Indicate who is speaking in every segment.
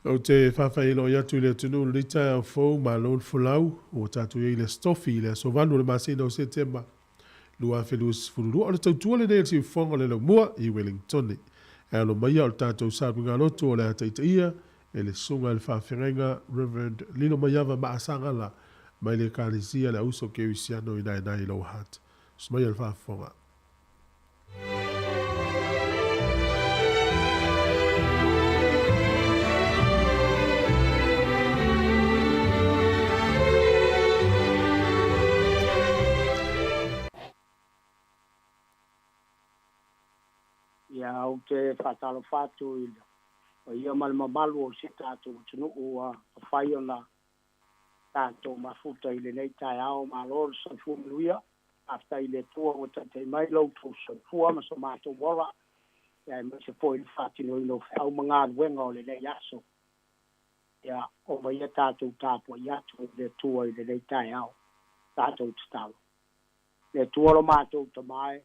Speaker 1: Ou te faafeiloai atu i le atunuu i lenei taeao fou, malo le folau, ua tatou i ai i le Aso Tofi, i le aso 8 o le masina o Setema 2022. O le tautua lenei a le Siufofoga o le Laumua i Wellingtone. E alo maia o le tatou saluigaloto o le a taitaia e le Susuga i le Faafeagaiga Rev. Lilomaiava Maasagala mai le Ekalesia Le Auso Kerisiano i Naenae i Lower Hutt. Susu maia le faafofoga.
Speaker 2: Ia, ou te faatalofa atu i le paia ma le mamalu o si tatou atunuu ua mafai ona tatou mafuta i lenei taeao. Malo le soifua manuia. Faafetai i le Atua ua taitai mai lo outou soifua ma so matou ola, aemaise foi le faatinoina o feau ma galuega o lenei aso. Ia, omaia tatou tapuai atu i le Atua i lenei taeao. Tatou tatalo. Le Atua lo matou Tama e,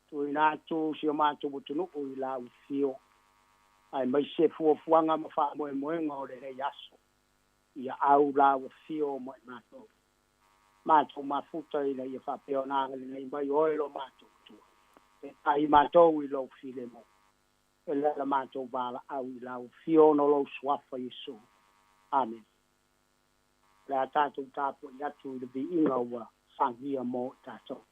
Speaker 2: tuuina atu si o matou atunuu i lau afio, aemaise fuafuaga ma faamoemoega o lenei aso. Ia au lau afio mo i matou. Matou mafuta ina ia faapea ona agalelei mai oe lo matou Atua, e tai matou i lou filemu. E le la matou valaau i lau afio ona o lou suafa Iesu. Amene. O le a tatou tapuai atu i le viiga ua sagia mo i tatou.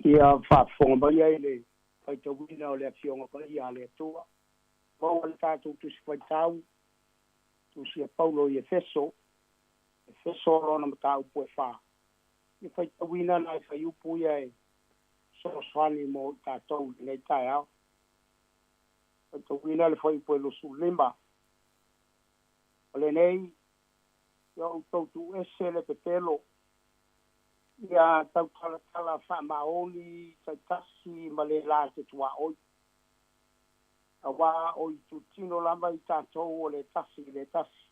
Speaker 2: Ia faafofoga mai ai le faitauina o le Afioga Paia a le Atua. Maua le tatou Tusi Faitau, Tusi a Paulo i Efeso, Efeso lona mataupu e 4. Ia faitauina nai fuaiupu ia e fesoasoani mo i tatou i lenei taeao. Faitauina le fuaiupu e 25. O lenei, ia outou tuuese le pepelo, ia tautalatala faamaoni taitasi ma le la te tuaoi. Auā o itutino lava i tatou o le tasi i le tasi.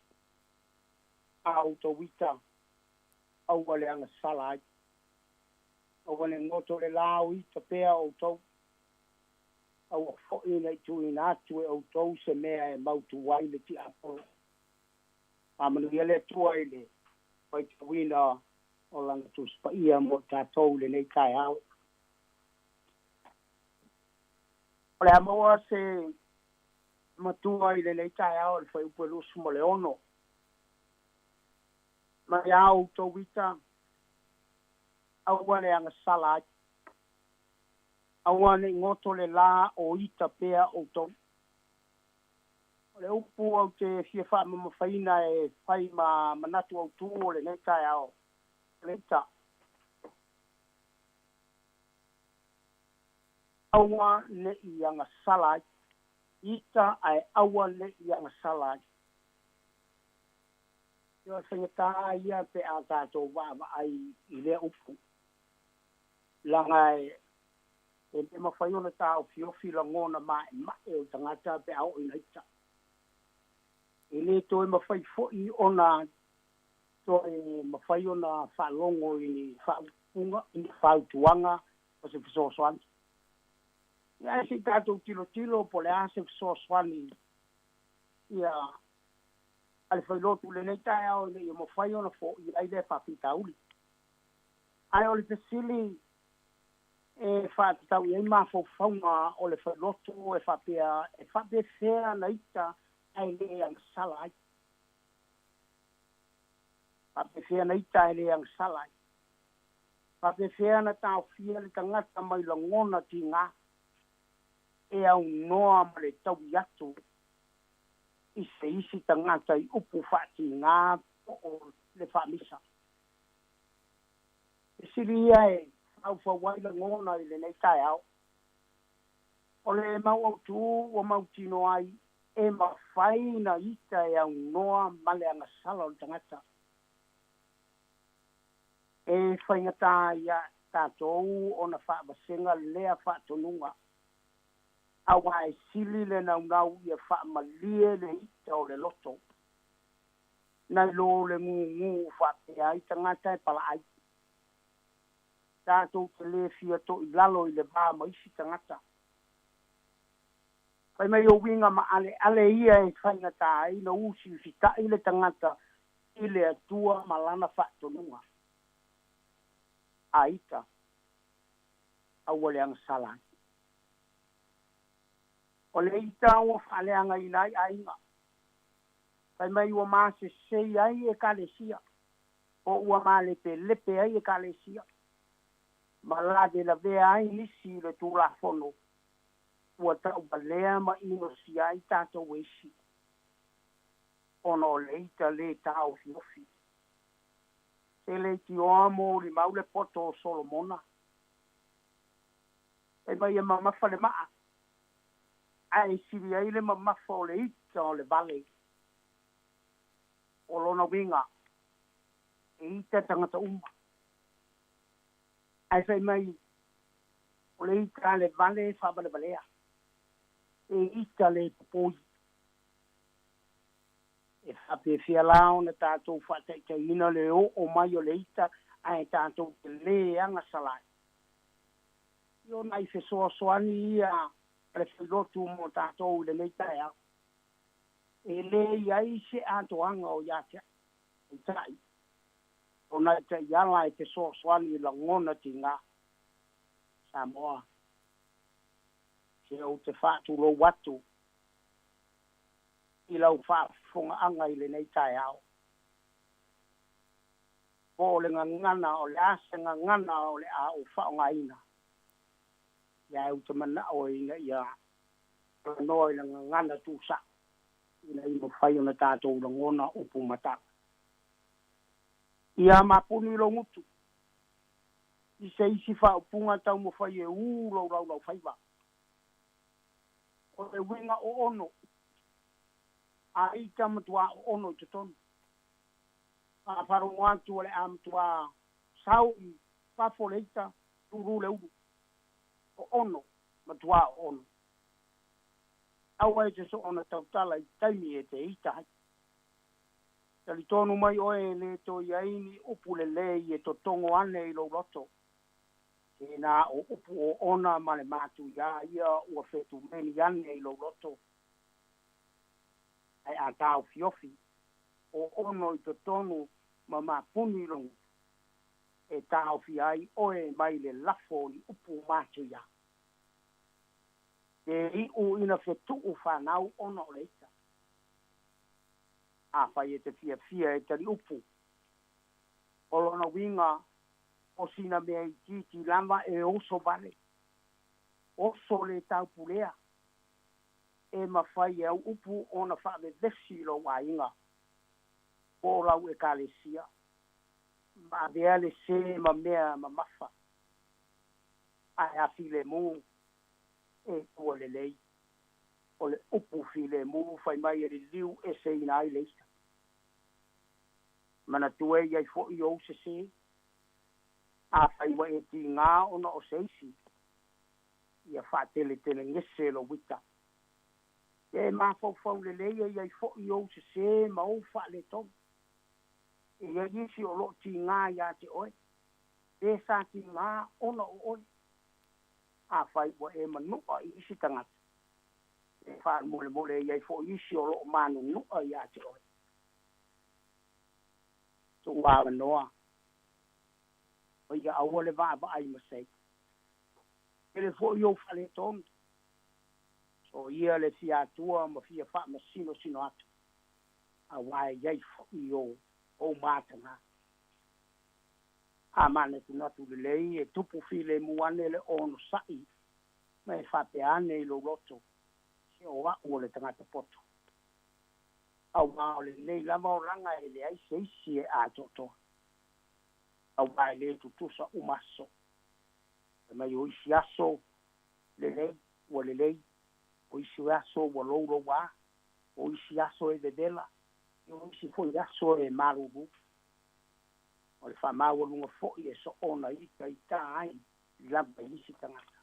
Speaker 2: A outou ita, aua le agasala ai. Aua ne goto le la o ita pea outou. Aua foi ne i tuuina atu e outou se mea e mautu ai le tiapolo. Faamanuia le Atua i le faitauina o lana Tusi Paia mo i tatou i lenei taeao. O le a maua se matua i lenei taeao i le fuaiupu e 26. Mai a outou ita, aua le agasala ai. Aua ne i goto le la o ita pea outou. O le upu ou te fia faamamafaina e fai ma manatu autū o lenei taeao, o le ita. Aua ne i agasala ai. Ita ae aua ne i agasala ai. Ia, o le faigata ia pe a tatou vaavaai i lea upu. Leaga e le mafai ona taofiofi lagona ma'ema'e o tagata pe a oo ina ita. E le toe mafai foi ona toe mafai ona faalogo i ni faaupuga, i ni fautuaga o se fesoasoani. Ia, ae se i tatou tilotilo po o le a se fesoasoani ia a le failotu i lenei taeao ina ia mafai ona foia ai lea faafitauli. Ae o le fesili e faatatau i ai mafaufauga o le failotu e faapea, e faapefea na ita ae le agasala ai? Faapefea na ita ae le agasala ai? Faapefea na taofia le tagata mai lagona tigā e aunoa ma le taui atu i se isi tagata i upu faatigā po o le faamisa? Fesili ia e faufau ai lagona i lenei taeao. O le mau autū ua mautinoa ai e mafai na ita e aunoa ma le agasala o le tagata. E faigata ia tatou ona faavasega lea faatonuga, auā e sili le naunau ia faamalie le ita o le loto, nai lo le gūgū faapea ai tagata e palaai. Tatou te lē fia toʻilalo i le va ma isi tagata. Fai mai o uiga maʻaleʻale ia e faigata ai na usiusitaʻi le tagata i le Atua ma lana faatonuga. A ita, aua le agasala ai. O le ita ua faaleagaina ai aiga. Fai mai ua masesei ai ekalesia, po ua malepelepe ai ekalesia, ma lavelavea ai nisi i le Tulafono ua tauvalea ma inosia ai tatou e isi, ona o le ita lē taofiofi. Se leitioa molimau le poto o Solomona. Fai mai e mamafa le maa, ae sili ai le mamafa o le ita o le vale. O lona uiga, e ita tagata uma. Ae fai mai o le ita a le vale e faavalevalea, e ita le popoi. E faapefea la ona tatou faataitaiina le oo mai o le ita ae tatou te lē agasala ai? Ia o nai fesoasoani ia a le failotu mo tatou i lenei taeao. E lē i ai se atoaga o ia te a'u, peitai o nai taiala e fesoasoani i lagona tigā. Samoa, se ou te faatulou atu i lau faafofogaaga i lenei taeao. Po o le gagana, o le a se gagana o le a ou faaaogaina. Ia e ou te mana'o ina ia talanoa i le gagana tuusa'o ina ia mafai ona tatou lagona upu ma tala. Ia mapuni lou gutu i se isi faaupuga taumafai e ū lou laulaufaiva. O le uiga oono, a ita matuā oono i totonu. A faalogo atu o le a matuā sau i fafo le ita, lulu le ulu. Oono, matuā oono. Aua e te soona tautala i taimi e te ita ai. Talitonu mai oe e lē toe i ai ni upu lelei e totogo ane i lou loto, ke na o upu oona ma le matuiā ia ua fetumeni ane i lou loto. Ae a taofiofi, oono i totonu ma mapuni i lou gutu, e taofia ai oe mai le lafo o ni upu matuiā. Ke iʻu ina fetuu fanau ona o le ita. Afai e te fiafia e taliupu, o lona uiga o sina mea itiiti lava e oso vale, oso le taupulea, e mafai e au upu ona faavevesi i lou aiga po o lau ekalesia, ma avea le sē ma mea mamafa. Ae a filemu, e tua lelei. O le upu filemu fai mai e liliu eseina ai le ita. Manatua e i ai foʻi ou sesē. Afai ua e tigā ona o se isi, ia faateletelegese lou ita. E mafaufau lelei e i ai foʻi ou sesē ma ou faaletonu. E i ai isi o loo tigā iā te oe, pe sa tigā ona o oe. Afai ua e manu'a i isi tagata, e faamolemole e i ai foʻi isi o loo manunu'a iā te oe. Tu'u avanoa, o ia aua le vaavaai masei. Tele foʻi ou faaletonu, o ia le fia atua ma fia faamasinosino atu, auā e i ai foʻi ou matagā. A manatunatu lelei e tupu filemu ane le onosaʻi ma e faapea ane i lou loto, Se o aʻu o le tagata poto. Auā o lenei lava olaga e leai se isi e atoatoa, auā e lē tutusa uma aso. Fai mai o isi aso lelei ua lelei, o isi aso ua loulouā, o isi aso e vevela, o isi foʻi aso e malūlū. O le faamaualuga foʻi e soona ita itā ai lava i isi tagata.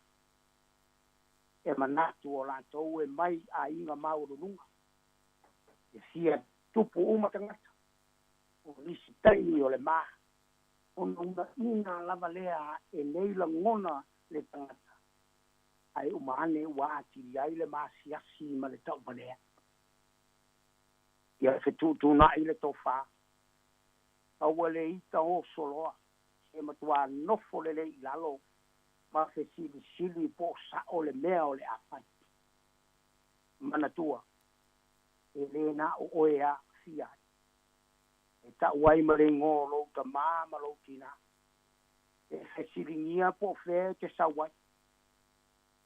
Speaker 2: E manatu o latou e mai aiga maualuluga, e fia tupu uma tagata. O nisi taimi o le ma, ona unaʻina lava lea e nei lagona le tagata, ae uma ane ua atili ai le maasiasi ma le tauvalea. Ia fetuutuunaʻi le tofā, aua le ita oso loa, se matuā nofo lelei i lalo ma fesilisili po o saʻo le mea o le a fai. Manatua, e lē na o oe e aafia ai. E taʻu ai ma le igoa o lou tamā ma lou tinā. E fesiligia po o fea e te sau ai.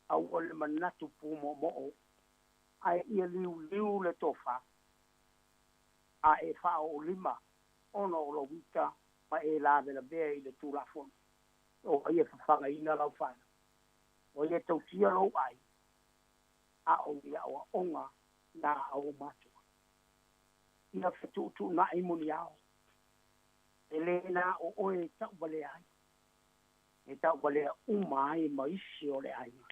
Speaker 2: Aua le manatu pumoomoo, ae ia liuliu le tofā, a e faaoolima ona o lou ita ma e lavelavea i le Tulafono. O ai e fafagaina lau fanau? O ai e tausia lou aiga? A o ni aoaoga na a ou matua? Ia fetuutuunai muniao, e lē na o oe e tauvalea ai, e tauvalea uma ai ma isi o le aiga.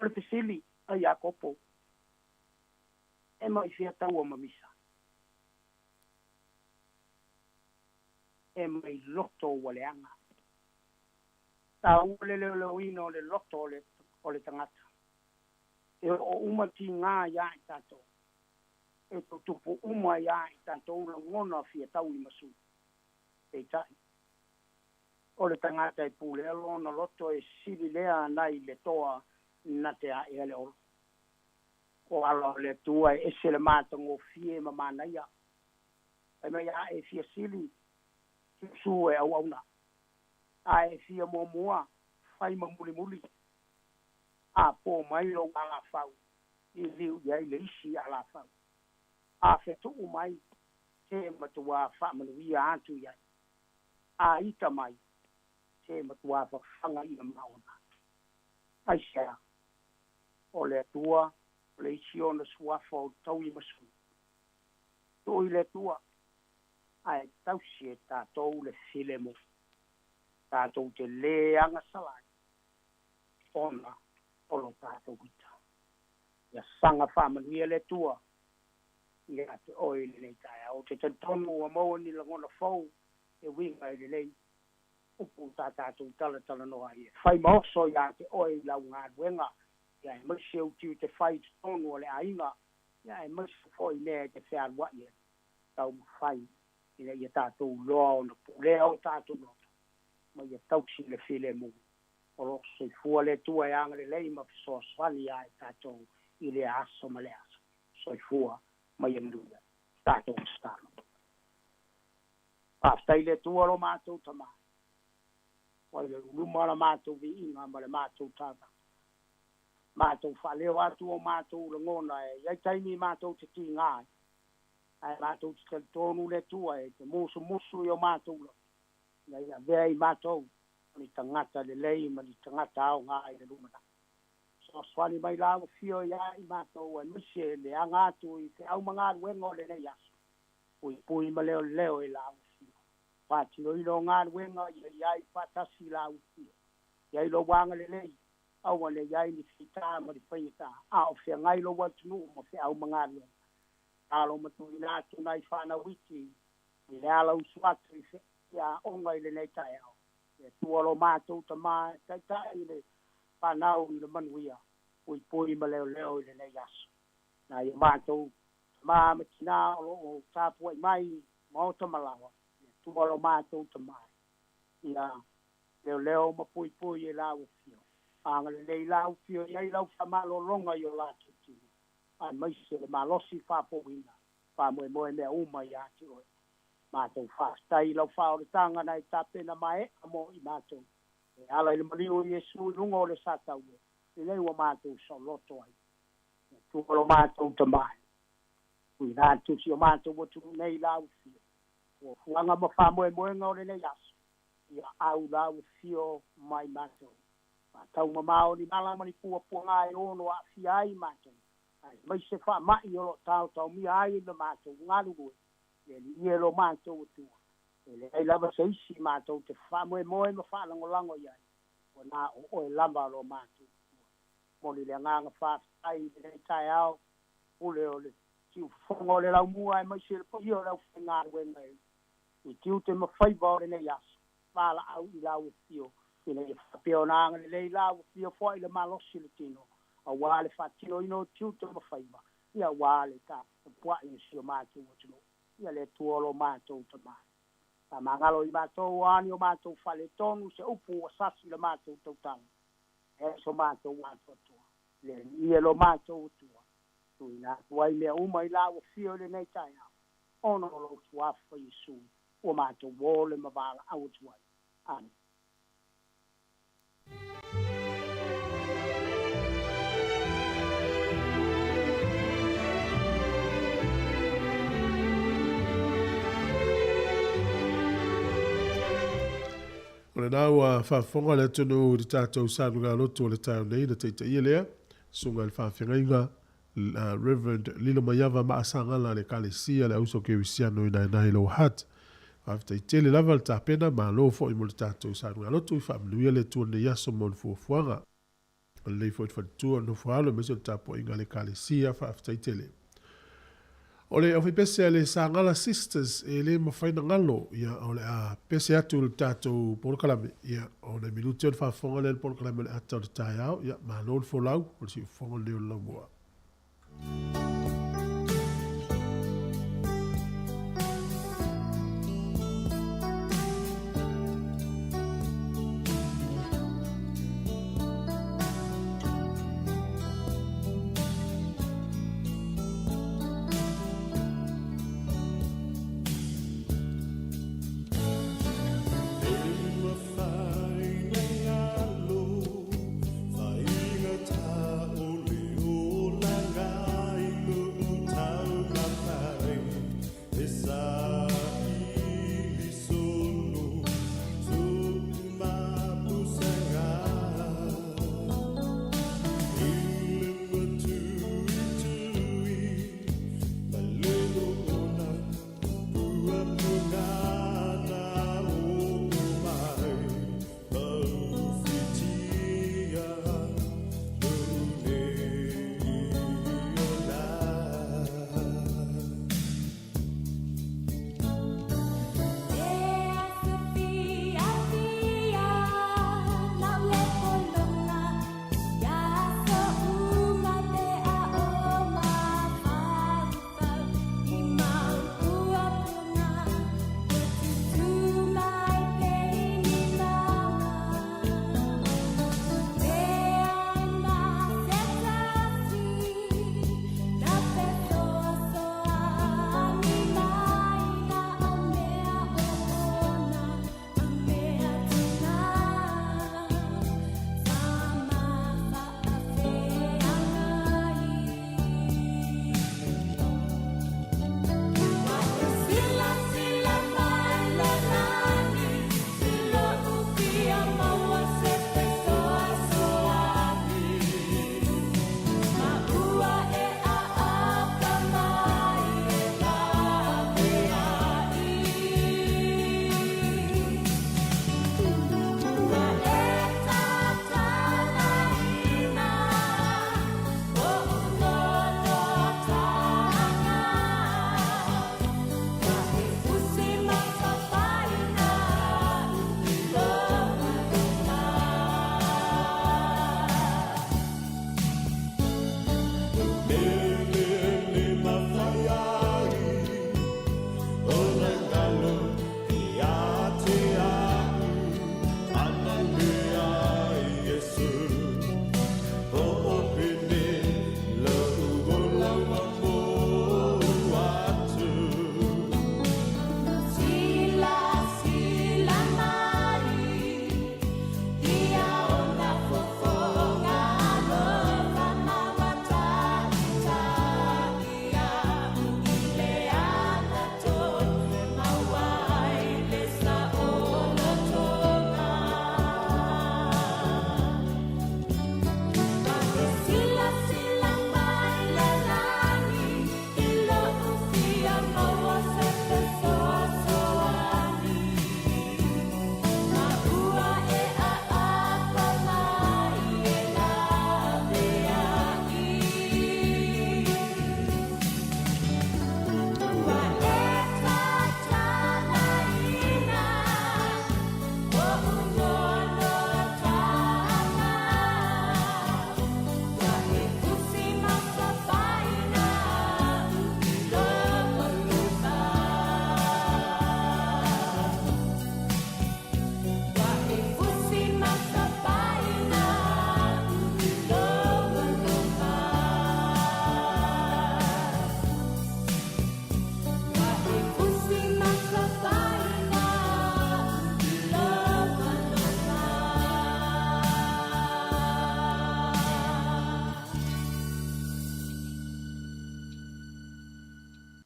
Speaker 2: O le fesili a Iakopo, E mai fea taua ma misa? E mai loto ua leaga. Taua le leoleoina o le loto o le tagata. E oo uma tigā iā i tatou. E tutupu uma iā i tatou lagona fia tauimasui. Peitai, o le tagata e pulea lona loto e sili lea nai le toa na te aʻea le olo. O ala o le Atua e ese le matagofie ma manaia. Fai mai a e fia sili, susu e auauna. A e fia muamua, fai ma mulimuli. A po mai lou alafau, liliu i ai le isi alafau. A fetuu mai, se matuā faamanuia atu i ai. A ita mai, se matuā fafaga ia maona. Aisea? O le Atua o le isi ona suafa o taui ma sui. Tuu i le Atua, ae tausi e tatou le filemu. Tatou te lē agasala ai, ona o lo tatou ita. Ia saga faamanuia le Atua ia te oe i lenei taeao. Ou te talitonu ua maua ni lagona fou e uiga i lenei upu sa tatou talatalanoa ai. E fai ma oso ia te oe i lau galuega, ia aemaise ou tiute fai i totonu o le aiga, ia aemaise foi i mea e te fealuai ai. Taumafai ina ia tatou iloa ona pulea o tatou loto ma ia tausi le filemu. O lo o soifua le Atua e agalelei ma fesoasoani ia i tatou i lea aso ma lea aso. Soifua ma ia manuia. Tatou tatalo. Faafetai i le Atua lo matou Tama, ua i le luma la matou viiga ma le matou tala. Matou faaleo atu o matou lagona e i ai taimi matou te tiga ai, ae matou te talitonu le Atua e te musumusu i o matou loto, ina ia avea i matou o ni tagata lelei ma ni tagata aoga i le lumanai. Fesoasoani mai la ua fio ia i matou aemaise le aga atu i feau ma galuega o lenei aso. Puipui ma leoleo i la ua fio. Faatinoina o galuega ia i ai faatasi i la ua fio. Iai lou agalelei, aua ne i ai ni fita ma ni faigata, a o feagai lou atunuu ma feau ma galuega. Alo ma tuuina atu nai fanau iti i le ala usu atu i aoga i lenei taeao. Le Atua lo matou Tama e taitai i le fanau i le manuia, puipui ma leoleo i lenei aso. Nai o matou tama ma tina o lo o tapuai mai maota ma laoa, le Atua lo matou Tama ia leoleo ma puipui e lau afio. Agalelei lau afio i ai lau faamalologa i o latou tino, aemaise le malosi faafouina, faamoemoe mea uma ia te oe. Matou faafetai i lau faaolataga na e tapena maea mo i matou, e ala i le maliu o Iesu i luga o le sa taue, lenei ua matou saoloto ai. Le Atua lo matou Tama e, tuuina atu si o matou atunuu nei i lau afio, fuafuaga ma faamoemoega o lenei aso, ia au lau afio mai matou. Faataumamao ni mala ma ni puapuaga e ono aafia ai matou, aemaise faamai o lo o taotaomia ai le matou galulue, le Alii e lo matou Atua. E leai lava se isi matou te faamoemoe ma faalagolago i ai, ua na o oe lava lo matou Atua. Momoli le agaga faafetai i lenei taeao, pule o le siufofoga o le laumua aemaise le paia o le aufaigaluega i tiute ma faiva o lenei aso, valaau i lau afio, ina ia faapea ona agalelei lau afio foai le malosi o le tino, aua le faatinoina o tiute ma faiva, ia aua le tapuai o si o matou atunuu, ia le Atua o lo matou Tama. Faamagalo i matou o a ni o matou faaletonu, se upu ua sasi i le matou tautala, e so matou atoatoa. Le Alii e lo matou Atua, tuuina atu ai mea uma i lau afio i lenei taeao, ona o lou Suafa Iesu, ua matou ole ma valaau atu ai. Amene.
Speaker 1: O lena ua faafofoga le atunuu i le tatou salugalaloto o le taeao nei na taitaia lea susuga i le faafeagaiga Reverend Lilomaiava Maasagala a le Ekalesia le Auso Kerisiano i Naenae Lower Hutt. Faafetai tele lava le tapena, malo foi mo le tatou salugalaloto i faamanuia le Atua lenei aso mo le fuafuaga. O lenei foi le faletua o le nofo alo aemaise o le tapuaiga a le Ekalesia. Faafetai tele. O le aufaipese a le Sagala Sisters e le mafai ona galo, ia, o le a pese atu i le tatou polokalame, ia, o nai minute ona faafofoga lea i le polokalame o le ata o le taeao, ia, malo le folau, o le siufofoga lenei o le laumua.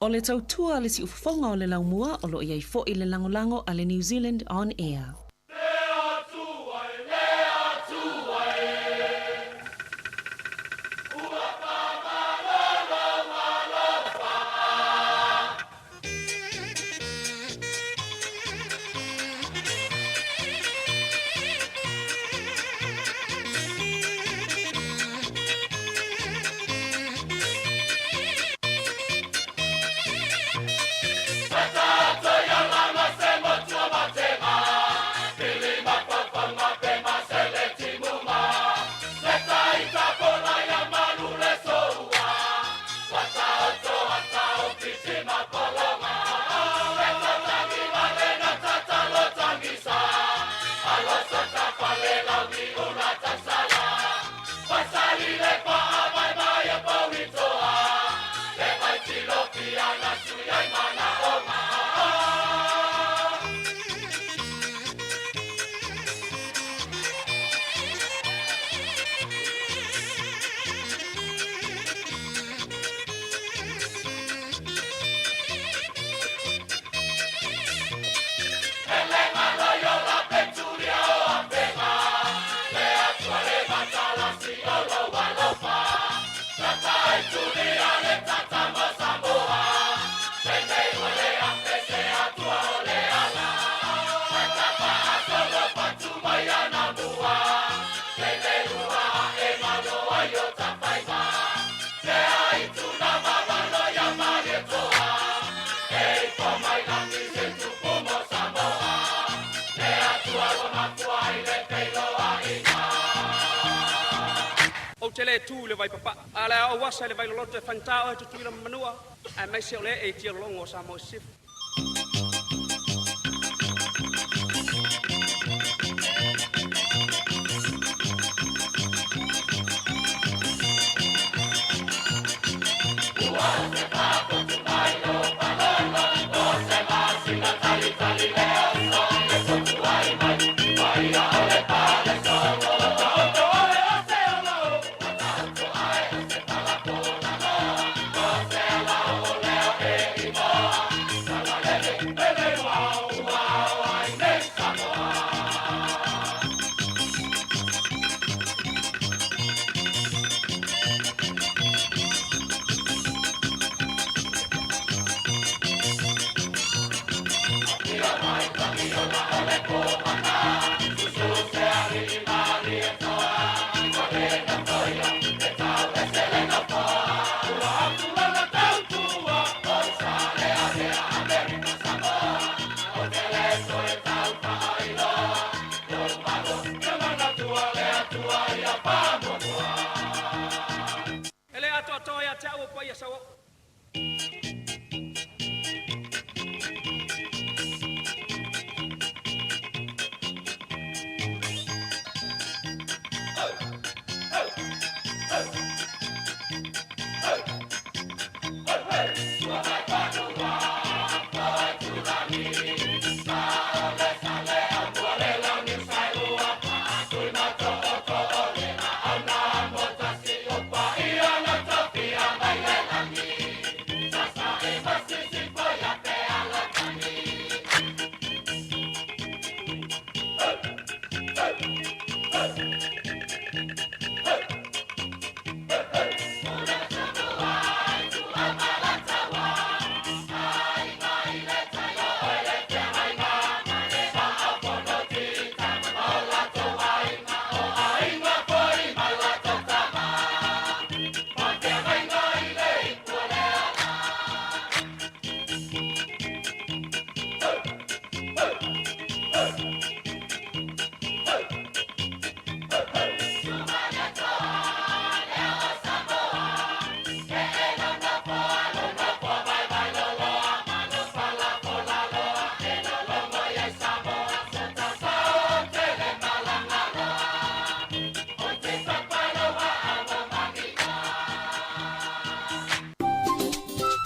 Speaker 3: O le tautua a le siufofoga o le laumua o lo o i ai foi le lagolago a le New Zealand On Air.
Speaker 4: Ou te le tu i le Vaipapaa, a o le a ou asa i le Vailoloto e faigata oe Tutuila ma Manua, aemaise o le ee i tialologo o Samoa i Sisifo. E le atoatoa ia te au o paia sauoo.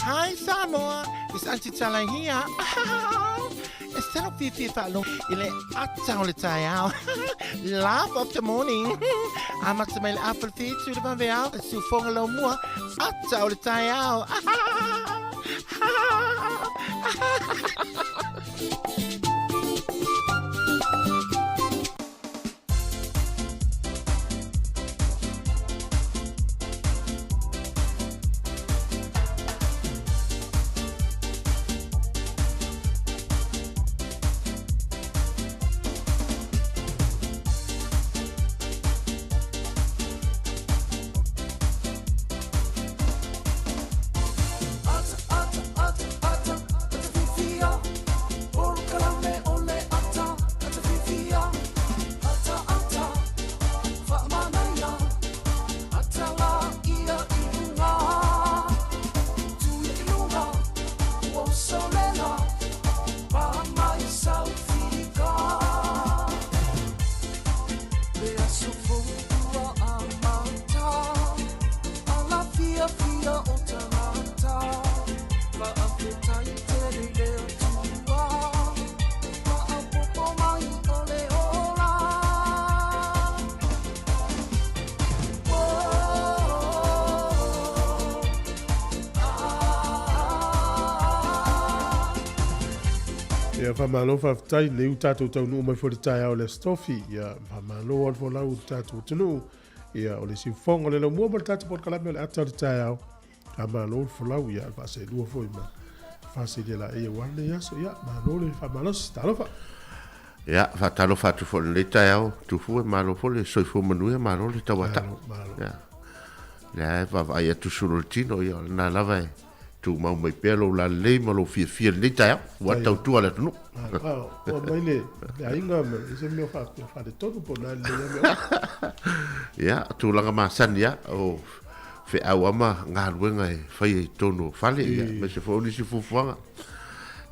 Speaker 5: Hi Samoa, it's Auntie Tala here. E salo fiafia faalogo i le ata o le taeao. Laugh of the morning. Amata mai le afa le fitu le vaveao, le siufoga laumua, ata o le taeao.
Speaker 1: Ia faamalo faafetai lenei ua tatou taunuu mai foi i le taeao o le Aso Tofi. Ia faamalo le folau i le tatou atunuu. Ia o le siufofoga o le laumua ma le tatou polokalame o le ata o le taeao. Faamalo le folau ia le faaseelua foi ma faasili laei aua lenei aso. Ia malo le faamalosi. Talofa.
Speaker 6: Ia, faatalofa atu foi i lenei taeao, Tufu e malo foi le soifua manuia, malo le tauatai.
Speaker 1: Malo, malo.
Speaker 6: Ia, lea e vaavaai atu sulu o le tino, ia o lena lava e tumau mai pea lou lalelei ma lou fiafia i lenei taeao, ua tautua le atunuu.
Speaker 1: Ua mai le aiga ma se mea faapea faaletonu po o na lelei lava mea uma.
Speaker 6: Ia, tulaga masani lava, o feau lava ma galuega e faia i totonu o fale, ia, aemaise foi o nisi fuafuaga.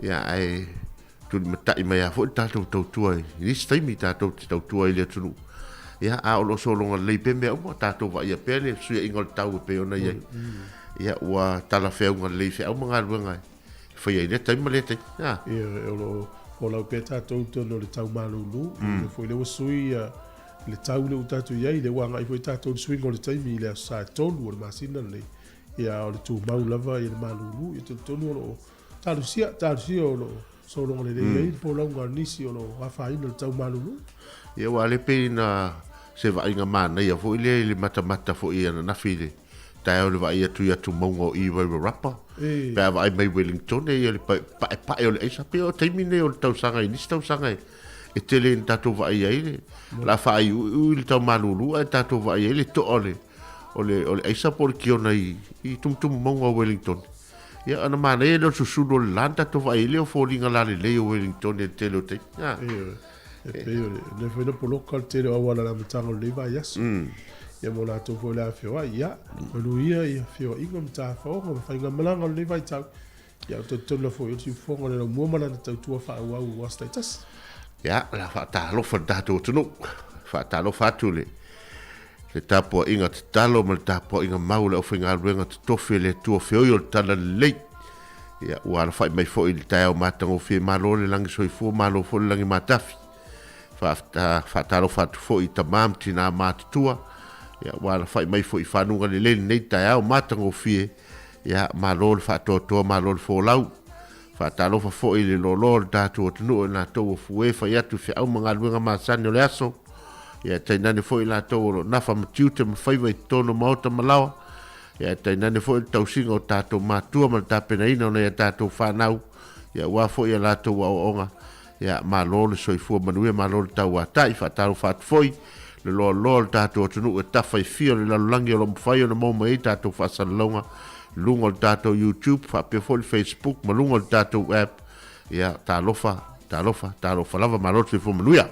Speaker 6: Ia, ae tulimatai mai lava foi le tatou tautua i nisi taimi tatou te tautua ai i le atunuu. Ia, a o lo o sologa lelei pea mea uma, tatou vaaia pea le fesuiaiga o le tau e pei ona i ai. Ia, ua talafeauga lelei feau ma galuega e faia i lea taimi ma lea taimi.
Speaker 1: Ia, o lo o folau pea tatou i totonu o le tau malulu, o lea foi lea ua sui le tau lea ua tatou i ai, lea ua agai foi tatou i le suiga o le taimi i le aso Sa e 3 o le masina lenei. Ia, a o le tumau lava i le malulu, ia talitonu o lo o talosia, talosia o lo o sologa lelei ai le folauga a nisi o lo o afaina i le tau malulu.
Speaker 6: Ia, aua o lea pei na se vaaiga manaia foi lea i le matamata foi ananafi i le taeao i le vaai atu i atumauga o i Wairarapa, pe a vaai mai Wellington, ia le paepae o le aisa. Pei o taimi nei o le tausaga i nisi tausaga e tele ina tatou vaai ai le la faaiuiu i le tau malulu ae tatou vaai ai le toa o le o le o le aisa po o le kiona i i tumutumu mauga o Wellington. Ia ona manaia lea o le susulu o le la na tatou vaai ai lea o foliga lalelei o Wellington i le tele o taimi.
Speaker 1: Ah. E pei o le foi na poloka le tele o auala i le amataga o lenei vaiaso. Ia mo latou foi o le a feoai. Ia, manuia ia feoaiga ma tafaoga ma faigamalaga o lenei vaitau. Ia, ou te talitonu lava foi o le siufofoga o le laumua ma lana tautua faaauau o aso taitasi.
Speaker 6: Ia, o le a faatalofa i le tatou atunuu. Faatalofa atu i le le tapuaiga tatalo ma le tapuaiga mau a le aufaigaluega totofi a le Atua feoi o le Talalelei. Ia, ua alafai mai foi i le taeao matagofie, malo le lagi soifua, malo foi le lagi matafi. Faatalofa atu foi i tama ma tina matutua, ia, ua alafai mai foi i fanuga lelei lenei taeao matagofie, ia, malo le faatoatoa, malo le folau. Faatalofa foi i le loaloa o le tatou atunuu i latou ua fue fai atu i feau ma galuega masani o le aso, ia tainane foi i latou o lo o nafa ma tiute ma faiva i totonu o maota ma laoa, ia tainane foi le tausiga o tatou matua ma le tapenaina o nai a tatou fanau, ia aua foi a latou aoaoga, ia malo le soifua manuia, malo le tauatai. Faatalofa atu foi le loaloa o le tatou atunuu e tafa i fia o le lalolagi o lo o mafai ona maua mai ai tatou faasalalauga i luga o le tatou YouTube faapea foi le Facebook ma luga o le tatou app. Ia talofa, talofa, talofa lava, malo le soifua manuia.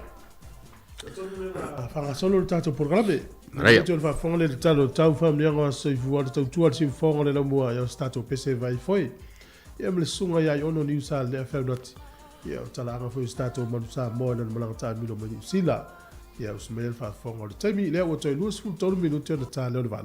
Speaker 1: Faagasolo le tatou polokalame. Manaia. Atu le faafofoga le tatalo tau faamanuiaga o aso soifua le tautua le siufofoga le laumua ia o se tatou pese vai foi. Ia ma le susuga ia Iono Niusa le Feaunati. Ia o talaaga foi o se tatou manu Samoa i lana malaga taamilo mai Niu Sila. Ia usu mai le faafofoga o le taimi lea ua toe 23 minute ona ta lea o le 8.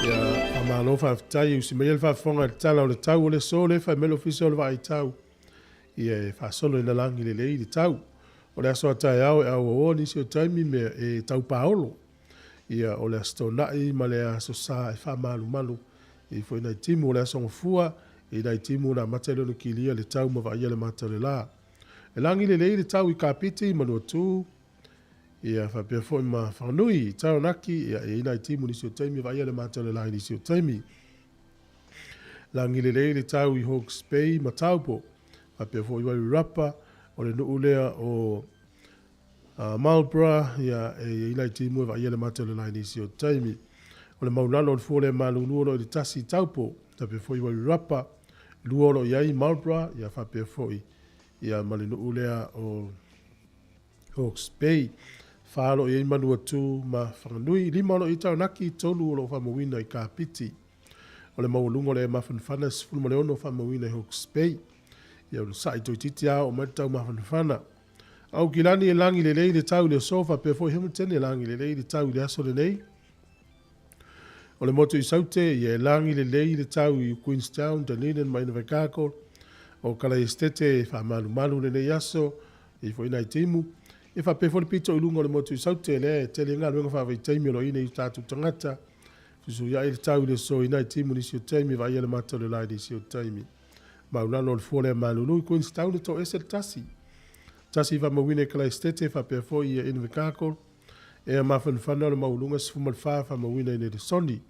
Speaker 1: Ia, faamalo faafetai e usi mai ai le faafofoga i le tala o le tau o le aso lea e fai mai le Ofisa o le Vaai Tau ia e faasolo i lalagi lelei le tau. O le aso a taeao e auauoa nisi o taimi mea e tau paolo. Ia, o le Aso Toonai ma le Aso Sa e faamalumalu i foi nai timu. O le Aso Gafua i nai timu na amata i lona kilia le tau ma vaaia le mata o le la. E lagi lelei le tau i Kapiti, Manuatu. Ia faapea foi ma Whanganui, Taranaki, ia e i ai nai timu nisi o taimi e vaaia le mata o le la i nisi o taimi. Lagi lelei le tau i Hawke's Bay ma Taupo, faapea foi Wairarapa, o le nuu lea o Marlborough, ia e i ai nai timu e vaaia le mata o le la i nisi o taimi. O le maulalo o le fua lea malulu o lo o i le tasi i Taupo, faapea foi Wairarapa, lua o lo o i ai i Marlborough, ia faapea foi ia ma le nuu lea o Hawke's Bay. Fa o lo o i ai Manuatu ma Whanganui, lima o lo o i ai Taranaki, tolu o lo o faamauina i Kapiti. O le maualuga o le mafanafana e 16 faamauina i Hawke's Bay. Ia onosai toeitiiti a oo mai le tau mafanafana. Aukilani e lagi lelei le tau i le aso faapea foi Hamilton e lagi lelei le tau i le aso lenei. O le motu i Saute, ia e lagi lelei le tau i Queenstown, Dunedin ma Invercargill. O Kalaiestete e faamalumalu lenei aso, e i foi nai timu. E faapea foi le pito i luga o le motu i Saute, lea e tele galuega faavaitaimi o lo o i nei tatou tagata. Fesuiai le tau i le aso i nai timu nisi o taimi, vaaia le mata o le la i nisi o taimi. Maulalo o le fua lea malulu i Queenstown e toese le tasi. Tasi faamauina i Kalaistete faapea foi i Invercargill. Ea mafanafana o le maualuga 14 faamauina i Nelesoni.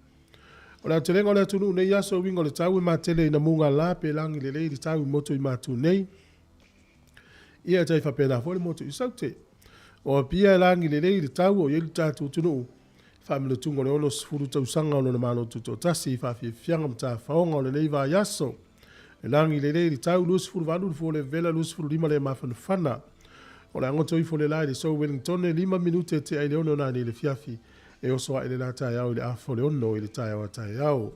Speaker 1: O le aotelega o le atunuu nei aso e uiga o le tau e matele ina muga la pe lagi lelei le tau i motu i matu nei. Ia e tai faapena foi le motu i Saute. O Apia e lagi lelei le tau o i ai le tatou atunuu. Faamanatuga o le 60 tausaga o lona Malo Tutoatasi i faafiafiaga ma tafaoga o lenei vaiaso. E lagi lelei le tau 28 le fua le vevela 25 le mafanafana. O le a goto ifo le la i le Sou Wellingtone 5 minute e tea i le 6 nanei le fiafi e oso ae le la taeao i le afa o le 6 i le taeao a taeao.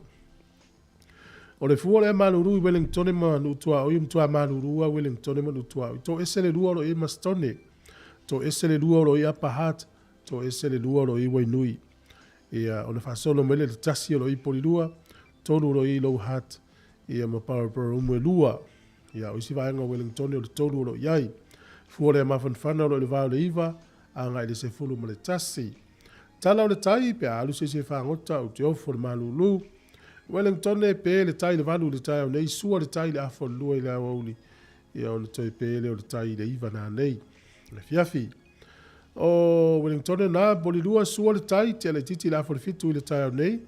Speaker 1: O le fua o le malulu i Wellingtone ma Nuutuaoi, o matua malulu a Wellingtone ma Nuutuaoi. Toese le lua o lo o i ai Mastone, toese le lua o lo o i Upper Hutt, Toese le lua o lo o i ai Wainui. Ia, ona faasolo mai lea i le tasi o lo o i ai Polilua, tolu o lo o i ai Lower Hutt, ia ma Paraparaumu e lua. Ia, o isi vaega o Wellingtone o le tolu o lo o i ai. Fua lea mafanafana o lo o i le va o le iva, agai i le 11. Tala o le tai, pe a alu se isi e fagota, ou te ofo le malulu. Wellingtone, pe le tai i le valu i le taeao nei, sua le tai i le afa o le lua i le aoauli, ia ona toe pe lea o le tai i le iva nanei. Le afiafi. O Wellingtone na, Polilua, sua le tai, tea laitiiti i le afa o le fitu i le taeao nei.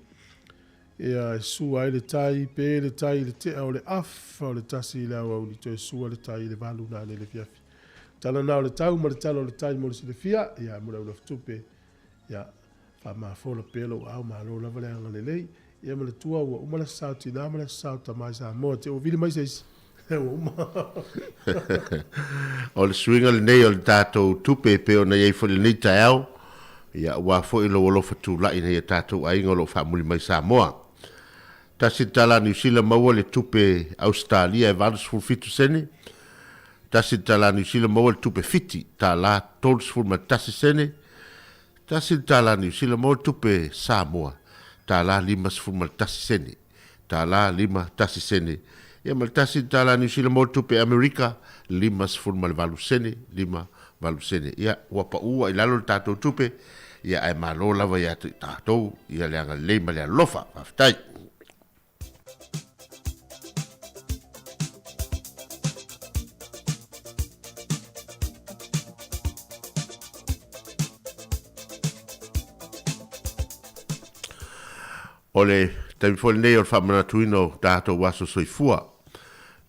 Speaker 1: Ia, e sua ai le tai, pe le tai i le tea o le afa o le tasi i le aoauli, toe sua le tai i le valu nanei le afiafi. Tala na o le tau ma le tala o le tai mo le silafia, ia, mo le aulafitupe, ia, faamafola pea lou aao, malo lava le agalelei. Ia manatua ua uma le aso sa o tina ma le aso sa o tama i Samoa, te ua vili mai se isi. Ua uma.
Speaker 6: O le suiga lenei o le tatou tupe e pei ona i ai foi i lenei taeao, ia aua foi lou alofa tulai ina ia tatou aiga o lo o faamuli mai Samoa. Tasi le tala a Niu Sila maua le tupe Ausetalia e 87 sene, tasi le tala a Niu Sila maua le tupe Fiti tala 31 sene, tasi le tala a Niu Sila maua le tupe Samoa tala 51 sene. Tala, lima, tasi sene. Ia ma le tasi tala Niu Sila mo le tupe Amerika, 58 sene, lima, valu sene. Ia, ua pau ai lalo le tatou tupe, ia ae malo lava ia te tatou, ia le agalelei ma le alofa. Faafetai. O le taimi foi lenei o le faamanatuina o tatou aso soifua.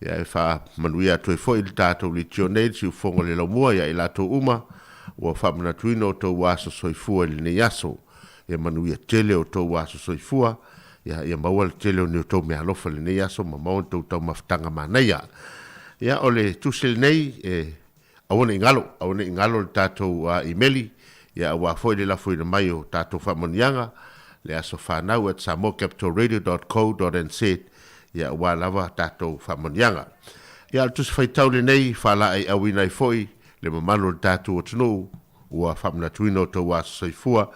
Speaker 6: Ia e faamanuia atu ai foi le tatou leitio nei, le siufofoga o le laumua ia i latou uma ua faamanatuina o outou aso soifua i lenei aso. Ia manuia tele o outou aso soifua, ia, ia maua le tele o ni outou meaalofa i lenei aso ma maua ni tou taumafataga manaia. Ia, o le tusi lenei e Aua ne i galo, aua ne i galo le tatou imeli, ia aua foi le lafoina mai o tatou faamanuiaga, le aso fanau at samoacapitalradio dot co dot nz, ia aua lava tatou faamanuiaga. Ia o le tusi faitau lenei faalaeiauina ai foi le mamalu o le tatou atunuu ua faamanatuina outou aso soifua.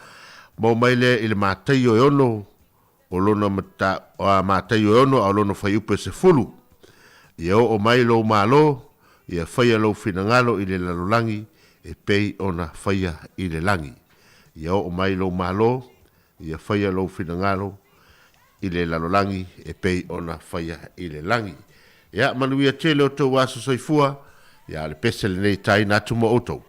Speaker 6: Maua mai lea i le Mataio e ono o lona Mataio e ono a o lona fuaiupu e sefulu. Ia oo mai lou Malo, ia faia lou finagalo i le lalolagi e pei ona faia i le lagi. Ia oo mai lou Malo, ia faia lou finagalo i le lalolagi e pei ona faia i le lagi. Ia manuia tele outou aso soifua, ia a o le pese lenei taina atu mo outou.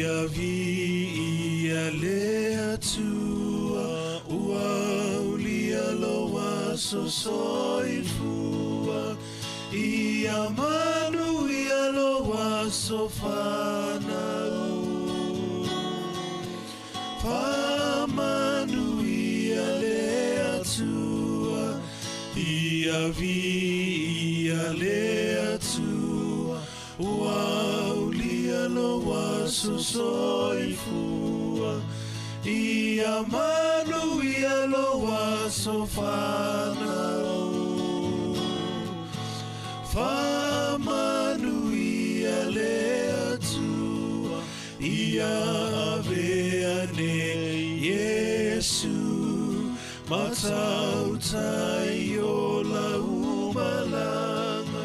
Speaker 7: Ia viia le Atua, ua aulia lou aso soifua. Ia manuia lou aso fanau. Faamanuia le Atua, ia viia le Atua, ua aulia lou aso soifua. Ia manuia lou aso fanau. Faamanuia le Atua, ia avea nei Iesu, matautai o lau malaga,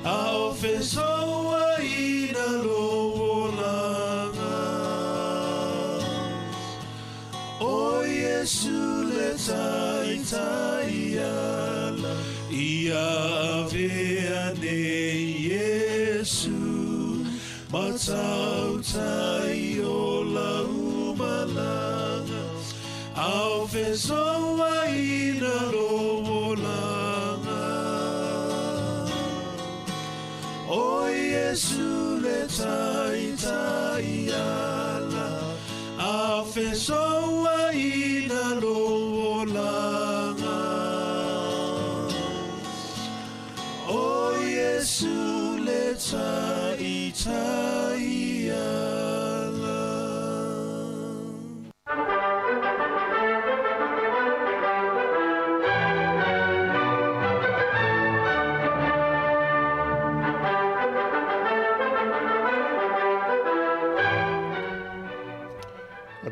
Speaker 7: a o fesouaina lou olaga. O Iesu le taitai ala, ia avea nei Iesu, matautai o lau malaga, a o fesouaina lou olaga. O Iesu le taitai ala, a o fesouaina lou olaga. O Iesu le taitai ala.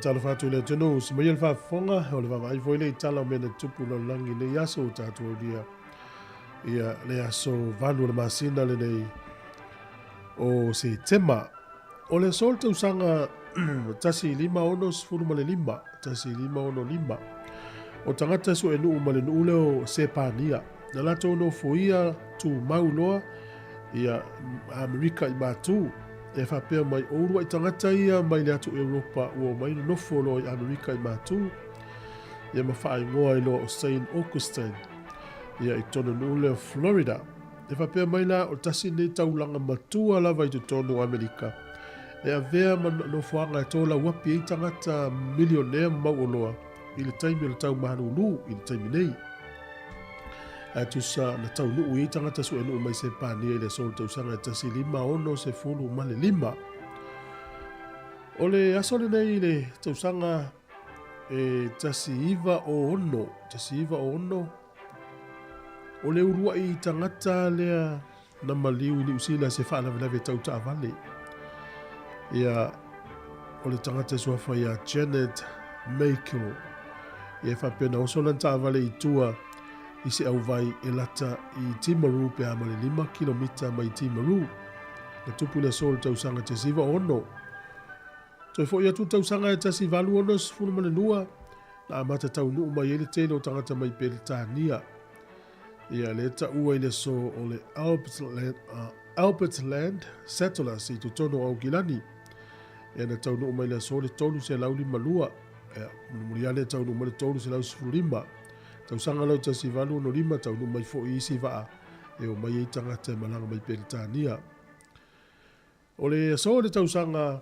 Speaker 1: Talofa atu i le atunuu, simaia le faafofoga o le vaavaai foi le i tala o mea na tupu lalolagi nei aso o tatou aulia ia le aso 8 o le masina lenei o Setema. O le aso o le tausaga 1565, 1565, o tagata suenuu ma le nuu lea o Sepania, na latou nofoia tumau loa ia Amerika i matu, e faapea mai o uluai tagata ia mai le atu Europa ua omai nonofo loa i Amerika i matu, ia ma faaigoa ai loa o Saint Augustine ia i tonu nuu lea o Florida. E faapea mai la o tasi lenei taulaga matua lava i totonu o Amerika e avea ma nofoaga e tolauapi ai tagata milionea ma mauoloa i le taimi o le tau malūlū i le taimi nei. Ae tusa na taunuu i ai tagata suenuu mai Sepania i le aso o le tausaga e 1565. O le aso lenei i le tausaga e 1906, 1906, o le uluai tagata lea na maliu i Niu Sila se faalavelave tau taavale. Ia, o le tagata suafa ia Janet Michael. Ia e faapea na oso lana taavale i tua i se auvai e lata i Timaru pe a ma le 5 kilomita mai Timaru. Na tupu i le aso o le tausaga 1906. Toe foi atu le tausaga e 1862, na amata taunuu mai ai le tele o tagata mai Peretania. Ia, lea taua i le aso o le Albert Land, Albert Land Settlers i totonu o Aukilani. Ia, na taunuu mai le aso le 352. Ia, mulimuli ane taunuu mai le 315. Tausaga lau 1865 taunuu mai foi isi vaa e o mai ai tagata e malaga mai Peretania. O le aso o le tausaga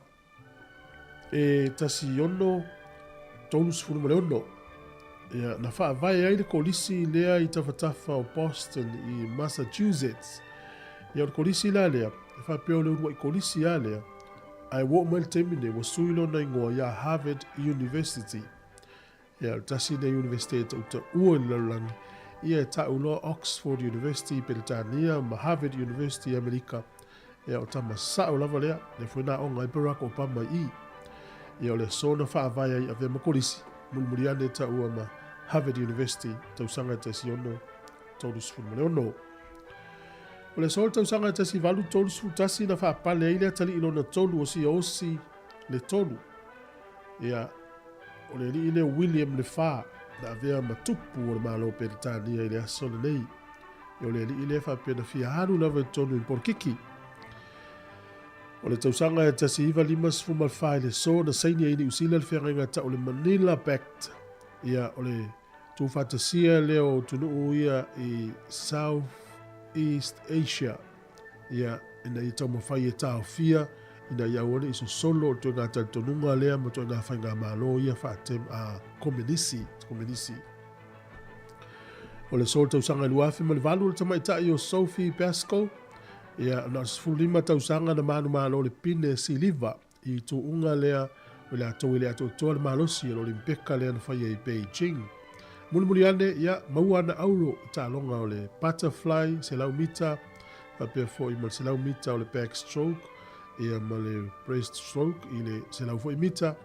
Speaker 1: e 1636, ia, na faavae ai le kolisi lea i tafatafa o Boston i Massachusetts. Ia, o le kolisi la lea, e faapea o le uluai kolisi a lea, ae ua oo mai le taimi nei, ua sui lona igoa ia Harvard University. Ia, o le tasi lenei Iunivesite e tautaua i le lalolagi, ia e ta'u loa Oxford University i Peretania ma Harvard University i Amerika. Ia, o tama sa'o lava lea, lea foi na aoga ai Barack Obama i i. Ia, o le aso na faavae ai avea ma kolisi, mulimuli ane e ta'ua ma Harvard University, tausaga e 1636. O le aso o le tausaga e 1831 na faapale ai le atalii lona tolu o Siaosi le tolu. Ia, o le alii lea o William le Fa, na avea ma tupu o le Malo Peretania i le aso lenei. Ia, o le alii lea faapea na fia alu lava i totonu i le polokiki. O le tausaga e 1954 i le so na saini ai Niu Sila le feagaiga tau o le Manila Pact, ia o le tuufaatasia lea o atunuu ia i South East Asia, ia ina ia taumafai e taofia ina ia aua ne i sosolo o le toega talitonuga lea ma toega faigamalo ia faatem a komenisi, komenisi. O le so tausaga 2008 o le tamaitai o Sophie Pascoe, ia na o le 15 tausaga na manumalo le pine siliva i tuuga lea o le latou e le atoatoa le malosi o le Olimpeka lea na faia i Beijing. Mulimuli ane, ia, maua ana auro i taaloga o le butterfly 100 mita, faapea foi ma le 100 mita o le backstroke, ia ma le breaststroke i le 100 foi mita,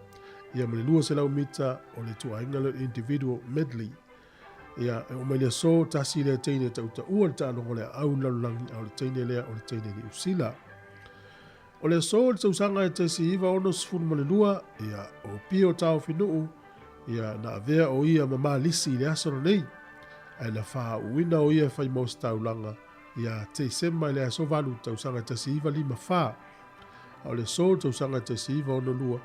Speaker 1: ia ma le 200 mita o le ituaiga lea o le individual medley. Ia, e oo mai le aso, tasi lea teine e tautaua le taaloga o le aau i le lalolagi, a o le teine lea o le teine Niu Sila. O le aso o le tausaga e 1962, ia, o Pio Taofinuu, ia, na avea o ia ma Malisi i le aso lenei, ae na faauuina o ia e fai mo se taulaga ia Tesema i le aso 8 tausaga 1954. A o le aso o le tausaga 1962,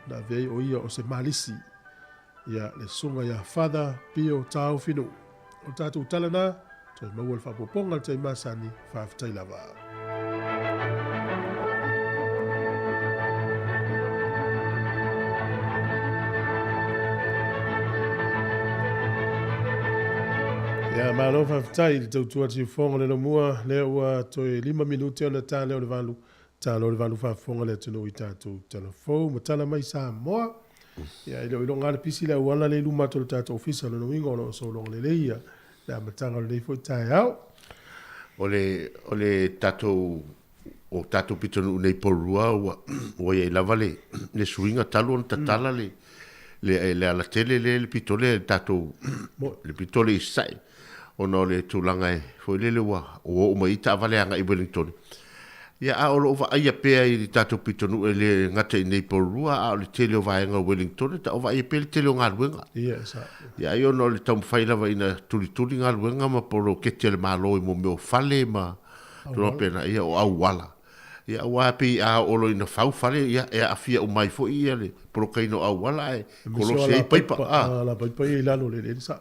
Speaker 1: na avea ai o ia o se Malisi, ia, le susuga ia Father Pio Taofinuu. O le tatou tala na, toe maua le faaopoopoga i le taimi masani, faafetai lava. Ia, malo faafetai i le tautua atu i fofoga o le Laumua, lea ua toe 5 minute ona ta lea o le 8, ta loa le 8 faafofoga le atunuu i tatou tala fou ma tala mai Samoa. Ia, e le o iloga lava le pisi le auala lea i luma atu o le tatou ofisa, o lona uiga o lo o sologa lelei ia le amataga o lenei foi taeao.
Speaker 6: O le, o le tatou, o tatou pitonuu nei Porirua ua, ua i ai lava le, le suiga talu ona tatala le, le, le alatele lea i le pito lea, le tatou, le pito lea i Sasae, ona o le tulaga e, foi lele ua, ua oo mai ai taavale agai i Wellington. Ia, a o lo o vaaia pea i le tatou pitonuu e le gata i nei Porirua, a o le tele o vaega o Wellington, e vaaia pea le tele o galuega.
Speaker 1: Ia, e sao.
Speaker 6: Ia, ai ona o le taumafai lava ina tulituli galuega ma poloketi a le Malo i mea o fale ma tulaga faapena, ia, o auala. Ia, aua pei a oo loa ina fau fale, ia, e aafia uma ai foi ia le polokaina o auala ae kolosi ai paipa.
Speaker 1: A la paipa ia i lalo o le eleele, sao.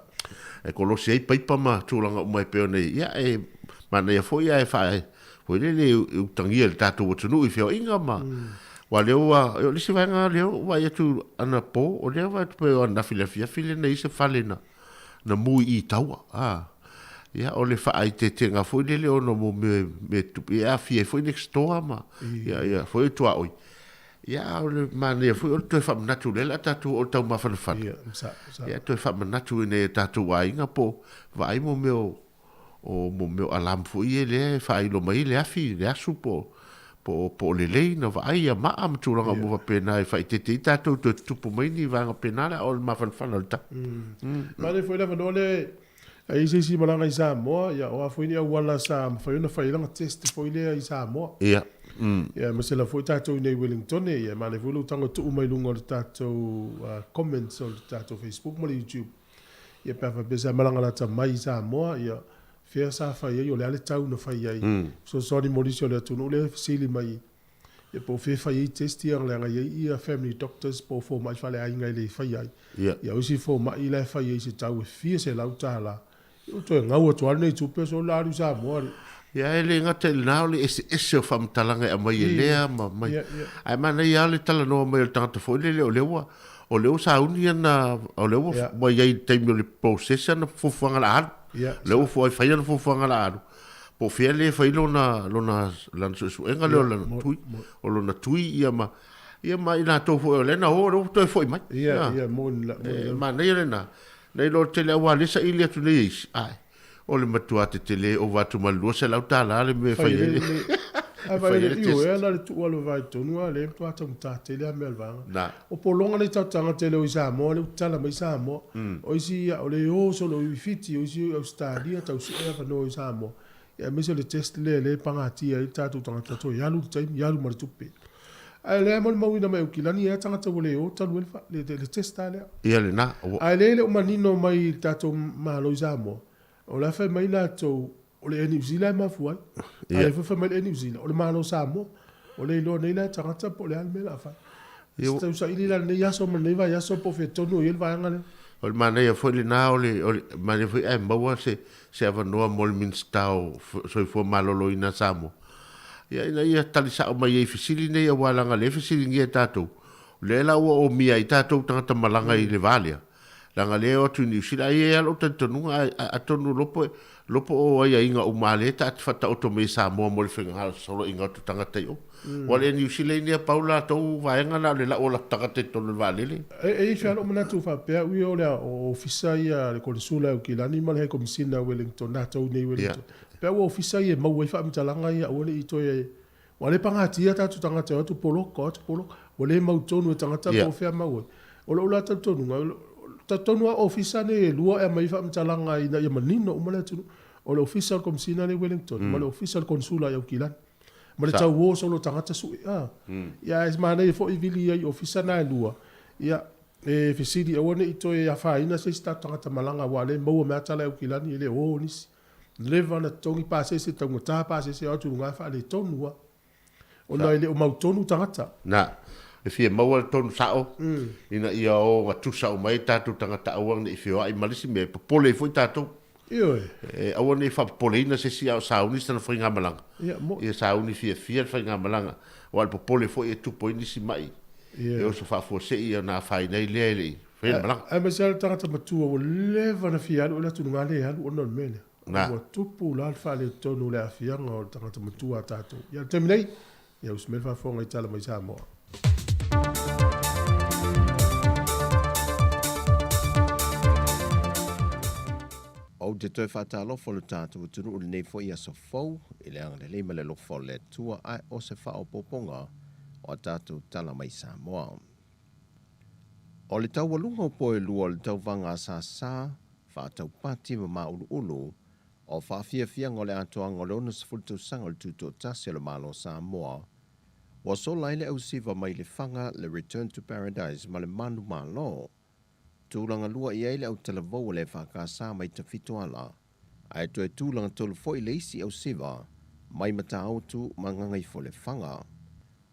Speaker 6: E kolosi ai paipa ma tulaga uma e pei ona i ai. Ia, e manaia foi ae faa foi lele e utagia e le tatou atunuu i feoaiga ma aua lea ua o le isi vaega lea ua vaai atu anapo o lea vaai atu pei o ananafi i le afiafi lea na i ai se fale na na mu i Itaua a ia o le faaeteetega foi lele ona mo mea mea tupu e aafia ai foi next door ma ia ia foi tuaoi ia a o le manaia foi o le toe faamanatu lea o le a tatou oo i le taumafanafana ia toe faamanatu ina ia tatou aiga po o vaai mo mea o o mo mea o alarm foi ia lea e faailo mai ai le afi, le asu po o po o lelei na vaai ia maa ma tulaga uma faapena e faaeteete ai tatou toe tutupu mai ni vaega pena le a o le mafanafana o le tau.
Speaker 1: Manaia foi le avanoa lea a i ai se isi malaga i Samoa, ia o a foi ni auala sa mafai ona fai ai lana test foi lea i Samoa.
Speaker 6: Ia.
Speaker 1: Ia aemaise lava foi tatou i inei i Wellington, ia manaia foi lou tago e tuu mai luga o le tatou comments o le tatou Facebook ma le YouTube. Ia pe a faapea sa malaga lata mai i Samoa, ia fea sa fai ai, o le a le tau na fai ai. Fesoasoani mo nisi o le atunuu lea e fesili mai, ia po o fea e fai ai test ia leaga e i ai ia family doctors po o fomai faaleaiga e le faia ai. Ia o isi fomai la e fai ai i se tau e fia $100. Ia ua toe gau atu lava lenei tupe so la alu i Samoa le.
Speaker 6: Ia e le gata i lena o le eseese o faamatalaga e aumai e lea ma mai. Ae manaia lava le talanoa mai o le tagata foi lele o lea ua o lea ua sauni ana o lea ua ua i ai i le taimi o le process ana fuafuaga o le a alu. O lea ua fua fai ana fuafuaga o le a alu. Po o fea lea e fai lona lona lana suesuega lea o lana tui o lona tui ia ma ia ma i latou foi o lea na o o lea ua toe foi mai.
Speaker 1: Ia ia moni la moni
Speaker 6: E manaia lena. Nei lo le tele aua lea saili atu nei e isi, ae o le matua tetele ova atu ma le $200 le mea e fai ai le
Speaker 1: e fai ai le test. Ioe, na le tuu alo vai tonu a le matua taugata tele a mea o le vaega.
Speaker 6: Na.
Speaker 1: O pologa nei tatou tagata e le o i Samoa, lea ua tatala mai Samoa. O isi ia o le o solo i Fiti, o isi o i Ausetalia, tau sue avanoa i Samoa. Ia aemaise o le test lea lea e pagatia ai le tatou tagata toe alu le taimi, alu ma le tupe. Ae o lea e molimauina mai e Aukilani e a tagata ua le o talu ai le, le, le test a lea.
Speaker 6: Ia lena.
Speaker 1: Ua. Ae lea e le o manino mai i le tatou Malo i Samoa, o la e fai mai latou o le Air New Zealand e mafua ai. Ae lea foi fai mai le Air New Zealand, o le Malo o Samoa. Ua le iloa nei la e tagata po o le a le mea o le a fai. Se tausaili la lenei aso ma lenei vaiaso po o fea tonu o i ai le vaega lea.
Speaker 6: O le manaia foi lena, o le, o le manaia foi ae maua se, se avanoa mo le Minisita o Soifua Maloloina a Samoa, ia ina ia tali sao mai ai i fesili nei aua leaga o lea e fesiligia e tatou, o lea la ua omia ai tatou tagata malaga i le va lea, leaga o lea e o atu i Niu Sila. Ae i ai lava lou talitonuga, atonu lopo, lopo o aiaiga uma a lea ta te faataoto mai e Samoa mo le fegasoloaiga o tagata i o. Ua le Niu Sila i nea pau latou vaega na o le lau o latou tagata i totonu o le vaalele.
Speaker 1: E i ai fea lou manatu faapea au ia o le ofisa ia a le Konesula e Aukilani ma le Haikomisina a Wellington, latou nei i Wellington. Pea ua ofisa ia e maua ai faamatalaga ia aua ne i toe Ua le pagatia tatou tagata e o atu poloka, o atu poloka. Ua le mautonu e tagata po o fea mau ai. O lou la talitonuga, talitonu lava ofisa nei e lua e aumai ai faamatalaga ina ia manino uma le atunuu. O le ofisa o le Komesina lea i Wellington ma le ofisa o le Konesula i Aukilani. Ma le tauo solo o tagata sue. Ia ae manaia foi vili ai i ofisa na e lua, ia e fesili aua ne i toe afaina se isi tatou tagata malaga aua o lea e maua mai lava tala i Aukilani e le o nisi. Leva ona totogi pasese, taugata pasese, o atu i luga e faaletonu lava. Ona e le o mautonu tagata.
Speaker 6: Na, e fia maua le tonu sao, ina ia ogatusa uma ai tatou tagata aua ne i feoai ma le isi mea, e popole ai foi tatou.
Speaker 1: Ioe.
Speaker 6: E aua ne i faapopoleina se isi a o sauni sana faigamalaga.
Speaker 1: Ia,
Speaker 6: mo'i. Ia sauni fiafia le faigamalaga, aua o le popole foi e tupu ai nisi mai, e oso faafuasei ona afaina ai lea e le i faia le malaga.
Speaker 1: Aemaise lava le tagata matua ua leva ona fia alu, o le atunuga lea e alu ona o le mea lea.
Speaker 6: Na.
Speaker 1: Ua tupu la le faaletonu o le aafiaga o le tagata matua a tatou. Ia, o le taimi nei, ia usi mai le faafofoga i Tala Mai Samoa.
Speaker 8: Ou te toe faatalofa lo tatou atunuu i lenei foi aso fou, i le agalelei ma le alofa o le Atua, ae o se faaopoopoga o a tatou tala mai Samoa. O le taualuga o po e lua o le tauvaga a Sasa, faataupati ma māuluulu, o faafiafiaga o le atoaga o le 60 tausaga o le Tutoatasi o le Malo o Samoa, ua sola ai le ausiva mai Lefaga le Return to Paradise ma le Manumalo. Tulaga lua i ai le autalavou o le EFKS mai Tafitoala, ae toe tulaga tolu foi le isi ausiva mai Matautu ma Gagaifolefaga.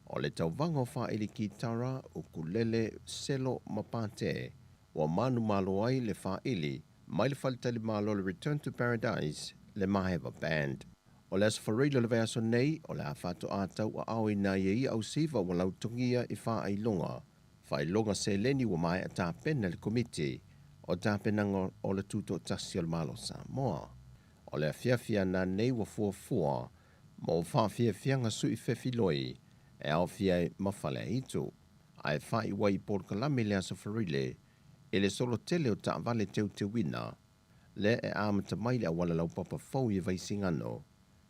Speaker 8: O le tauvaga o faaili kitara, ukulele, selo ma pate ua manumalo ai le faaili mai le faletalimalo o le Return to Paradise, le Maeva Band. O le Aso Faraile o le vaiaso nei, o le a faatoa tauaaoina ai e ia ausiva ua lautogia i faailoga, faailoga seleni ua maea tapena e le Komiti o Tapenaga o le Tutoatasi o le Malo o Samoa. O le afiafi ana nei ua fuafua mo faafiafiaga sui fefiloi e aofia ai ma Faleaitu, ae faaiu ai i polokalame i le Aso Faraile i le solo tele o taavale teuteuina lea e amata mai le auala laupapa fou i Vaisigano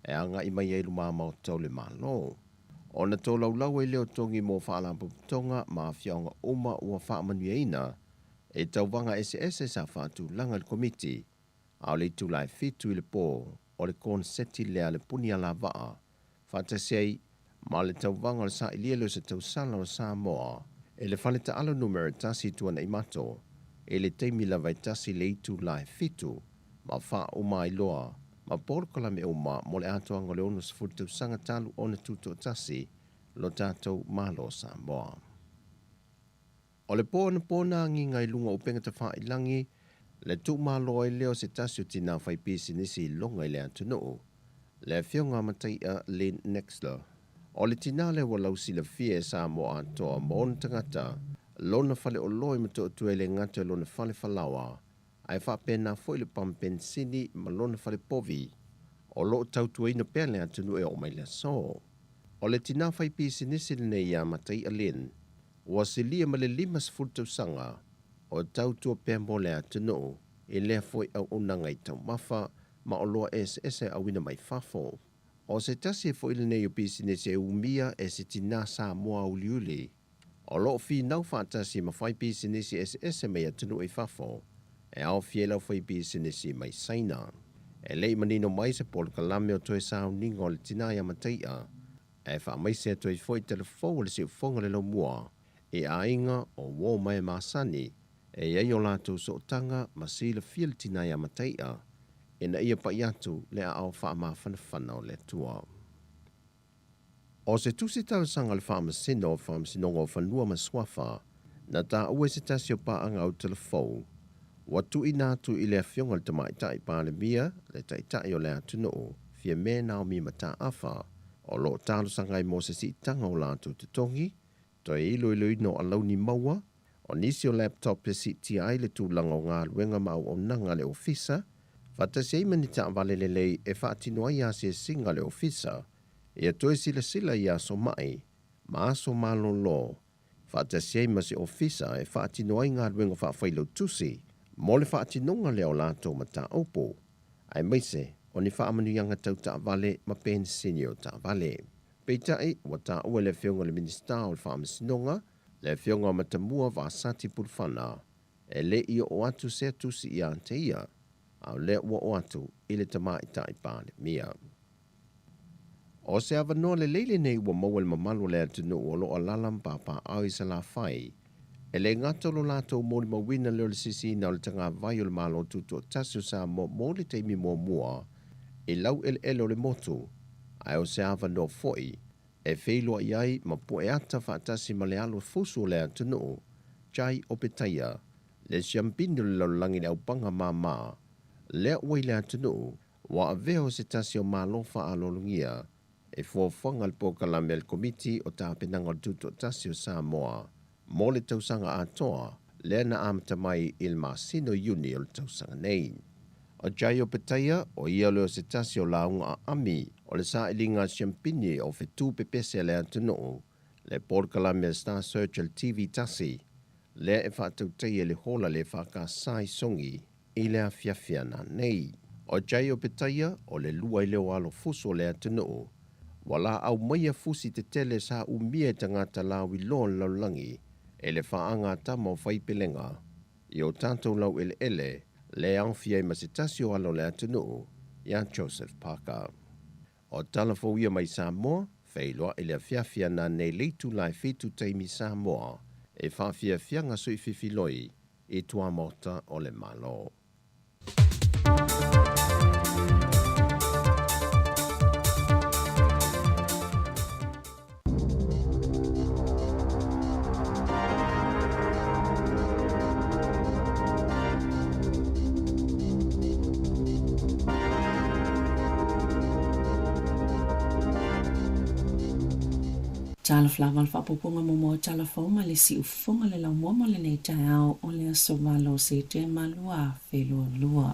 Speaker 8: e agai mai ai luma maota o le Malo. Ona tolaulau ai lea o togi mo faalapotopotoga ma afioaga uma ua faamanuiaina e tauvaga eseese sa faatulaga e le Komiti a o le itula e fitu i le po o le konseti lea a le puni alavaa faatasi ai ma le tauvaga o le sailia lea o se tausala o Samoa e le fale taalo numera tasi i Tuanaimato i le taimi lava e tasi le itula e fitu ma faauma ai loa ma polokalame uma mo le atoaga o le 60 tausaga talu ona tutoatasi lo tatou Malo o Samoa. O le po anapo na agiga i luga o upega tafailangi, le tuumalo ai lea o se tasi o tinā fai pisinisi i loga i le atunuu, le afioga a Mataia Lynn Nexler. O le tinā lea ua lausilafia e Samoa atoa ma ona tagata, lona faleoloa i Motootua e le gata i lona fale falaoa, ae faapena foi le pampensini ma lona fale povi, o lo o tautuaina pea le atunuu e oo mai le aso. O le tinā fai pisinisi lenei ia Mataia Lynn, Ua silia ma le 50 tausaga o tautua pea mo le atunuu i lea foi auaunaga i taumafa ma oloa eseese e auina mai fafo. O se tasi foi lenei o pisinisi e umia e se tinā Samoa uliuli o lo o finau faatasi ma fai pisinisi eseese mai atunuu i fafo e aofia i lau fai pisinisi mai Saina. E le i manino mai se polokalame o toe sauniga o le tinā ia Mataia Ae faamaise atu ai foi telefou o le siufofoga o le laumua i aiga o uo mai e masani e i ai o latou sootaga ma silafia le tina ia Matai'a ina ia pa'i atu le aao faamafanafana o le Atua. O se tusi talosaga a le Faamasino o Faamasinoga o Fanua ma Suafa, na taua e se tasi o paaga autalavou, ua tuuina atu i le Afioga i le Tamaitai Palemia, le Taitai o le atunuu, Fiame Naomi Mataafa, o lo o talosaga ai mo se siitaga o latou totogi, toe iloiloina o alauni maua, o nisi o laptop e siitia ai le tulaga o galuega ma auaunaga a le ofisa, faatasi ai ma ni taavale lelei e faatino ai asiasiga a le ofisa, ia toe silasila i aso mai ma aso malolo, faatasi ai ma se ofisa e faatino ai galuega faafailautusi mo le faatinoga lea o latou mataupu, aemaise o ni faamanuiaga tau taavale ma penisini o taavale. Peitai, ua taua e le Afioga i le Minisita o le Faamasinoga, le Afioga Matamua Vasati Pulufana, e le i oo atu sea tusi ia te ia, a o lea ua oo atu i le Tamaitai Palemia. O se avanoa lelei lenei ua maua e le mamalu o le atunuu o lo o alaala ma papaaao i Salafai, e le gata o lo latou molimauina lea o le sisiina o le tagavai o le Malo Tutoatasi o Samoa mo le taimi muamua i laueleele o le motu, ae o se avanoa foi e feiloai ai ma pueata faatasi ma le alo fusu o le atunuu, Jai Opetaia, le siampini o le lalolagi i le aupaga māmā lea ua i le atunuu, ua avea o se tasi o Malo faaaloalogia e fuafuaga le polokalame a le Komiti o Tapenaga o le Tutoatasi o Samoa mo le tausaga atoa lea na amata mai i le masina o Iuni o le tausaga nei. O Jai Opetaia, o ia lea o se tasi o lauga aami o le sailiga a siampini o fetu pepese a le atunuu, le polokalame a Star Search a le TV tasi, lea e faatautaia i le hola le EFKS i Sogi i le afiafi ananei. O Jay Opetaia, o le lua i leo alo fusu o le atunuu, ua laau maia fusi tetele sa umia e tagata lauiloa o le lalolagi e le faaga a tama o Faipelega i o tatou laueleele le aofia ai ma se tasi o alo o le atunuu ia Joseph Parker. O tala fou ia mai Samoa, feiloai le afiafi ananei le itula e 7 taimi Samoa e faafiafiaga suififiloi i tuamaota o le Malo.
Speaker 3: Talofa lava le faaopoopoga muamua o tala fou ma le siufofoga le laumua mo lenei taeao o le aso 8 o Setema 2022.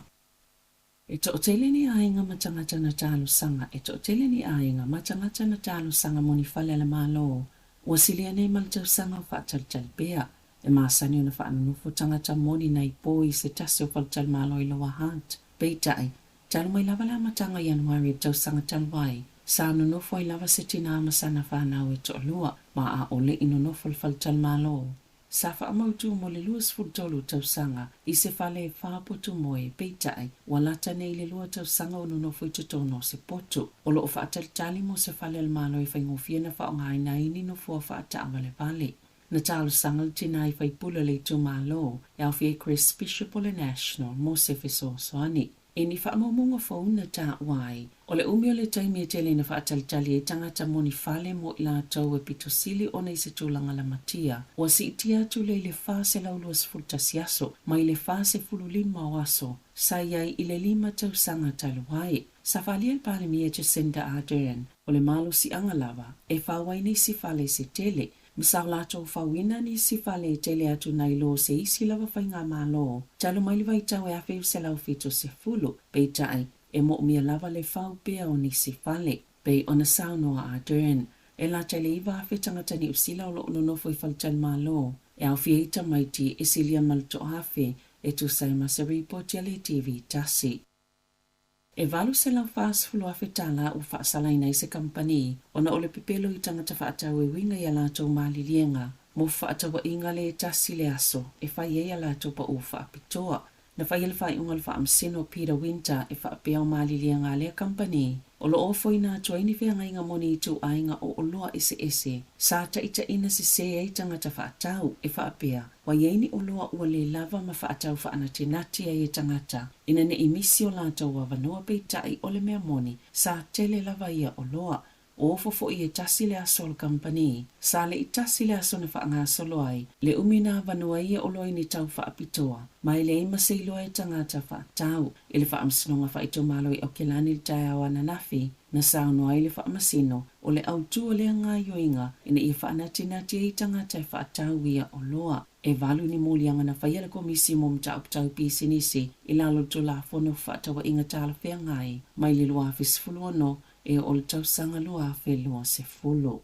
Speaker 3: E toatele ni aiga ma tagata na talosaga, e toatele ni aiga ma tagata na talosaga mo ni fale a le Malo ua silia nei ma le tausaga o faatalitali pea. E masani ona faanonofo tagata moni nai po i se tasi o faletalimalo i Lower Hutt. Peitai, talu mai lava le amataga o Ianuari i le tausaga talu ai, sa nonofo ai lava se tinā ma sana fanau e toalua, ma ʻaʻole i nonofo i le faletalimalo. Sa faamautu mo le 23 tausaga i se fale e fā potu moe, peitai, ua lata nei le 2 tausaga o nonofo i totonu o se potu. O lo o faatalitali mo se fale a le Malo e faigofie ona faaaogaina ai ni nofoa faataavalevale. Na talosaga le tinā i sui usufono o le itumalo, e aofia ai Chris Bishop o le National mo se fesoasoani. E ni faamaumauga fou na taua ai, o le umi o le taimi e tele ina faatalitali ai tagata mo ni fale mo i latou e pito sili ona i se tulaga lamatia, ua siitia atu lea i le 421 aso, mai le 45 o aso sa i ai i le 5 tausaga talu ai. Sa faaalia e le Palemia Jacinda Ardern, o le malosiaga lava e fau ai nisi fale se tele, ma sa latou fauina nisi fale e tele atu nai lo se isi lava faigamalo talu mai le vaitau e 1970, peitai e moomia lava le fau pea o nisi fale. Pei ona saunoa Ardern, e lata i le 9,000 tagata Niu Sila o lo o nonofo i faletalimalo, e aofia ai tamaiti e silia ma le 1,000, e tusa ai ma se ripoti a le TV tasi. E $840,000 ua faasalaina ai se kamupani ona o le pepelo i tagata faatau e uiga i a latou maliliega mo fefaatauaiga le tasi le aso e fai ai a latou pau faapitoa. Na faia le faaiuga a le Faamasino Peter Winter e faapea o maliliega a lea kamupani o lo o ofoina atu ai ni feagaiga mo ni ituaiga o oloa eseese sa taitaiina sesē ai tagata faatau e faapea ua i ai ni oloa ua le lava ma faatau faanatinati ai e tagata ina ne i misi o latou avanoa, peitai o le mea moni sa tele lava ia oloa. Ua ofo foi e tasi le aso o le kamupani. Sa le i tasi le aso na faagasolo ai le umi na avanoa ai e oloa i ni tau faapitoa, ma e leai ma se iloa e tagata faatau. I le Faamasinoga Faaitumalo i Aokelani i le taeao ananafi, na saunoa ai le Faamasino, o le autu o lea gaoioiga ina ia faanatinati ai tagata e faatau ia oloa. E valu ni moliaga na faia le Komisi mo Mataupu Tau Pisinisi i lalo o le Tulafono o Fefaatauaiga Talafeagai mai le 2016 e oo i le tausaga 2020.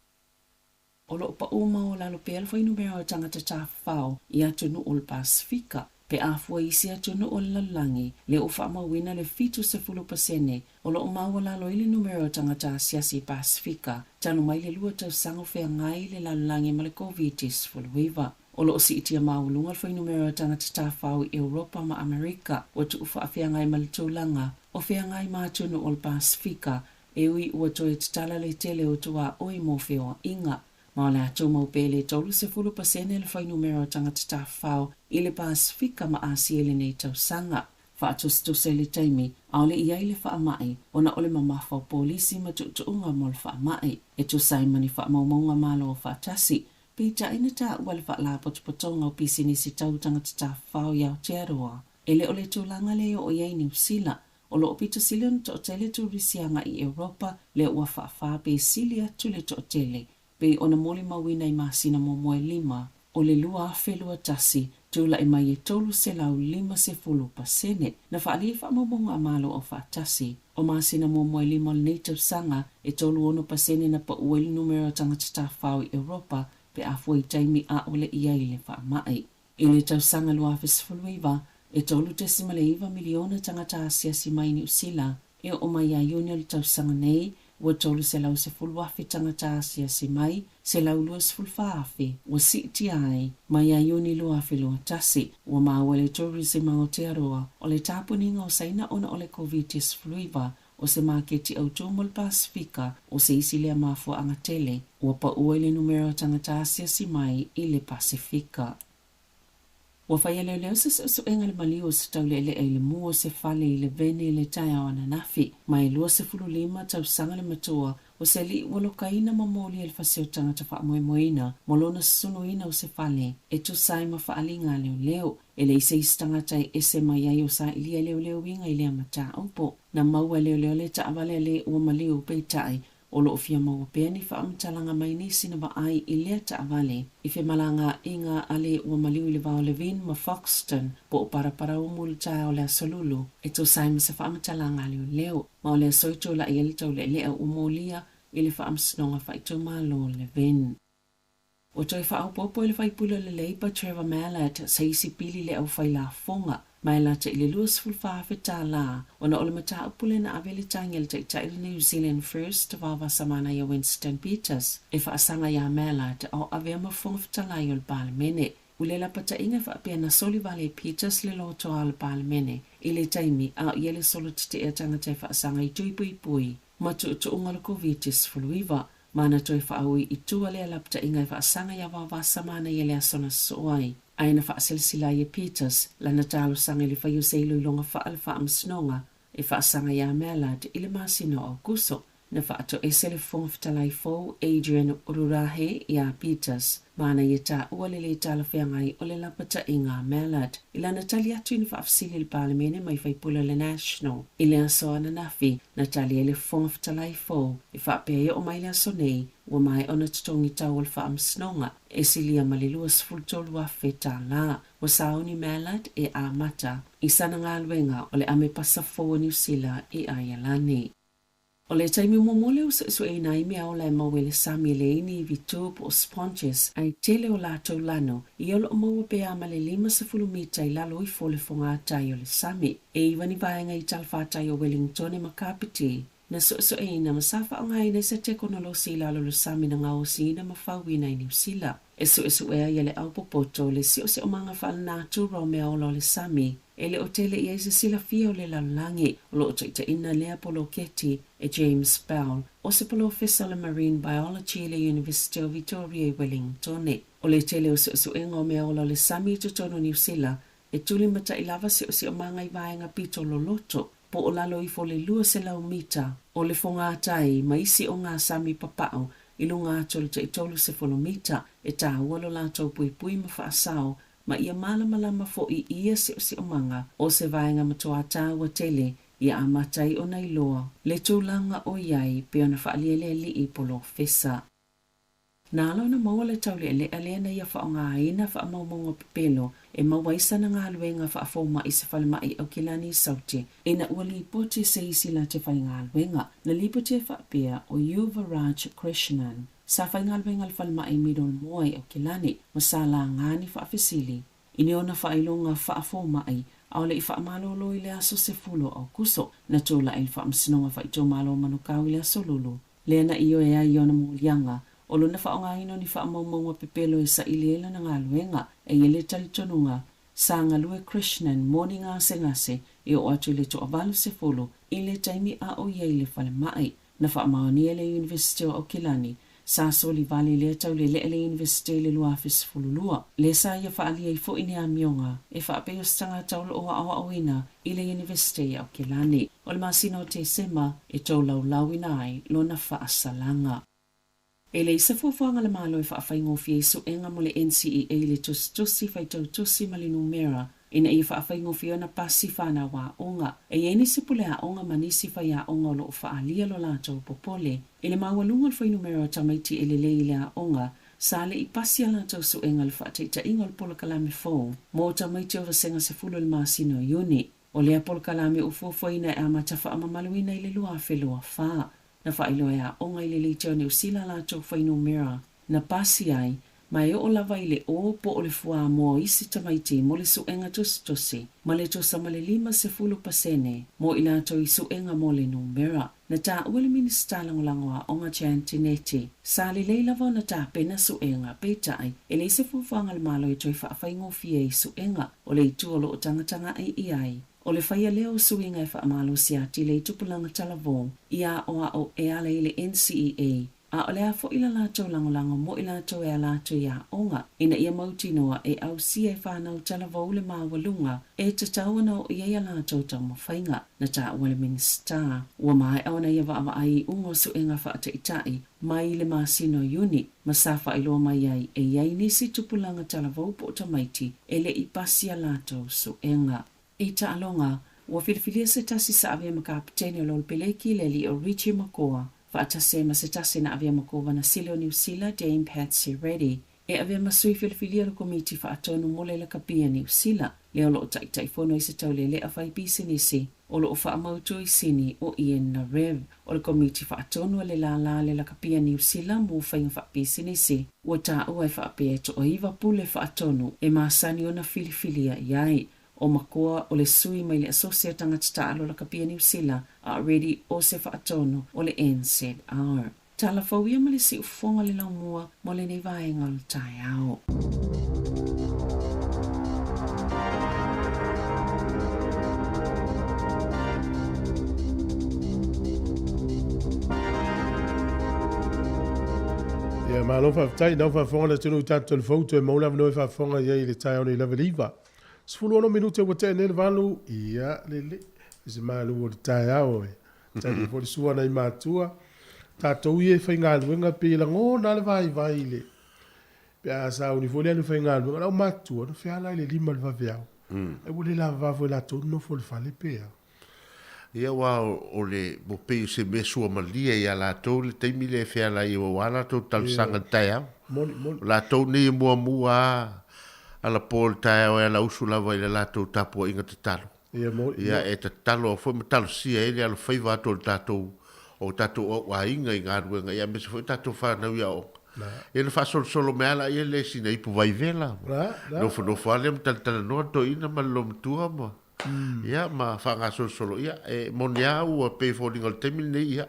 Speaker 3: O lo o pau maualalo pea le fuainumera o tagata tafafao i atunuu o le Pasefika pe a fua i isi atunuu o le lalolagi, lea ua faamauina le 70% o lo o maualalo ai le numera o tagata asiasi i Pasefika talu mai le lua tausaga o feagai le lalolagi ma le Koviti-19. O lo o siitia maualuga le fuainumera o tagata tafafao i Europa ma Amerika ua tuufaafeagai ma le tulaga o feagai ma atunuu o le Pasefika, e ui ua toe tatala le tele o tuaoi mo feoaiga. Ma o le a tumau pea le 30% le fuainumera o tagata tafafao i le Pasefika ma Asia i lenei tausaga. Faatusatusa i le taimi ʻaʻole i ai le faamai ona o le mamafa o polisi ma tuutuuga mo le faamai, e tusa ai ma ni faamaumauga Malo Aufaatasi. Peitai na taua le Faalapotopotoga o Pisinisi Tau Tagata Tafafao i Aotearoa, e le o le tulaga lea e oo i ai Niu Sila. O lo o pito sili ona toatele turisi agai i Europa lea ua faafa pe sili atu le toatele pei ona molimauina i masina muamua e lima o le 2021, tulai mai e 350%. Na faaalia i faamaumauga a Malo Aufaatasi, o masina muamua e lima o lenei tausaga, e 36% na pau ai le numera o tagata tafafao i Europa pe a fua i taimi ʻaʻole i ai le faamai. I le tausaga 2019, e 3.9 miliona tagata asiasi mai Niu Sila. E oo mai ia Iuni o le tausaga nei, ua 310,000 tagata asiasi mai, 124,000 ua siitia ai. Mai ia Iuni 2021, ua maua e le Tourism Aotearoa o le tapuniga o Saina ona o le Koviti-19 o se maketi autū mo le Pasefika, o se isi lea mafuaaga tele ua pau ai le numera o tagata asiasi mai i le Pasefika. Ua faia leoleo se suesuega i le maliu o se tauleelea i le mu o se fale i Levene i le taeao ananafi. Ma e 25 tausaga le matua o se alii ua lokaina ma molia i le fasi o tagata faamoemoeina mo lona susunuina o se fale e tusa ai ma faaaliga a leoleo. E leai se isi tagata e ese mai ai o sailia leoleoiga i lea mataupu. Na maua e leoleo le taavale a le ua maliu, peitai, o lo o fia maua pea ni faamatalaga mai nisi na vaai i lea taavale i femalagaaiga a le ua maliu i le va o Levin ma Foxton po o Paraparaumu i le taeao o le Aso Lulu e tusa ai ma se faamatalaga a leoleo. Ma o le aso i tulai ai le taulealea ua molia i le Faamasinoga Faaitumalo o Levin. Ua toe faaopoopo e le faipule o le Labour Trevor Mallard se isi pili i le aufai lafoga ma e lata i le $24,000 ona o le mataupu lea na ave le tagi a le taitai o le New Zealand First Vaovasamana ia Winston Peters e faasaga iā Mallard a o avea ma Fofoga Fetalai o le Palemene. O le lapataiga e faapea na soli wale e Peters le lotoa o le Palemene i le taimi a o i ai le solo tete'e a tagata e faasaga i tui puipui ma tuutuuga o le Koviti-19. Ma na toe faaui i tua lea lapataiga e faasaga iā Vaovasamana ia le aso na sosoo ai. Ae na faaselasela ai e Peters lana talosaga i le fai o se iloiloga faa le Faamasinoga e faasaga iā Mallard i le masina o Aokuso. Na faatoese le Fofoga Fetalai fou Adrian Rurahe iā Peters ma na ia taua le lē talafeagai o le lapataiga a Mallard. I lana tali atu i ni faafesili i le Palemene mai faipule o le National i le aso ananafi, na tali ai le Fofoga Fetalai fou e faapea e oo mai le aso nei ua maea ona totogi tau o le faamasinoga e silia ma le $23,000. Ua sauni Mallard e amata i sana galuega o le Amepasa fou o Niu Sila i Aialani. O le taimi muamua lea ua suesueina ai meaola e maua i le sami e leai ni ivi tū po o sponges, ae tele o latou lano ia o lo o maua pea ma le 50 mita i lalo ifo o le fogātai o le sami. E iwa ni vaega i talafātai o Wellingtone ma Kapiti na suesueina ma sa faaaogaina i se tekonolosi i lalo o le sami na gaosiina ma fauina i Niu Sila. E suesuea ia le au popoto le siosiomaga faalenatura o meaola o le sami e le o tele i ai se silafia o le lalolagi. O lo o taitaiina lea poloketi e James Bell, o se polofesa o le Marine Biology i le University o Vitoria i Wellingtone. O le tele o suesuega o meaola o le sami i totonu o Niu Sila e tulimatai lava siosiomaga i vaega pito loloto. po o lalo ifo o le 200 mita o le fogatai ma isi ogasami papa'o i luga atu o le tai 30 mita, e tāua lo latou puipui ma fa'asao ma ia malamalama fo'i i ia si'osi'omaga o se vaega matuā tāua tele ia amata ai ona iloa le tulaga o i ai pei ona fa'aalia e le ali'i polofesa. Na ala ona maua le taule'ale'a lea na ia fa'aogaina fa'amaumauga pepelo e maua ai sana galuega fa'afoma'i i se falema'i Aukilani i Saute ina ua lipoti se isi late faigaluega. Na lipoti ai fa'apea o Yuvaraj Krishnan sa faigaluega i le falema'i Middlemoa i Aukilani ma sa lagā ni fa'afesili i ni ona fa'ailoga fa'afoma'i ʻaʻole i fa'amalōlō i le aso 10 o ʻAukuso. Na tula'i i le Fa'amasinoga Fa'aitumalo o Manukau i le aso Lulu lea na ioe ai i ona moliaga o lona faaaogaina o ni faamaumauga pepelo e saili ai lana galuega. E i ai le talitonuga, sa galue Krishnan mo ni gasegase e oo atu i le toavalusefulu i le taimi a o i ai i le falemaʻi. Na faamaonia e le Iunivesite o Aukilani, sa soli vale lea tauleleʻe le Iunivesite i le 2012, lea sa ia faaalia ai foʻi ni amioga e faapei o se tagata o loo aʻoaʻoina i le Iunivesite i Aukilani. O le masina o Tesema e tolaulauina ai lona faasalaga. E leai se fuafuaga a le Malo e faafaigofie ai suega mo le NCEA i le tusitusi, faitau tusi ma le numera ina ia faafaigofie ona pasi fanau aoga. E i ai nisi pule aoga ma nisi faiaoga o lo o faaalia lo latou popole i le maualuga o le fuainumera o tamaiti e lelei i le aoga sa le i pasi a latou suega i le faataitaiga o le polokalame fou mo tamaiti o vasega 10 i le masina o Iuni. O lea polokalame ua fuafuaina e amata faamamaluina i le 2024. Na faailoa e aoga i le leitio a Niu Sila a latou fuainumera na pasi ai, ma e oo lava i le o po o le fuamoa o isi tamaiti mo le suega tusitusi ma le tusa ma le 50% mo i latou i suega mo le numera. Na taua le Minisita Lagolago Aoga Jan Tinetti, sa lelei lava ona tapena suega, peitai, e leai se fuafuaga a le Malo e toe faafaigofie ai suega o le itu o lo o tagatagaʻi i ai. O le faia lea o suiga e faamalosi atili ai tupulaga talavou i aʻoaʻo e ala i le NCEA, A o le a foʻi la latou lagolago mo i latou e ala atu i aoga, ina ia mautinoa e ausia e fanau talavou le maualuga e tatau ona oo i ai a latou taumafaiga. Na taua le Minisita, ua maea ona ia vaavaai i iuga o suega faataitaʻi mai le masina o Iuni, ma sa faailoa mai ai e i ai nisi tupulaga talavou po o tamaiti e le i pasi a latou suega. I taaloga, ua filifilia se tasi sa avea ma kaputene o le Olopeleki, le alii o Richie McCaw, faatasi ai ma se tasi na avea ma Kovana Sili o Niu Sila, Dame Patsy Reddy, e avea ma sui filifilia o le Komiti Faatonu mo le Lakapia Niu Sila, lea o lo o taitaifono i se taulealea fai pisinisi o lo o faamautu i Sini o Ian Narev. O le Komiti Faatonu a le Lālā le Lakapia Niu Sila mo Faiga Faapisinisi, ua taua e faapea e toaiva pule faatonu e masani ona filifilia i ai. O McCaw o le sui mai le Asosi a Tagata Taalo Lakapia Niu Sila a Reddy o se faatonu o le NZR. Tala fou ia ma le siufofoga o le laumua mo lenei vaega o le taeao.
Speaker 1: Ia, malo faafetai. Nau faafofoga le atunuu i tatou telefou, toe maua le avanoa e faafofoga i ai i le taeao nei lava i le iva. 16 minute ua tea nei le valu, ia, lele, se malu o le taeao e. Taimi foi le sua nai matua. Tatou ia e faigaluega pei e lagona lava le vaivai i le, pe a sauni foi le alu e faigaluega, lau matua na feala i le lima i le vaveao. Ai ua le lavava foi latou le nofo i le fale pe a.
Speaker 6: Ia aua o le, ua pei o se mea suamalie ia latou le taimi lea e feala ai aua latou talosaga i le taeao.
Speaker 1: Moni, moni.
Speaker 6: O latou nei e muamua lava alapo i le taeao e ala usu lava i le latou tapuaiga tatalo.
Speaker 1: Ia, moni,
Speaker 6: Ia e tatalo foi ma talosia ai le alofaiva atu o le tatou, o tatou auaiga i galuega, ia aemaise foi tatou fanau i aoga. Ia na faasolosolo mai lava laia le sina ipu vaivela. Nofonofo lava lea ma talatalanoa le toeaina ma le loomatua ma Ia, ma faagasolosolo, ia, e moni lava ua pei e foliga o le taimi lenei, ia,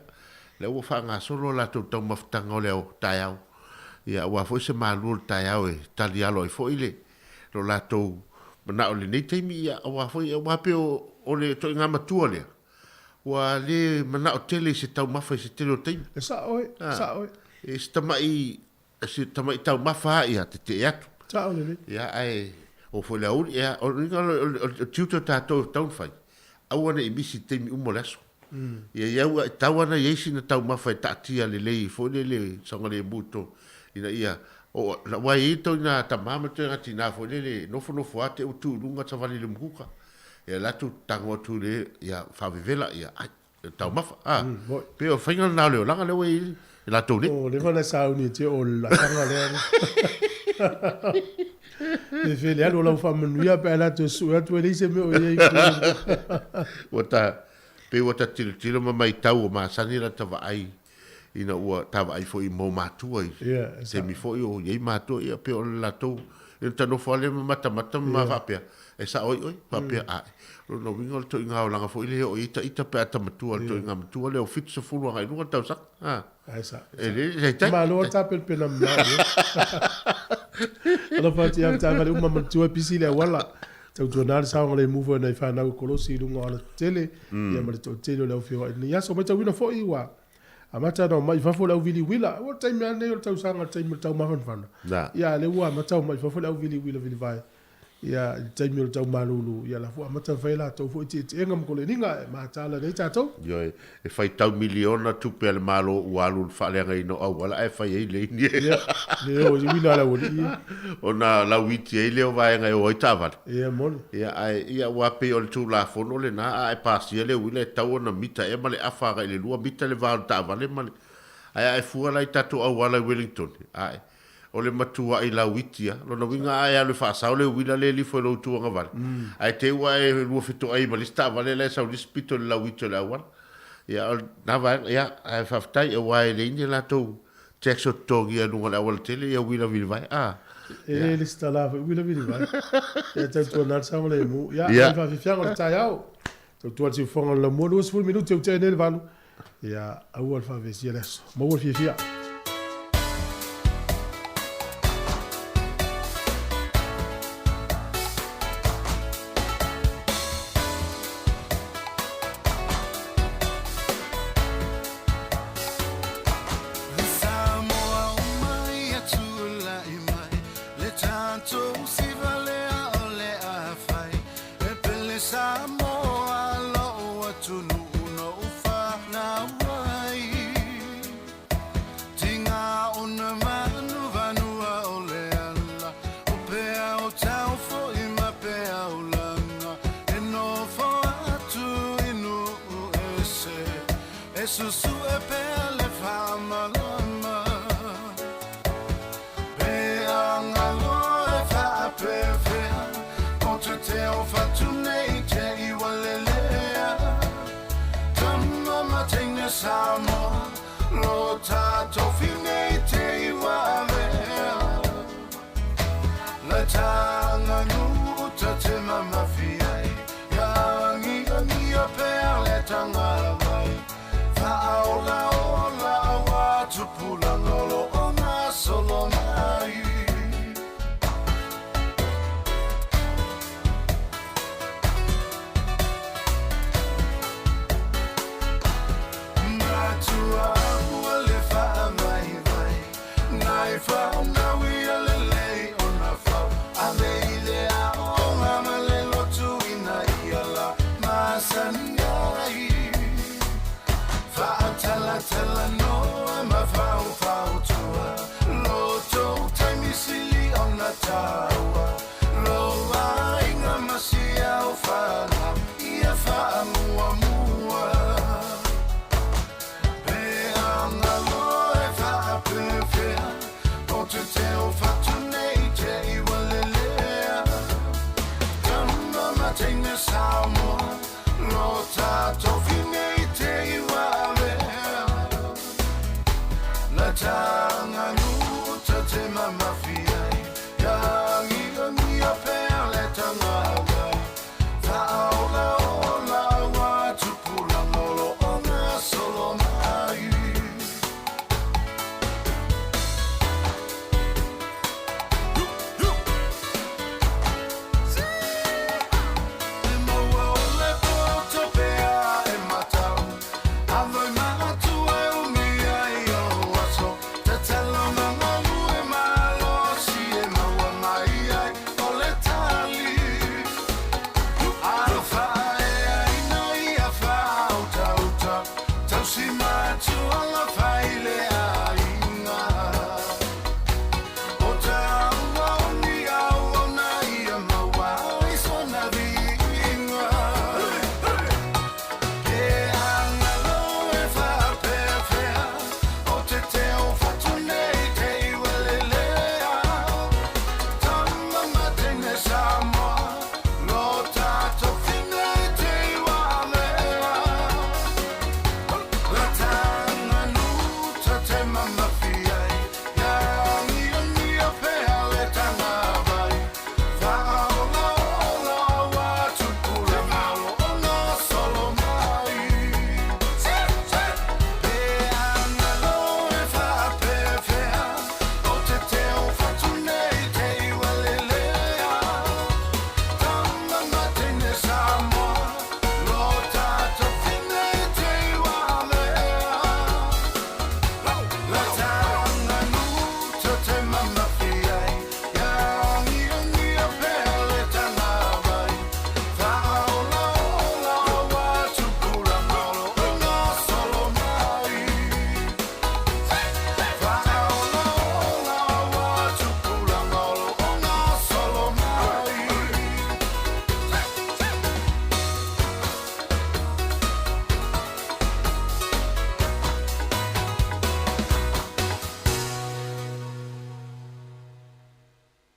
Speaker 6: lea ua faagasolo a latou taumafataga o le ao taeao, ia, aua foi se malu o le taeao e tali alo ai foi le lo latou manao i lenei taimi, ia, aua foi, aua pei o, o le ituaiga matua lea, ua le manao tele i se taumafa i se tele o taimi.
Speaker 1: E sao e, sao e.
Speaker 6: E se tamai Si tamai taumafa a ia tetee atu.
Speaker 1: Sao lelei.
Speaker 6: Ia ae o foi le aoauli, ia o le uiga o le tiute o tatou e tatau ona fai, Aua ne i misi i taimi uma o le aso. Ia i au, e tatau lava ona i ai sina taumafa e taatia lelei foi lele saogalemu i totonu, ina ia oo, aua e i ai ituaiga tama ma ituaiga tina foi lele e nofonofo lava te i ua tu i luga savali i le umukuka. Ia latou tago atu i le, ia faavevela, ia ai, e taumafa. A, pei o le faiga lena o le olaga lea ua i ai i latou nei.
Speaker 1: O leva ona sauni e te o le lataga lea. E fe le alu o lau faamanuia pe a latou sue atu e leai se mea o i ai.
Speaker 6: Ua ta, pei ua ta tilotilo ma maitau ua masani lata vaai ina ua ta vaai foi i mau matua i taimi foi o i ai matua, ia pei o le latou, ia ta nofo lava lea ma matamata ma faapea, E sao ai oe? Faapea, Ae. O lona uiga o le toiga olaga foi lea e oo i ai ta ita pe a ta matua, le toiga matua lea o 70 agai i luga le tausaga. A.
Speaker 1: Ae sao.
Speaker 6: E le, e tai.
Speaker 1: Malo lava tapenapena mamao i ai. Alofa atu ia taavale uma manatua e pisi le auala. Tautuana le saogalemu foi o nai fanau e kolosi i luga o alatetele ia ma le toatele o le aufeoai i lenei aso. Matauina foi ua amata ona omai i fafo le auvili uila. Ua le taimi lava lenei o le tausaga, le taimi o le taumafanafana. Ia a o lea ua amata omai i fafo le auvili uila vilivae. Ia, i le taimi o le tau malulu, ia la foi amata ona fai latou foi tietieega ma koleniga e mataala nei tatou.
Speaker 6: Ioe, e faitau miliona tupe a le Malo ua alu i le faaleagaina o auala ae fai ai lane.
Speaker 1: Ia, le o i uila a le aualii ia.
Speaker 6: Ona lauiti ai lea o vaega e o ai taavale.
Speaker 1: Ia, moni.
Speaker 6: Ia, ae, ia, aua pei o le Tulafono lena, a e pasia le uila e tatau ona mita ea ma le afa agai i le lua mita le va o le taavale ma le, ae a e fua la i tatou auala i Wellington, ae, O le matuai lauiti a. Lona uiga a e alu e faasao le uila lea e lifo i lou itu agavale, ae te i ua e lua fetoai ma le isi taavale la e sau i le isi pito i le lauiti o le auala. Ia, o lena vaega, ia, ae faafetai, aua e leai ni latou tax o totogia i luga o le aualatele, ia uila vilivae, a.
Speaker 1: E le lesitala foi uila vilivae. Ia tautuana le saogalemu. Ia, o le faafiafiaga o le taeao. Tautua le siufofoga o le laumua, 20 minute ua tea nei le 8. Ia, aua le faavesia le aso. Maua le fiafia.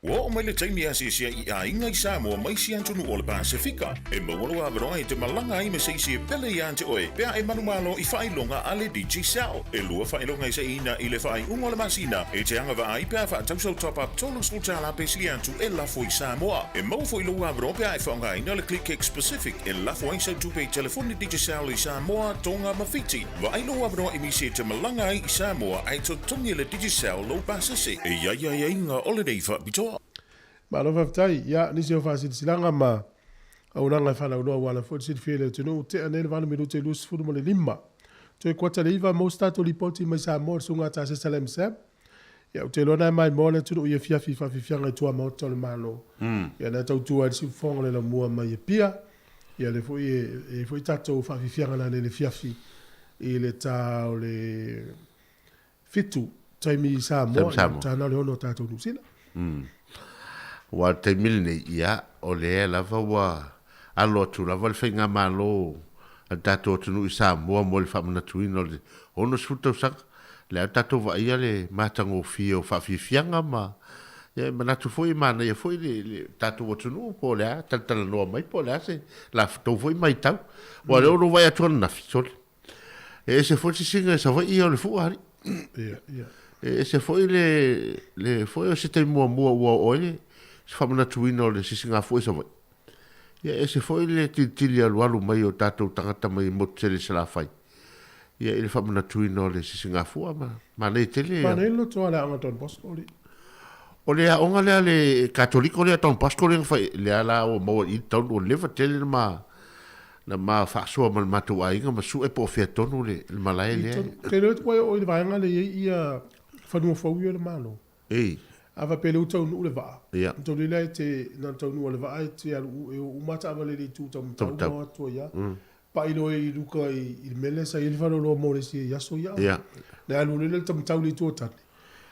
Speaker 9: Ua oo mai le taimi e asiasi ai i aiga i Samoa ma isi atunuu o le Pasefika. E maua lou avanoa e te malaga ai me se isi e pele iā te oe pe a e manumalo i faailoga a le Digicel. E lua faailoga e seiina i le faaiuga o le masina e te agavaa ai pe a faatau sau top-up $30 pe sili atu e lafo i Samoa. E maua foi lou avanoa pe a e faaaogaina le ClickX Pacific e lafo ai sau tupe i telefoni Digicel i Samoa, Tonga ma Fiti. Vaai lou avanoa e misi e te malaga ai i Samoa ae totogi e le Digicel lou pasese. E i ai aiaiga o lenei faapitoa.
Speaker 1: Malo faafetai. Ia, nisi o faasilasilaga ma auaunaga e faalauiloa ua ala foi le silafia i le atunuu, tea nei le 8 minute 25. Toe kuata le 9 maua se tatou lipoti mai Samoa i le susuga a Tasesa Lam Sam. Ia, ou te iloa na e maimoa le atunuu i afiafi i faafiafiaga i tuamaota o le Malo. Ia, na tautua ai le siufofoga o le laumua mai Apia. Ia, lea foi e i ai foi tatou faafiafiaga nanei i le afiafi i le ta o le 7 taimi i Samoa, ia, ta na o le 6 o tatou Niu Sila.
Speaker 6: Aua o le taimi lenei, ia, o lea lava ua alo atu lava le faigamalo a le tatou atunuu i Samoa mo le faamanatuina o le 60 tausaga. Lea lava tatou vaaia le matagofie o faafiafiaga ma, ia, e manatu foi e manaia foi le, le tatou atunuu po o le a, talatalanoa mai po o le a se latou foi matau. Aua o lea ua ou vaai atu ananafi, sole, e ese foi le sisiga i Savaii ia o le fua, alii.
Speaker 1: Ia, ia.
Speaker 6: E ese foi le, le foi o se taimi muamua ua oo ai le se faamanatuina o le sisigafua i Savaii. Ia e ese foi le tilitili alualu mai o tatou tagata mai motu tele i Salafai ia i le faamanatuina o le sisigafua ma manaia tele.
Speaker 1: Manaia le loto a le aoga Don Bosco alii.
Speaker 6: O le aoga lea a le Katoliko lea Don Bosco lea na fai lea la ua maua i i le taun ua leva tele na ma na ma faasoa ma le matou aiga ma sue po o fea tonu le malae lea.
Speaker 1: Ou te iloa ua e oo i le vaega lea e i ai ia fanua fou ia o le Malo.
Speaker 6: Ei.
Speaker 1: A faapea lea ua taunuu le vaa,
Speaker 6: Ia.
Speaker 1: na taunuu lea e te, na ona taunuu lava le vaa e te alu e o uma lava taavale i le itu taumatau ma o atu ai lava. Pai loa i luka i le mea lea sa i ai le faleoloa mo le isi aso ia.
Speaker 6: Ia.
Speaker 1: Na alu loa lea le taumatau i le itu o tane.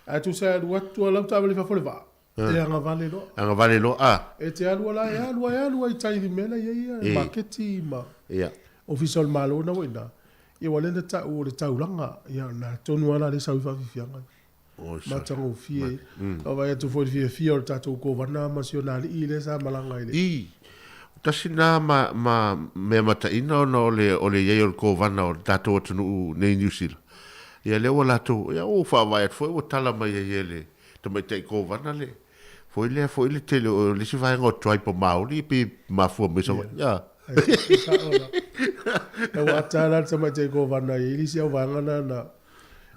Speaker 1: Ae tusa e alu atu lava lau taavale i fafo o le vaa, e agavale loa.
Speaker 6: Agavale loa, a.
Speaker 1: E te alu lava la, e alu lava, e alu lava i tai i le mea la e i ai le maketi ma
Speaker 6: Ia.
Speaker 1: Ofisa o le Malo na ua i ina. Ia ua lea na tau o le taulaga, ia na tonu lava la lea sau ai faafiafiaga. Matagofie. Ua vaai atu foi i le fiafia o le tatou Kovana ma si ona alii lea sa malaga i le.
Speaker 6: I, tasi lena ma, ma mea mataina ona o le, o le i ai o le Kovana o le tatou atunuu nei i Niu Sila. Ia lea ua latou, ia ua ou faavae atu foi ua tala mai ai e le tamaitai Kovana le, foi lea foi le tele o le isi vaega o tribe o Maori pei e mafua mai Savaii.
Speaker 1: Ia. E sao la. Na ua ata la le tamaitai Kovana i le isi au vaega na na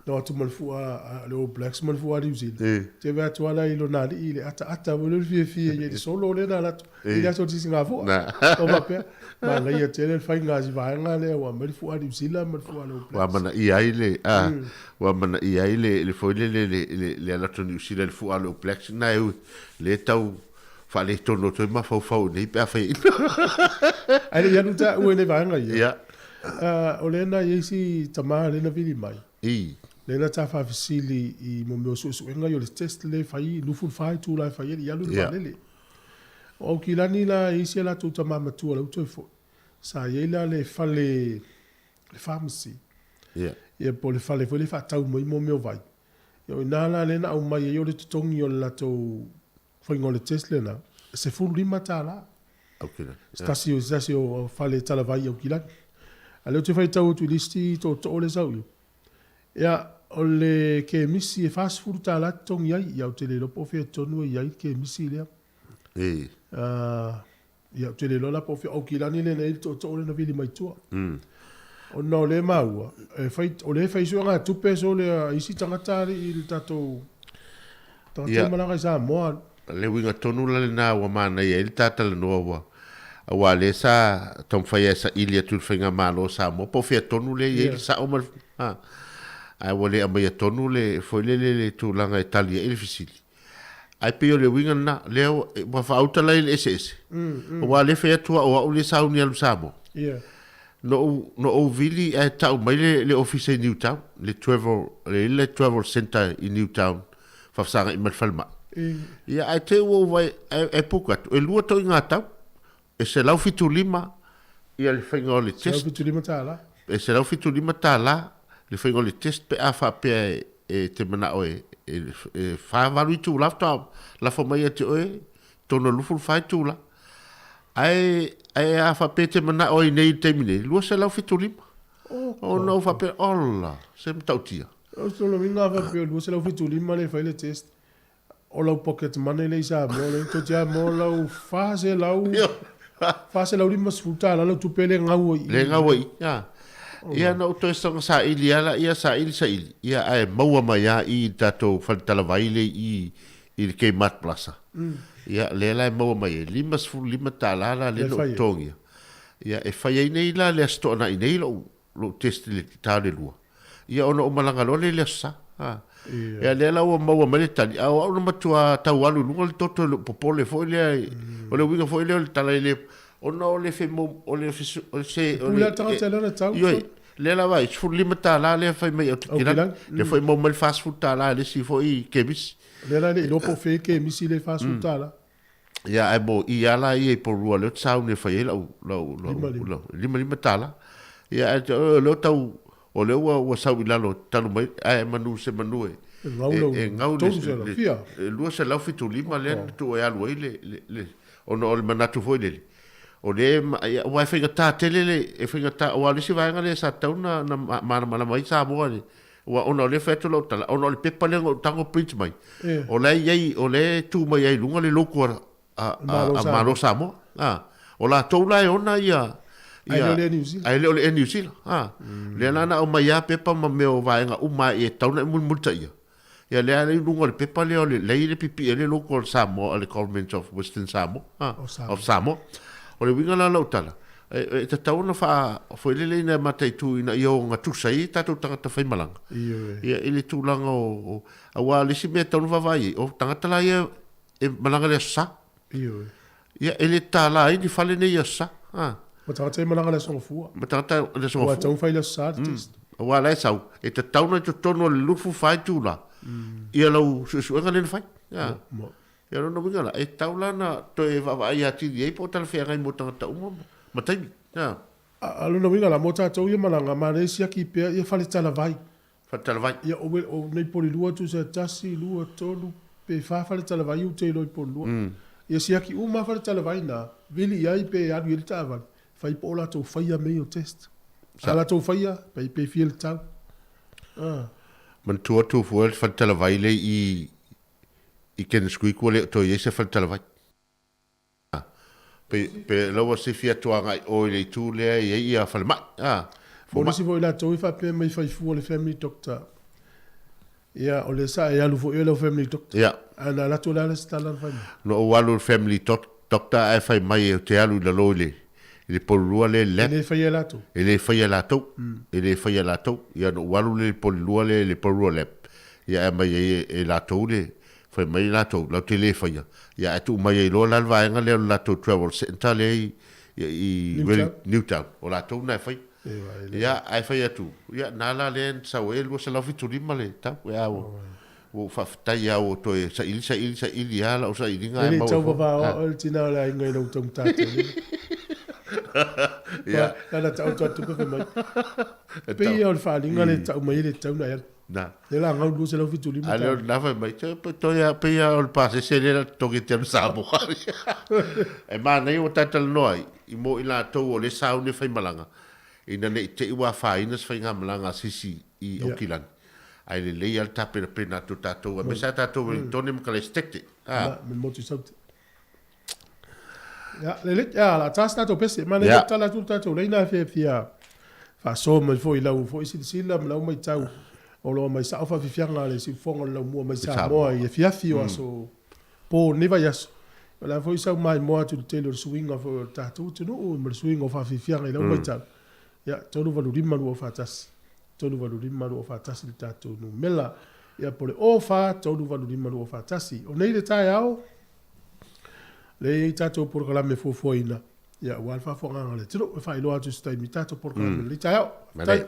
Speaker 1: na o atu ma le fua a le All Blacks ma le fua a New Zealand. Te vaai atu lava la i lona alii i le ataata foi lea o le fiafia i le solo lea na alu atu i le aso o le sisigafua. O faapea, manaia tele le faiga a si vaega lea ua aumai le fua a New Zealand ma le fua a le All
Speaker 6: Blacks. Ua amanaia ai le, a, ua amanaia ai le, le foi lele le, le, le alu atu a New Zealand i le fua a le All Blacks na e le tau faaletonu atu ai mafaufau i nei pe a fai
Speaker 1: Ae le i alu taua i le vaega ia.
Speaker 6: Ia.
Speaker 1: O lea na i ai si tama lea na vili mai.
Speaker 6: I.
Speaker 1: Lea na ta faafesili i mo mea o suesuega ia o le test lea e fai, 24 itula e fai ai le i alu le vaalele. O Aukilani la e i ai si a latou tama matua la ua toe foi, sa i ai la le fale, le pharmacy.
Speaker 6: Ia.
Speaker 1: Ia po o le fale foi lea e faatau mai mo mea o vai. Ia o i ina la lea na aumai ai o le totogi o le latou faiga o le test lena, e $15.
Speaker 6: Aukilani.
Speaker 1: Se tasi o, se tasi o fale talavai i Aukilani. A o lea ou te faitau atu i le isi tootoo lea sa ou i ai, ia, o le kemisi e $40 e totogi ai. Ia ou te le iloa po o fea tonu e i ai le kemisi lea.
Speaker 6: E.
Speaker 1: Ia, ou te le iloa la po o fea. O Aukilani lea na i ai le tootoo lea na vili mai tua. Ona o lea e maua, e fai, o lea e fai suegatupe sole a isi tagata alii i le tatou tagata
Speaker 6: Ia.
Speaker 1: e malaga i Samoa.
Speaker 6: O le uiga tonu la lena ua manaia ai le ta talanoa ua, aua lea sa taumafai lava e saili atu i le faigamalo o Samoa po o fea tonu lea e i ai le sao ma le, a, ae ua le aumaia tonu le foi lele le tulaga e tali ai le fesili. Ae pei o le uiga lena, lea ua faauta la i le eseese, aua o lea e fai atu au o au lea e sauni e alu i Samoa. Na ou, na ou vili ae tau mai le, le ofisa i Newtown, le travel, le i le travel centre i Newtown, faafesagai ma le falemai. Ia, ae te i ua ou vaai, ae, ae puka atu, e lua toaiga tau, e $175 ia le faiga o le test.
Speaker 1: $175.
Speaker 6: E $175 le faiga o le test pe a faapea e. e te manao e e 48 itula faatoa lafo mai ia te oe totonu o le 24 itula. Ae ae a faapea e te manao ai nei i le taimi nei, 275. Ona ou faapea, ola, se matautia.
Speaker 1: O se uiga a faapea o le 275 lea e fai le test, o lau pocket money lea i Samoa lea, toeitiiti lava maua lau 400, 450 tala lau tupe lea e gau ai i i.
Speaker 6: Lea e gau ai i i, Ia na ou toe soga saili lava laia, saili saili, ia ae maua mai lava i i le tatou faletalavai lea i i i le Kmart Plaza. Ia lea la e maua mai ai, $55 la lea na ou totogia. Ia e fai ai nei la le Aso Toonai nei lou lou test i le ta o le 2. Ia ona ou malaga loa lea i le Aso Sa. A. Ia lea la ua maua mai le tali, a o au na matua tau alu i luga le toto i lou popole foi lea, o le uiga foi lea o le tala e le, ona o le femo, o le fesu, o le se, o
Speaker 1: le... Pule lava le tagata i lana tau.
Speaker 6: Ioe, lea lava e $15 lea fai mai e Aukilani, lea foi maua mai le $40 e le isi foi kemisi.
Speaker 1: Lea la e le iloa po o fea kemisi lea $40.
Speaker 6: Ia ae mo i a la ia i Porirua lea ou te sauni e fai ai lau lau lau lau 55 tala. Ia ae o lea tau o lea ua ua sau i lalo talu mai ae manu se manu e e gau le 275 lea na tuu e alu ai le le ona o le manatu foi lele o lea aua e faigata tele le e faigata aua o le isi vaega lea sa tatau ona malamalama ai Samoa i le Ua ona o lea e fai atu lau tala, ona o le pepa lea na ou tago print mai, o la e i ai, o lea e tu mai ai i luga le logo a, a, a Malo Samoa. A, o latou la e ona ia,
Speaker 1: ia,
Speaker 6: ae le o le Air New Zealand. A, lea la na aumai lava pepa ma mea o vaega uma e tatau ona e mulimulitaia. Ia lea i luga o le pepa lea o le, lea e i ai le pipii ai le logo o le Samoa, o le Government of Western Samoa, a, of Samoa. O le uiga la o lau tala, E tatau ona faafoelele ina mataitu ina ia ogatusa ai tatou tagata faimalaga.
Speaker 1: Ioe.
Speaker 6: Ia, i le tulaga o, aua o le isi mea e tatau ona vaavaai i ai, o tagata la ia e malaga i le Aso Sa.
Speaker 1: Ioe.
Speaker 6: Ia, e le tatala ai ni fale nei i Aso Sa.
Speaker 1: A. Ma tagata e malaga i le Aso Gafua.
Speaker 6: Ma tagata i le Aso Gafua.
Speaker 1: Aua e tatau ona fai i le Aso Sa le test.
Speaker 6: Aua la e sau, e tatau ona i totonu o le 24 itula ia lau suesuega lea na fai. A. Ia lona uiga la, e tatau la ona toe vaavaai atili ai po o talafeagai mo tagata uma ma taimi.
Speaker 1: A lona uiga la, mo tatou ia malaga, manaia siaki pea ia faletalavai.
Speaker 6: Faletalavai.
Speaker 1: Ia o nei Polilua tusa e tasi, lua, tolu, pe fa faletalavai ia ou te iloa i Polilua. Ia siaki uma lava faletalavai na, vili i ai pe alu i ai le taavale, fai po o latou faia mea ia o test. A latou faia, pe fia le tau.
Speaker 6: Manatua atu fua le faletalavai lea i I Kenneth Creek ua le o toe i ai se fale talavai. Pe, pe la ua sifi atu agai o i le itu lea e i ai ia falemai. A,
Speaker 1: fomai. O nisi foi latou e faapea mai fai fua le family doctor. Ia, o lea sa e alu foi oe i lau family doctor.
Speaker 6: Ia.
Speaker 1: Ae na alu atu o le a le isi tala na fai mai?
Speaker 6: Na ou alu i le family doctor ae fai mai ou te alu i lalo i le, i le polulua lea i le lab.
Speaker 1: E le faia e latou.
Speaker 6: E le faia e latou. E le faia e latou. Ia na ou alu lea i le polulua lea i le polulua lab. Ia ae aumai ai e latou le, fai mai latou, latou te le faia, ia ae tuu mai ai loa la le vaega lea o le latou travel centre lea i, i Newtown, o latou na e faia. Ia ae fai atu, ia na la lea na sau ai e 275 le tau, ia ua, ua ou faafetai lava ua toe saili saili saili lava lau sailiga
Speaker 1: ae maua. E le tau vavao oe le tina o le aiga i lau taugata tele.
Speaker 6: Ia.
Speaker 1: Lana taoto atu pe fai mai. Pei ia o le faaaliga lea e tau mai ai le tau na e alu.
Speaker 6: Na.
Speaker 1: Lea la gau 275
Speaker 6: A lea o lena fai mai, Toe pe toe a pei a o le pasese lea na totogi te alu Samoa. E manaia ua ta talanoa ai, i mo i latou o lea sauni e faimalaga, ina ne i te i ua afaina se faigamalaga a se isi i Aukilani. Ae lelei lava le tapenapena atu o tatou, aemaise lava tatou Wellingtone ma Kalaesetete.
Speaker 1: A. Ma le motu i Saute. Ia, lelei, ia, la ta se tatou pese. Manaia foi tala atu le tatou laina e fia fia faasoa mai foi i lau foi silasila ma lau matau o lo o aumai sao faafiafiaga a le siufofoga o le laumua mai Samoa i afiafi o aso po o lenei vaiaso. O le a foi sau maimoa atu i le tele o le suiga foi o le tatou atunuu ma le suiga o faafiafiaga i lau matau. Ia, 385 241, 385 241 le tatou numera. Ia, po o le 04 385 241. O nei le taeao, Lea e i ai tatou polokalame fuafuaina, ia, aua le faafofogaaga a le atunuu. E faailoa atu i se taimi i tatou polokalame i lenei taeao. Faafetai.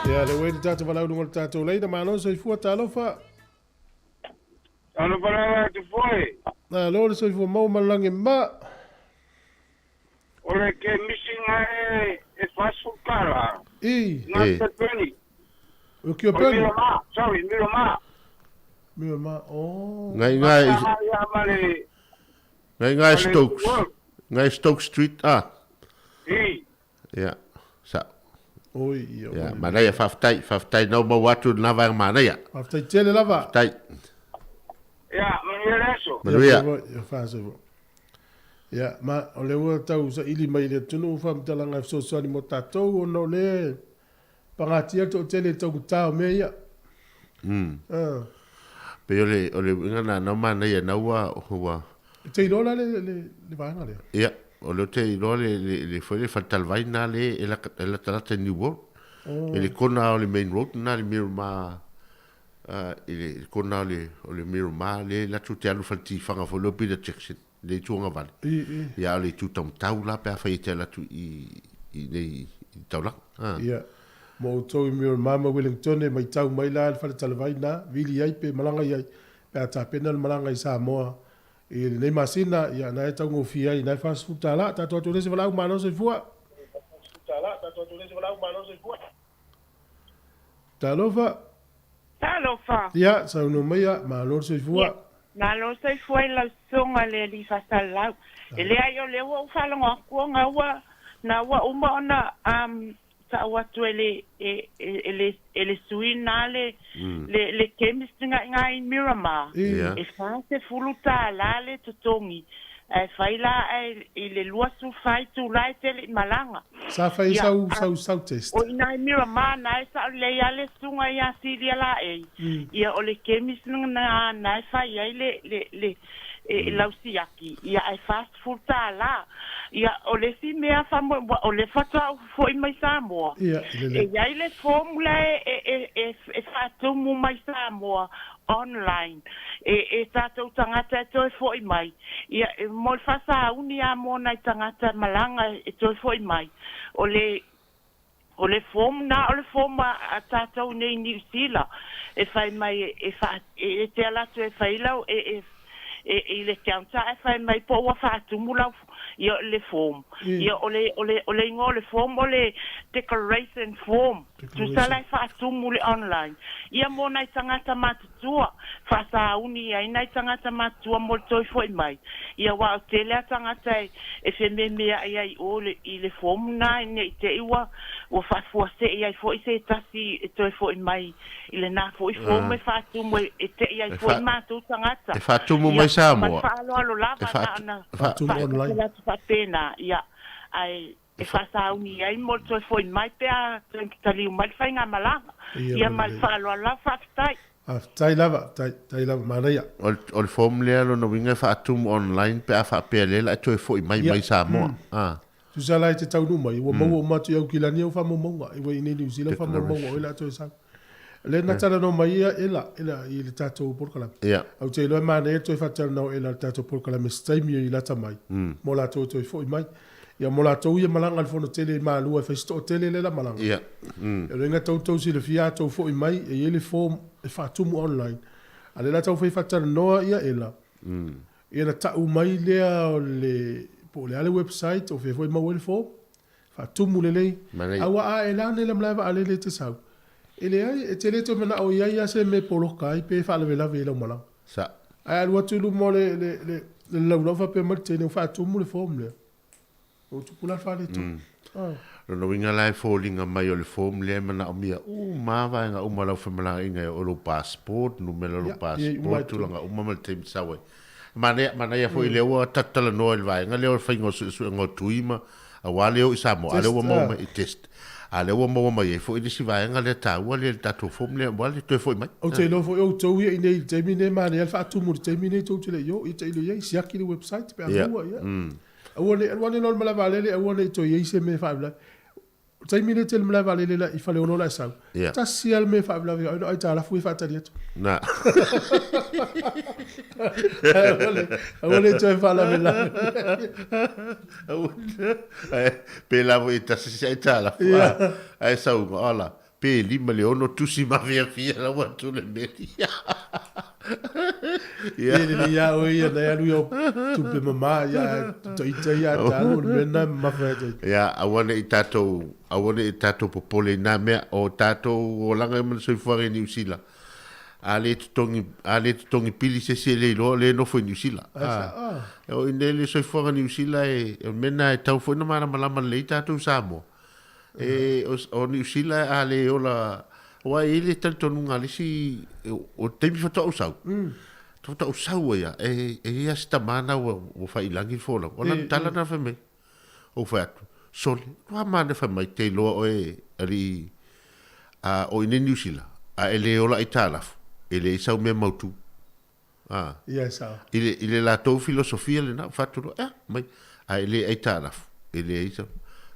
Speaker 1: Ia, le ua i le tatou valaau i luga o le tatou laina. Malo le soifua, talofa.
Speaker 10: Talofa lava atu foi.
Speaker 1: Malo le soifua maua ma le lagi e mama.
Speaker 10: O le kemisi na e e 40 tala.
Speaker 1: I.
Speaker 10: Na te peni.
Speaker 1: O kia peni?
Speaker 10: Miramar, sorry, Miramar.
Speaker 1: Miramar, oh.
Speaker 6: Ngai ngai. Ngai ngai Stokes. Ngai Stokes Street ah.
Speaker 10: I.
Speaker 6: Ia, sa.
Speaker 1: Oi, ia.
Speaker 6: Ia, manaia, faafetai, faafetai nau maua atu lena vaega manaia.
Speaker 1: Faafetai tele lava.
Speaker 6: Faafetai.
Speaker 10: Ia, manuia le aso.
Speaker 6: Manuia.
Speaker 1: Ia, faasefua. Ia, ma, o lea ua tau saili mai le atunuu faamatalaga e fesoasoani mo tatou, ona o lea e pagatia le toatele i le taugata o mea ia. Ah.
Speaker 6: Pei o le, o le uiga na, nau manaia, nau ua, ua.
Speaker 1: E te iloa la le, le, le vaega lea?
Speaker 6: Ia, o lea ou te iloa le, le, le foi le faletalavai na le e lata, e latalata i New World. Oh. I le kona o le main road na le Miramar, uh, i le, le kona o le, o le Miramar, le latu te alu faletifaga foi lea o Peter Jackson, le itu agavale.
Speaker 1: I, i.
Speaker 6: Ia, o le itu taumatau la pe afai e te alu atu i, i nei, i taulaga. Ah.
Speaker 1: Ia. Mo outou i Miramar ma Wellington e matau mai la le faletalavai na, vili ai pe malaga i ai, pe a tapena le malaga i Samoa i lenei masina, ia na e taugofie ai, na e 40 tala, tatou atu le se valaau malo soifua. Talofa.
Speaker 11: Talofa.
Speaker 1: Ia, saunoa maia, malo le soifua.
Speaker 11: Ia, malo le soifua i lau susuga le Alii Faasalalau. E leai o lea ua ou faalogo atu ona ua, na ua uma ona um, tau atu e le, e, e, e le, e le sui na le, le, le chemist nga i i Miramar.
Speaker 6: Ia.
Speaker 11: E $40 le totogi. Ae fai la ae i le 24 itula e te le i malaga.
Speaker 1: Sa fai
Speaker 11: Ia,
Speaker 1: sau,
Speaker 11: a,
Speaker 1: sau, sau test.
Speaker 11: o ina i Miramar na e sao lelei a le susuga ia Silia Laei. Ia o le chemist na, na e fai ai le, le, le, e, lau siaki, ia ae $40. Ia o le isi mea faamoemoe, o lea faatoa ou fo'i mai Samoa,
Speaker 1: Ia,
Speaker 11: e
Speaker 1: lelei.
Speaker 11: i ai le form la e, e, e, e, e faatumu mai Samoa online, e, e tatou tagata e toe fo'i mai. Ia, e, mo le faasauni lava mo nai tagata malaga e toe fo'i mai, o le, o le form na o le form a, a tatou nei i Niu Sila e fai mai e, e, faa, e, e te ala atu e fai lau, e, e, e, i le counter ae fai mai po ua faatumu lau, ia, le form. Ia, o le, o le, o le igoa o le form o le declaration form. Tusa la e faatumu le online. Ia mo nai tagata matutua, faasauni ai nai tagata matutua mo le toe fo'i mai. Ia aua o tele a tagata e, e fememea'i ai i o le, i le form na ne i te i ua, ua faafuase'i ai fo'i se tasi e toe fo'i mai i lena fo'i form e faatumu e, e te'i ai
Speaker 6: E
Speaker 11: fo'i
Speaker 6: fa,
Speaker 11: matou tagata.
Speaker 6: e faatumu
Speaker 11: Ia,
Speaker 6: mai
Speaker 11: ma le
Speaker 6: Samoa.
Speaker 11: faaaloalo
Speaker 6: E
Speaker 11: lava na
Speaker 6: faatu,
Speaker 11: ona
Speaker 6: fa,
Speaker 1: Faatumu online.
Speaker 11: faatasi atu faapena. Ia, ae e faasauni ai mo le toe fo'i mai pe a toe taliu mai le faigamalaga.
Speaker 1: Ia,
Speaker 11: Ia ma le
Speaker 1: lelei.
Speaker 11: faaaloalo lava, faafetai.
Speaker 1: Faafetai lava, tai, tai lava, manaia.
Speaker 6: O le, o le form lea lona uiga e faatumu online pe a faapea lea la e toe fo'i mai
Speaker 1: Ia,
Speaker 6: mai Samoa. Ah.
Speaker 1: Tusa la e te taunuu mai, ua maua uma atu i Aukilani au faamaumauga, ua i inei Niu Sila faamaumauga
Speaker 6: Declaration.
Speaker 1: o oe la a toe sau. Lea na talanoa mai ia Ela, Ela i le tatou polokalame.
Speaker 6: Ia.
Speaker 1: Ou te iloa e manaia le toe faatalanoa o Ela i le tatou polokalame i se taimi i lata mai, mo latou e toe fo'i mai. Ia mo latou ia malaga i le fono tele i Malua e fai se toatele lea la malaga.
Speaker 6: Ia.
Speaker 1: O le uiga tou tou silafia a tou fo'i mai e i ai le form e faatumu online. A lea la taumafai e faatalanoa ia Ela, ia na ta'u mai lea o le po o le a le website o fea foi e maua ai le form, faatumu lelei.
Speaker 6: Manaia.
Speaker 1: Aua a e la nei le malae vaalele e te sau, e leai, e te le toe mana'o i ai a se mea e poloka ai pe faalavelave i lau malaga.
Speaker 6: Sa.
Speaker 1: Ae alu atu i luma o le, le, le, le laulau faapea mai le teine ua faatumu le form lea. Ua tupu la le faaletonu. Ah.
Speaker 6: Lona uiga la e foliga mai o le form lea e manaomia uma lava vaega uma o lau femalagaaiga e oo i lou passport, numera o lou
Speaker 1: Ia, ia i uma
Speaker 6: passport,
Speaker 1: i totonu.
Speaker 6: tulaga uma ma le taimi sau ai. Manaia, manaia foi lea ua tatalanoa i le vaega lea o le faiga o suesuega o tui ma aua le o i Samoa, a lea
Speaker 1: Test,
Speaker 6: ua maua
Speaker 1: ah.
Speaker 6: mai i test. A lea ua maua mai ai foi le isi vaega lea taua lea i le tatou form lea aua le toe foi mai.
Speaker 1: Ou te iloa foi outou ia i nei i le taimi nei, manaia le faatumu i le taimi nei tou te le i o, ia te ilo i ai, siaki le website pe a
Speaker 6: Ia,
Speaker 1: maua, ia. Aua ne i alu ane loa le malae vaalele, aua ne i toe i ai se mea e faalavelave. O le taimi lea e tele malae vaalele la i Faleolo la e sau,
Speaker 6: Ia.
Speaker 1: tasi lava le mea e faalavelave ai, o aitalafu ia e faatali atu.
Speaker 6: Na.
Speaker 1: Aua ne, aua ne i toe faalavelave.
Speaker 6: Aua. Ae, pēlā foi e tasi se aitalafu,
Speaker 1: Ia.
Speaker 6: a, ae sauga, ola. Pe 5 le 6 tusi mafiafia lau atu le meli.
Speaker 1: Ia lelei lava oe ia na e alu i au tupe mama ia ae ita ia ta alu o le mea lena e mamafa ia te ita.
Speaker 6: Ia aua ne i tatou aua ne i tatou popole i na mea o tatou olaga ma le soifuaga i Niu Sila. A le totogi a le totogi pili se isi e le iloa o lea e nofo i Niu Sila.
Speaker 1: A
Speaker 6: O i nei le soifuaga Niu Sila e o le mea lena e tatau foi ona malamalama lelei tatou i Samoa. E, o, o Niu Sila a le ola, aua e i ai le talitonuga a le isi, o le taimi faatoa ou sau, faatoa ou sau ai lava, e, e i ai lava si tama lena ua, ua faiilagi le folau. O lana tala lena fai mai, ou fai atu, sole, ua manaia fai mai, te iloa oe, alii, a, o i inei Niu Sila, a e le ola aitalafu, e leai sau mea mautu. A,
Speaker 1: Ia e sao.
Speaker 6: I le, i le latou filosofia lena, ua fatu loa, ea, mai, a e le aitalafu, e leai sau.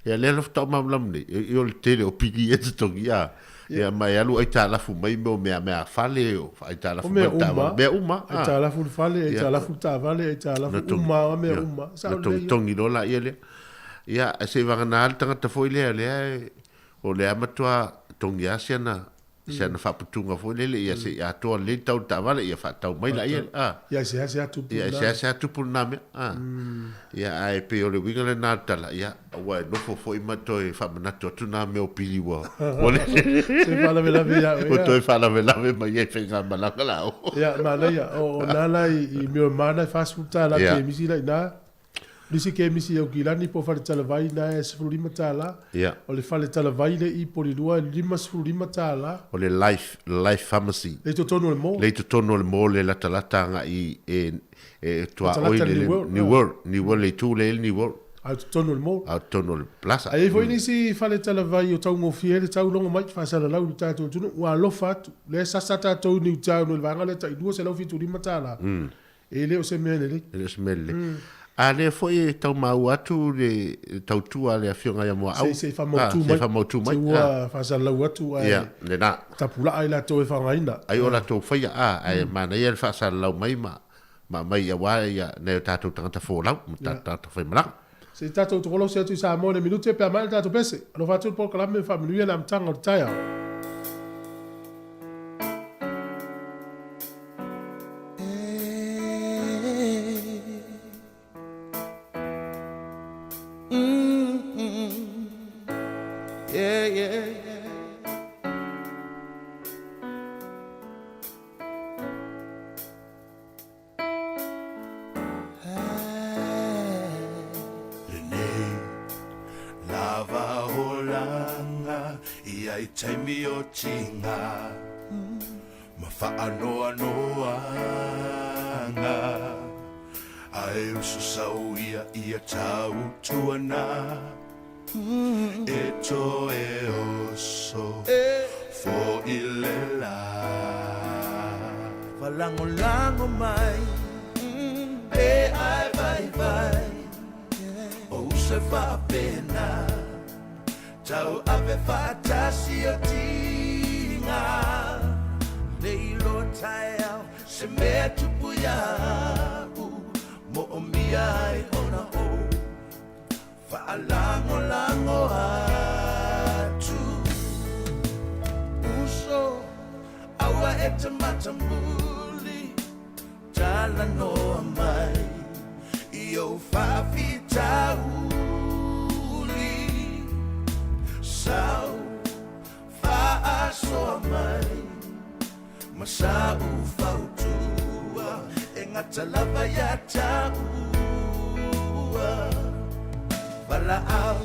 Speaker 6: Ia lea la faatoa malamalama nei, e, e o le tele o pili ia e totogi, a, ia ma e alu aitalafu mai mea o mea, mea fale, o aitalafu
Speaker 1: O mea
Speaker 6: mai le taavale,
Speaker 1: uma.
Speaker 6: mea uma, a.
Speaker 1: Aitalafu le fale,
Speaker 6: Ia.
Speaker 1: aitalafu le taavale, aitalafu
Speaker 6: Na togi,
Speaker 1: uma lava mea
Speaker 6: ia,
Speaker 1: uma.
Speaker 6: na
Speaker 1: Sao lelei ia.
Speaker 6: togitogi loa laia lea. Ia, ae seivagana le tagata foi lea, lea e, o lea matua togi lava si ana Si ana faaputuga foi lele ia se i atoa lelei le tau o le taavale ia faatau mai laia a.
Speaker 1: Ia e seasea tupu
Speaker 6: Ia e
Speaker 1: lena.
Speaker 6: seasea tupu lena mea a. Ia ae pei o le uiga lena o le tala ia ua e nofo foi ma toe faamanatu atu na mea o pili ua ua le
Speaker 1: Se faalavelave ia oe
Speaker 6: ua
Speaker 1: ia.
Speaker 6: toe faalavelave mai ai faigamalaga la o.
Speaker 1: Ia manaia o o na la i mea o mana e $40 kemisi la ina. O le isi kemisi i Aukilani po o Faletalavai na e $15.
Speaker 6: Ia.
Speaker 1: O le Faletalavai le i Polilua e $55.
Speaker 6: O le Life, Life Pharmacy.
Speaker 1: Le i totonu o le mall.
Speaker 6: Le i totonu o le mall e latalata agai e, e tuaoi
Speaker 1: Latalata
Speaker 6: le,
Speaker 1: le
Speaker 6: le
Speaker 1: New World.
Speaker 6: New World, New World le itu lea i le New World.
Speaker 1: A o totonu o le mall.
Speaker 6: A o totonu o le plaza.
Speaker 1: Ae i ai foi nisi faletalavai o taugofie ai le tau logo mai faasalalau i le tatou atunuu. Ua alofa atu. O lea e sasa tatou i New Town o le vaega lea tai $275. E le o se mea lelei.
Speaker 6: E le o se mea lelei. A lea foi e tau maua atu le tautua a le Afioga ia Muaau.
Speaker 1: Se se i faamautu
Speaker 6: mai. Se i faamautu mai.
Speaker 1: Se ua faasalalau atu ae
Speaker 6: Ia, lena.
Speaker 1: tapulaa i latou e faaaogaina.
Speaker 6: Ai o latou faia, a, ae manaia le faasalalau mai ma ma aumai aua ia nai o tatou tagata folau ma tatou tagata faimalaga.
Speaker 1: Se i tatou tokolosi atu i Samoa i le minute pe a maea le tatou pese. Alofa atu le polokalame ma faamanuia le amataga o le taeao.
Speaker 7: Lenei lava olaga ia i taimi o tiga ma faanoanoaga ae uso sau ia ia tautuana e toe oso fo'i le lā. Falagolago mai pe ai vaivai o uso e faapena tauave faatasi o tiga le iloa taeao se mea tupu ia'u mo'omia ai ona ou faalagolago atu uso aua e te matamuli talanoa mai i ou faafitauli sau faasoa mai ma sa'u fautua e gata lava iā ta'ua valaau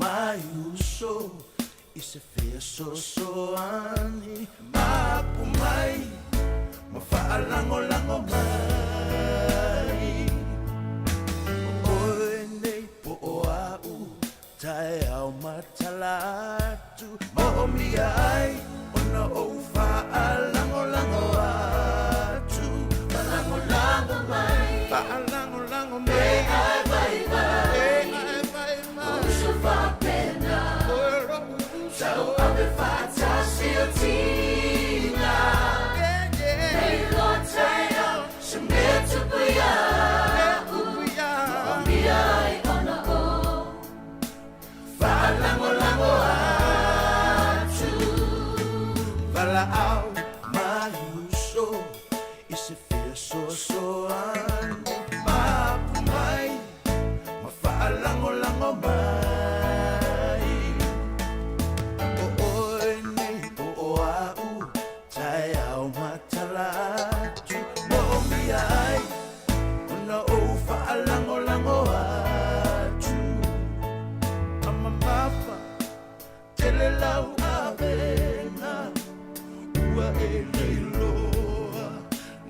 Speaker 7: mai uso i se feasoasoani mapu mai ma faalagolago mai o oe nei po o a'u taeao matala atu mo'omia ai ona ou faalagolago atu faalagolago mai faalagolago mai e ai vaivai e ai vaivai uso faapena oe lo'u uso tauave faatasi o tiga le iloa taeao se mea tupu ia'u mo'omia ai ona ou faalagolago atu. valaau mai uso i se fesoasoani mapu mai ma faalagolago mai. O oe nei po o a'u taeao matala atu moomia ai ona ou faalagolago atu. Amamafa tele lau avega ua e leiloa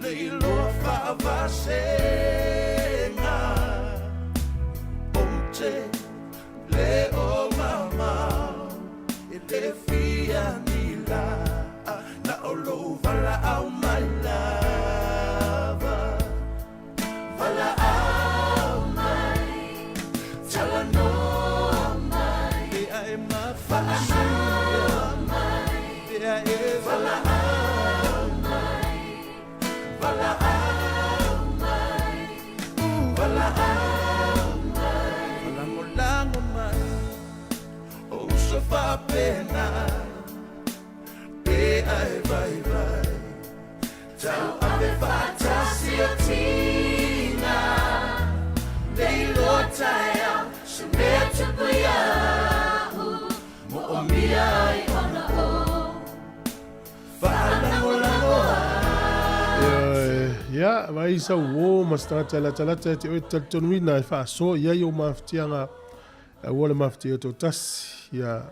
Speaker 7: leiloa faavasega ou te le o mamao e le fia ni laa na o lou valaau mai lava. Valaau mai, talanoa mai, pe a e mafaasuia mai, pe a e valaau mai, valaau mai, valaau mai, falagolago mai, o uso faapena pe a e vaivai tauave faatasi o tiga leiloa taeao se mea tupu iaʻu moomia ai ona o faalagolago.
Speaker 1: Ia, vai sau uō ma se tagata e latalata ia te oe talitonuina e faasoa i ai ou mafatiaga aua le mafatia toatasi. Ia,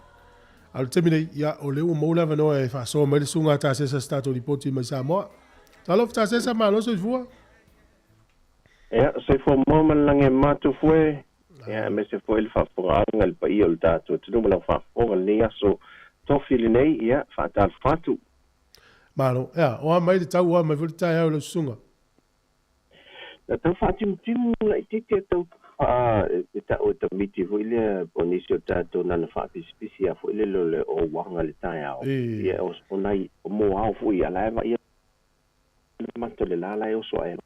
Speaker 1: a o le taimi nei, ia, o lea ua maua le avanoa e faasoa mai le susuga a Tasesa se tatou lipoti mai Samoa. Talofa Tasesa, malo soifua.
Speaker 12: Ia, soifua maua ma le lagi e matou foe, ia, aemaise foi le faafofogaaga i le paia o le tatou atunuu ma lau faafofoga i lenei aso tofi lenei, ia, faatalofa atu.
Speaker 1: Malo. Ea, o a mai le tau, o a mai foi le taeao i lau susuga.
Speaker 12: Na tau faatimutimu laitiiti a tau faa e ta'u e tamiti foi lea po o nisi o tatou nana faapisipisi a foi lele o le ouaga i le taeao ia o nai o moao foi ia la e vaai le mata o le la la e oso ae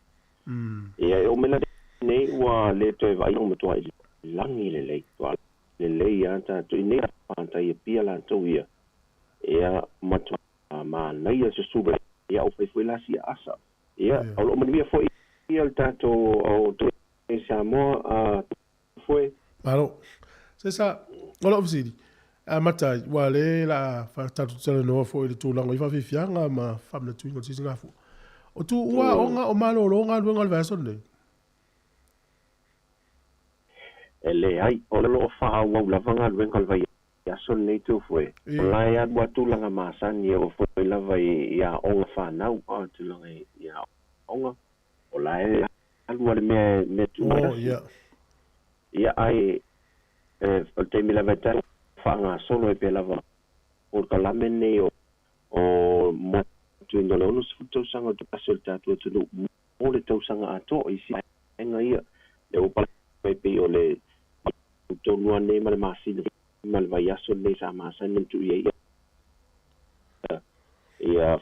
Speaker 12: ia e oo mai la nei ua le toe vaai ua matuai lagi lelei toa lelei a tatou i nei fatai e pia latou ia ia matua manaia se suva ia o fai foi la sia asa ia o loo manuia foi ia le tatou o Samoa a foe.
Speaker 1: Malo. Sesa, o lau fesili, amata ai, ua le la tatou talanoa foi i le tulaga i faafiafiaga ma faamanatuina o le sisigafua. O tuua aoga o malolo galuega o le vaiaso lenei?
Speaker 12: E leai, o lo o faaauau lava galuega o le vaiaso lenei Tufue. O la e alu a tulaga masani e oo foi lava i aoga fanau, a tulaga i aoga. O la e alu a le mea mea tuumatasi. Ia ai o le taimi lava e tau faagasolo ai pea lava polokalame lenei o mo atu ina o le 60 tausaga o le tasi o le tatou atunuu mo le tausaga atoa i isi vaega ia le ua pala mai pei o le tolu lava nei ma le masina ma le vaiaso lenei sa masani ona tuu i ai ia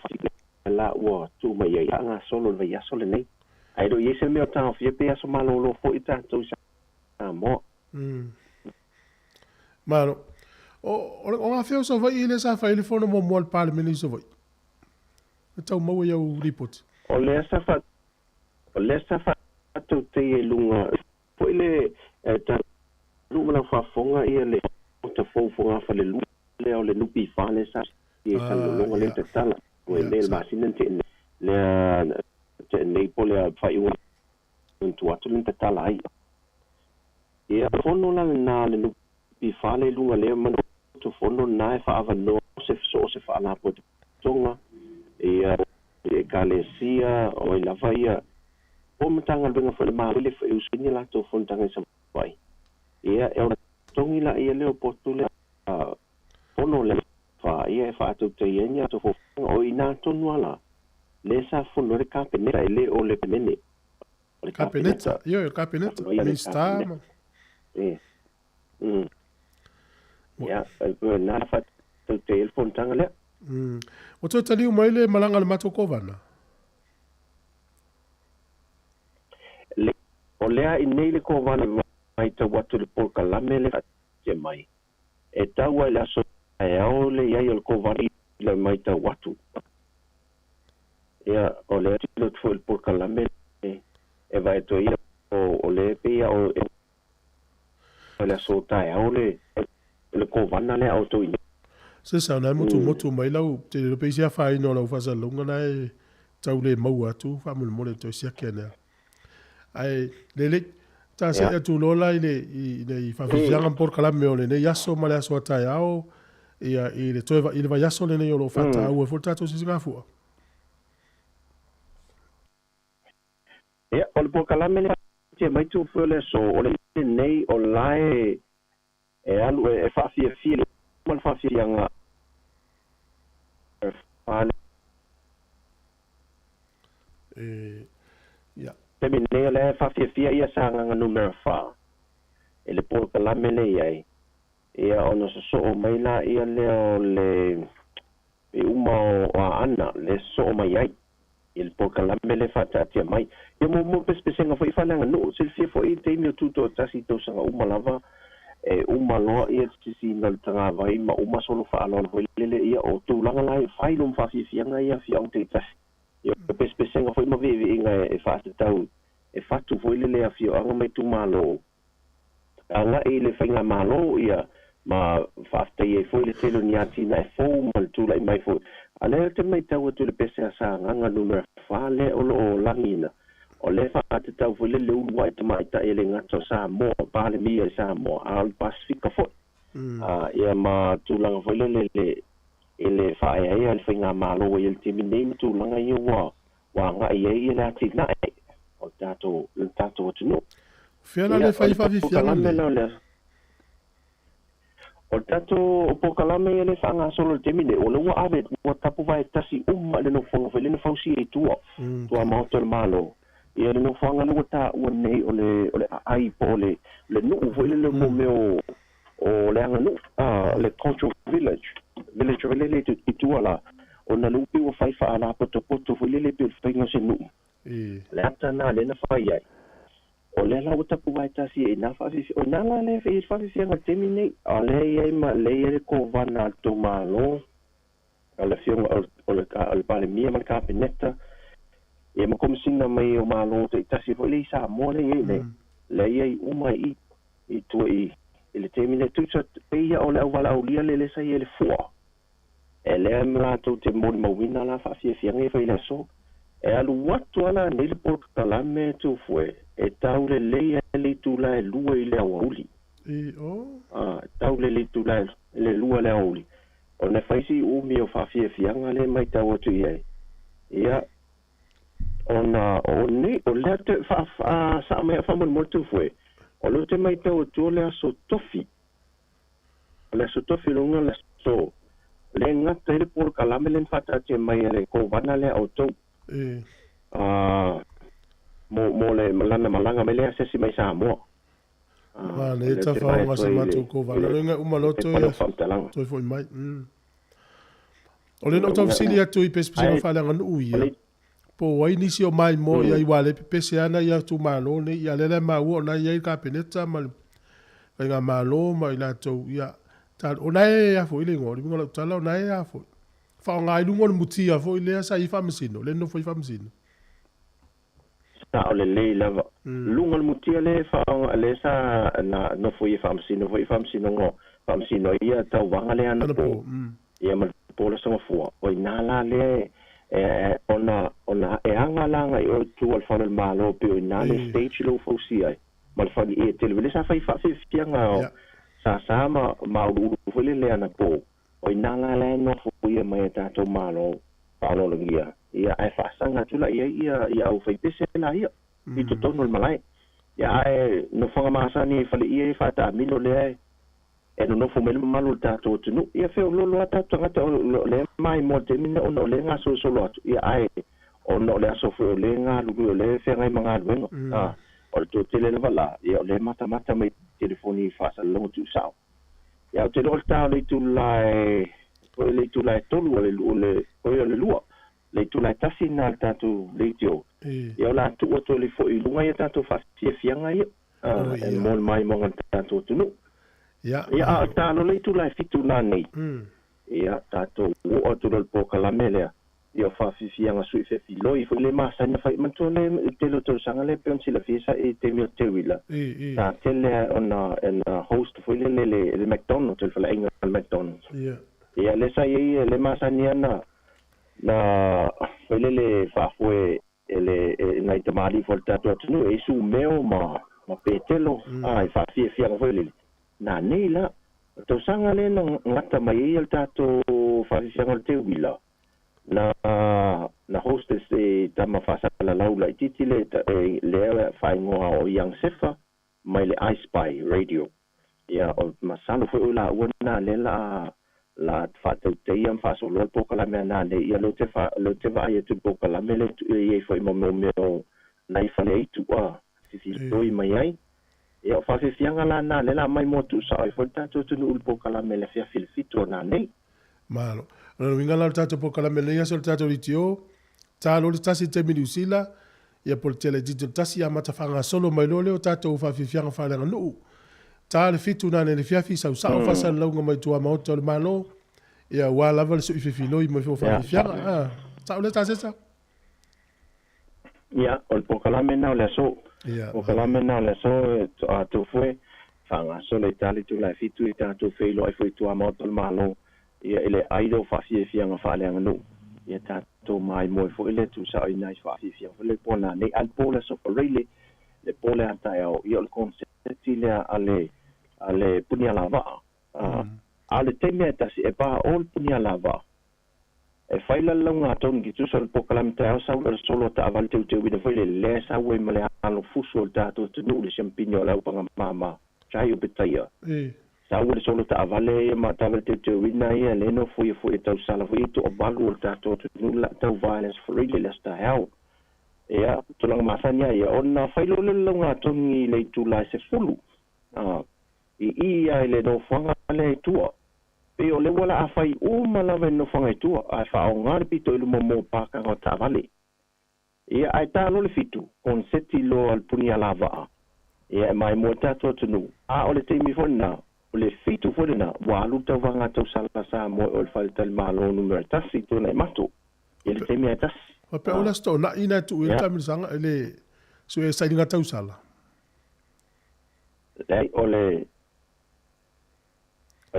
Speaker 12: la ua tuu mai ai faagasolo le vaiaso lenei. Ae le o i ai se mea o taofia pe aso malolo foi tatou i Samoa.
Speaker 1: Malo. O gafea o Savaii lea sa fai ai le fono muamua a le Palemene i Savaii? E tau maua i au lipoti.
Speaker 12: O lea sa fa o lea sa faatautaia i luga foi le talu ma lau faafofoga ia le Maota fou fogafalelua lea o le NPF lea sa i Salelologa lea tatala ua i le masina na tea nei lea tea nei po o le faaiuga tua atu lea na tatala ai. Ia fono la lena a le NPF lea i luga lea ma fono lena e faaavanoa se so o se faalapotopotoga ia ekalesia o ai lava ia po o Matagaluega foi a le Malo le usuina a latou fonotaga i Savaii. Ia e totogi laia lea o potu lea fono le fa ia e faatautaia ai ni a latou fuafuaga. O i ina tonu lava la lea sa fono ai le Kapeneta e le o le Palemene. O le
Speaker 1: Kapeneta. Ioe, o le Kapeneta. Minisita ma.
Speaker 12: Ia, o i ina na faatautaia ai le fonotaga lea.
Speaker 1: Ua toe taliu mai le malaga a le matou Kovana?
Speaker 12: Le, o lea i nei le Kovana e matau atu i le polokalame lea faataatia mai, e tau ai i le aso taeao le i ai o le Kovana i le matau atu. Ia, o lea tilotilo atu foi i le polokalame e vaai atu ai ia, o lea e pei lava o le aso taeao le le kovana lea a outou i inei.
Speaker 1: Se sao na e motumotu mai lau te le pei se afaina o lau faasalalauga na e tau le maua atu faamolemole toe siaki ane lava. Ae lelei, ta see atu loa la i le i nei faafiafiaga ma polokalame o lenei aso ma le aso a taeao ia i le toe i le vaiaso lenei o lo o faataua ai foi le tatou sisigafua.
Speaker 12: Ia, o le polokalame lea e mai tu foi o le aso o lenei o la e e alu e faafiafia le ma le faafiafiaga fale.
Speaker 1: E, ia.
Speaker 12: Taimi nei o la e faafiafia ia Sagaga Numera 4 i le polokalame lea i ai, ia ona sosoo mai laia lea o le e uma o Aana le sosoo mai ai i le polokalame lea faataatia mai. Ia muamua pesepesega foi faaleaganuu, silafia foi i le taimi o tutoatasi i tausaga uma lava e uma loa ia le sisiina o le tagavai ma uma solo faaaloalo foi lele ia o tulaga la e fai loma faafiafiaga ia afioaga taitasi. Ia o pesepesega foi ma viiviiga e faatatau e fatu foi lele afioaga ma itumalo agai i le faigamalo ia ma faafetai ai foi le tele o ni atinae fou ma le tulai mai foi. A lea ou te matau atu i le pese a Sagaga numera 4 lea o lo o lagiina, o lea e faatatau foi le uluai tamaitai e le gata o Samoa, Palemia i Samoa, a o le Pasefika foi. Ia ma tulaga foi lele i le faaeaea i le faigamalo ua i ai i le taimi nei ma tulaga ia ua agai ai le atinae o le tatou le tatou atunuu.
Speaker 1: Fea la le
Speaker 12: Ia, o
Speaker 1: fai
Speaker 12: le
Speaker 1: faafiafiaga
Speaker 12: polokalame
Speaker 1: lenei?
Speaker 12: la o le O le tatou polokalame ia lea e faagasolo i le taimi nei, o lea ua ave, ua tapuvae tasi uma i le nofoaga foi lea na fausia i tua, tua maota o le Malo. Ia le nofoaga lea ua taua nei o le, o le aai po o le, le nuu foi lele mo mea o, o le aganuu, a, le cultural village, village foi lele i tua la, ona lea ua pei ua fai faalapotopoto foi lele pei o le faiga o se nuu. Le ata lena lea na fai ai. O lea la ua tapuvae tasi ai i ina faafiafia, o ina la lea e fai ai le faafiafiaga i le taimi lenei, a o lea e i ai ma, lea e i ai le kovana a le tou Malo, o le Afioga, o le, o le Palemia ma le Kapeneta, ia ma Komesina mai o Malo taitasi foi lea i Samoa lea e i ai nei, lea e i ai uma i i, i tua i i le taimi lenei. Tusa, pei lava o le auvalaaulia lea lea sa i ai le fua, E lea ma latou te molimauina la faafiafiaga ia fai i le aso. E alu atu lava la nei le polokalame Tufue e tau lelei ai le itula e 2 i le aoauli. A, e tau lelei itula e le 2 i le aoauli. Ona e fai si umi o faafiafiaga lea e matau atu i ai. Ia, ona o nei, o lea te faa, saa mai au faamolemole Tufue, o lea ou te matau atu o le aso Tofi. O le aso Tofi lona le aso le gata ai le polokalame lea na faataatia mai e le kovana lea a outou. A, mo, mo le lana malaga mai lea asiasi mai Samoa. A,
Speaker 1: Ma
Speaker 12: o
Speaker 1: le
Speaker 12: lea ou te vaai
Speaker 1: tafaoga
Speaker 12: atu
Speaker 1: se
Speaker 12: ai i le,
Speaker 1: matou
Speaker 12: i
Speaker 1: kovana.
Speaker 12: le
Speaker 1: Loiga uma loa
Speaker 12: pepa
Speaker 1: toe,
Speaker 12: lea o faamatalaga.
Speaker 1: toe foi mai. O lea na ou taufesili atu i pesepesega
Speaker 12: Ae,
Speaker 1: faaleaganuu
Speaker 12: o
Speaker 1: ia,
Speaker 12: le
Speaker 1: po o ai nisi o maimoa i ai aua o lea e pepese ana ia itumalo nei, ia lea la e maua o na e i ai le Kapeneta ma le Faigamalo ma i latou, ia, o na e a foi le igoa, o le uiga o lau tala, o na e a foi, faaaoga i luga o le mutia foi lea sa i ai Faamasino, lea e nonofo ai Faamasino.
Speaker 12: Sao lelei lava. Luga o le mutia lea e faaaoga, lea sa na nofo ai e Faamasino foi i Faamasinoga, Faamasino ai ia tauvaga lea anapo, ia ma le po le Aso Gafua. O i ina la lea e, ona, ona e aga la agai oe i tua o le fale o le Malo, pei o i ina le stage lea ua fausia ai, ma le fale e tele lea sa fai faafiafiaga o sa sa ma mauluulu foi lele anapo. O i ina la la e nofo ia mai e tatou Malo faaaloalogia, ia ae faasaga atu la i ai ia ia aufaipese la ia i totonu o le malae. Ia ae nofoaga masani i faleia ia faataamilo lea e nonofo mai le mamalu o le tatou atunuu. Ia feoloolo lava tatou tagata o lea e maimoa i le taimi lenei ona o lea e gasolosolo atu, ia ae ona o le aso foi o lea e galulue o lea e feagai ma galuega. A, o le toatele lava la, ia o lea e matamata mai i telefoni faasalalauga tuusao. Ia ou te iloa o le ta o le itula e, o le itula e 3 o le, o le, oi o le 2, le itula e 1 lena a le tatou leitio. Ia o le a tuu atu ai foi i luga ia tatou faafiafiaga ia, e mo le maimoaga a le tatou atunuu.
Speaker 1: Ia,
Speaker 12: Ia, a o le ta loa le itula e 7 lena nei, ia, tatou oo atu loa i le polokalame lea. Ia o faafiafiaga suifefiloi foi le masani na fai manatua le le tele o tausaga lea pei ona silafia sa i taimi o Teuila sa tele a ona ona host foi lele le le McDonald's le faleaiga o le McDonald's. Ia lea sa iai le masani a na na foi lele faafoe e le e nai tamalii foi o le tatou atunuu e iai Sumeo ma ma Petelo a i faafiafiaga foi lele na nei la o le tausaga lea na gata mai ai le tatou faafiafiaga o le Teuila Na na hostess e tama faasalalau laitiiti le lea faaigoa o Young Sefa mai le iSpy Radio. Ia, o masalo foi o laua na lea la la faatauteia ma faasoloa le polokalame a nanei. Ia lea ou te fa lea ou te vaai atu i le polokalame lea e i ai foi ma mea mea o nai faleaitu a fifiloi mai ai. Ia, o faafiafiaga la na lea la aumai mo tuusao ai foi le tatou atunuu i le polokalame i le afiafi i le 7 o nanei.
Speaker 1: Malo. O lona uiga la o le tatou polokalame lenei aso o le tatou litio, ta loa le tasi i le taimi Niu Sila, ia po o le tele itiiti o le tasi amata faagasolo mai loa lea o tatou faafiafiaga faaleaganuu. Ta le 7 nanei le fiafi sau sao faasalalauga mai tuamaota o le Malo, ia aua lava le sui fefiloi mai foi o faafiafiaga. Ah, sao lea Tasesa?
Speaker 12: Ia, o le polokalame lena o le aso. Polokalame lena o le aso a Tofue, faagasolo i tali tulae 7 i tatou feiloai foi i tuamaota o le Malo, ia i le ai lea o faafiafiaga faaleaganuu. Ia tatou maimoe foi le tuusaoina ai faafiafiaga foi le po nanei. A le po le aso Faraile, le po lea a taeao, ia o le konseti lea a le a le Punialavaa. A o le taimi lava e tasi, e pa o le Punialavaa. E fai la le lauga a Tony ki tusa o le polokalame taeao sau le solo a taavale teuteuina foi le lea sau ai ma le alo fusu o le tatou atunuu le siampini o le aupaga mama Chai o Petaia. Sau ai le solo taavale ia ma taavale teuteuina ia le nofoia foi e tausala foi i toavalu o le tatou atunuu le laa tauva i le Aso Faraile le Aso Taeao. Ia, tulaga masani lava ia ona fai loa lea o le lauga a Tony i le itula e 10 i i a i le nofoaga lea i tua. Pei o le ua la a fai uma lava i le nofoaga i tua, ae faaaoga le pito i luma mo pakaga o taavale. Ia, ae ta loa le 7, konseti loa le Punialavaa, ia e maimoa le tatou atunuu. A o le taimi foi lena, o le 7 foi lena, ua alu le tauvaga a tausala Samoa o le faletalimalo numera 1 i Tuanaimato, i le taimi lava e tasi.
Speaker 1: Faapea o le Aso Toonai na e tuu ai le taamilosaga i le sue sailiga tausala.
Speaker 12: Leai, o le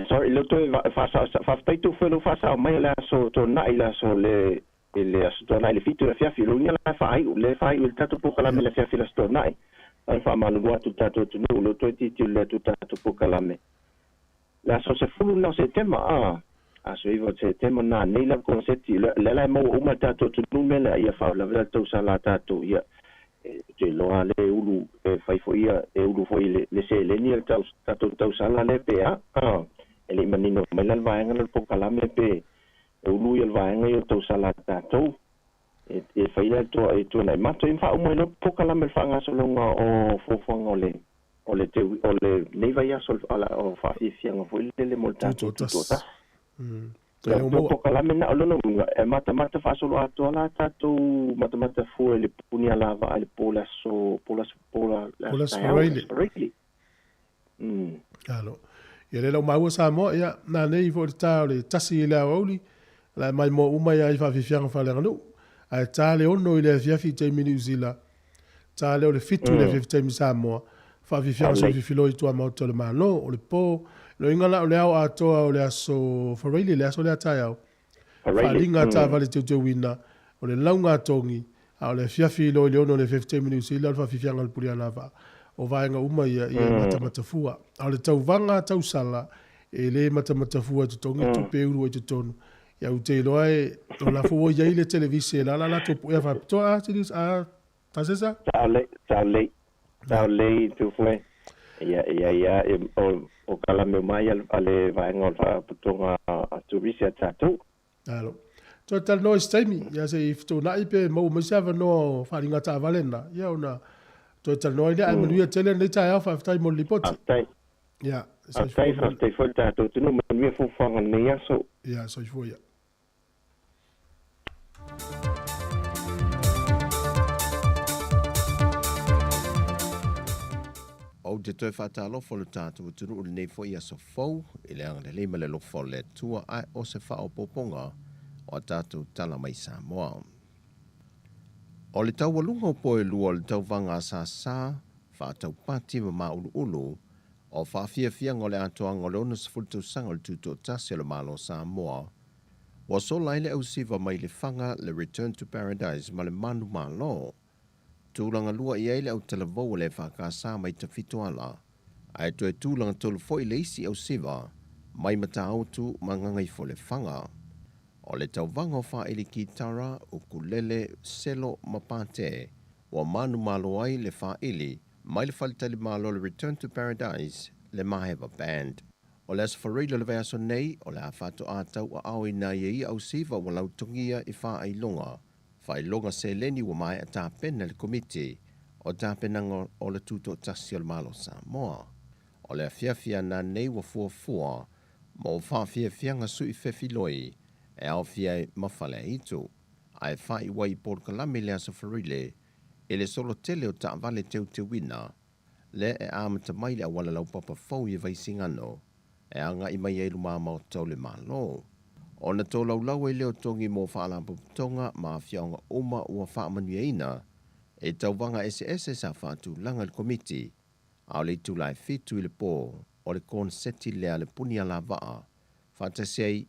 Speaker 12: Sorry, leo toe faasao, faafetai Tufu e lou faasao mai o le aso Toonai, le aso le i le aso Toonai le 7 i le afiafi. Lou ina la faaiu, le faaiu i le tatou polokalame i le afiafi i le aso Toonai. Tau faamalulu atu i le tatou atunuu, leo toe tilotilo le atu i le tatou polokalame. Le aso 10 lena o Setema, a, aso 9 o Setema na nei la konseti, lea la e maua uma e le tatou atunuu mea lea, ia faalavelave le tausala a tatou, ia, Ou te iloa lea e ulu, e fai foi ia, e ulu foi i le seleni a le tatou tausala lea pe a, e le i manino mai la le vaega lea o le polokalame pe e ulu ia le vaega ia o le tausala a tatou. E fai la e tuanai matou. Ia ma faauma ai loa le polokalame o le faagasologa o fuafuaga o le o le o lenei vaiaso o faafiafiaga foi lele mo le tatou tutoatasi. Ia polokalame na o lona uiga, e matamata faasoloatoa la tatou matamata fua i le puni alavaa i le po le aso, po le aso, po le aso taeao, le aso Faraile.
Speaker 1: Alo. Ia lea lau maua Samoa, ia, na nei foi le ta o le 1 i le aoauli, la e maimoa uma ia i faafiafiaga faaleaganuu. Ae ta le 6 i le afiafi i taimi Niu Sila, ta lea o le 7 i le afiafi taimi Samoa, faafiafiaga soififiloi i tuamaota o le Malo, o le po, loiga la o le ao atoa o le aso Faraile, le aso lea taeao, faaaliga taavale teuteuina, o le lauga a togi, a o le afiafi loa i le 6 i le afiafi taimi Niu Sila, o le faafiafiaga o le Pulealavaa. O vaega uma ia, ia e matamatafua. A o le tauvaga tausala, e le matamatafua i totogi tupe e ulu ai i totonu. Ia ou te iloa e, o la foi ua i ai le televise la la latou puea faapitoa a Silius a Tasesa?
Speaker 12: Sao lei, sao lei, sao lei Tufue. Ia, ia, ia, e, o, o kalame mai a le vaega o le faalapotopotoga a turisi a tatou.
Speaker 1: Alo. Toe talanoa i se taimi, ia se i fetuunai pe maua mai se avanoa o faaaliga taavale na, ia ona toe talanoa ai lea. Ae manuia tele lenei taeao, faafetai mo le lipoti.
Speaker 12: Faafetai.
Speaker 1: Ia,
Speaker 12: soifua. Faafetai, faafetai foi le tatou atunuu, manuia fuafuaga o lenei aso.
Speaker 1: Ia, soifua ia.
Speaker 8: Ou te toe faatalofa i lo tatou atunuu i lenei foi aso fou, i le agalelei ma le alofa o le Atua, ae o se faaopoopoga o a tatou tala mai Samoa. O le taualuga o po e lua o le tauvaga a Sasa, faataupati ma māuluulu, o faafiafiaga o le atoaga o le 60 tausaga o le Tutoatasi o le Malo o Samoa, ua sola ai le ausiva mai Lefaga le Return to Paradise ma le Manumalo. Tulaga lua i ai le autalavou a le EFKS mai Tafitoala, ae toe tulaga tolu foi le isi ausiva mai Matautu ma Gagaifolefaga. O le tauvaga o faaili kitara, ukulele, selo ma pate ua manumalo ai le faaili mai le faletalimalo le Return to Paradise le Maeva Band. O le Aso Faraile o le vaiaso nei, o le a faatoa tauaaoina ai e ia ausiva ua lautogia i faailoga faailoga seleni ua maea tapena e le Komiti o Tapenaga o le Tutoatasi o le Malo o Samoa. O le afiafi a nanei ua fuafua mo faafiafiaga sui fefiloi e aofia ai ma Faleaitu, ae faaiu ai i polokalame i le Aso Faraile i le solo tele o taavale teuteuina lea e amata mai le auala laupapa fou i Vaisigano e agai mai ai luma maota o le Malo. Ona tolaulau ai lea o togi mo faalapotopotoga ma afioaga uma ua faamanuiaina e tauvaga eseese sa faatulaga i le Komiti, a o le itula e 7 i le po o le koneseti lea a le puni alavaa faatasi ai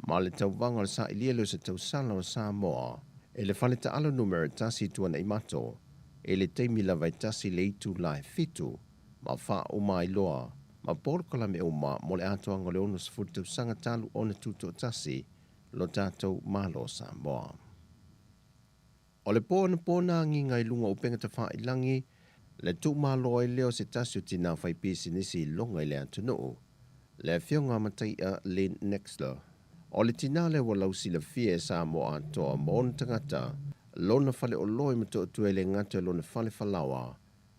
Speaker 8: ma le tauvaga o le sailia lea o se tausala o Samoa i le fale taalo numera 1 i Tuanaimato i le taimi lava e 1 le itula e 7 ma faauma ai loa ma polokalame uma mo le atoaga o le 60 tausaga talu ona tutoatasi lo tatou Malo o Samoa. O le po anapo na agiga i luga o upega tafailagi le tuumalo ai lea o se tasi o tinā faipisinisi i loga i le atunuu, le afioga a Mataia Lynn Nexler. O le tinā lea ua lausilafia e Samoa atoa ma ona tagata, lona faleoloa i Motootua e le gata i lona fale falaoa,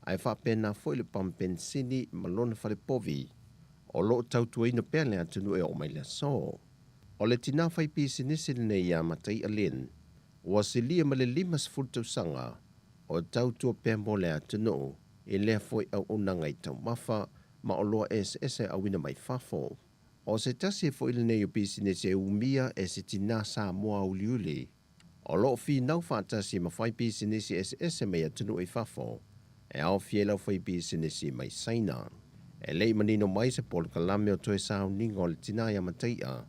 Speaker 8: ae faapena foi le pampensini ma lona fale povi o lo o tautuaina pea le atunuu e oo mai le aso. O le tinā faipisinisi lenei ia Mataia Lynn, Ua silia ma le 50 tausaga o tautua pea mo le atunuu i lea foi auaunaga i taumafa ma oloa eseese auina mai fafo. O se tasi foi lenei o pisinisi e umia e se tinā Samoa uliuli o lo o finau faatasi ma fai pisinisi eseese mai atunuu i fafo e aofia i lau fai pisinisi mai Saina. E le i manino mai se polokalame o toe sauniga o le tinā ia Mataia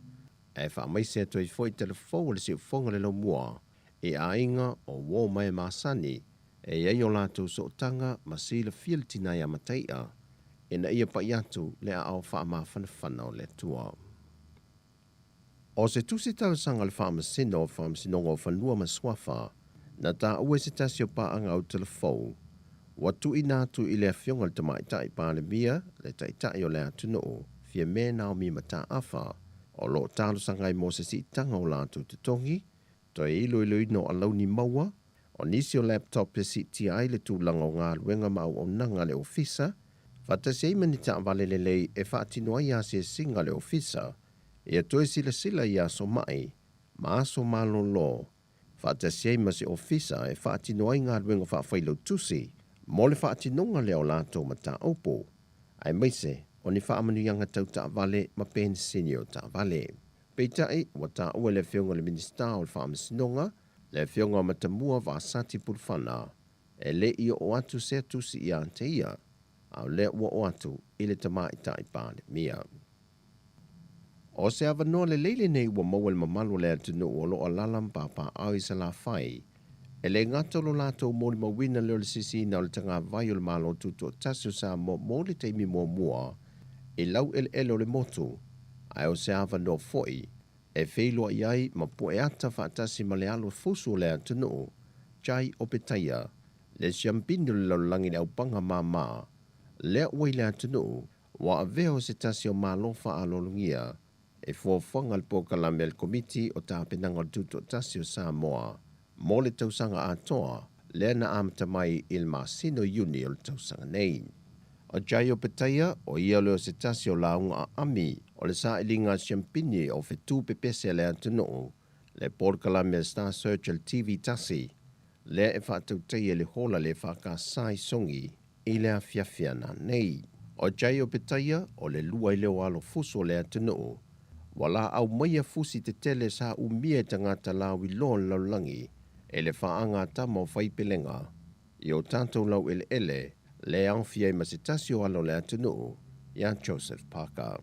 Speaker 8: Ae faamaise atu ai foi telefou o le siufofoga le laumua i aiga o uo mae masani e i ai o latou sootaga ma silafia le tina ia Mataia ina ia pai atu le aao faamafanafana o le Atua. O se tusi talosaga a le Faamasino o Faamasinoga o Fanua ma Suafa na taua i se tasi o paaga au telefou ua tuuina atu i le Afioga i le Tamaitai Palemia, le Taitai o le atunuu, Fiame Naomi Mataafa, o lo o talosaga ai mo se siitaga o latou totogi, toe iloiloina o alauni maua, o nisi o laptop e siitia ai le tulaga o galuega ma auaunaga a le ofisa, faatasi ai ma ni taavale lelei e faatino ai asiasiga a le ofisa, ia toe silasila i aso mai ma aso malolo faatasi ai ma se ofisa e faatino ai galuega faafailautusi mo le faatinoga lea o latou mataupu, aemaise o ni faamanuiaga tau taavale ma penisini o taavale. Peitai, ua taua e le Afioga i le Minisita o le Faamasinoga, le Afioga Matamua Vaasati Pulufana, e le i oo atu sea tusi ia te ia, a o lea ua oo atu i le Tamaitai Palemia. O se avanoa lelei lenei ua maua e le mamalu o le atunuu o lo o alaala ma papaaao i Salafai, e le gata o lo latou molimauina lea o le sisiina o le tagavai o le Malo Tutoatasi o Samoa mo le taimi muamua i laueleele o le motu, ae o se avanoa foi e feiloai ai ma pueata faatasi ma le alo fusu o le atunuu, Jai Opetaia, le siampini o le lalolagi i le aupaga māmā lea ua i le atunuu. Ua avea o se tasi o Malo faaaloalogia e fuafuaga le polokalame a le Komiti o Tapenaga o le Tutoatasi o Samoa mo le tausaga atoa lea na amata mai i le masina o Iuni o le tausaga nei. O Jai Opetaia, o ia lea o se tasi o lauga aami o le sailiga siampini o fetu pepese a le atunuu, le polokalame a Star Search a le TV tasi, lea e faatautaia i le hola le FKS i Sogi i le afiafi ana nei. O Jay Opetaia, o le lua i leo alo fusu o le atunuu. Ua laau maia fusi tetele sa umia e tagata lauiloa o le lalolagi e le faaga a tama o faipelega i o tatou laueleele le aofia ai ma se tasi o alo o le atunuu ia Joseph Parker.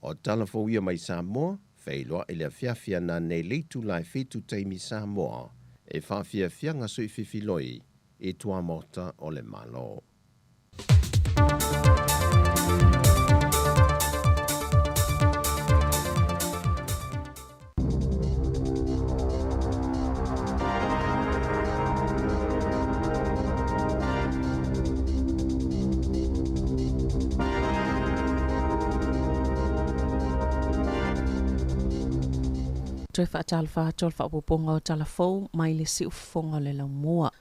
Speaker 8: O tala fou ia mai Samoa, feiloai le afiafi ananei i le itula e fitu taimi Samoa e faafiafiaga sui fifiloi i tuamaota o le Malo.
Speaker 3: Toe faatalofa atu o le faaopoopoga o tala fou mai le siufofoga o le laumua.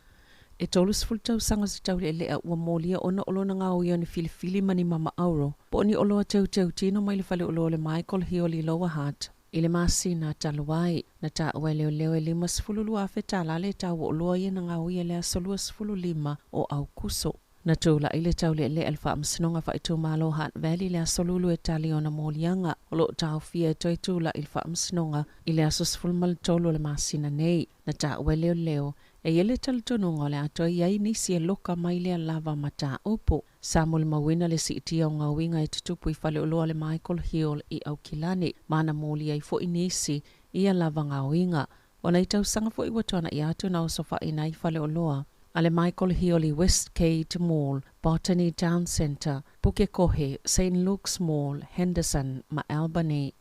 Speaker 3: E 30 tausaga se taulealea ua molia ona o lona gaoia o ni filifili ma ni mama auro po o ni oloa teuteu tino mai le faleoloa o le Michael Hill i Lower Hutt i le masina talu ai. Na taua e leoleo e $52,000 tala le tau o oloa ia na gaoia i le aso 25 o Aukuso. Na tulai le taulealea i le Faamasinoga Faaitumalo Hutt Valley i le aso Lulu e tali ona moliaga o lo o taofia e toe tulai i le Faamasinoga i le aso 13 o le masina nei. Na taua e leoleo E i ai le talitonuga o le a toe i ai nisi e loka mai lea lava mataupu. Sa molimauina le siitia o gaoiga e tutupu i faleoloa le Michael Hill i Aukilani, ma na moli ai foi nisi i ia lava gaoiga. O nai tausaga foi ua tuana'i atu na osofaʻina ai faleoloa a le Michael Hill i Westgate Mall, Botany Town Centre, Pukekohe, St Luke's Mall, Henderson ma Albany.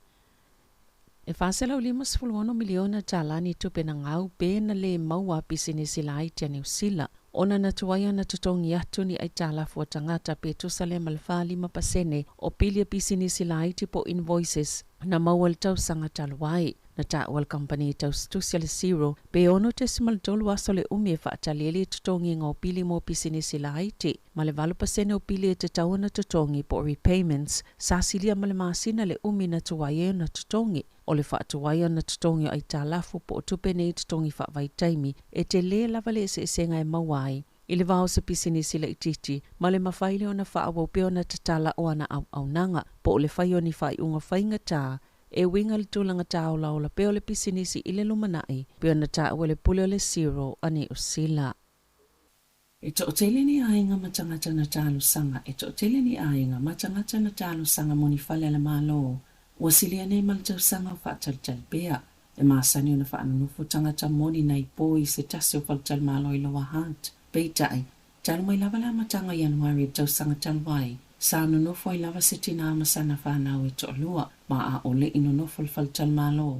Speaker 3: E $456 miliona tala ni tupe na gau pe na lē maua a pisinisi laiti a Niu Sila ona na tuai ona totogi atu ni aitalafu a tagata pe tusa lea ma le 45% o pili a pisinisi laiti po o invoices na maua i le tausaga talu ai. Na taua e le kamupani tausitusi a le Xero pe 6.3 aso le umi e faatali ai le totogiga o pili mo pisinisi laiti ma le 8% o pili e tatau ona totogi po o repayments sa silia ma le masina le umi na tuai ai ona totogi. O le faatuai ona totogi o aitalafu po o tupe nei totogi faavaitaimi e telē lava le eseesega e maua ai i le va o se pisinisi laitiiti ma le mafai lea ona faaauau pea ona tatala o ana auaunaga po o le fai o ni faaiuga faigata e uiga i le tulaga tāolaola pea o le pisinisi i le lumanai pei ona taua e le pule o le SERO a Niu Sila. E toatele ni aiga ma tagata na talosaga, e toatele ni aiga ma tagata na talosaga mo ni fale a le Malo ua silia nei ma le tausaga o faatalitali pea. E masani ona faanonofo tagata moni nai po i se tasi o faletalimalo i Lower Hutt. Peitai, talu mai lava le amataga o Ianuari i le tausaga talu ai, sa nonofo ai lava se tinā ma sana fanau e toalua, ma ʻaʻole i nonofo i le faletalimalo.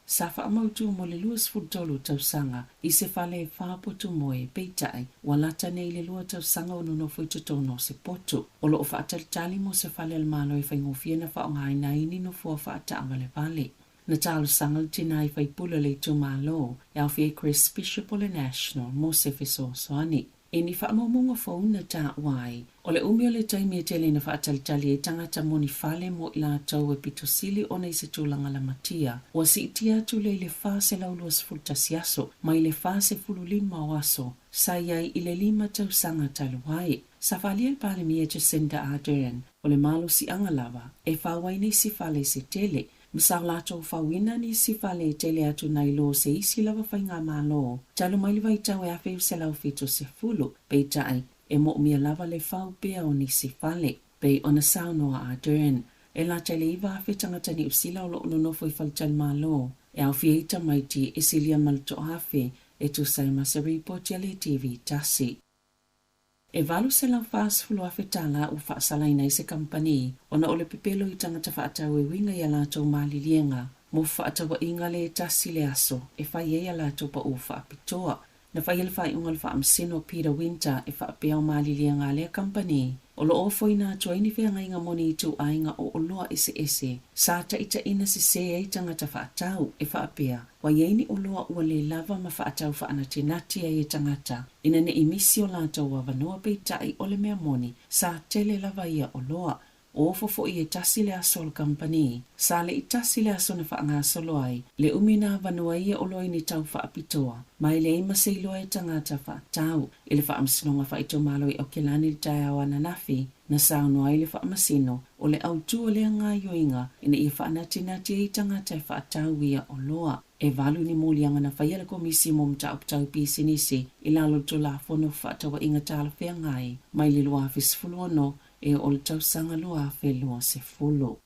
Speaker 3: Sa faamautū mo le 23 tausaga i se fale e whā potu moe, peitai, ua lata nei i le lua tausaga o nonofo i totonu o se potu. O lo o faatalitali mo se fale a le Malo e faigofie na faaaogaina ai ni nofoa faataavalevale. Na talosaga le tinā i faipule o le itumalo, e aofia ai Chris Bishop o le National mo se fesoasoani. I ni faamaumauga fou na taua ai, o le umi o le taimi e tele ina faatalitali ai tagata mo ni fale mo i latou e pito sili ona i se tulaga lamatia, ua siitia atu lea i le 421 aso mai le 45 o aso sa i ai i le lima tausaga talu ai. Sa faaalia le Palemia Jacinda Ardern, o le malosiaga lava e fau ai nisi fale se tele Ma sa o latou fauina nisi fale e tele atu nai lo se isi lava faigamalo talu mai le vaitau e 1970, peitai, e moomia lava le fau pea o nisi fale. Pei ona saunoa a Ardern, e lata i le 9,000 tagata Niu Sila o lo o nonofo i faletalimalo, e aofia ai tamaiti e silia ma le 1,000, e tusa ai ma se ripoti a le TV tasi. E $840,000 tala ua faasalaina ai se kamupani ona o le pepelo i tagata faatau e uiga i a latou maliliega mo fefaatauaiga le tasi le aso e fai ai a latou paʻū faapitoa. Na faia le faaiuga a le Faamasino Peter Winter e faapea o maliliega a lea kamupani o lo o ofoina atu ai ni feagaiga mo ni ituaiga o oloa eseese sa taitaiina sesē ai tagata faatau e faapea ua i ai ni oloa ua le lava ma faatau faanatinati ai e tagata ina ne i misi o latou avanoa peitai o le mea moni sa tele lava ia oloa. Ua ofo foi e tasi le aso o le kamupani, sa le i tasi le aso na faagasolo ai le umi na avanoa ia oloa i ni tau faapitoa, ma e leai ma se iloa e tagata faatau. I le Faamasinoga Faaitumalo i Aokelani i le taeao ananafi, na saunoa ai le Faamasino, o le autu o lea gaoioiga ina ia faanatinati ai tagata e faatau ia oloa. E valu ni moliaga na faia le Komisi mo Mataupu Tau Pisinisi i lalo o le Tulafono o Fefaatauaiga Talafeagai mai le 2016 e oo i le tausaga 2020.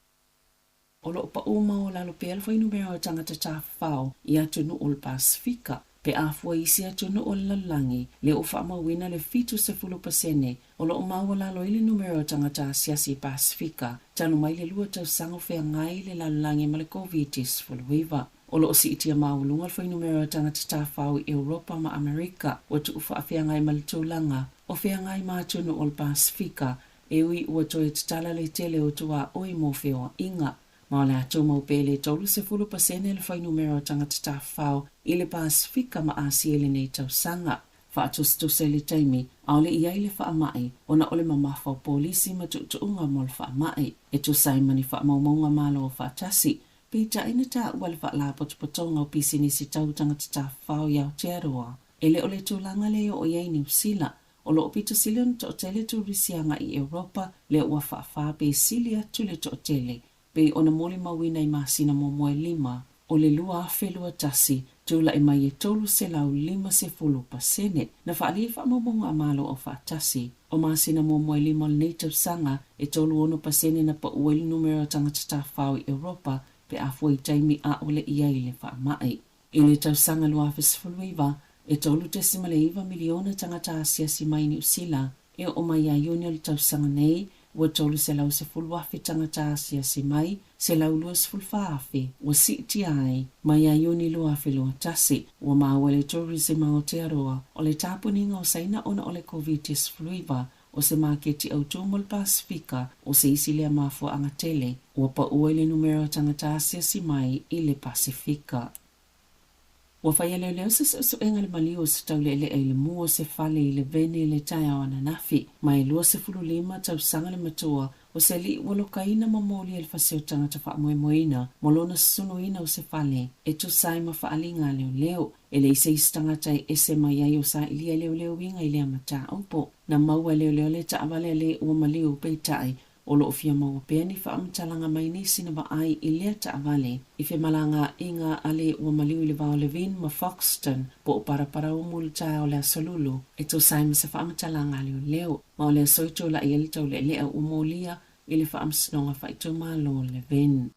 Speaker 3: O lo o pau maualalo pea le fuainumera o tagata tafafao i atunuu o le Pasefika pe a fua i isi atunuu o le lalolagi, lea ua faamauina le 70% o lo o maualalo ai le numera o tagata asiasi i Pasefika talu mai le lua tausaga o feagai le lalolagi ma le Koviti-19. O lo o siitia maualuga le fuainumera o tagata tafafao i Europa ma Amerika ua tuufaafeagai ma le tulaga o feagai ma atunuu o le Pasefika e ui ua toe tatala le tele o tuaoi mo feoaiga. Ma o le a tumau pea le 30% le fuainumera o tagata tafafao i le Pasefika ma Asia i lenei tausaga. Faatusatusa i le taimi ʻaʻole i ai le faamai ona o le mamafa o polisi ma tuutuuga mo le faamai e tusa ai ma ni faamaumauga Malo Faatasi. Peitai na taua le Faalapotopotoga o Pisinisi Tau Tagata Tafafao i Aotearoa, e le o le tulaga lea e oo i ai Niu Sila. O lo o pito sili ona toatele turisi agai i Europa, lea ua faafa pe sili atu le toatele, pei ona molimauina i masina muamua e lima o le 2021, tulai mai e 350%. Na faaalia i faamaumauga a Malo Aufaatasi. O masina muamua e lima o lenei tausaga, e 36% na pau ai le numera o tagata tafafao i Europa pe a fua i taimi ʻaʻole i ai le faamai. I le tausaga 2019, e 3.9 miliona tagata asiasi mai Niu Sila. E oo mai ia Iuni o le tausaga nei, ua 310,000 tagata asiasi mai, 124,000 ua siitia ai. Mai ia Iuni 2021, ua maua e le Tourism Aotearoa o le tapuniga o Saina ona o le Koviti-19 o se maketi autū mo le Pasefika, o se isi lea mafuaaga tele ua pau ai le numera o tagata asiasi mai i le Pasefika. Ua faia e leoleo se suesuega i le maliu o se tauleelea i le mu o se fale i Levene i le taeao ananafi. Ma e 25 tausaga le matua o se alii ua lokaina ma molia i le fasi o tagata faamoemoeina mo lona susunuina o se fale e tusa ai ma faaaliga a leoleo. E leai se isi tagata e ese mai ai o sailia e leoleoiga i lea mataupu. Na maua e leoleo le taavale a le ua maliu, peitai, o lo o fia maua pea ni faamatalaga mai nisi na vaai i lea taavale i femalagaaiga a le ua maliu i le va o Levin ma Foxton po o Paraparaumu i le taeao o le Aso Lulu e tusa ai ma se faamatalaga a leoleo. Ma o le aso i tulai ai le taulealea ua molia i le Faamasinoga Faaitumalo o Levin.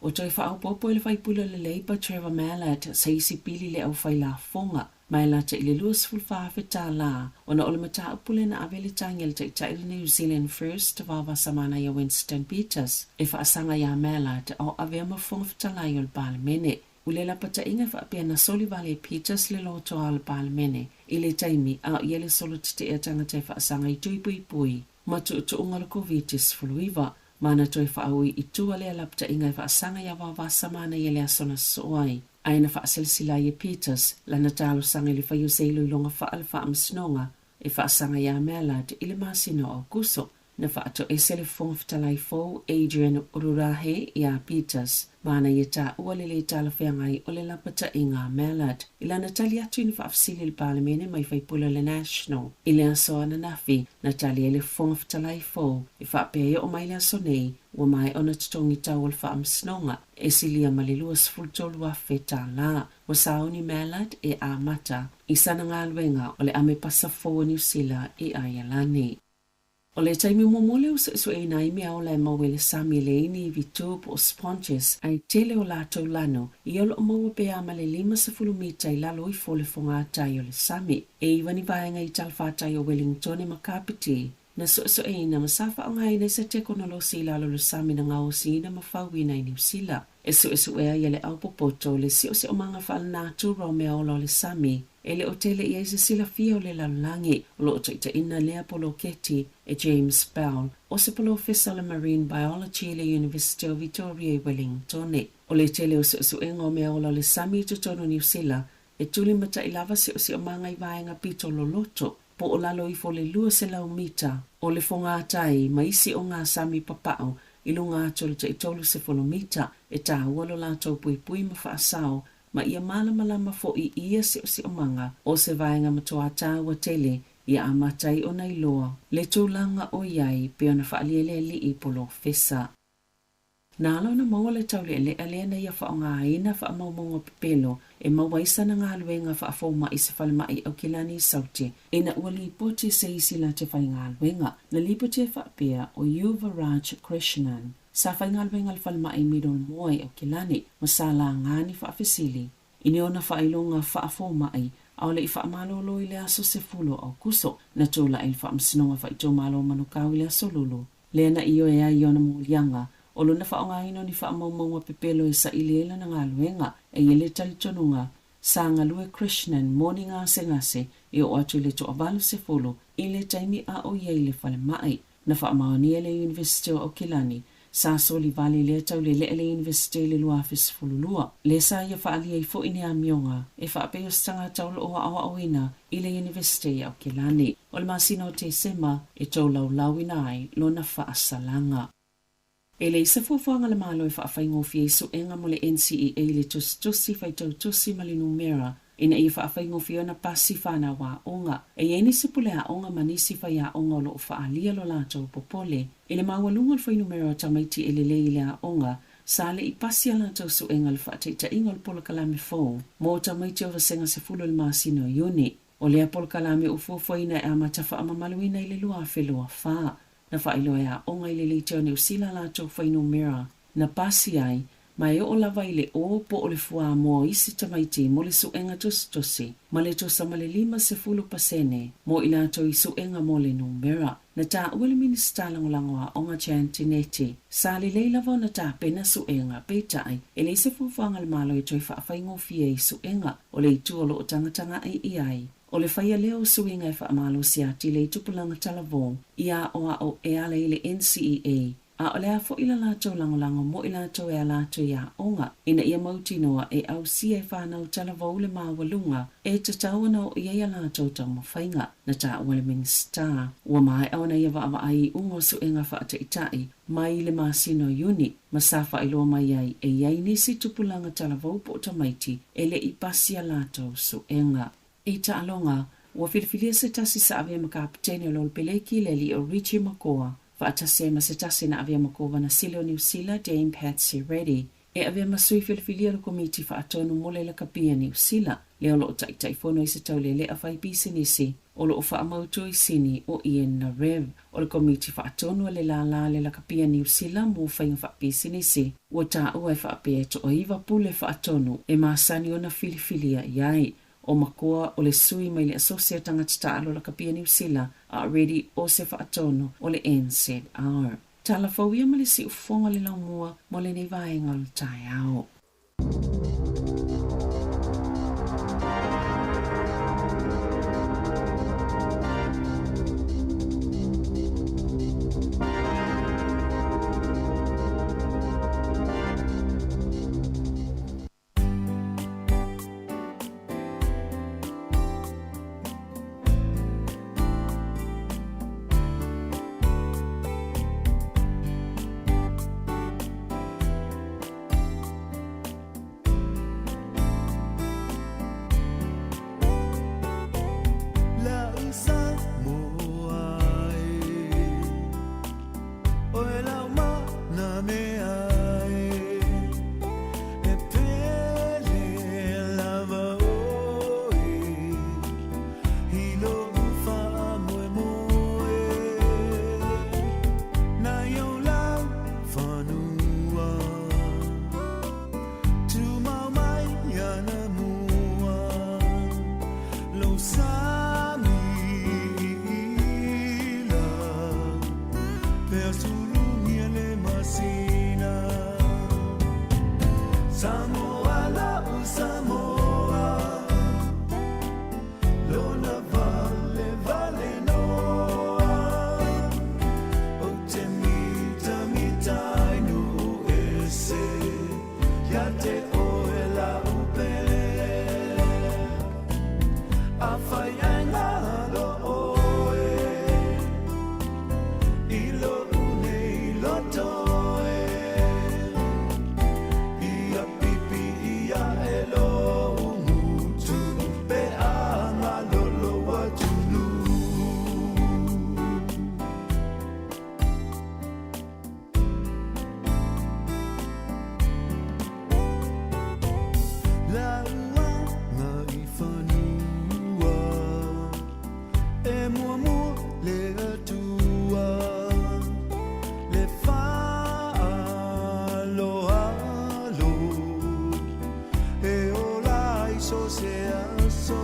Speaker 3: Ua toe faaopoopo e le faipule o le Labour Trevor Mallard se isi pili i le aufai lafoga ma e lata i le $24,000 tālā ona o le mataupu lea na ave le tagi a le taitai o le New Zealand First Vaovasa Manaia Winston Peters e faasaga iā Mallard a o avea ma Fofoga Fetalai o le Palemene. O le lapataiga e faapea na soli wale e Peters le lotoa o le Palemene i le taimi a o ia le solo tete'e a tagata e faasaga i tui puipui ma tuutuuga o le Koviti-19. Ma na toe faaui i tua lea lapataiga e faasaga iā Vaovasa Manaia i le aso na sosoo ai. Ae na faaselasela ai e Peters lana talosaga i le fai o se iloiloga faa le Faamasinoga e faasaga iā Mallard i le masina o Aokuso. Na faatoese le Fofoga Fetalai fou Adrian Ururahe iā Peters ma na ia taua le lē talafeagai o le lapataiga a Mallard i lana tali atu i ni faafesili i le Palemene mai faipule o le National i le aso ananafi. Na tali ai le Fofoga Fetalai fou e faapea e oo mai le aso nei ua maea ona totogi tau o le Faamasinoga e silia ma le $23,000 tālā. Ua sauni Mallard e amata i sana galuega o le Amepasa fou o Niu Sila i Aialani. O le taimi muamua lea ua suesueina ai mea ola e maua i le sami e leai ni ivi tū po o sponges a e tele o latou lanu ia o lo o maua pea ma le 50 mita i lalo ifo o le fogātai o le sami. E iwa ni vaega i talafatai o Wellingtone ma Kapiti na suesueina ma sa faaaogaina i se tekonolosi i lalo o le sami na gaosiina ma fauina i Niu Sila. E suesuea ia le aupopoto le siosiomaga faalenatura o mea ola o le sami e le o tele i ai se silafia o le lalolagi. O lo o taitaiina lea poloketi e James Bell, o se polofesa o le Marine Biology i le University o Vitoria i Wellingtone. O le tele o suesuega o mea ola o le sami i totonu o Niu Sila e tulimatai lava siosiomaga i vaega pito loloto po o lalo ifo o le 200 mita. o le fogatai ma isi ogasami papa'o i luga atu o le tai 30 mita e tāua lo latou puipui ma fa'asao ma ia malamalama fo'i i ia si'osi'omaga o se vaega matuā tāua tele ia amata ai ona iloa le tulaga o i ai pei ona fa'aalia e le ali'i polofesa. Na ala ona maua le taule'ale'a lea na ia fa'aogaina fa'amaumauga pepelo e maua ai sana galuega fa'afoma'i i se falemai i Aukilani i Saute ina ua lipoti e se isi late faigaluega. Na lipoti ai fa'apea o Yuvaraj Krishnan, sa faigaluega i le falemai Middlemore i Aukilani ma sa lagā ni fa'afesili i ni ona fa'ailoga fa'afoma'i a o le i fa'amalōlō i le aso 10 o Aukuso. Na tula'i i le Fa'amasinoga Fa'aitumalo o Manukau i le aso Lulu lea na ioe ai i ona moliaga o lona faaaogaina o ni faamaumauga pepelo e saili ai lana galuega. E i ai le talitonuga, sa galue Krishnan mo ni gasegase e oo atu i le toa-80 i le taimi a o i ai i le falemai. Na faamaonia e le Iunivesite o Aukilani, sa soli vale lea tauleele'e le Iunivesite i le 2012, lea sa ia faaalia ai fo'i ni amioga e faapei o se tagata o lo'o aoaoina i le Iunivesite i Aukilani. O le masina o Tesema e tolaulauina ai lona faasalaga. E leai se fuafuaga a le Malo e faafaigofie ai suega mo le NCEA i le tusitusi, faitau tusi ma le numera ina ia faafaigofie ona pasi fanau aoga. E i ai nisi pule aoga ma nisi faiaoga o lo o faaalia lo latou popole i le maualuga o le fuainumera o tamaiti e lelei i le aoga sa le i pasi a latou suega i le faataitaiga o le polokalame fou mo tamaiti o vasega 10 i le masina o Iuni. O lea polokalame ua fuafuaina e amata faamamaluina i le 2024. Na faailoa e aoga i le leitio a Niu Sila a latou fuainumera na pasi ai, ma e oo lava i le O po o le fuamoa o isi tamaiti mo le suega tusitusi, ma le tusa ma le 50% mo i latou i suega mo le numera. Na taua e le Minisita Lagolago Aoga Jan Tinetti, sa lelei lava ona tapena suega, peitai, e leai se fuafuaga a le Malo e toe faafaigofie ai suega o le itu o lo o tagatagai i ai. O le faia lea o suiga e faamalosi atili ai tupulaga talavou i aoao e ala i le NCEA, a o le a foi la latou lagolago mo i latou e ala atu i aoga ina ia mautinoa e ausia e fanau talavou le maualuga e tatau ona oo i ai a latou taumafaiga. Na taua e le Minisita, ua maea ona ia vaavaai i iuga o suega faataitai mai le masina o Iuni ma sa faailoa mai ai e i ai nisi tupulaga talavou po o tamaiti e le i pasi a latou suega. I taaloga, ua filifilia se tasi sa avea ma kaputene o le Olopeleki, le alii o Richie McCaw, faatasi ai ma se tasi na avea ma Kovana Sili o Niu Sila, Dame Patsy Reddy, e avea ma sui filifilia o le Komiti Faatonu mo le Lakapia Niu Sila, lea o lo o taitaifono i se taulealea fai pisinisi o lo o faamautu i Sini o Ian Narev. O le Komiti Faatonu a le Lālā a le Lakapia Niu Sila mo Faiga Faapisinisi, ua taua e faapea e toaiva pule faatonu e masani ona filifilia i ai. O McCaw o le sui mai le Asosi a Tagata Taalo Lakapia Niu Sila a o Reddy o se faatonu o le NZR. Tala fou ia ma le siufofoga o le laumua mo lenei vaega o le taeao.
Speaker 7: le aso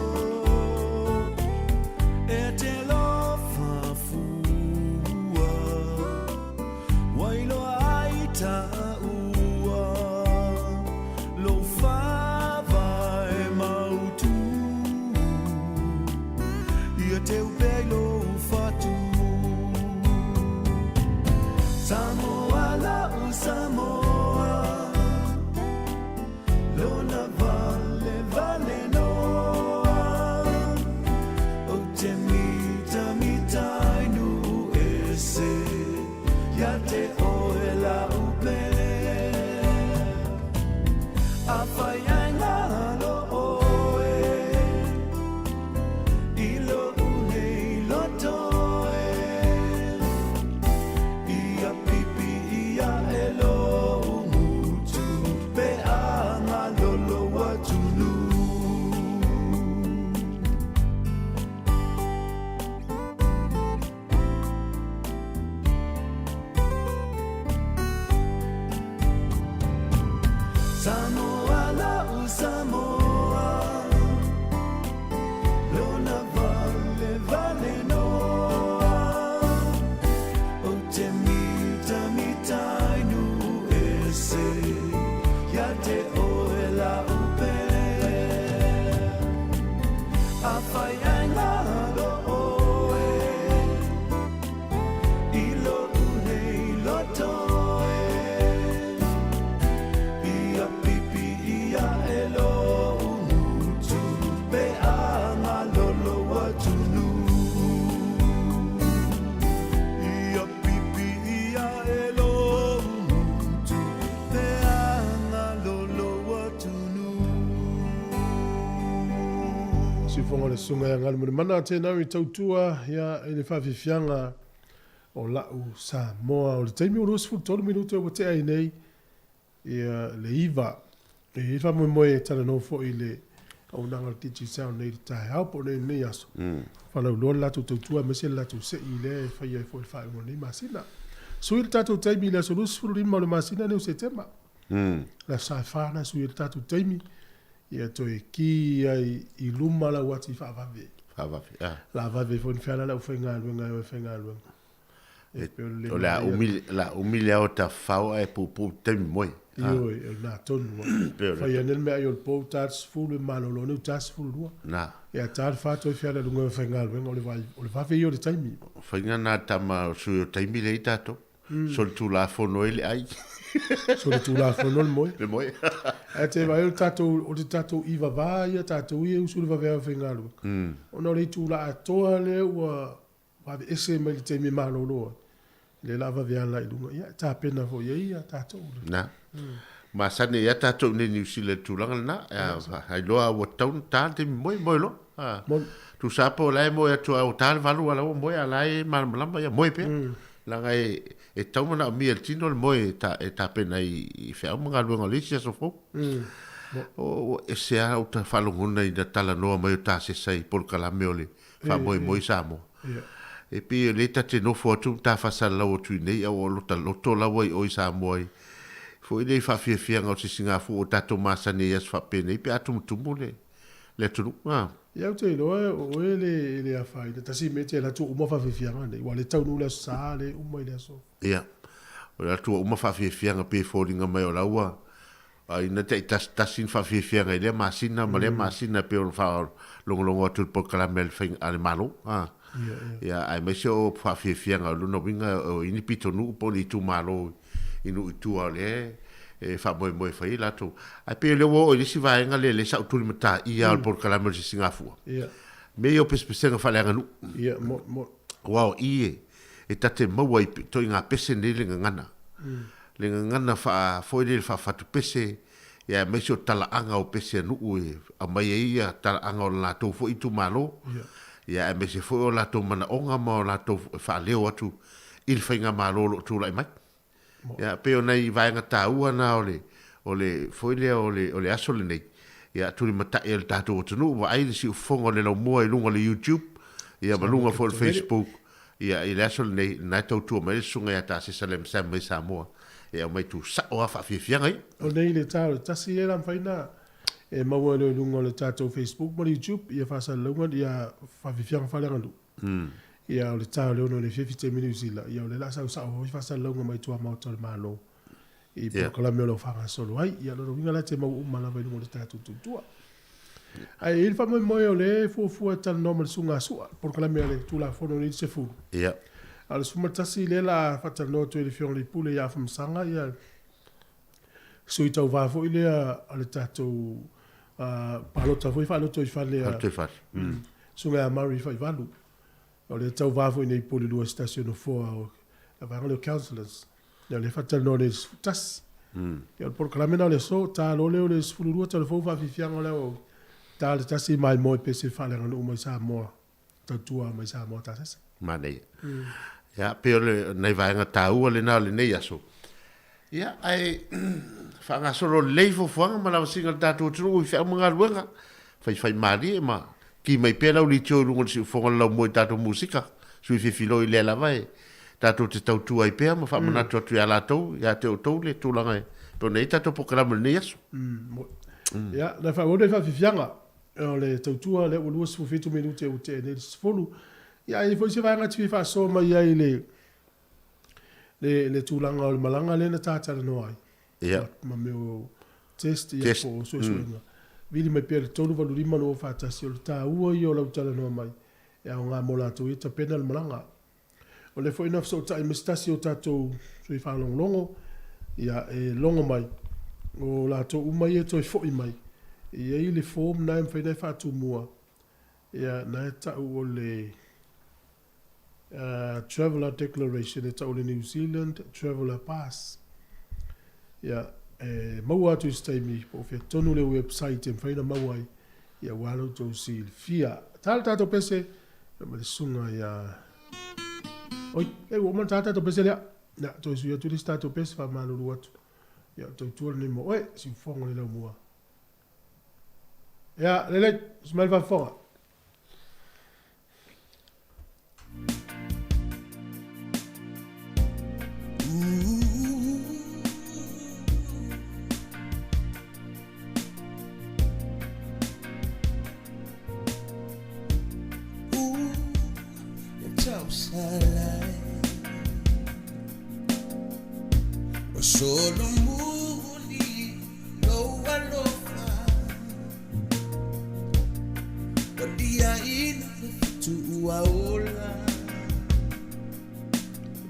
Speaker 7: E te lofa fua Wailoa ai taua Lou faavae mautu Ia teu pea i lou fatu Samoa la'u Samoa Lona vale vale noa Ou te mitamita i nuu ese Ia te oe la'u pele Afai ae galo oe I lo'u nei loto e Ia pipi ia e lou gutu Pe a galo lou atunuu. Samoa la'u Samoa Lona vale vale noa Ou te mitamita i nuu ese Ia te oe la'u pele Afai ae galo oe I lo'u nei loto e Ia pipi ia e lou gutu Pe a galo lou atunuu Ia pipi ia e lou gutu Pe a galo lou atunuu.
Speaker 1: Siufoga o le Susuga ia Galumalemana tēnā i tautua ia i le faafiafiaga o la'u Samoa. O le taimi ua 23 minute ua tea ai nei ia le iva. E i ai le faamoemoe e talanoa foi i le auaunaga o le Digicel nei i le taeao po o lenei aso. Faalauiloa le latou tautua aemaise le latou sei lea e faia ai foi i le faaiuga o lenei masina. Sui le tatou taimi i le aso 25 o le masina nei o Setema. Le aso Sa e 4 na sui ai le tatou taimi. Ia toe ki ai i luma lau ati faavave.
Speaker 6: Faavave, ah.
Speaker 1: La vave foi ni feala le aufaigaluega e o e faigaluega. E pei o le le
Speaker 6: O le a umi, la umi lea o tafafao ae puupuu taimi moe.
Speaker 1: Ioe, o lena tonu lava.
Speaker 6: Pei o le.
Speaker 1: Fai ane le meaai o le po uta le 10 e malolo ane uta 12.
Speaker 6: Na.
Speaker 1: Ia ta le 4 toe feala i luga e faigaluega o le vai, o le vave ia o le taimi.
Speaker 6: Faiga na tama o sui o taimi lea i tatou. Solitulafono ai le ai.
Speaker 1: Solitulafono le moe.
Speaker 6: Le moe.
Speaker 1: Ae te vaai o le tatou, o le tatou ivava ia tatou ia e usu i le vaveao e faigaluega. Ona o le itula atoa lea ua aveese mai le taimi e malolo ai, lea la vave ala i luga, ia e tapena foi i ai ia tatou.
Speaker 6: Na. Masani ai a tatou i nei Niu Sila i le tulaga lena. Ailoa ua tatau ona ta le taimi moe, moe loa. Tusa po o la e moe atu a ua ta le 8 a la ua moe a la e malamalama ia moe pea. Leaga e tatau manaomia e le tino le moe e tapena i feau ma galuega o le isi aso fou. Ua ese lava uta faalogona ina talanoa mai o tasesa i polokalame o le faamoemoe i Samoa. E pei o lea ta te nofo atu ma ta faasalalau atu i inei a ua lota loto lava i o i Samoa i foi lea i faafiafiaga o sisigafua ua tatou masani ai i aso faapenei pe a tumutumu le le atunuu. A.
Speaker 1: Ia ou te iloa o oe e le e le afaina tasi mea e te alu atu ua uma faafiafiaga nei, ua le taunuu le aso sa le uma i le aso.
Speaker 6: Ia, o le atu ua uma faafiafiaga pei e foliga mai o la ua a ina taitasi tasi ni faafiafiaga i lea masina ma lea masina e pei ona faalogologo atu i le polokalame a le faiga a le Malo. A. Ia, aemaise o faafiafiaga o lona uiga o i ni pitonuu po o ni itumalo i nuu i tua o lea e faamoemoe e fai ai latou. Ae pei o lea ua oo i le isi vaega lea lea sa ou tulimataia o le polokalame o le Sisigafua. Mea ia o pesepesega faaleaganuu. Aua o i e ta te maua i itoaiga pese nei le gagana. Le gagana faa foi lele faafatu pese, ia aemaise o talaaga o pese a nuu e aumai ai ia talaaga o le latou foi itumalo. Ia aemaise foi o latou manaoga ma o latou faaleo atu i le faigamalo o lo o tulai mai. Ia, pei o nai vaega taua na o le, o le, foi lea o le, o le aso lenei, ia, tulimatai e le tatou atunuu, vaai le siufofoga o le laumua i luga o le YouTube, ia, ma luga foi o le Facebook, ia, i le aso lenei, lena e tautua mai ai le Susuga ia Tasesa Lam Sam mai Samoa, e aumai tuusao lava faafiafiaga ia.
Speaker 1: O nei le ta o le tasi lea la mafai na. E maua ai loa i luga o le tatou Facebook ma le YouTube ia faasalalauga ia faafiafiaga faaleaganuu. Ia o le ta o le 6 i le afiafi taimi Niu Sila, ia o lea o le a sau sao foi faasalalauga mai tuamaota o le Malo i polokalame o lo o faagasolo ai. Ia o lona uiga la e te maua uma lava i luga o le tatou tautua. Ae i ai le faamoemoe o lea e fuafua e talanoa ma le Susuga a Sua, le polokalame a le Tulafono lenei le 10. A o le 11 lea o le a faatalanoa atu ai i le Afioga i le Pule ia Afamasaga ia sui tauva foi lea a le tatou palota foi faalotoifale a Susuga ia Murray Faivalu. O lea e tauva foi nei i Upolu 2 i se tasi o nofoa o le vaega lea o councillors. Ia o lea e faatalanoa nei i le 11. Ia o le polokalame lena o le aso, ta loa lea o le 12 tala fou faafiafiaga o le aoauli, ta le tasi maimoe pese faaleaganuu mai Samoa, tautua mai Samoa tasese.
Speaker 6: Manaia. Ia, pei o le, nai vaega taua lena o lenei aso. Ia, ae faagasolo lelei fuafuaga ma lavasiga a le tatou atunuu i feau ma galuega, faifaimalie ma ki mai pea lau leitio i luga o le siufofoga o le laumua i tatou musika, sui fefiloi lea lava e tatou te tautua ai pea ma faamanatu atu ia latou, ia te outou le tulaga e pei ona i ai tatou polokalame i lenei aso.
Speaker 1: Ia, na faaauau nei faafiafiaga o le tautua lea ua 27 minute ua tea nei le 10. Ia, a i ai foi se vaega e te fia faasoa mai ai i le le, le tulaga o le malaga lea na ta talanoa ai.
Speaker 6: Ia.
Speaker 1: Ma mea o test ia po o suesuega. Vili mai pea le 385 241, o le taua ia o lau talanoa mai e aoga mo latou ia tapena le malaga. O lea foi na fesootai ma se tasi o tatou sui faalogologo, ia e logo mai, o latou uma ia e toe foi mai, e i ai le form na e mafai ona e faatumua, ia na e tau o le Traveller Declaration e tau o le New Zealand Traveller Pass. Ia, e maua atu i se taimi po o fea tonu le website e mafai ona maua ai, ia aua lo outou silafia. Ta le tatou pese, ma le susuga ia... Oi, e ua uma ona ta tatou pese lea. Ia, toe sui atu le isi tatou pese, faamalulu atu. Ia, tautua lenei mo oe, siufofoga le laumua. Ia, lelei, smile faafofoga.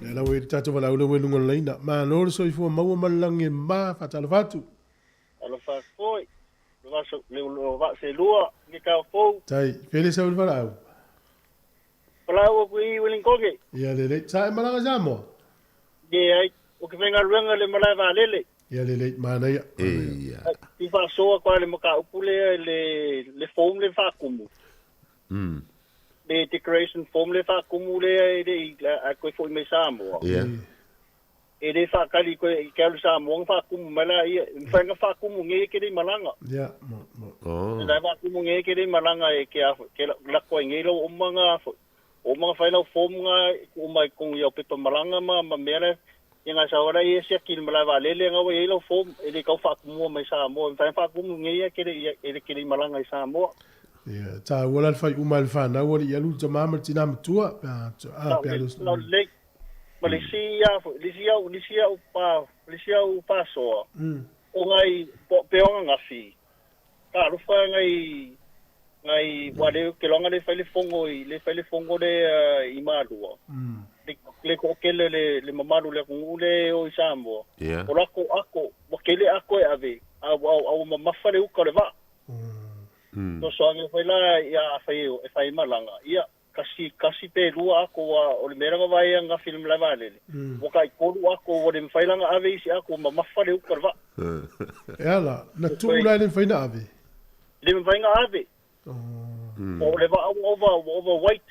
Speaker 1: Lea la ua i le tatou valaau lea ua i luga o le laina. Malo le soifua maua ma le lagi e ma, faatalofa atu.
Speaker 10: Talofa atu foi. Le vaa selua, le tao fou.
Speaker 1: Tai, fele sau le valaau.
Speaker 10: Valaau atu i Wellington.
Speaker 1: Ia lelei. Sa e malaga Samoa?
Speaker 10: Leai, ou te faigaluega i le malae vaalele.
Speaker 1: Ia lelei, manaia.
Speaker 6: Eia.
Speaker 10: I faasoa atu lava i le mataupu lea i le le form lea e faatumu. Le declaration form lea e faatumu lea e le i ae toe foi mai Samoa.
Speaker 6: Ia.
Speaker 10: E le faatali toe i te alu i Samoa ona faatumu mai laia. E mafai ona faatumu nei e te le i malaga.
Speaker 1: Ia, mo, mo.
Speaker 6: Oh.
Speaker 10: E faatumu nei e te le i malaga e te te lako ai nei lau omaga Uma ona fai lau form nga tuu mai totonu i au pepa malaga ma ma mea la ia nga sau ala ia siaki i le malae vaalele nga ua i ai lau form e le tau faatumua mai Samoa e mafai ona faatumu nei ia ke le e le ke le i malaga i Samoa.
Speaker 1: Ia, taua la le fai uma e le fanau alii alu le tama ma le tina matua pe a a pe a le
Speaker 10: Tau lelei. Ma le isi a foi le isi au le isi au pa le isi au pasoa o ngai pe o ananafi Talofa ngai ngai wa le ke loanga le fai le fongo i le fai le fongo le i Malua. Le le toatele le le mamalu le atunuu le o i Samoa.
Speaker 6: Yeah.
Speaker 10: O lako ako, ua tele ako e ave, a ua a ua mamafa le uka o le vaa. Sosoagi foi la ia a fai e fai malaga. Ia kasi, kasi pe lua ako ua o le mea lava vae ia gafi le malae vaalele, ua tai tolu ako ua le mafai la na ave isi ako ua mamafa le uka o le vaa.
Speaker 1: E ala, na tuu la e le mafai na ave?
Speaker 10: Le mafai na ave. O le vaa ua ova, ua over weight.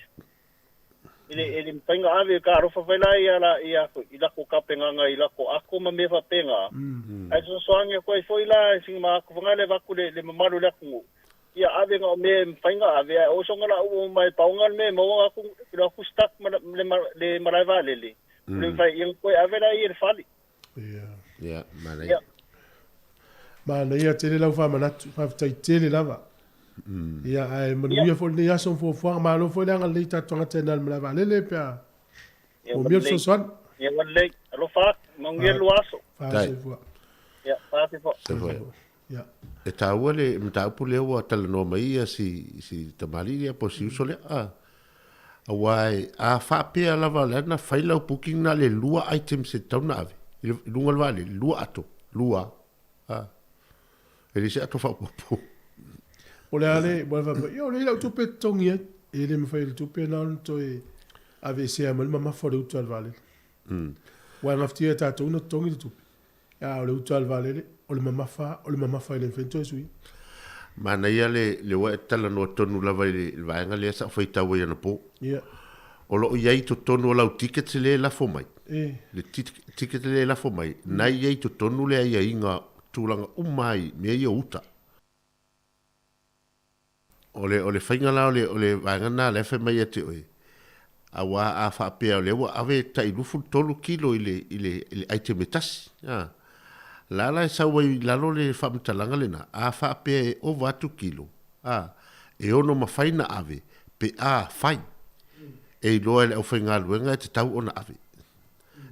Speaker 10: E le, e le mafai na ave, ka alofa fai la ia la, ia i lako kapengaga i lako ako ma mea faapena. Ae sosoagi atu ai foi la sina ma ako fanga le avatu le, le mamalu o le atunuu. Ia ave na o mea e mafai na ave, ae oso na lau o mai paoga le mea e maua aku, le aku stuck ma le, le malae vaalele. Le mafai, ia na toe ave la ia i le fale.
Speaker 1: Ia.
Speaker 6: Ia, manaia.
Speaker 10: Ia.
Speaker 1: Manaia tele lau faamanatu, faafetai tele lava. Ia, ae manuia foi lenei aso ma fuafuaga. Malo foi le agalelei i tatou tagata i ina i le malae vaalele pe a moomia le fesoasoani.
Speaker 10: Ia ua lelei. Alofa atu. Manuia le lua aso.
Speaker 1: Faafetai.
Speaker 10: Ia, faafetai.
Speaker 1: Ia.
Speaker 6: E taua le mataupu lea ua talanoa mai ia si, si tamalii lea po o si uso lea. A, aua e, a faapea lava lea na fai lau booking na le lua items e tatau ona ave i luga o le vaalele, lua ato, lua. A, e le se ato faaopoopo.
Speaker 1: O le a le, ua faapea, ia o lea i lau tupe e totogi ai. E le mafai e le tupe lena ona toe aveesea mai le mamafa o le uta a le vaalele. Aua e gafatia e tatou ona totogi le tupe, a o le uta a le vaalele, o le mamafa, o le mamafa e le mafai ona toe suia.
Speaker 6: Manaia le, le ua e talanoa tonu lava i le, i le vaega lea sa ou faitau ai anapo.
Speaker 1: Ia.
Speaker 6: O lo o i ai i totonu o lau ticket lea e lafo mai. Le ticket lea e lafo mai, na i ai i totonu le aiaiga tulaga uma ai mea ia o uta. O le, o le faiga la o le, o le vaega lena lea e fai mai ia te oe, aua a faapea o lea ua ave tai 23 kilo i le, i le, i le item e tasi, a, la la e sau ai i lalo le faamatalaga lena, a faapea e ova atu kilo, a, e ono mafai na ave pe a fai e iloa e le aufaigaluega e tatau ona ave.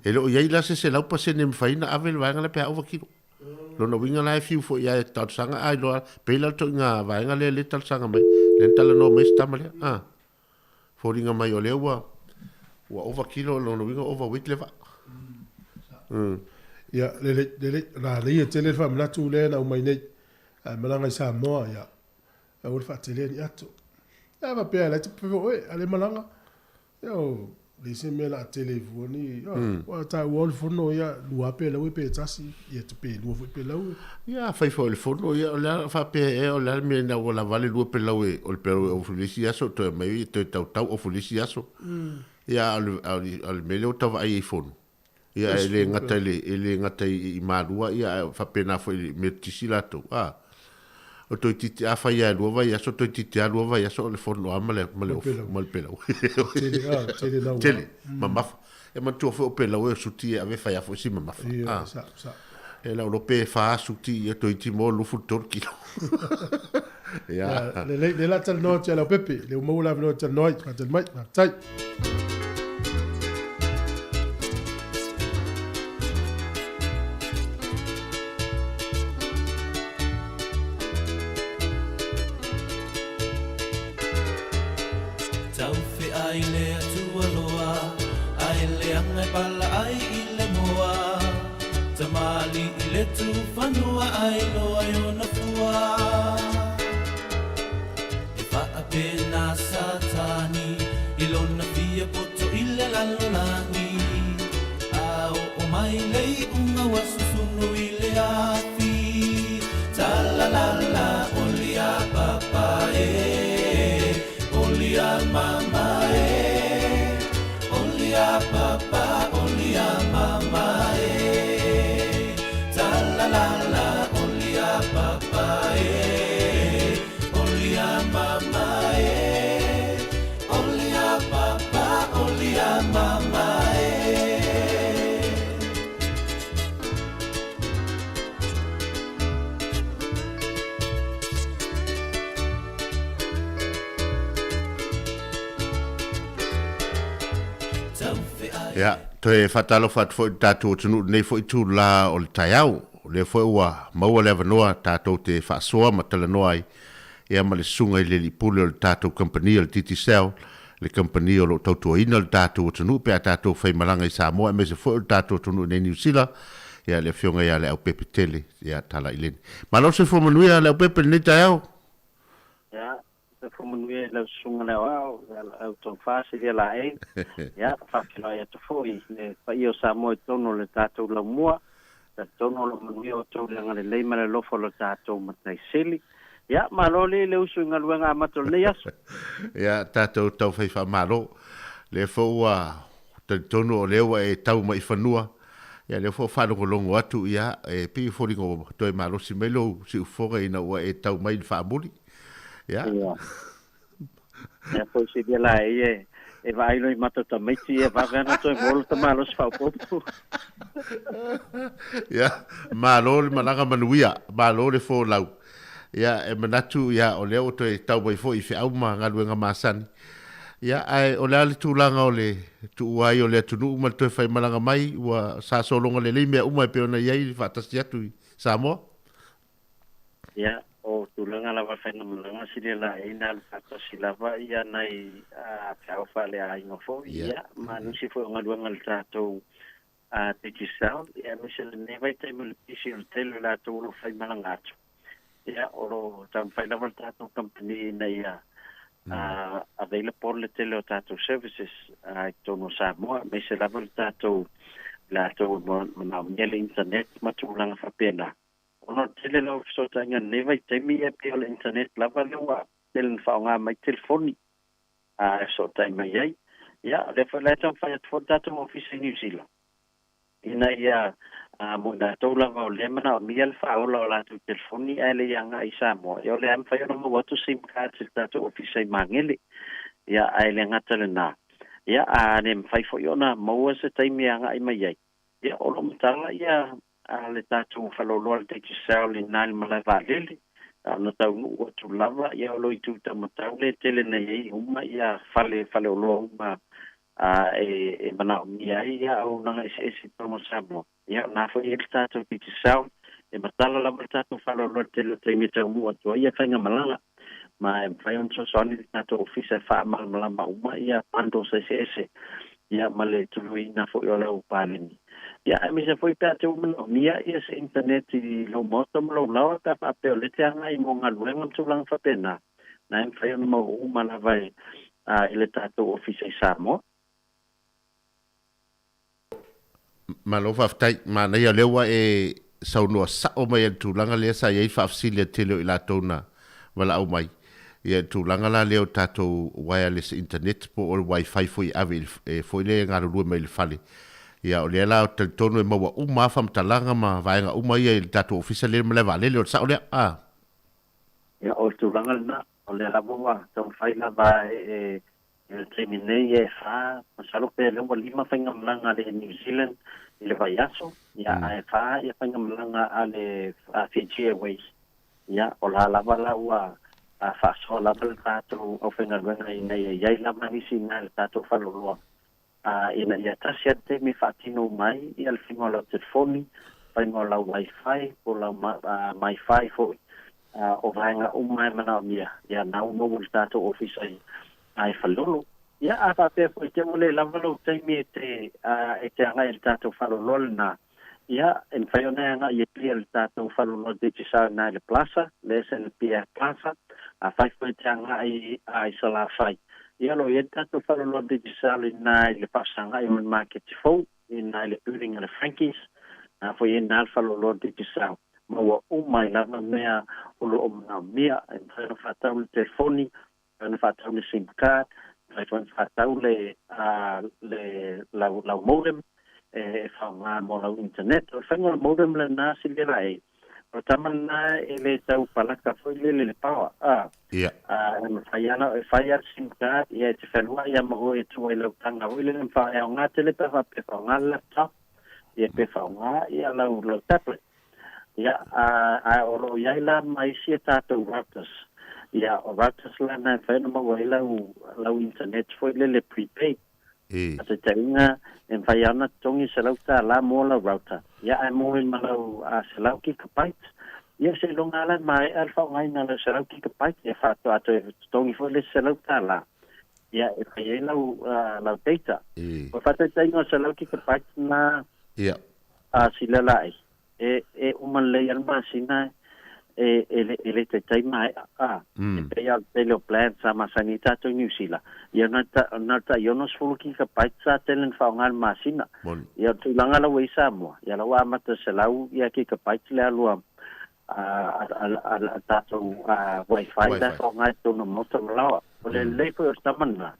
Speaker 6: E le o i ai la se 100% e mafai ona ave le vaega lea pe a ova kilo. Lona uiga la e fiu foi lava e talosaga a iloa pei la le toaiga vaega lea lea e talosaga mai, lea na talanoa mai si tama lea, a. Foliga mai o lea ua ua ova kilo, lona uiga ua overweight le vaa.
Speaker 1: Ia, lelei, lelei. O le a leia tele le faamanatu lea na aumai nei. Ae malaga i Samoa, ia, aua le faatelea ni ato. Ia faapea la e te pepe oe, a le malaga. Ia o le isi mea la tele fua ni, ua taua o le fono ia lua pelau e pe tasi, ia te pe lua foi pelau e.
Speaker 6: Ia afai foi o le fono, ia o le a faapea ea o le a le mea ina ua lava le lua pelau e, o le pelau e ofu i le isi aso toe aumai e toe tautau ofu i le isi aso. Ia a o le, a o le mea lea ua tau vaai ai i fono. Ia e le gata i le, e le gata i Malua, ia ae faapena foi i le Metotisi latou. A, o toeitiiti a fai lava e lua vaiaso, toeitiiti lava lua vaiaso o le fono lava ma le, ma le ofu, ma le pelau.
Speaker 1: Tele, a, tele naua.
Speaker 6: Tele, mamafa. E manatua foi o pelau e o suti e ave e fai lava foi si mamafa.
Speaker 1: Ia, sa, sa.
Speaker 6: E lau iloa pe fa suti ia toeitiiti mo 23 kilo. Ia.
Speaker 1: Lelei, lea o le a talanoa atu ia Leaupepe, lea ua maua le avanoa e talanoa ai, faatali mai, faafetai.
Speaker 7: Taufeai le Atua loa, Ae leaga e pala ai i le moa. Tamalii le tufanua ai loa i ona fua. E faapena Satani i lona fia poto i le lalolagi. A oo mai le iuga ua susunu i le afi. Talalala oli a papa e, oli a mama e, oli a papa oli a mama e. Talalala oli a papa e, oli a mama e, oli a papa oli a mama e.
Speaker 6: Ia, toe faatalofa atu foi i le tatou atunuu i lenei foi itula o le taeao. O lea foi ua maua le avanoa tatou te faasoa ma talanoa ai ia ma le susuga i le alii pule o le tatou kamupani o le Digicel, le kamupani o lo o tautuaina le tatou atunuu pe a tatou faimalaga i Samoa aemaise foi o le tatou atunuu i nei Niu Sila, ia le Afioga ia Leaupepe Tele, ia Tala Ileni. Malo le soifua manuia Leaupepe i lenei taeao.
Speaker 13: Ia, soifua manuia i lau susuga le aoao, ia lau tofa Silia Laei. Ia, faafeiloai atu foi i le paia o Samoa i totonu o le tatou laumua. Talitonu o lo o manuia outou i le agalelei ma le alofa o lo tatou Matai Sili. Ia, malo alii le usu i galuega amata o lenei aso.
Speaker 6: Ia, tatou tau fai faamalo. Lea foi ua talitonu o lea ua e tau mai i fanua. Ia, lea foi ua faalogologo atu, ia, e pei e foliga ua toe malosi mai lou siufofoga ina ua e tau mai i le faamuli. Ia.
Speaker 13: Ia. Ia foi silia la e ia e vaai loa i mata o tamaiti ia vave ana toe maua lota malosi faaopoopo.
Speaker 6: Ia, malo le malaga manuia, malo le folau. Ia, e manatu, ia, o lea ua toe tau mai foi i feau ma galuega masani. Ia, ae o le a le tulaga o le tuua ai o le atunuu ma le toe faimalaga mai, ua sa sologa lelei mea uma e pei ona i ai le faatasi atu i Samoa?
Speaker 13: Ia, o tulaga lava faigamalaga sili laei na alu faatasi lava ia nai feau faaleaiga foi, ia, ma nisi foi o galuega a le tatou Digicel, ia, aemaise lenei vaitaimi o le pisi o le tele o i latou o lo o faimalaga atu. Ia, o lo o taumafai lava le tatou kamupani ina ia available le tele o tatou services i totonu o Samoa, aemaise lava le tatou latou e manaomia le internet ma tulaga faapena. Ona o le tele lava o fesootaiga i lenei vaitaimi, ia pei o le internet lava lea ua tele ina faaaoga mai telefoni e fesootai mai ai. Ia, o lea foi la e taumafai atu foi le tatou ofisa i Niu Sila ina ia mo i latou lava o lea e manaomia le faaola o latou telefoni ae le i agai i Samoa, ia o lea e mafai ona maua atu sim cards i le tatou ofisa i Magele. Ia, ae le gata lenā, ia a le mafai foi ona maua se taimi e agai mai ai, ia o lo o matala ia le tatou faleoloa le Digicel i ina i le malae vaalele, a ona taunuu atu lava, ia o lo o i Tutamatau le tele nei ai uma ia fale faleoloa uma e manaomia ai ia auaunaga eseese i totonu o Samoa. Ia, o lena foi e i ai le tatou Digicel, e matala lava le tatou faleoloa i le tele o taimi e taunuu atu ai ia faigamalaga, ma e mafai ona fesoasoani le tatou ofisa e faamalamalama uma ia bundles eseese, ia ma le tuluiina foi o lau paleni. Ia, aemaise foi pe a te ua manaomia ia se internet i lou maota ma lou laoa pe a faapea o lea e te agai mo galuega ma tulaga faapena, na e mafai ona maua uma lava i le tatou ofisa i Samoa.
Speaker 6: Malo faafetai. Manaia o lea ua e saunoa sao mai i le tulaga lea sa i ai le faafesili a le tele o i latou na valaau mai, ia i le tulaga la lea o tatou wireless internet po o le wifi foi e ave i le foi lea e galulue mai i le fale. Ia o lea la ou te talitonu e maua uma lava faamatalaga ma vaega uma ia i le tatou ofisa lea i le malae vaalele, o le sao lea? A.
Speaker 13: Ia, o le tulaga lena, o lea lava ua taumafai lava e i le taimi nei e fa, masalo pe lea ua lima faigamalaga a le New Zealand i le vaiaso, ia ae fa ia faigamalaga a le Fiji Airways. Ia, o la lava la ua faasoa lava le tatou aufaigaluega ina ia i ai lava nisi i ina i le tatou faleoloa ina ia tasi lava le taimi e faatino uma ai ia le faiga o lau telefoni, faiga o lau wifi po o lau MiFi foi. O vaega uma e manaomia, ia na ua maua i le tatou ofisa i Faleolo. Ia, a faapea foi te ua le lava lou taimi e te, e te agai i le tatou faleoloa lenā, ia, e mafai ona e agai e pia i le tatou faleoloa Digicel i ina i le Plaza, le SNPF Plaza. Afai foi e te agai i Salafai, ia, o lo o i ai le tatou faleoloa Digicel i ina i le faafesagai ma le maketi fou, i ina i le building a le Frankies, na foi i ai i ina le faleoloa Digicel. Maua uma ai lava mea o lo o manaomia, e mafai ona faatau le telefoni, mafai ona faatau le sim card, mafai foi ona faatau le le lau lau modem e faaaoga mo lau internet. O le faiga o le modem lenā silia laei, o le tama lenā e le tau palaka foi lele le power, a.
Speaker 6: Ia.
Speaker 13: E mafai lava e fai lava le sim card, ia e te fealuai lava ma oe e tua i lau taga foi lele, e aoga tele pe a faapea e faaaoga le laptop, ia pe faaaoga ia lau lau tablet. Ia, ae o lo o i ai la ma isi a tatou routers. Ia, o routers la na e mafai ona maua ai lau, lau internet foi lele prepaid.
Speaker 6: E.
Speaker 13: Faataitaiga, e mafai lava ona totogi $100 mo lau router, ia ae maua ai ma lau 100 gigabyte. Ia, seiloga lava la e maea le faaaogaina o lau 100 gigabyte, ia faatoa toe totogi foi le isi $100, ia e fai ai lau, lau data.
Speaker 6: E.
Speaker 13: O le faataitaiga o le 100 gigabyte na,
Speaker 6: Ia.
Speaker 13: A sila laʻi, e, e uma lelei a le masina e, e, le, e le taitai maeʻa, a. E pei a o le tele o plans sa masani ai tatou i Niu Sila, ia na ta, na o le tai 60 gigabytes sa tele na faaaoga i le masina.
Speaker 6: Moni.
Speaker 13: Ia o le tulaga la ua i ai Samoa, ia la ua amata 100 ia gigabytes le alu a, a, a, a, a tatou a, wifi la e faaaoga i totonu o maota ma laoa. O le lelei foi o le tama lena,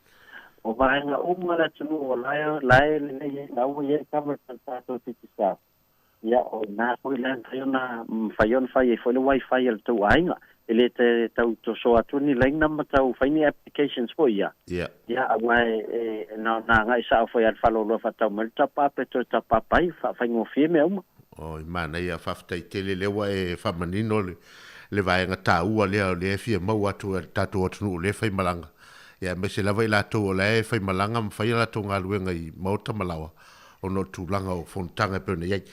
Speaker 13: O vaega uma le atunuu o la e, la e lelei ai, la ua i ai le coverage a le tatou Digicel. Ia, o i ina foi la e mafai ona, mafai ona fai ai foi le wifi a le tou aiga. E le te tau toso atu ni laina ma tau fai ni applications foi ia.
Speaker 6: Ia.
Speaker 13: Ia, aua e, e, na ona agai sao foi a le faleoloa faatau mai le tapa pe toe tapa ai, faafaigofie mea uma.
Speaker 6: Oi, manaia, faafetai tele lea ua e faamanino le, le vaega taua lea o lea e fia maua atu e le tatou atunuu o lea e faimalaga, ia aemaise lava i latou o la e faimalaga ma fai a latou galuega i maota ma laoa ona o tulaga o fonotaga e pei ona i ai.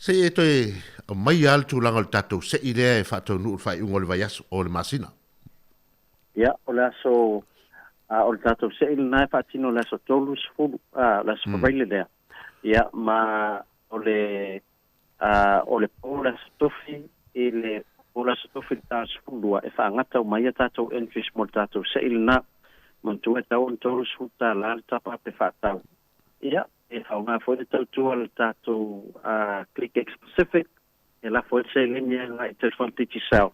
Speaker 6: Se i e toe aumaia lava le tulaga o le tatou se'i lea e faataunuu i le faaiuga o le vaiaso, o le masina.
Speaker 13: Ia, o le aso, a, o le tatou se'i lena e faatino i le aso 30, a, o le aso Faraile lea. Ia, ma o le, a, o le po o le aso Tofi i le po o le aso Tofi i le ta 12 e faagata uma ai a tatou entries mo le tatou se'i lena. Manatua e tatau ona $30 le tapa pe faatau. Ia, e faaaoga foi le tautua a le tatou ClickX Pacific e lafo ai le seleni agai i telefoni Digicel.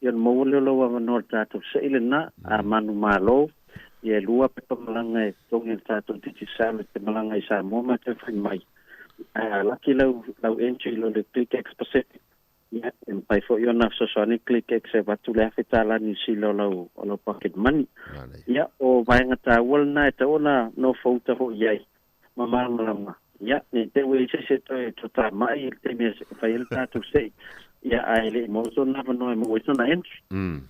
Speaker 13: Ia ona maua lea o lou avanoa i le tatou se'i lena, a manumalo, ia e lua pepa malaga e totogi e le tatou Digicel e te malaga i Samoa ma e toe fai mai. Ae a laki lau, lau entry i lo le ClickX Pacific, Ia, e mafai foi ona fesoasoani ClickX e avatu le $1,000 Niu Sila o lau, o lau pocket money. Ia, o vaega taua lena e tatau ona nofouta foi i ai ma malamalama. Ia, ne i te i ua i ai se isi e toe totamai i le taimi e fai ai le tatou se'i, ia, ae le i maua sona avanoa e maua ai sona entry.
Speaker 6: Mm.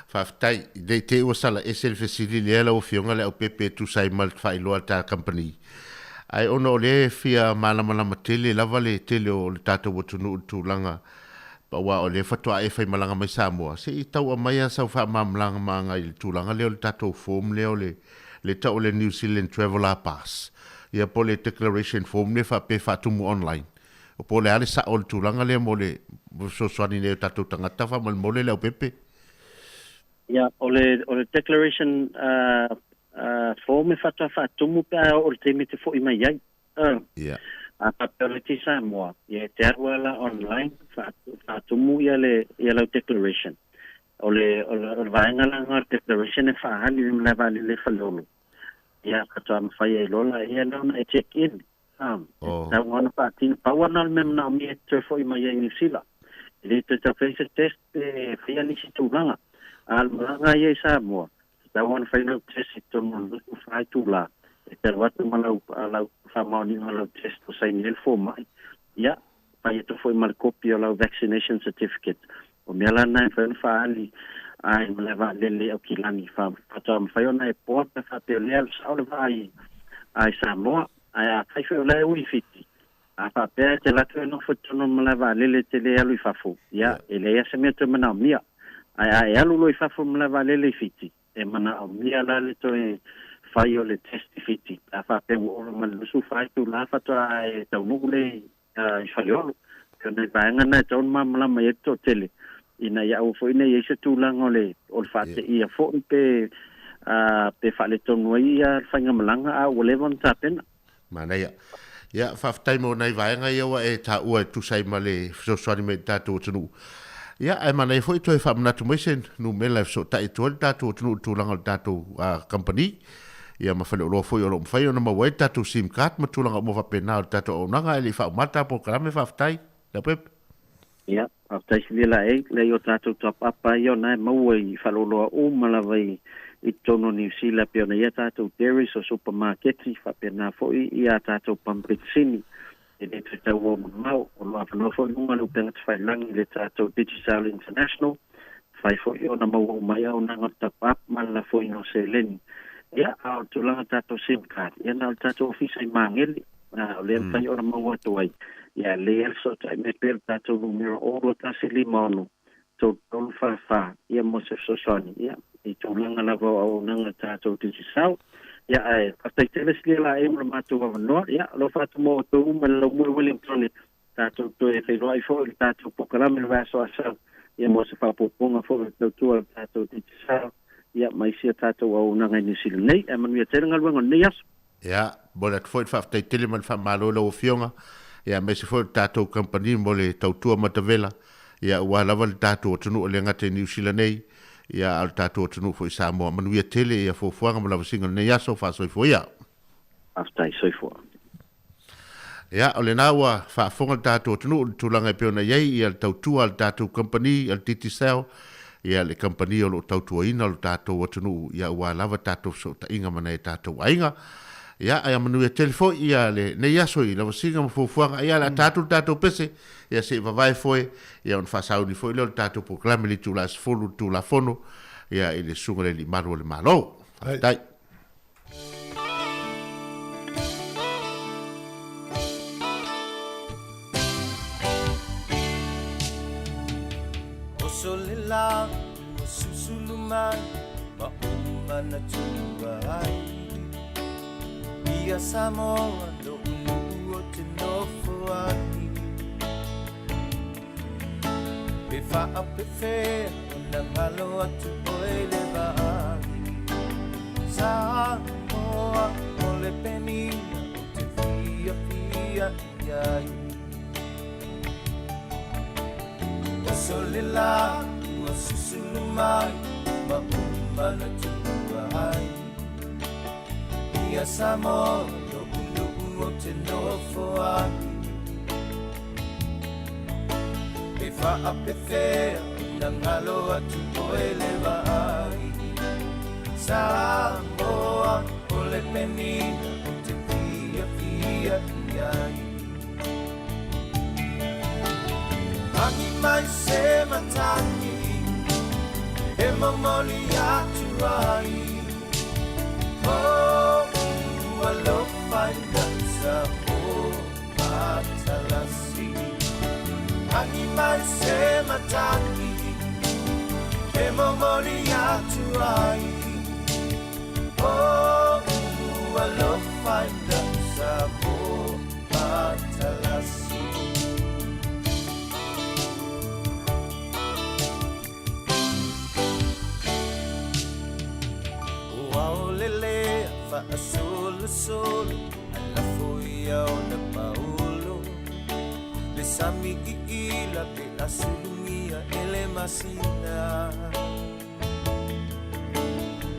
Speaker 6: Faafetai. Ne i te i ua sala ese le fesili lea lau Afioga le aupepe e tusa ai ma le faailoa a le ta company. Ae ona o lea e fia malamalama tele lava le tele o le tatou atunuu i le tulaga aua o lea faatoa e faimalaga mai Samoa, se i tau aumai lava sau faamalamalamaga i le tulaga lea o le tatou form lea o le le tau o le New Zealand Traveller Pass, ia po o le declaration form lea faapea e faatumu online. Po o le a le sao o le tulaga lea mo le fesoasoani nei o tatou tagata faamolemole le aupepe?
Speaker 13: Ia, o le, o le declaration form e faatoa faatumu pe a oo i le taimi e te foi mai ai.
Speaker 6: Ia.
Speaker 13: A faapea o le ti Samoa, ia e te alu lava la online faatumu ia le, ia lau declaration. O le, o le, o le vaega la lena o le declaration e faaali le malae vaalele i Faleolo. Ia, faatoa mafai ai loa la ia ona e check in. E tatau ona faatino. Pau lava lena o le mea manaomia e te toe foi mai ai i Niu Sila. E le toe tau fai se test pe faia nisi tulaga. A o le malaga ia i Samoa, e tatau ona fai lau test i totonu o le 24 itula. E te alu atu ma lau, lau faamaoniga o lau test ua saini ai le fomai. Ia, fai atu foi ma le kopi o lau vaccination certificate. O mea la na e mafai ona faaali i le malae vaalele i Aukilani. Faatoa mafai ona e board pe faapea o lea e alu sao le vaa i Samoa. Ae afai foi o la e ui i Fiti, a faapea e te alu atu e nofo i totonu o le malae vaalele e te le alu i fafo, ia, e leai lava se mea e toe manaomia. Ae a e alu loa i fafo i le malae vaalele i Fiti, e manaomia la le toe fai o le test i Fiti, pe a faapea ua ova ma le 24 itula faatoa e taunuu lea i Faleolo. Pei o nai vaega na e tatau ona malamalama i ai le toatele, ina ia aua foi ne i i ai se tulaga o le o le faateia foi pe pe faaletonu ai ia le faigamalaga a ua leva ona tapena.
Speaker 6: Manaia. Ia, faafetai mo nai vaega ia ua e taua e tusa ai ma le fesoasoani mai i le tatou atunuu. Ia, ae manaia foi toe faamanatu mai se numela e fesootai atu ai le tatou atunuu i le tulaga o le tatou kamupani, ia ma faleoloa foi o lo o mafai ona maua ai le tatou sim card ma tulaga uma faapena o le tatou auaunaga ae le i faauma le ta polokalame. Faafetai, Leaupepe.
Speaker 13: Ia, faafetai silia laei, leai o tatou top up lava ia o na e maua i faleoloa uma lava i i totonu o Niu Sila pei ona i ai a tatou dairies o supamaketi, faapena foi i a tatou pamu petisini. E le toe tauau mamao, o lo o avanoa foi i luga o le upega tafailagi i le tatou Digicel International, mafai foi ona maua uma ai auaunaga o le top up ma le lafoina o seleni. Ia, a o le tulaga tatou sim card, ia na o le tatou ofisa i Magele, a o lea e mafai ona maua atu ai, ia lelei lava le fesootai mai pea i le tatou numera 02156 3344, ia mo se fesoasoani, ia, i tulaga lava o auaunaga a tatou Digicel. Ia, ae faafetai tele silia laei mo le matou avanoa, ia, alofa atu mo outou uma i le laumua i Wellington, tatou toe feiloai foi i le tatou polokalame i le vaiaso asau, ia mo se faaopoopoga foi o le tautua a le tatou Digicel, ia, ma isi a tatou auaunaga i Niu Sila nei. Ae manuia tele galuega o lenei aso.
Speaker 6: Ia, momoli atu foi le faafetai tele ma le faamalo i lau Afioga, ia aemaise foi o le tatou kamupani mo le tautua matavela, ia aua lava le tatou atunuu e le gata i Niu Sila nei, ia a o le tatou atunuu foi i Samoa. Manuia tele ia fuafuaga ma lavasiga o lenei aso. Faasoifua ia.
Speaker 13: Faafetai. Soifua.
Speaker 6: Ia, o lena ua faafofoga le tatou atunuu i le tulaga e pei ona i ai ia le tautua a le tatou kamupani a le Digicel, ia le kamupani o lo o tautuaina lo tatou atunuu ia aua lava tatou fesootaiga ma nai o tatou aiga. Ia, ae manuia tele foi ia lenei aso i lavasiga ma fuafuaga. Ia, o le a ta atu le tatou pese, ia se i vavae foe, ia ona faasauni foi lea o le tatou polokalame i le itula e 10 i le Tulafono, ia i le Susuga i le Alii Malu o le Malo. Faafetai.
Speaker 7: Oso le la ua susulu mai ma ou manatua ai Ia Samoa lo'u nuu o te nofo ai Pe faapefea ona galo atu oe le vaai Samoa o le penina o te fiafia i ai Oso le la ua susulu mai ma ou manatua ai Ia Samoa lo'u nuu o te nofo ai Pe faapefea ona galo atu oe le vaai Samoa o le penina o te fiafia i ai Agi mai se matagi e momoli atu ai Oh, alofa i lau Samoa matalasi Agi mai se matagi e momoli atu ai Oh, alofa i lau Samoa matalasi Ua aolele faasolosolo ae lafo ia ona paolo Le sami iila pe a sulugia e le masina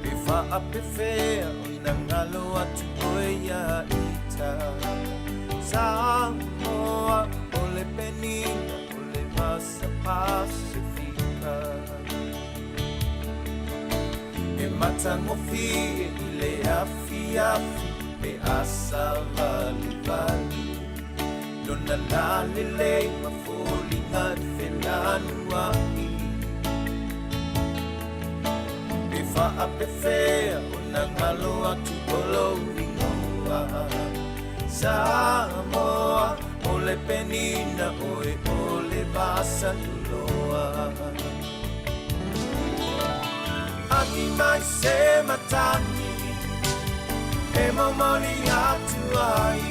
Speaker 7: Pe faapefea ona galo atu oe iā ita Samoa o le penina o le vasa Pasifika E matagofie i le afiafi pe a savalivali Lona lalelei ma foliga e felanuai Pe faapefea ona galo atu o lou ingoa Samoa o le penina oe o le vasa tuloa Agi mai se matagi e momoli atu ai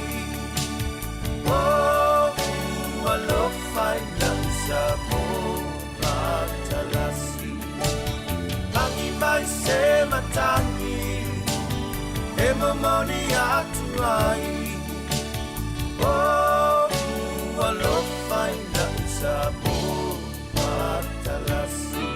Speaker 7: Oh, alofa i lau Samoa matalasi Agi mai se matagi e momoli atu ai Oh, alofa i lau Samoa matalasi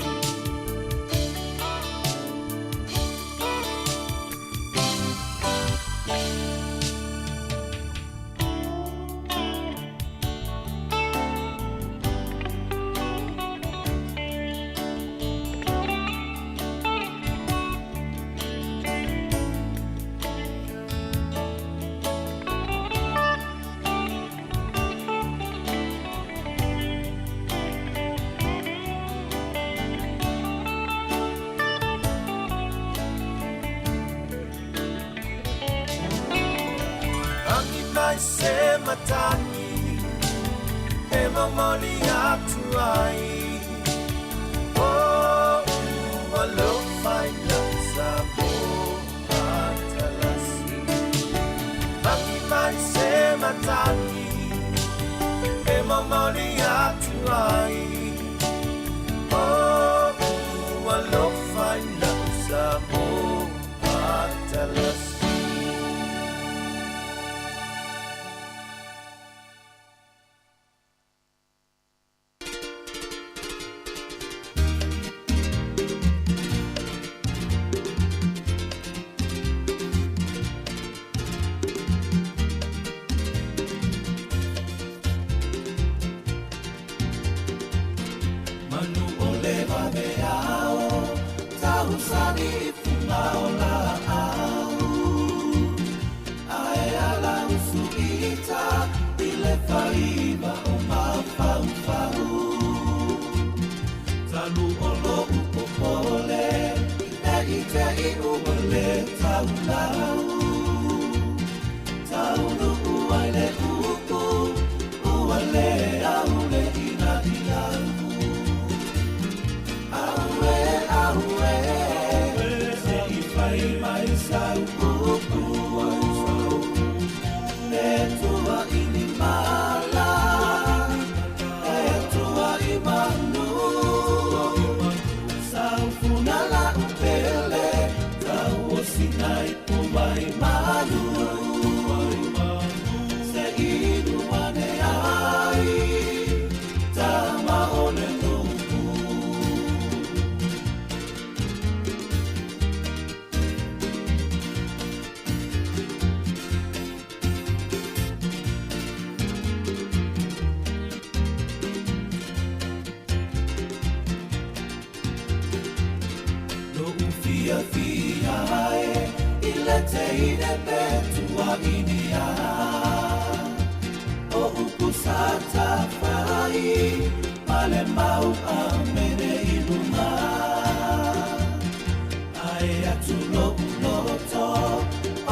Speaker 7: Agi mai se matagi e momoli atu ai Oh, alofa i lau Samoa matalasi Agi mai se matagi e momoli atu ai Oh, alofa i lau Samoa matalasi Manu o le vaveao. taulau. Taunuu ai le upu ua le au le inaina. Aue, aue, se i fai mai sau upu. E tua i ni mala, e tua i manu. Sau funa la upele, tau o sinai po vai malu. Se inu ane ai, tama o le nuku. Lo'u fiafia e i le teine pe tuaʻinia. O upu sa tafai ma le mau amene i luga. Ae atu lo'u loto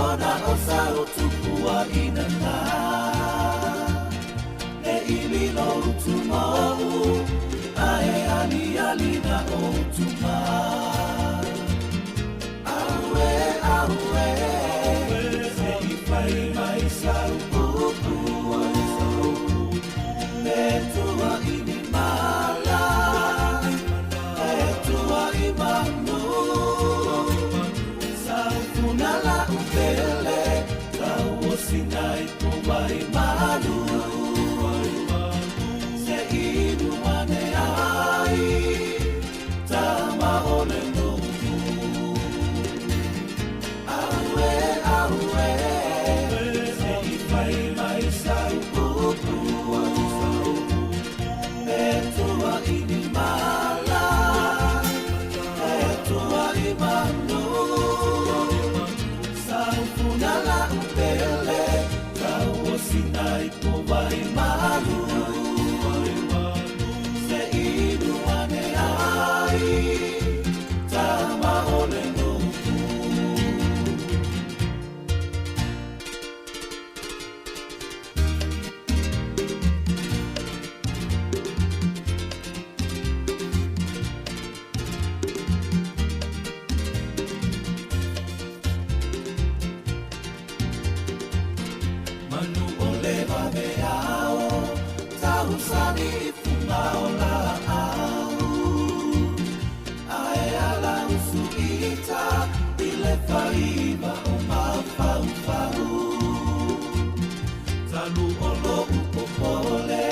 Speaker 7: ona o sau tupuaʻina na. Le ili lo utumau ae aliali na otuma. Aue, aue, se i fai mai sau upu. E tua i ni mala, e tua i manu. Sau funa la upele, tau o sinai po vai malu. Se inu ane ai, tama o le nuku. Aue, aue, se i fai mai sau upu. E tua i ni mala, e tua i manu. Sau funa la upele, tau o sinai po vai malu. Se inu ane ai, tama o le nuku. Manu o le vaveao, tausani i fuga o laau. Ae ala usuita i le faiva o mafaufau. Talu o lo'u popole,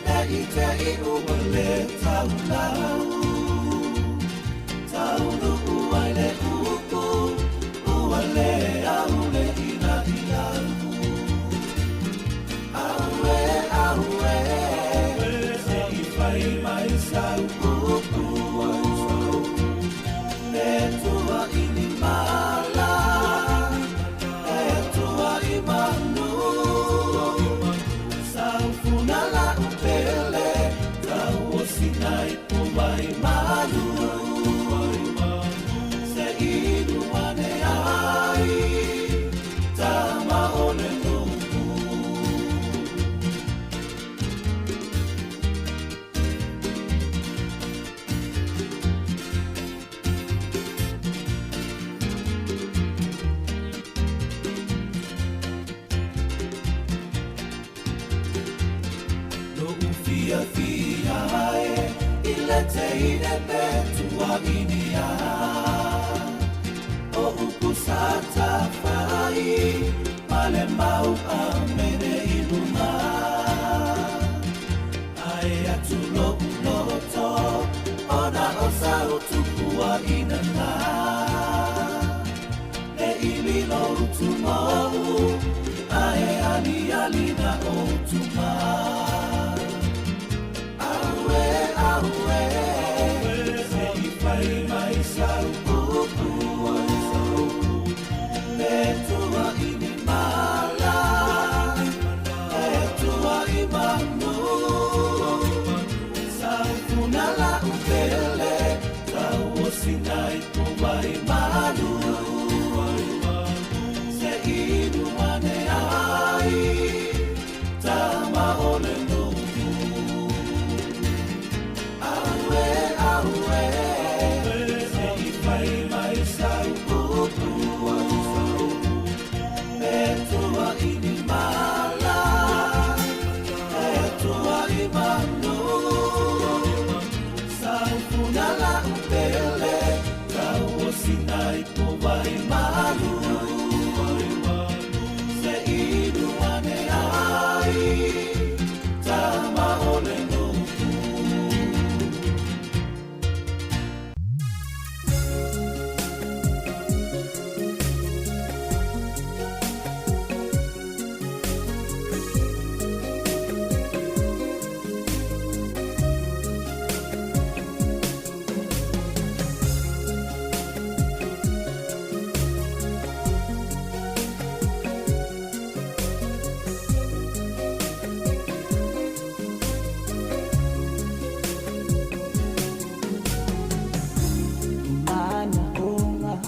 Speaker 7: ne i te i ua le taulau. Taunuu ai le upu, ua le au le inaina. Aue, aue, se i fai mai sau upu. E tua i ni mala, e tua i manu. Sau funa la upele, tau o sinai po vai malu. Se inu ane ai, tama o le nuku. Lo'u fiafia e i le teine pe tuaʻinia. O upu sa tafai ma le mau amene i luga. Ae atu lo'u loto ona o sau tupuaʻina na. Le ili lo utumau ae aliali na otuma. Aue, aue, se i fai mai sau upu. E tua i ni mala, e tua i manu. Sau funa la upele, tau o sinai po vai malu. vai malu Se inu ane ai Tama o le nuku.
Speaker 14: Manaoga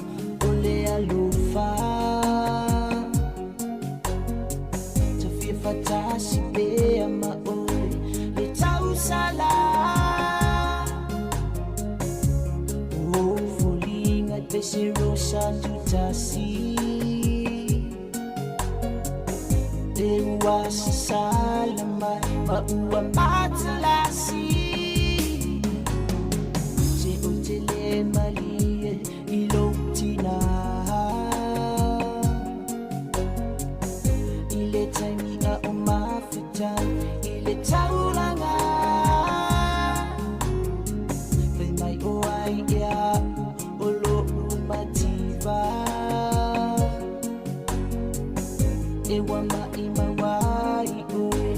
Speaker 14: o le alofa Tafia fatasi pea ma oe le tausala O foliga e pese rosa tutasi Te ua sasala mai ma ua matalasi Se o te le malie i lou tina I le taimi a o mafuta i le taulaga Fai mai o ai ia o lou mativa E ua maimau ai oe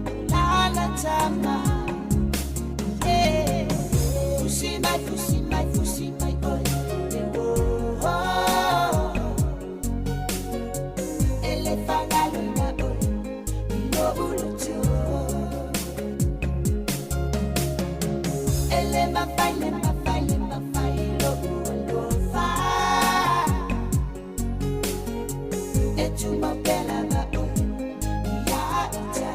Speaker 14: o lalatama. Yeah. Fusi mai, fusi mai, fusi mai oe e oh. E le fagaloina oe i lou loto E le mafai, le mafai, le mafai lou alofa E tumau pea lava oe ia ita.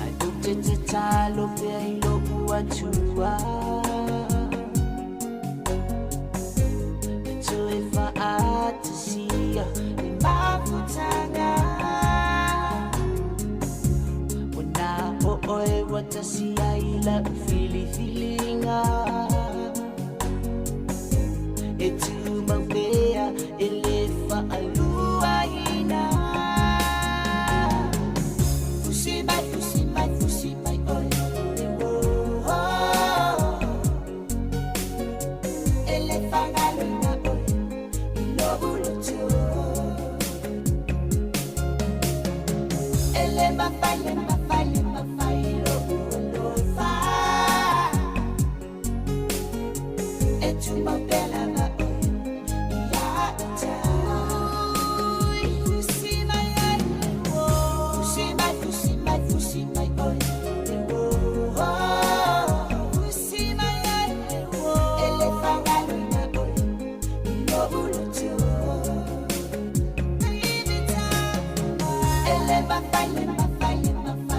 Speaker 14: Ai ou te tatalo pea i lou atua E toe faatasia le mafutaga Ona o oe ua tasi ai lau filifiliga E tumau pea e le faaluaina Fusi mai, fusi mai, fusi mai oe e oh. E le fagaloina oe i lou loto E le mafai, le mafai, le mafai lou alofa E tumau pea lava oe ia ita. Fusi mai ai, fusi mai, fusi mai, fusi mai oe e oh. Fusi mai ai, e le fagaloina oe i lou loto E le mafai, le mafai, le mafai.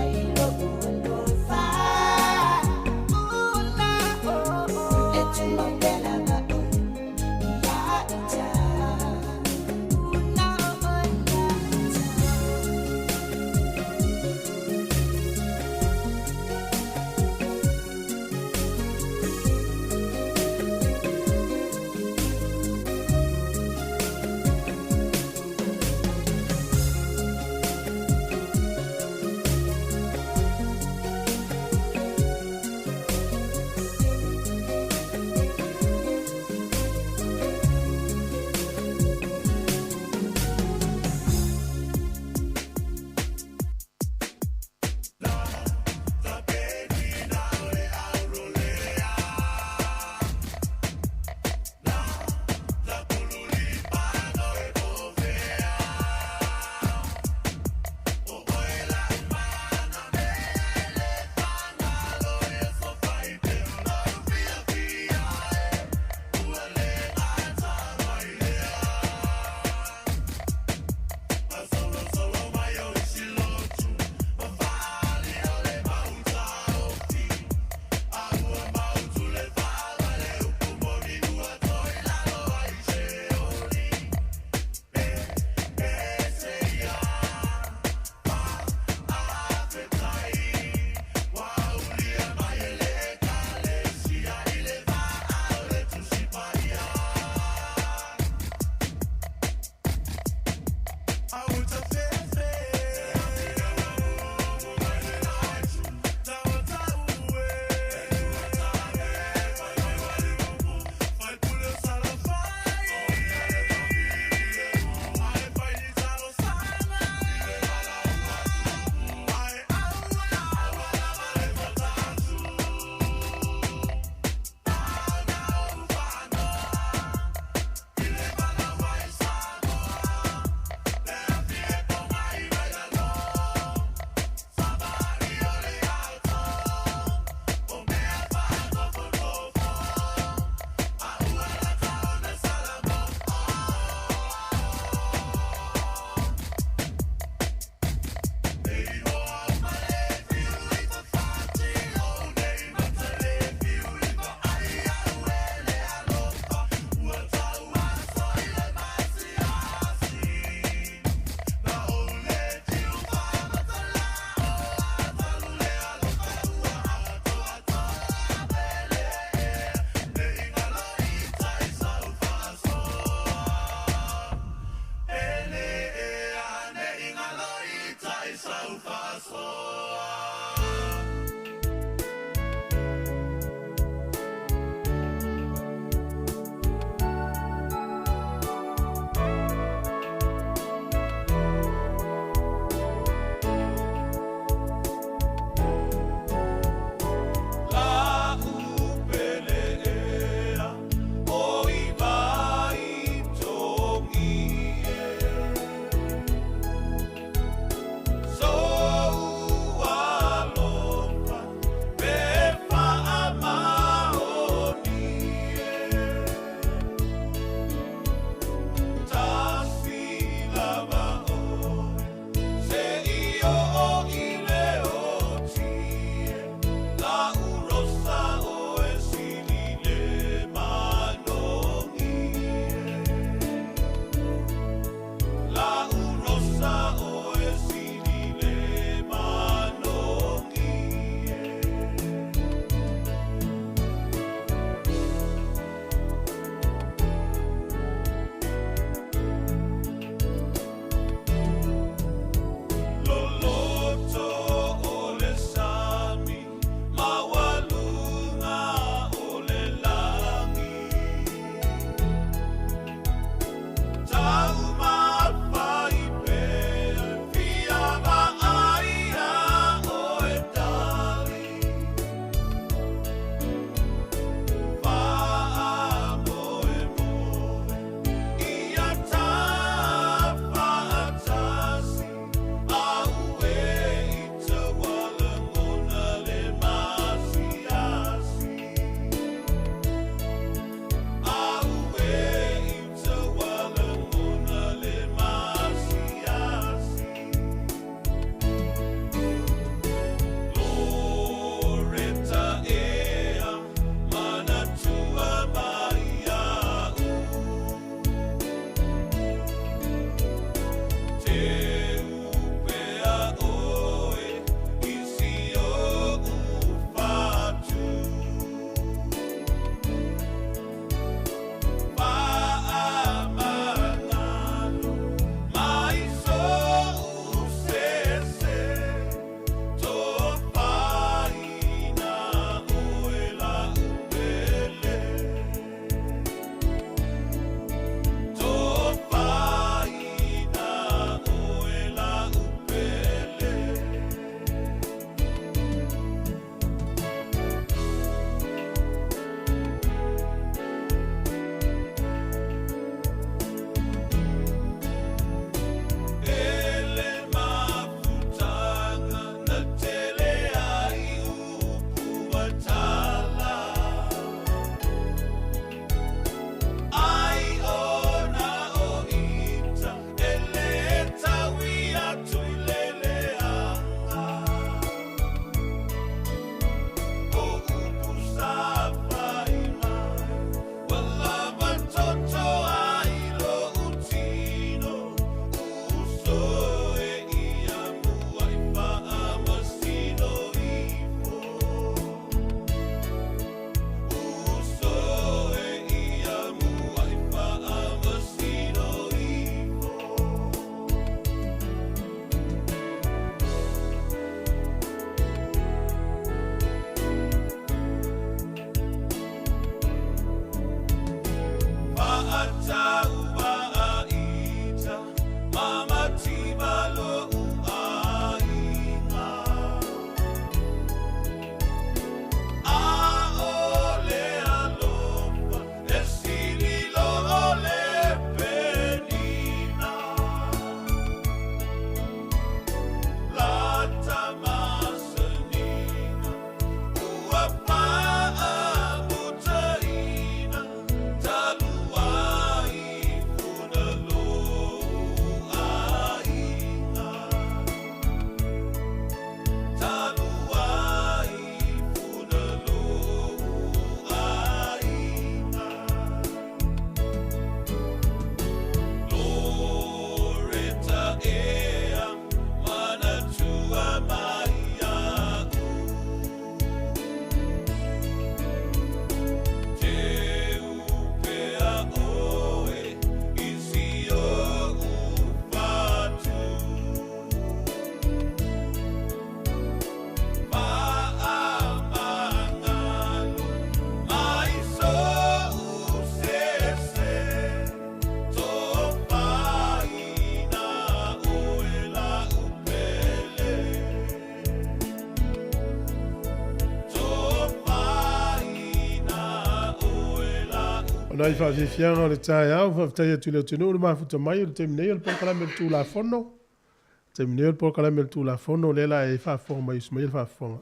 Speaker 1: nai faafiafiaga o le taeao, faafetai atu i le atunuu le mafuta mai o le taimi nei o le polokalame o le Tulafono. Taimi nei o le polokalame o le Tulafono lea la e faafofoga mai usu mai le faafofoga.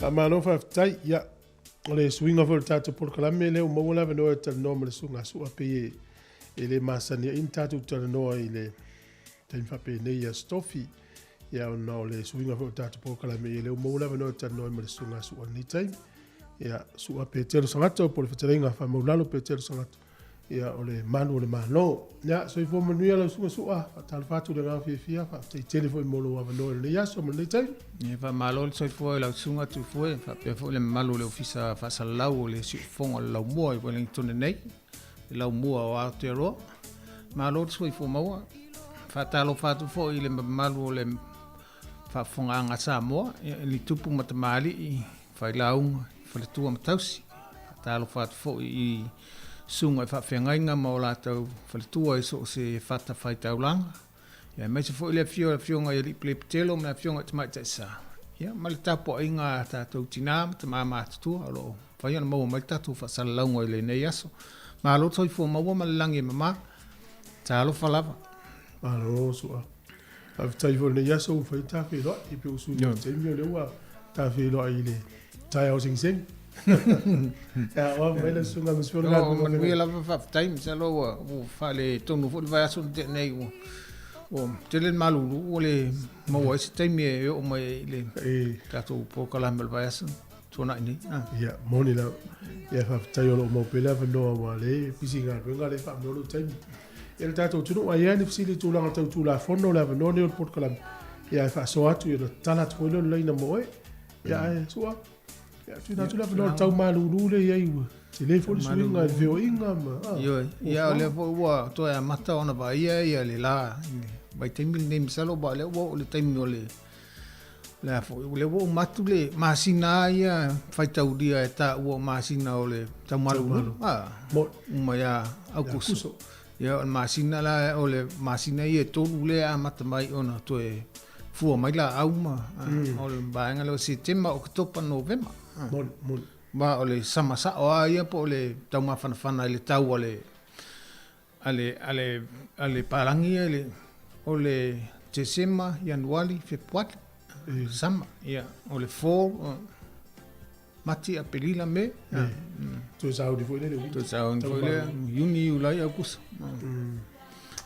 Speaker 1: Faamalo faafetai. Ia, o le suiga foi o le tatou polokalame lea ua maua le avanoa e talanoa ma le susuga Su'a pei e le masani ai ona tatou talanoa i le taimi faapenei ia Stofi. Ia ona o le suiga foi o tatou polokalame ia lea ua maua le avanoa e talanoa ai ma le susuga Su'a i lenei taimi. Ia, Su'a Petelo Sagato po o le fetalaiga faamaulalo Petelo Sagato. Ia, o le malu o le Malo. Ia, soifua manuia lau susuga Su'a, faatalofa atu i le agaga fiafia, faafetai tele foi mo lou avanoa i lenei aso ma lenei taimi.
Speaker 15: Ia, faamalo le soifua i lau susuga Tuifue, faapea foi le mamalu o le Ofisa Faasalalau o le Siufofoga o le Laumua i Wellington nei, le Laumua o Aotearoa. Malo le soifua maua. Faatalofa atu foi i le mamalu o le faafofogaaga a Samoa, ia, i ni tupu ma tamalii, failauga, faletua ma tausi. Faatalofa atu foi i susuga i faafeagaiga ma o latou faletua i so o se fatafaitaulaga, ia, aemaise foi le afio o le Afioga i Alii Pelepitelo ma le Afioga i Tamaitai Sa, ia, ma le tapuaiga a tatou tina ma tama matutua o lo o mafai ona maua mai le tatou faasalalauga i lenei aso. Malo le soifua maua ma le lagi e mama. Talofa lava.
Speaker 1: Malo Su'a. Faafetai foi i lenei aso ua mafai ona ta feiloai. E pei ua sui mai le taimi o lea ua ta feiloai i le taeao segisegi. Ia, oa mai le susuga ma sui o le galuega.
Speaker 15: Manuia lava, faafetai. Masalo ua faaletonu foi le vaiaso na tea nei, ua tele le malulu, ua le maua ai se taimi e oo mai ai i le tatou polokalame o le vaiaso tuanai nei.
Speaker 1: Ia, moni lava. Ia, faafetai o lo o maua pea le avanoa aua o lea e pisi i galuega, o lea e faamua lou taimi. Ia le tatou atunuu, a i ai ni fesili i tulaga tau Tulafono, le avanoa lenei o le polokalame, ia e faasoa atu, ia ona tatala atu foi lea o le laina mo oe. Ia ae Su'a, ia tuuina atu le avanoa i le tau malulu lea e i ai, ua tele foi le suiga i le feoaiga ma,
Speaker 15: a. Ioe, ia o lea foi ua toe amata ona vaaia ia le la i le vaitaimi lenei, masalo aua o lea ua oo i le taimi o le Le a foi, lea ua uma atu le masina a ia faitaulia e taua o masina o le taumalulu. A, uma ia Aukuso. Ia o le masina la, o le masina ia e tolu lea e amata mai ona toe fua mai laau ma, o le vaega lea o Setema, Oketopa, Novema. Ma o le sama sao lava ia po o le taumafanafana i le tau a le, a le, a le, a le palagi ia le, o le Tesema, Ianuali, Fepuari, sama, ia, o le fall, Mati, Aperila, Me.
Speaker 1: Toe sauni foi lea le
Speaker 15: winter. Toe sauni foi lea, Iuni, Iulai, Aukuso.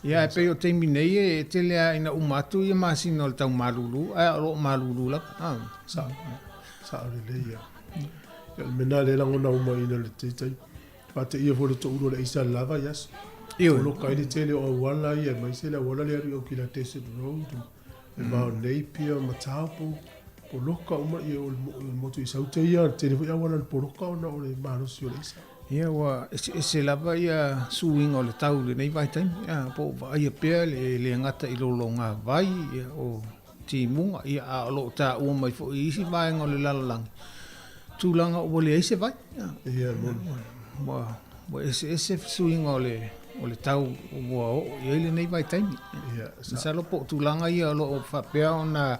Speaker 15: Ia, e pei o taimi nei e tele lava ina uma atu ia masina o le tau malulu, ae o lo o malulu lava.
Speaker 1: Sao, sao lelei ia. Ia, o le mea lena lea e lagona uma ina le taitai. Faateia foi le toulu o le aisa i le la vaiaso.
Speaker 15: Ioe.
Speaker 1: Poloka ai le tele o auala ia, aemaise le auala lea e alu i Aukila Desert Road, le va o Napier ma Taupo. Poloka uma ia o le motu i Sauta ia, tele foi auala na poloka ona o le malosi o le aisa.
Speaker 15: Ia ua eseese lava ia suiga o le tau i lenei vaitaimi, po o vaaia pea le le gata i lologavai, ia, o timuga, ia, a o lo o taua mai foi i isi vaega o le lalolagi, tulaga ua leai se vai.
Speaker 1: Ia, moni.
Speaker 15: Ua eseese fesuiga o le, o le tau ua oo i ai lenei vaitaimi.
Speaker 1: Ia,
Speaker 15: sa. Masalo po o tulaga ia o lo o faapea ona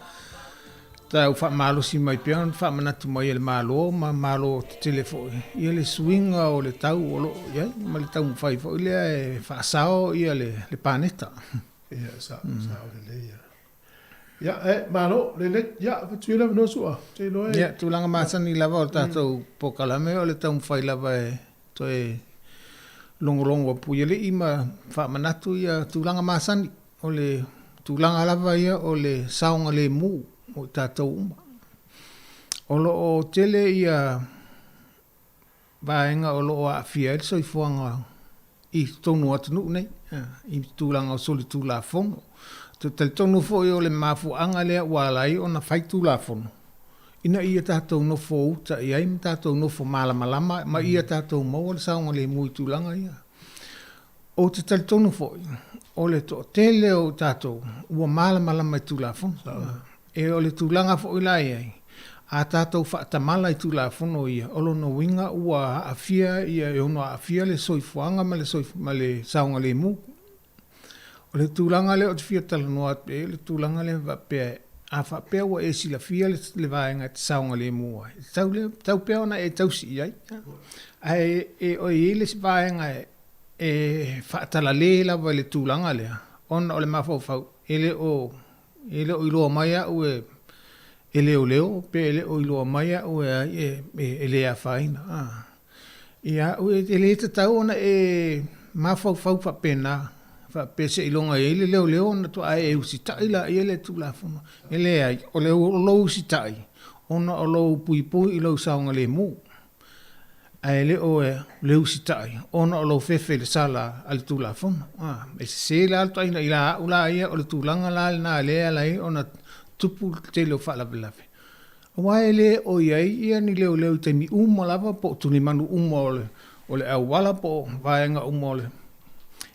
Speaker 15: tau faamalosi mai pea ona faamanatu mai e le Malo ma Malo tetele foi ia le suiga o le tau o lo o i ai ma le taumafai foi lea e faasao ia le, le paneta.
Speaker 1: Ia, sa, sao lelei ia. Ia, e, malo, lelei, ia, fatu le avanoa Su'a, ou te iloa e.
Speaker 15: Ia, tulaga masani lava o le tatou polokalame o le taumafai lava e toe logologo a Puialii ma faamanatu ia tulaga masani. O le tulaga lava ia o le saogalemu o i tatou uma. O lo o tele ia vaega o lo o aafia ai le soifuaga i totonu o atunuu nei, i tulaga o solitulafono. Ou te talitonu foi o le mafuaaga lea ua ala ai ona fai Tulafono, ina ia tatou nofo uta i ai ma tatou nofo malamalama ma ia tatou maua le saogalemu i tulaga ia. Ou te talitonu foi, o le toatele o tatou ua malamalama i Tulafono. E o le tulaga foi la e i ai, a tatou faatamala i Tulafono ia, o lona uiga ua aafia ia, e ono aafia le soifuaga ma le ma le saogalemu. O le tulaga lea ou te fia talanoa atu i ai, o le tulaga lea faapea, a faapea ua e silafia le, le vaega e te saogalemu ai, e tatau lea, tatau pea ona e tausi i ai. Ae e, e i ai le isi vaega e, e faatalale lava i le tulaga lea, ona o le mafaufau, e le o E le o iloa mai au e e leoleo pe e le o iloa mai au e ai e le afaina. Ia au e le tatau ona e mafaufau faapena, faapea seiloga e i ai le leoleo ona faatoa e usitai laia le Tulafono. E leai, o lou usitai ona o lou puipui i lou saogalemu. Ae le o le usitai ona o lou fefe i le sala a le Tulafono. E sese la le taina i la au la ia, o le tulaga la lena lea e ala ai ona tupu le tele o faalavelave. Aua e le o i ai ia ni leoleo i taimi uma lava po o tulimanu uma o le auala po o vaega uma o le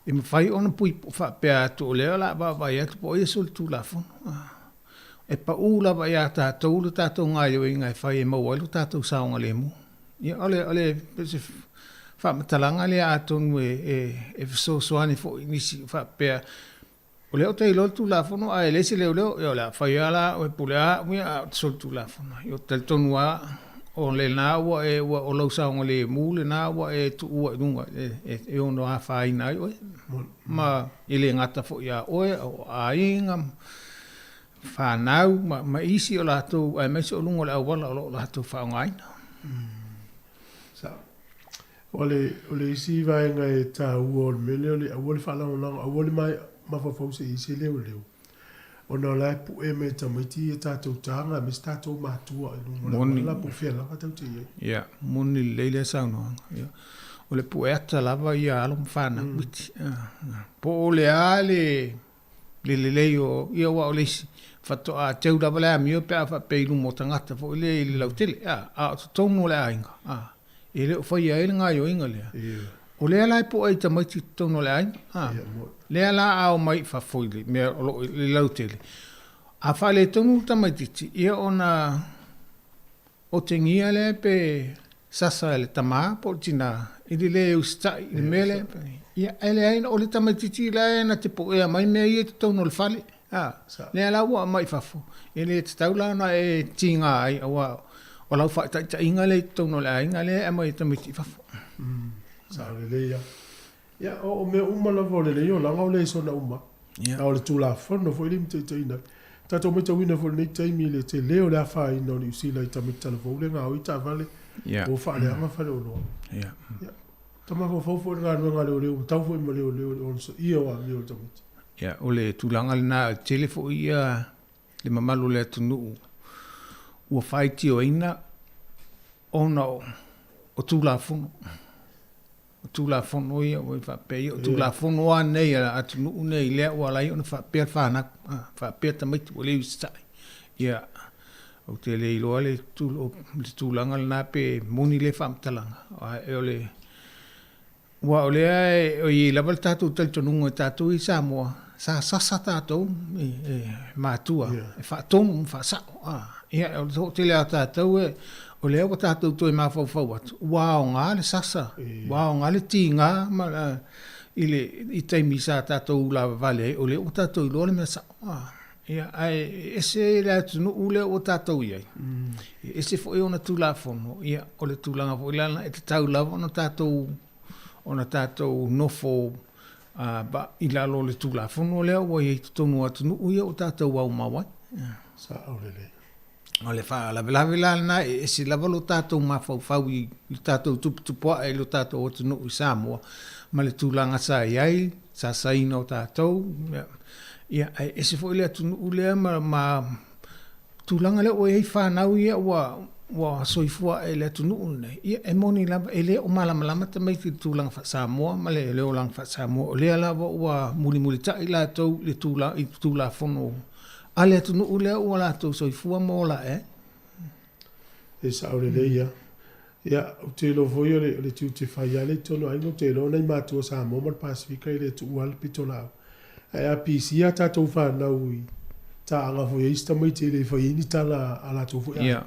Speaker 15: e mafai ona puipui faapea atu o lea o le a vaavaai atu po o ai e solitulafono. E pau lava ia tatou le tatou gaioiga e fai e maua ai lo tatou saogalemu. Ia, o le, o le, se faamatalaga lea atonu e, e, e fesoasoani foi i nisi faapea, o lea ou te iloa le Tulafono ae leai se leoleo, ia o le a fai lava la au e pule lava au ia ae ou te solitulafono ai. Ou te talitonu lava o lena ua e, ua, o lou saogalemu lena ua e tuua i luga e, e, e ono afaina ai oe. Ma e le gata foi ia oe, o aiga, fanau ma, ma isi o latou, aemaise o luga o le auala o lo o latou faaaogaina.
Speaker 1: Sao. O le, o le isi vaega e taua o le mea lea o le aua le faalagolago, aua le mafaufau se i se leoleo, ona o la e pue mai e tamaiti ia tatou taga aemaise tatou matua i luga o le auala po o fea lava tatou te i ai.
Speaker 15: Ia, moni lelei lea saunoaga. Ia. O le pue ata lava ia alo ma fanau iti. Po o le a le le lelei o, ia aua o le isi, faatoa teu lava le amio pe a faapea i luma o tagata foi lea i le lautele, a, a o totonu o le aiga, a, e le o faia ai le gaoioiga lea. O lea la e po'e i tamaiti i totonu o le aiga, a, lea la a omai i fafo i le mea o lo o i le lautele, a faaletonu le tamaitiiti, ia ona Otegia lea pe sasa e le tamā po o le tinā i le lē usitai i le mea lea. Ia, ae leai, o le tamaitiiti la e na te poea mai mea ia i totonu o le fale, a, lea la ua aumai i fafo, e le tatau la ona e tiga ai, aua o lau faataitaiga lea i totonu o le aiga lea e aumai e tamaiti i fafo.
Speaker 1: Sao lelei lava. Ia, o mea uma lava o lenei olaga o lesona uma. A o le Tulafono foi lea e mitaitaina ai. Tatou matauina foi i lenei taimi i le tele o le afaina o Niu Sila i tamaiti talavou le gaoi taavale o faaleaga faleoloa. Ia. Ta mafaufau foi i le galuega a leoleo, ua tau foi ma leoleo i le onosaia o amio a tamaiti.
Speaker 15: Ia, o le tulaga lena, e tele foi ia le mamalu o le atunuu ua faitioina ona o Tulafono. O Tulafono ia ua faapea ia, o Tulafono lava nei a atunuu nei lea ua ala ai ona faapea le fanau, faapea tamaiti ua le usitai. Ia, ou te le iloa le tulaga lena pe moni lea faamatalaga, ae o le, aua o lea e i ai lava le tatou talitonuga i tatou ia i Samoa, sa sasa tatou e matua e faatonu ma faasao. Ia, o le toatele lava o tatou e, o lea ua tatou toe mafaufau atu, ua aoga le sasa, ua aoga le tiga ma, i le i taimi sa tatou ulavavale ai, o lea ua tatou iloa le mea sao. Ia, ae ese le atunuu lea ua tatou i ai, e ese foi ona Tulafono, ia, o le tulaga foi lea e tatau lava ona tatou ona tatou nofo i lalo o le Tulafono lea ua i ai i totonu o atunuu ia ua tatou aumau ai.
Speaker 1: Sao lelei.
Speaker 15: O le faalavelave la lena e ese lava lo tatou mafaufau i lo tatou tuputupuae i lo tatou atunuu i Samoa ma le tulaga sa i ai, sasaina o tatou, ia, ae ese foi le atunuu lea ma, ma tulaga lea ua i ai fanau ia ua, ua soifua ae i le atunuu lenei, ia e moni lava e le o malamalama tamaiti i le tulaga faa-Samoa ma le, le olaga faa-Samoa. O lea lava ua mulimulitai latou i le tula, i Tulafono a le atunuu lea ua latou soifua ma ola ae ai.
Speaker 1: E sao lelei ia. Ia, ou te iloa foi o le, o le tiute fai lava lea i totonu o aiga, ou te iloa nai matua Samoa ma le Pasefika e le tuua lava le pitolaau. Ae a pisia a tatou fanau i taaga foi a isi tamaiti e le fai ai ni tala a latou foi aiga,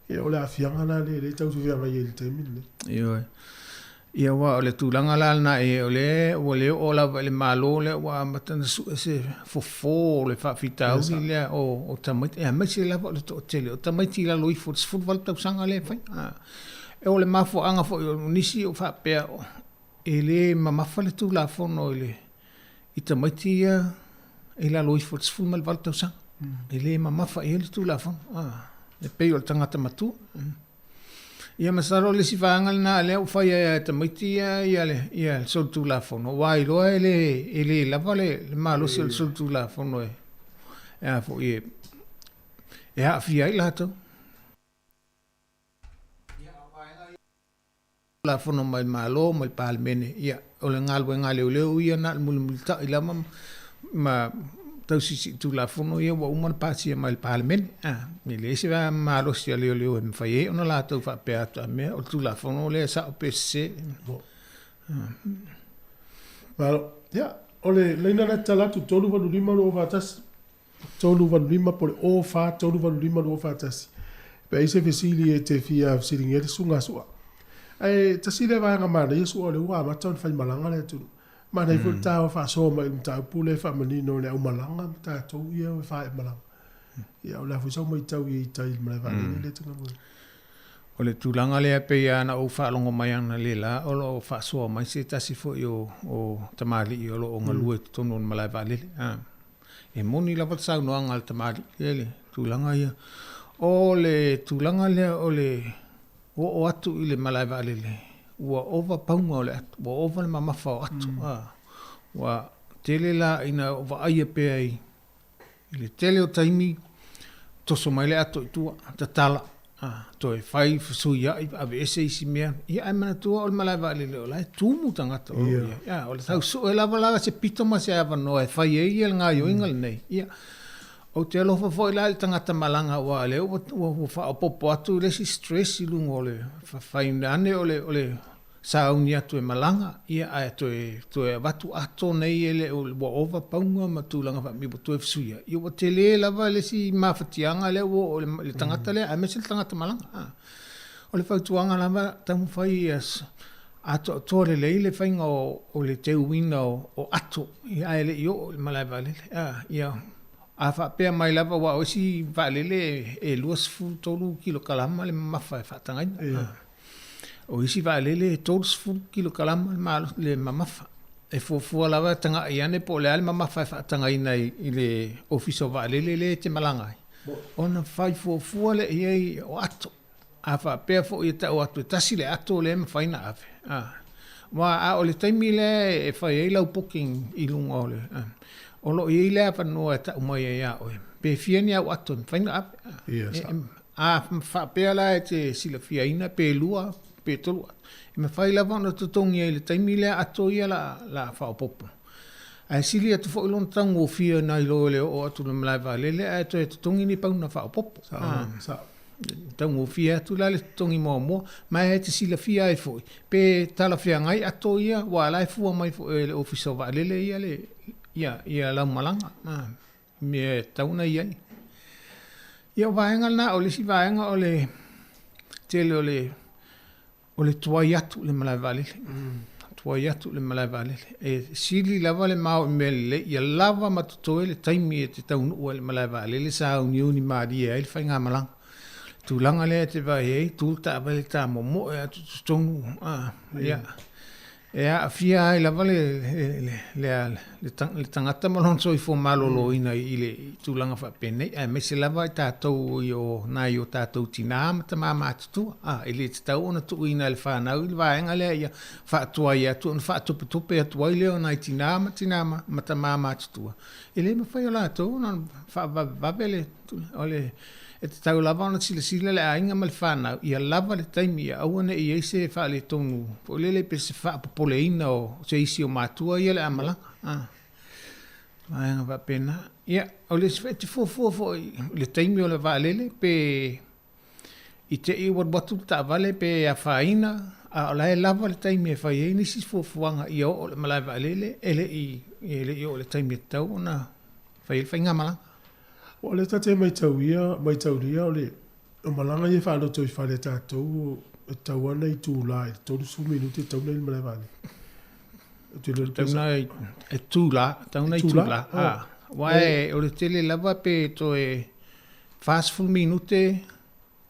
Speaker 1: ia o le aafiaga la lea e tau feagai ai i le taimi lenei.
Speaker 15: Ioe. Ia aua o le tulaga la lena i ai, o lea ua le oo lava i le Malo lea ua amata ona sue se fofo o le faafitauli lea o tamaiti, aemaise lava o le toatele o tamaiti i lalo ifo o le 18 tausaga lea e fai. O le mafuaaga foi o nisi o faapea e le mamafa le Tulafono i le i tamaiti ia i lalo ifo o le 18 tausaga. E le mamafa i ai le Tulafono, e pei o le tagata matua. Ia masalo o le isi vaega lena lea ua fai ai e tamaiti ia ia le ia le solitulafono aua iloa e le e le lava le le malosi o le solitulafono e e a foi e e aafia ai latou. Tulafono mai le Malo ma le Palemene, ia, o le galuega a leoleo ia na o le mulimulitai lava ma tausisi i Tulafono ia ua uma ona pasia mai le Palemene. A, e leai se malosi a leoleo e mafai ai ona latou faapea atu, a mea o le Tulafono lea e sao pe sese.
Speaker 1: Malo. Ia, o le laina lea tatala atu, 385 241. 385 po o le 0 4 3 8 5 2 4 1. Pe ai se fesili e te fia fesiligia le susuga a Sua. Ae tasi lea vaega manaia Sua o lea ua amata ona faimalaga le atunuu. Manaia foi le taua faasoa mai i le mataupu lea e faamanino le aumalaga ma tatou ia e faemalaga. Ia o le a foi sau matau i tai i le malae vaalele lea e te galue ai.
Speaker 15: O le tulaga lea pei lava ona ou faalogo mai analeila o lo o faasoa mai se tasi foi o tamalii o lo o galue i totonu o le malae vaalele. E moni lava le saunoaga a le tamalii i le tulaga ia. O le tulaga lea o le oo atu i le malae vaalele, ua ova pauga o le ato, ua ova le mamafa o ato. Ua tele la ina vaaia pea i le tele o taimi, toso mai le ato i tua, tatala, toe fai, fesuiai, aveese isi mea. Ia ae manatua o le malae vaalele o la e tumu tagata o lo o i ai. Ia, o le tau sue lava la se pito ma se avanoa e fai ai le gaoioiga lenei. Ia, ou te alofa foi la i le tagata malaga aua o lea ua, ua faaopoopo atu le isi stress i luga o le fai ane o le, o le sauni atu e malaga, ia ae toe, toe avatu ato nei e le o, ua ova pauga ma tulaga faapea ua toe fesuiai. Ia ua tele lava le isi mafatiaga lea ua oo i le tagata lea aemaise le tagata malaga. A. O le fautuaga lava, taumafai ia atoatoa lelei le faiga o, o le teuina o, o ato, ia ae le i oo i le malae vaalele. A, ia, a faapea mai lava aua o isi vaalele e 23 kilokalama le mamafa e faatagaina. A. O isi vaalele e 30 kilokalama le malo, le mamafa. E fuafua lava e tagai ane po o le a le mamafa e faatagaina i le Ofisa o Vaalele lea e te malaga ai, ona fai fuafua lea i ai o ato. A faapea foi e tau atu e tasi le ato lea e mafai ona ave, a, aua a o le taimi lea e fai ai lau booking i luga o le, a, o lo o i ai le avanoa e tau mai ai ia oe, pe fia ni au ato e mafai ona ave. A, A faapea la e te silafiaina pe lua pe tolu ato, e mafai lava ona totogi ai i le taimi lea ato ia la la faaopoopo. Ae sili atu foi lona taugofie nai lo le oo atu i le malae vaalele ae toe totogi ni pauna faaopoopo. Taugofie atu la le totogi muamua, ma e te silafia ai foi pe talafeagai ato ia, aua o la e fua mai foi e le Ofisa o Vaalele ia le ia ia lau malaga. Mea e tatau ona i ai. Ia o vaega lena, o le isi vaega o le tele o le o le tuai atu i le malae vaalele. Tuai atu i le malae vaalele. E sili lava le mao i mea lelei, ia lava ma totoe le taimi e te taunuu ai i le malae vaalele sauniuni malie ai le faigamalaga. Tulaga lea e te vaai ai, tu le taavale ta momoe atu i totonu, ia. E aafia ai lava le le le le tagata ma lona soifua maloloina i le tulaga faapenei, aemaise lava i tatou i o nai o tatou tinā ma tamā matutua. A, e le tatau ona tuuina e le fanau i le vaega lea ia faatuai atu ona faatopetope atu ai lea o nai tinā ma tinā ma tamā matutua. E le mafai e latou ona faavavevave le, o le, e tatau lava ona silasila le aiga ma le fanau ia lava le taimi ia aua ne i i ai se faaletonu foi lele pe se faapopoleina o se isi o matua ia le a malaga. A, vaega faapena. Ia, o le isi foi, e te fuafua foi i le taimi o le vaalele pe i te i ua alu atu le taavale pe afaina, a o la e lava le taimi e fai ai nisi fuafuaga ia oo i le malae vaalele e le i e le i oo i le taimi e tatau ona fai ai le faigamalaga.
Speaker 1: Ua o lea ta te maitauia, maitaulia o le o malaga ia e faaloto i fale a tatou e tatau lava ona itula i le 30 minute e tatau ona i le malae vaalele.
Speaker 15: Ou te iloa Tau na e tula, tau na itula. Ah, aua o le tele lava pe toe 40 minute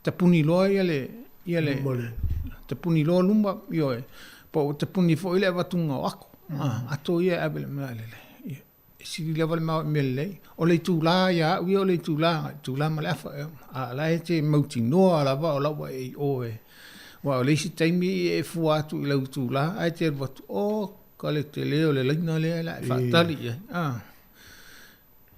Speaker 15: tapuni loa ia le ia le tapuni loa luma ioe po o tapuni foi le avatuga o ato mm. ato ia e ave le malae lelei e sili lava le mao i mea lelei o le itula ia au ia o le itula itula ma le afa a la e te mautinoa lava o la ua e i o e aua o le isi taimi e fua atu i lau itula ae te alu atu o ka le tele o le laina lea la e faatali i ai a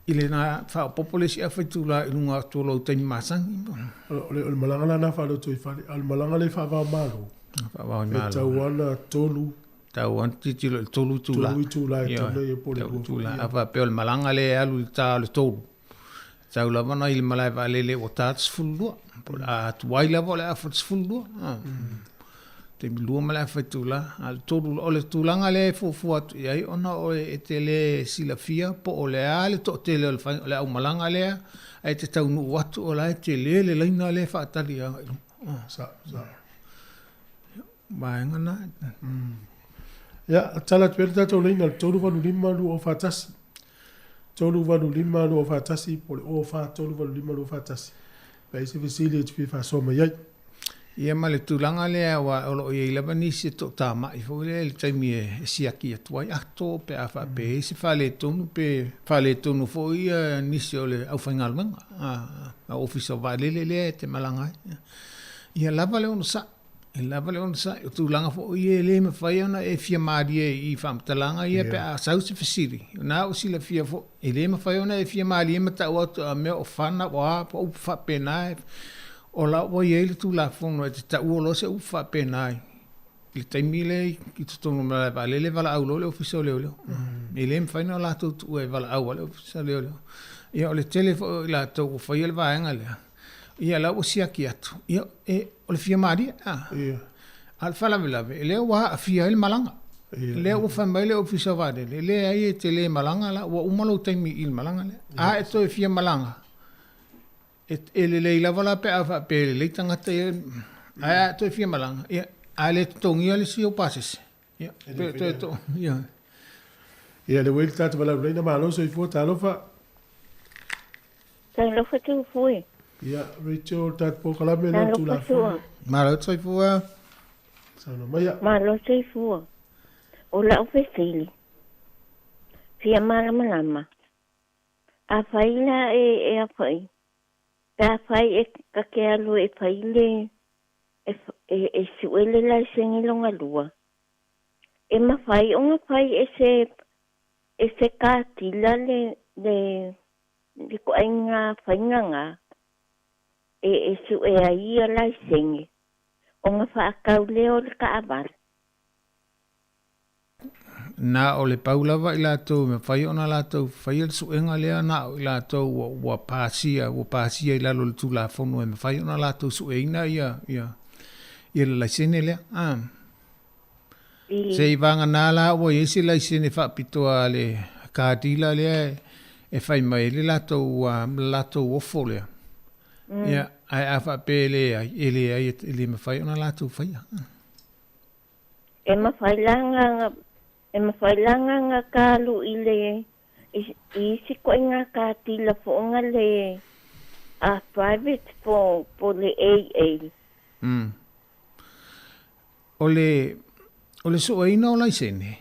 Speaker 15: I lena faaopoopo le isi afa itula i luga atu o lou taimi masani.
Speaker 1: O le malaga la lena faalotoifale, a o le malaga lea faava-o-Malo,
Speaker 15: Faava-o-Malo.
Speaker 1: e tau lava ona tolu.
Speaker 15: Tau lava ona tilotilo i le tolu itula.
Speaker 1: Tolu itula e tatau ona i ai po o le lua foi.
Speaker 15: A faapea o le malaga lea e alu i le ta o le tolu, e tau lava ona i le malae vaalele ua ta le 12. Po o le a tuai lava o le afa 12. Taimi lua ma le afa itula, a o le tolu, o le tulaga lea e fuafua atu i ai ona o e te le silafia po o le a le toatele o le fai, o le aumalaga lea ae te taunuu atu o la e tele le laina lea e faatali agai i luma.
Speaker 1: Sa, sa.
Speaker 15: Vaega na.
Speaker 1: Ia, tala atu pea le tatou laina i le 385 241. 385 241 po o le 0 4 3 8 5 2 4 1. Pe a i ai se fesili e te fia faasoa mai ai.
Speaker 15: Ia ma le tulaga lea aua o lo o i ai lava nisi e toatamai foi lea i le taimi e siaki atu ai ato pe a faapea e i ai se faaletonu pe faaletonu foi nisi o le aufaigaluega a Ofisa o Vaalele lea e te malaga ai. Ia lava le onosai, e lava le onosai. O tulaga foi ia e le mafai ona e fia malie i faamatalaga ia pe a sau se fesili, o lena ua silafia foi, e le mafai ona e fia malie ma tau atu a mea o fana o a po o upu faapena O la ua i ai le Tulafono e te taua loa se upu faapena i le taimi lea i totonu o le malae vaalele, valaau loa le Ofisa o Leoleo. E le mafai ona latou tuua e valaau a le Ofisa o Leoleo. Ia o le tele foi o i latou ua faia le vaega lea, ia la ua siaki atu, ia e, o le fia malie, a. A o le faalavelave, lea ua aafia ai le malaga. Lea ua fai mai le Ofisa o Vaalele, e leai e te le malaga la, ua uma lou taimi i le malaga lea. A e toe fia malaga, E lelei lava la pe a faapea e lelei tagata ia, ae a toe fia malaga, ia, a le totogia le isi ou pasese, ia, pe toe to, ia.
Speaker 1: Ia, le ua i le tatou valaau laina, malo soifua, talofa.
Speaker 16: Talofa Tufue.
Speaker 1: Ia, Rachel, le tatou polokalame lea o le Tulafono.
Speaker 15: Malo soifua.
Speaker 1: Saunoa maia.
Speaker 16: Malo soifua. O lau fesili, fia malamalama, Afai la e e afai, pe afai e ka ke alu e fai le e e e sue le laisene longa lua, e mafai ona fai e se e se katila le le le koaiga faiga na e e sue ai ia laisene ona faatau lea o le taavale.
Speaker 15: Na o le pau lava i latou e mafai ona latou faia le suega lea, na o i latou ua, ua pasia, ua pasia i lalo o le Tulafono e mafai ona latou sueina ia, ia, ia le laisene lea. Ah. Se i vagana la ua i ai se laisene faapitoa a le car dealer lea e fai mai ai le latou, le latou ofo lea. Ia, ae a faapea e leai, e leai, e le mafai ona latou faia.
Speaker 16: E mafai la na e mafai la na na ka alu i le i isi koʻiga katila foʻoga le a private po po le AA.
Speaker 15: O le O le sueina o laisene,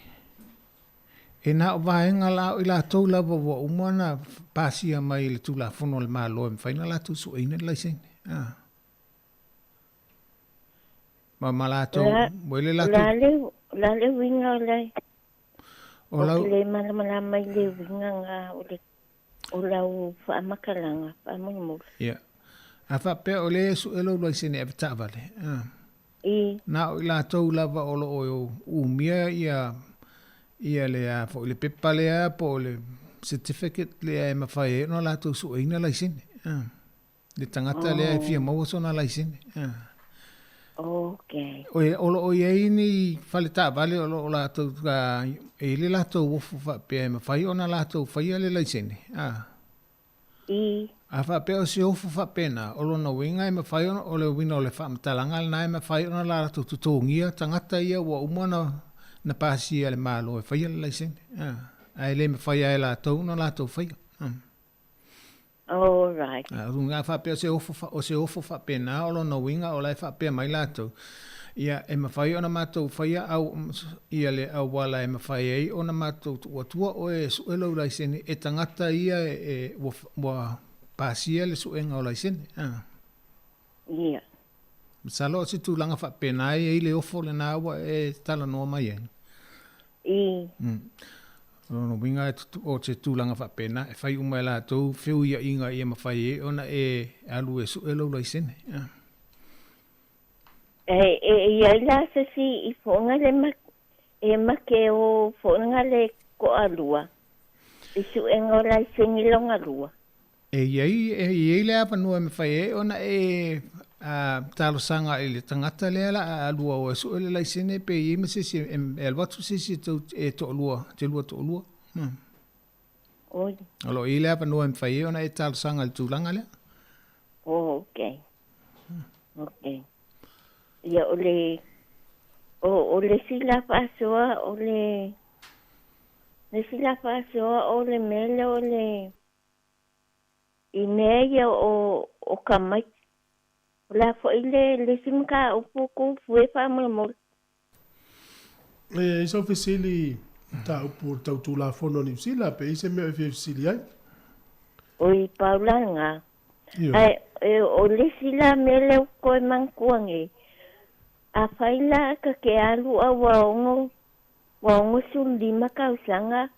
Speaker 15: e na o vaega la o i latou lava ua uma ona pasia mai i le Tulafono a le Malo e mafai ona latou sueina le laisene. A. Ma ma latou, ua i le latou.
Speaker 16: O le a le uiga o le, ou te le malamalama i le uiga na o le, o lau faamatalaga faamolemole.
Speaker 15: Ia. A faapea o lea e sue lou laisene ave taavale, a.
Speaker 16: I.
Speaker 15: Na o i latou lava o lo o umia ia, ia le a foi le pepa lea po o le certificate lea e mafai ai ona latou sueina laisene, a. Le tagata lea e fia maua sona laisene.
Speaker 16: Okay.
Speaker 15: O lo o i ai ni fale taavale o lo o latou, e i le latou ofu faapea e mafai ona latou faia le laisene.
Speaker 16: I.
Speaker 15: A faapea o se ofu faapena, o lona uiga e mafai ona, o le uiga o le faamatalaga lena e mafai ona latou totogia tagata ia ua uma ona na pasia e le Malo e faia le laisene. Ae le mafai lava e latou ona latou faia.
Speaker 16: All right.
Speaker 15: A luga faapea o se ofo, o se ofo faapena o lona uiga o la e faapea mai latou, ia, e mafai ona matou faia au, ia le auala e mafai ai ona matou tuu atua oe e sue lou laisene e tagata ia e, ua, ua pasia le suega o laisene. A.
Speaker 16: Ia.
Speaker 15: Masalo o se tulaga faapena e i ai le ofo lena ua e talanoa mai ai.
Speaker 16: I.
Speaker 15: O lona uiga o se tulaga faapena e fai uma e latou feuiaiga ia mafai ai ona e alu e sue lou laisene.
Speaker 16: E i ai la se isi i foʻoga le e make o foʻoga le toalua i suega o laisene lona lua.
Speaker 15: E i ai, e i ai le avanoa e mafai ai ona e talosaga i le tagata lea la a alua o e sue le laisene pe i ai ma se isi e alu atu se isi e tou e toalua, te lua toalua.
Speaker 16: Oi.
Speaker 15: O lo o i ai le avanoa e mafai ai ona e talosaga i le tulaga lea.
Speaker 16: Oh, okay. Okay. Ia o le o, o le isi la faasoa o le le isi la faasoa o le mea lea o le I mea ia o, o tamaiti. O le a foi le, le isi mataupu ku e faamolemole?
Speaker 1: E i ai sau fesili mataupu o le tau Tulafono a Niu Sila pe i ai se mea e fia fesili ai?
Speaker 16: Oi, pau la lena. Ae, e, o le isi la mea lea ua toe manatua nei, afai la ta te alu a ua ono, ua 65 tausaga,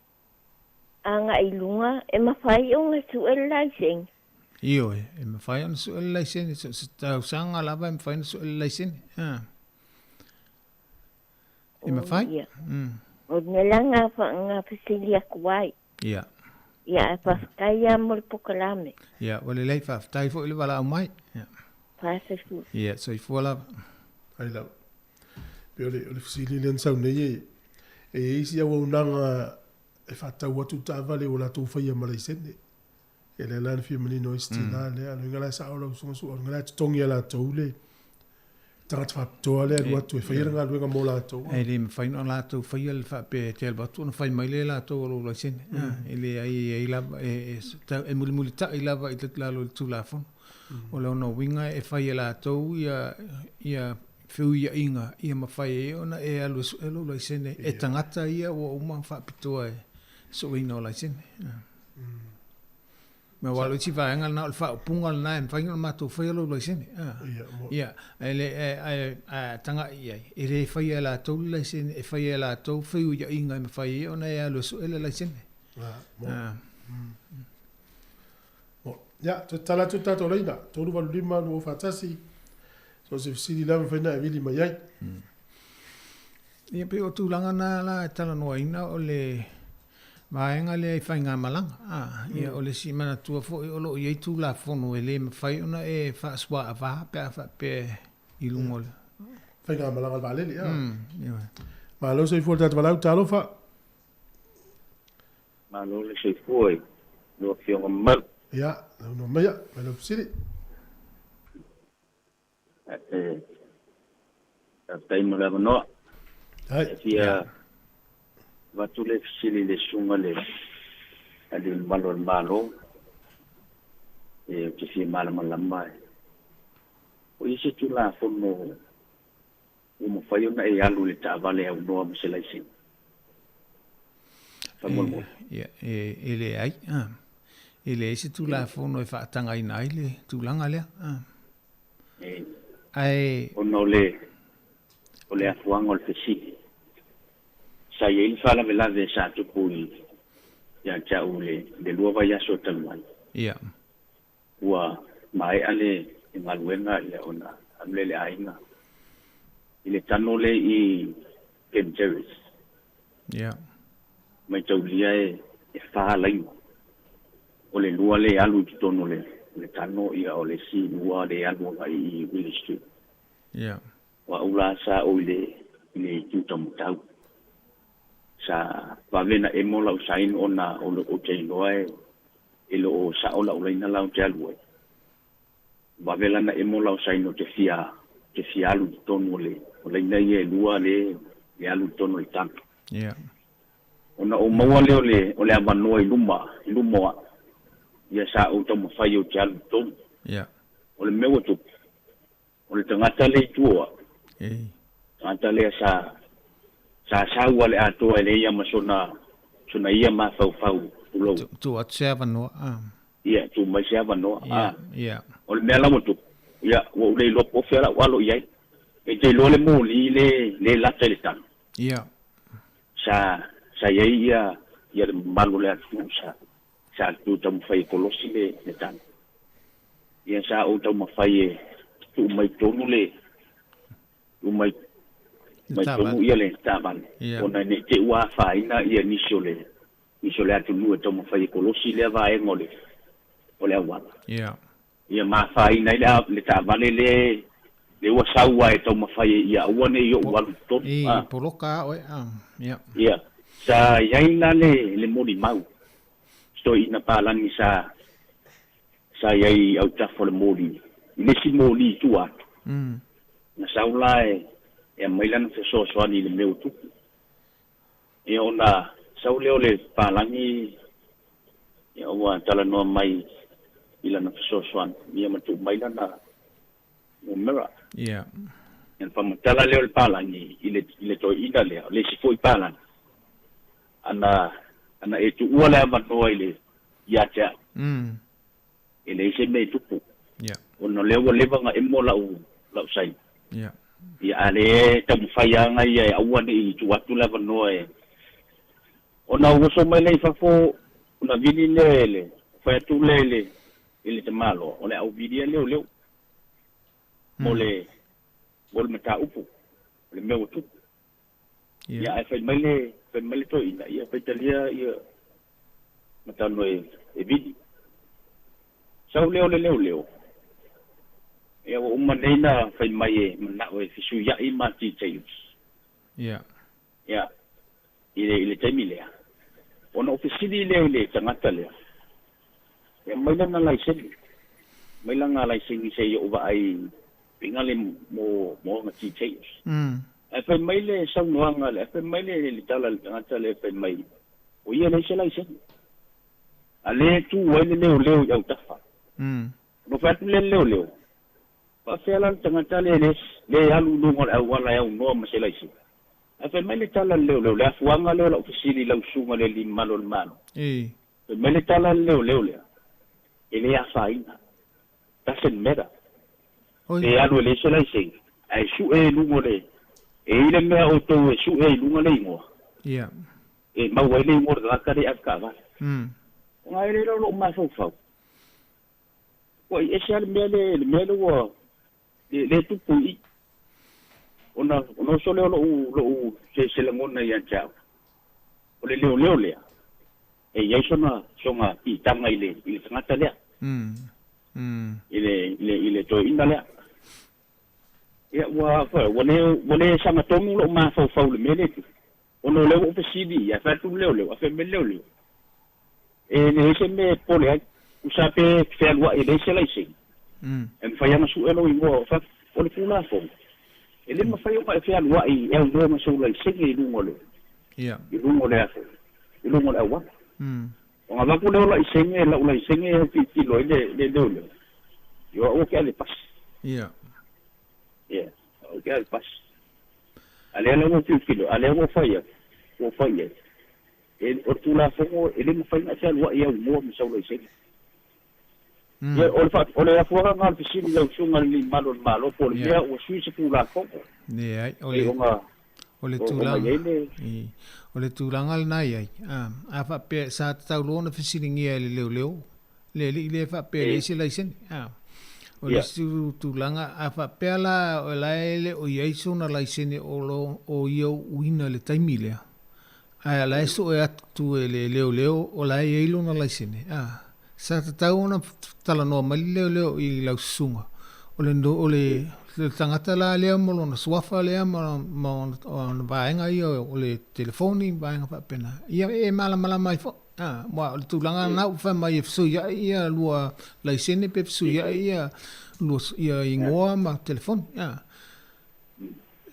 Speaker 16: Agai i luga, e mafai ona sue le laisene.
Speaker 15: Ioe, e mafai ona sue le laisene, so o se tausaga lava e mafai ona sue le laisene. A. E mafai.
Speaker 16: Ia. O le mea la na, na fesili atu ai.
Speaker 15: Ia.
Speaker 16: Ia, ae faafetai lava mo le polokalame.
Speaker 15: Ia, ua lelei, faafetai foi le valaau mai. Ia.
Speaker 16: Faafetai.
Speaker 15: Ia, soifua lava.
Speaker 1: Ai lava. Pei o le, o le fesili lea na sau nei, e, e i ai isi auaunaga e faatau atu taavale ua latou faia ma laisene. E lea la na fia manino ai si tina lea. O le uiga la e sao lau susuga Su'a, o le uiga la e totogi e latou le tagata faapitoa lea e alu atu e faia le galuega mo latou.
Speaker 15: E le mafai ona latou faia le faapea e te alu atu ona fai mai lea e latou o lou laisene. E leai, e i ai lava, e mulimulitai lava i lalo o le Tulafono. O lona uiga e fai e latou ia feuiaiga ia mafai ai ona e alu e sue lou laisene e tagata ia ua uma ona faapitoa e sueina o laisene. Ma aua o le isi vaega lena o le faaupuga lena e mafai ona matou faia lou laisene. Ia, ae le ae a tagai i ai, e le faia e latou le laisene, e faia e latou feuiaiga e mafai ai ona e alu e sue le laisene.
Speaker 1: Ia, toe tatala atu le tatou laina, 385 241, so o se fesili lava e mafai ona e vili mai ai.
Speaker 15: Ia, pei o tulaga na la e talanoaina o le vaega lea i faigamalaga. Ia, o le isi manatua foi o lo o i ai Tulafono e le mafai ona e faasuaava pe a faapea i luga o le
Speaker 1: Faigamalaga a le vaalele, a. Malo soifua le tatou valaau, talofa.
Speaker 17: Malo le soifua i lau Afioga mamalu.
Speaker 1: Ia, saunoa maia, mai lau fesili.
Speaker 17: E faafetai mo le avanoa.
Speaker 1: Hai.
Speaker 17: E fia avatu le fesili i le susuga i le Alii Mamalu o le Malo. E ou te fia malamalama, o i ai se Tulafono Ua mafai ona e alu i le taavale aunoa ma se laisene? Faamolemole.
Speaker 15: Ia, e, e leai. A. E leai se Tulafono e faatagaina ai le tulaga lea. A.
Speaker 17: E.
Speaker 15: Ae.
Speaker 17: Ona o le, o le afuaga o le fesili, sa i ai le faalavelave sa tupu i, ia te au i le, le lua vaiaso talu ai.
Speaker 15: Ia.
Speaker 17: Ua maea le galuega ia ona alu lea i le aiga i le tano lea i Ken Terrace.
Speaker 15: Ia.
Speaker 17: Maitaulia e e fa laina. O le lua lea e alu i totonu o le le tano ia o le isi lua lea e alu agai i Willie Street.
Speaker 15: Ia.
Speaker 17: O au la sa ou i le i le itu taumatau. Sa vave na emo lau sign ona o ou te iloa e e le o sa'o la'u laina la ou te alu ai. Vave la na emo lau saina ou te fia te fia alu i totonu o le o laina ia e lua le le alu i totonu o le tano.
Speaker 15: Ia.
Speaker 17: Ona ou maua lea o le o le avanoa i luma i luma o a'u. Ia sa ou taumafai ou te alu i totonu.
Speaker 15: Ia.
Speaker 17: O le mea ua tupu, o le tagata lea i tua o a'u.
Speaker 15: Ei.
Speaker 17: Tagata lea sa sa sau a le atoa e leai a ma sona sona ia mafaufau, tulou.
Speaker 15: Tuu atu se avanoa, a.
Speaker 17: Ia, tuu mai se avanoa,
Speaker 15: a. Ia, ia.
Speaker 17: O le mea la ua tupu, ia, ua ou le iloa po o fea la'u alo i ai. E te iloa le moli le le lata i le tano.
Speaker 15: Ia.
Speaker 17: Sa sa i ai ia ia le mamalu o le atunuu sa sa tu taumafai e kolosi le le tano. Ia sa ou taumafai e tuu mai tonu le tuu mai mai tonu ia le taavale ona ne i te i ua afaina ia nisi o le nisi o le atunuu e taumafai e kolosi lea vaega o le o le auala. Ia ma afaina ai le le taavale le le ua sau a e taumafai e ia aua ne i ou alu i totonu.
Speaker 15: E poloka a oe.
Speaker 17: Ia sa i ai la le le molimau si toeaina palagi sa Sa i ai i autafa o le moli, i le isi moli i tua atu. Na sau la e aumai lana fesoasoani i le mea ua tupu. Ia ona sau lea o le palagi ia ua talanoa mai i lana fesoasoani, ia ma tuu mai lana numera.
Speaker 15: Ia.
Speaker 17: Ia ona faamatala lea o le palagi i le i le toeaina lea, o le isi foi palagi, ana ana e tuua le avanoa i le ia te au. E leai se mea e tupu. Ona o lea ua leva ona emo lau, lau saina. Ia, a lea e taumafai lava na ia e aua ne i tuu atu le avanoa e... Ona ou oso mai lea i fafo, ona vili lea e le, fai atu lea i le, i le tamaloa, o le a ou vilia leoleo mo le, mo le mataupu, o le mea ua tupu. Ia ae fai mai le fai mai le toeaina, ia faitalia ia matano e e vili. Sau lea o le leoleo, ia ua uma nei na fai mai e manao e fesuiai ma details.
Speaker 15: Ia.
Speaker 17: Ia i le i le taimi lea, ona ou fesili lea i le tagata lea, e aumai lana laisene, aumai lana laisene se i ou vaai Pinga le mo mo ona details. Ae fai mai le saunoaga lea, fai mai le le tala a le tagata lea fai mai, o ia leai se laisene. A lea e tu ai le leoleo i autafa. Ona fai atu lea i le leoleo, faafefea la le tagata lea le le alu i luga o le auala e aunoa ma se laisene. Ae fai mai le tala a le leoleo, le afuaga lea o lau fesili i lau susuga i le Alii Mamalu o le Malo. Fai mai le tala a le leoleo lea, e le afaina. Doesn't matter. Pe alu e leai se laisene, ae sue i luga o le... E i ai le mea outou e sue ai i luga le igoa, e maua ai le igoa o le tagata lea e ave taavale. Ona e le iloa lou mafaufau, ua i ese lava le mea lea, le mea lea ua le tupu i i. Ona ona oso lea o lou lou se se lagona ia te au, o le leoleo lea, e i ai sona sona piitaga i le i le tagata lea. I le i le i le toeaina lea. Ia ua ua le ua le sagatonu lou mafaufau i le mea lea e tupu, ona o lea ua ou fesili i ai, fai atu le leoleo, a fai mai le leoleo, E leai se mea e popole ai. Tusa pe fealuai e leai se laisene, e mafai lava ona sue lou igoa o fafo. O le Tulafono, e le mafai ona e fealuai e aunoa ma sou laisene i luga o le, i luga o le aso, i luga o le auala. Ona avatu lea o laisene, lau laisene e tilotilo ai le le leoleo, ia o au ou te ave pasi. Ia, au ou te ave pasi. A lea la ua tilotilo, a lea ua fai atu, ua fai i ai, e, o le Tulafono e le mafai ona e fealuai e aunoa ma sau laisene. Ia, o le faa, o le afuaga lena o le fesili i lau Susuga i le Alii Malu o le Malo, po o le mea ua sui se Tulafono,
Speaker 15: Leai, o
Speaker 17: pei
Speaker 15: le,
Speaker 17: ona,
Speaker 15: o le
Speaker 17: o, ona
Speaker 15: tulaga,
Speaker 17: i ai le.
Speaker 15: I, o le tulaga lena i ai. A, a faapea, sa tatau loa ona fesiligia e le leoleo, le alii lea faapea e leai se laisene. A, o le isi tulaga, a faapea la o la e le o i ai sona laisene o lo o ia uuina i le taimi lea, ae o la e sue atu e le leoleo o la e i ai lona laisene, a, sa tatau ona talanoa mai le leoleo i lau susuga, o le, o le, le tagata la lea ma lona suafa lea ma, ma ona vaega ia o le telefoni ma vaega faapena, ia e malamalama ai foi. A, aua o le tulaga lena ua fai mai e fesuiai ia lua laisene pe fesuiai ia lua ia igoa ma telefoni. A,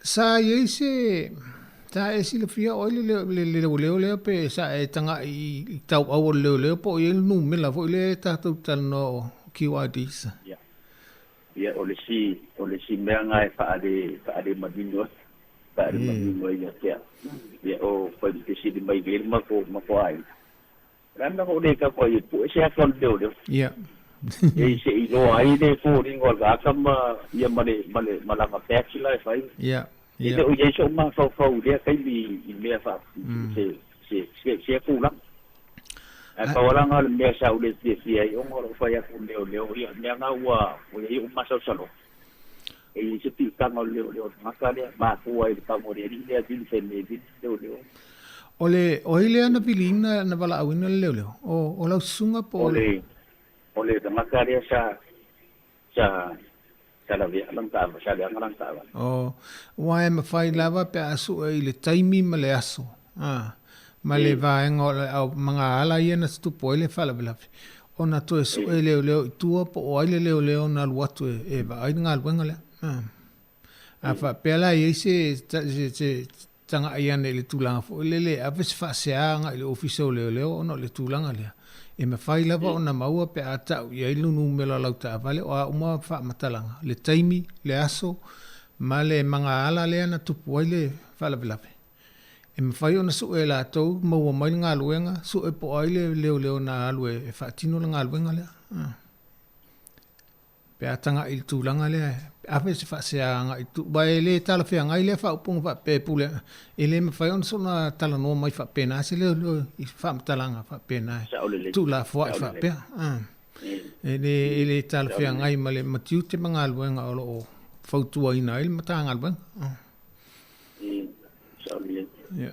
Speaker 15: sa i ai se sa e silafia o ai le le leoleo lea pe sa e tagai i tauau o le leoleo po o i ai le numera foi lea e tatou talanoa o QIDs.
Speaker 17: Ia, ia o le isi o le isi mea lena e faale faale manino ai faale manino ai ia te au. Ia o fai ma fesili mai nei le matou matou aiga. O le a le mea na ou le tau ai e pue se ata o le leoleo.
Speaker 15: Ia.
Speaker 17: E se i iloa ai le foliga o le tagata ma ia ma le ma le ma lana badge la e fai.
Speaker 15: Ia.
Speaker 17: E le o i ai so'u mafaufau i lea taimi i mea faa se se se sea tulaga. Ae pau lava lena o le mea sa ou le fiafia ai ona o lou fai atu i leoleo, ia o mea na ua ua i ai ou masalosaloga. E i ai se piitaga o le leoleo o le tagata lea, mafua ai i le tago a le alii lea vili fai mai e vili le leoleo.
Speaker 15: O le, o ai lea na viliina na valaauina le leoleo? O, o lau susuga po o le.
Speaker 17: O le, o le tagata lea sa, sa, sa lavea lana taavale, sa leaga lana taavale.
Speaker 15: O, aua e mafai lava pe a sue i le taimi ma le aso, a, ma le vaega o le au magaala ia na tutupu ai le faalavelave, ona toe sue leoleo i tua po o ai le leoleo na alu atu e, e vaai le galuega lea. A, a faapea la e i ai se, se, se Tagai ane i le tulaga foi lele e ave se faasea agai i le Ofisa o Leoleo ona o le tulaga lea. E mafai lava ona maua pe a tau i ai le numera o lau taavale o a uma faamatalaga, le taimi, le aso, ma le magaala lea na tupu ai le faalavelave. E mafai ona sue e latou, maua mai le galuega, sue po o ai le leoleo na alu e faatino le galuega lea. Pe a tagai i le tulaga lea, ave se faasea agai i tua, aua e le talafeagai lea faaupuga faapea e pule, e le mafai ona soona talanoa mai faapena se leoleo i faamatalaga faapena e tuulafoai faapea. E le, e le talafeagai ma le ma tiute ma galuega o lo o fautuaina ai le Matagaluega.
Speaker 17: Ia.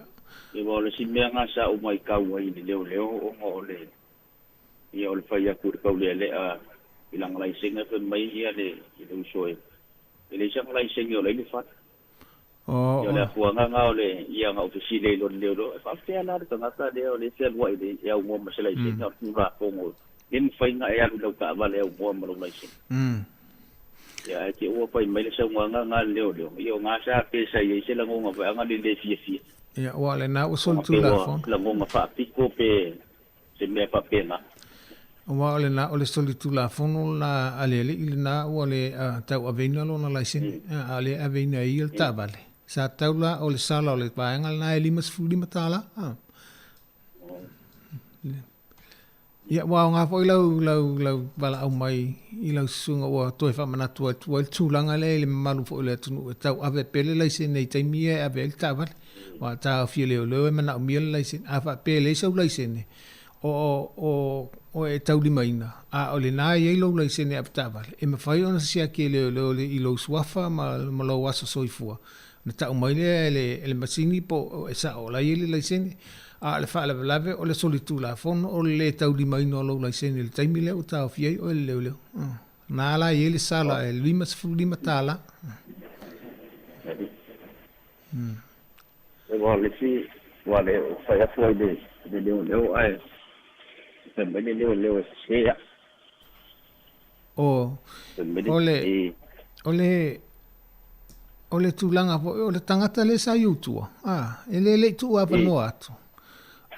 Speaker 17: Aua o le isi mea lena sa ou matau ai i le leoleo ona o le Ia o le fai atu i le taulealea i lana laisene fai mai ia le le uso e e leai sana laisene o la i le fale.
Speaker 15: Oh,
Speaker 17: Ia o le afuaga na o le ia na ou fesili ai loa i le leoleo e faafefea la le tagata lea o lea e fealuai i le e aunoa ma se laisene a o le Tulafono le mafai ona e alu i lau taavale e aunoa ma lou laisene. Ia ae te i ua fai mai le saunoaga na a le leoleo ia o na sa pesa i ai se lagona foi ana le le fiafia.
Speaker 15: Ia, ua o lena ua solitulafono.
Speaker 17: Ona pe ua lagona faapito pe se mea faapena.
Speaker 15: Aua o lena, o le solitulafono lena a le alii lena ua le tauaveina lona laisene, a o lea e aveina e ia le taavale. Sa tatau la o le sala o le vaega lena e $55. Ia, ua aoga foi lau, lau, lau valaau mai i lau susuga ua toe faamanatu atu ai le tulaga lea i le mamalu foi o le atunuu e tauave pea le laisene i taimi ia e ave ai le taavale. Aua a taofia e leoleo e manaomia le laisene. A faapea e leai sau laisene, o, o, o e taulimaina, a o lena e i ai lou laisene avetaavale, e mafai ona siaki e leoleo i lou suafa ma, ma lou aso soifua, ona tau mai lea e le, e le masini po o e sao o la e i ai le laisene. A o le faalavelave o le solitulafono o le lē taulimaina o lou laisene i le taimi lea ua taofia ai oe e le leoleo. Na la e i ai le sala e $55.
Speaker 17: Ua le isi, ua le fai atu ai le le leoleo ae fai mai le leoleo e sese au.
Speaker 15: O, o le, o le, o le tulaga foi, o le tagata lea sa i ou tua, a, e le le i tuu avanoa atu.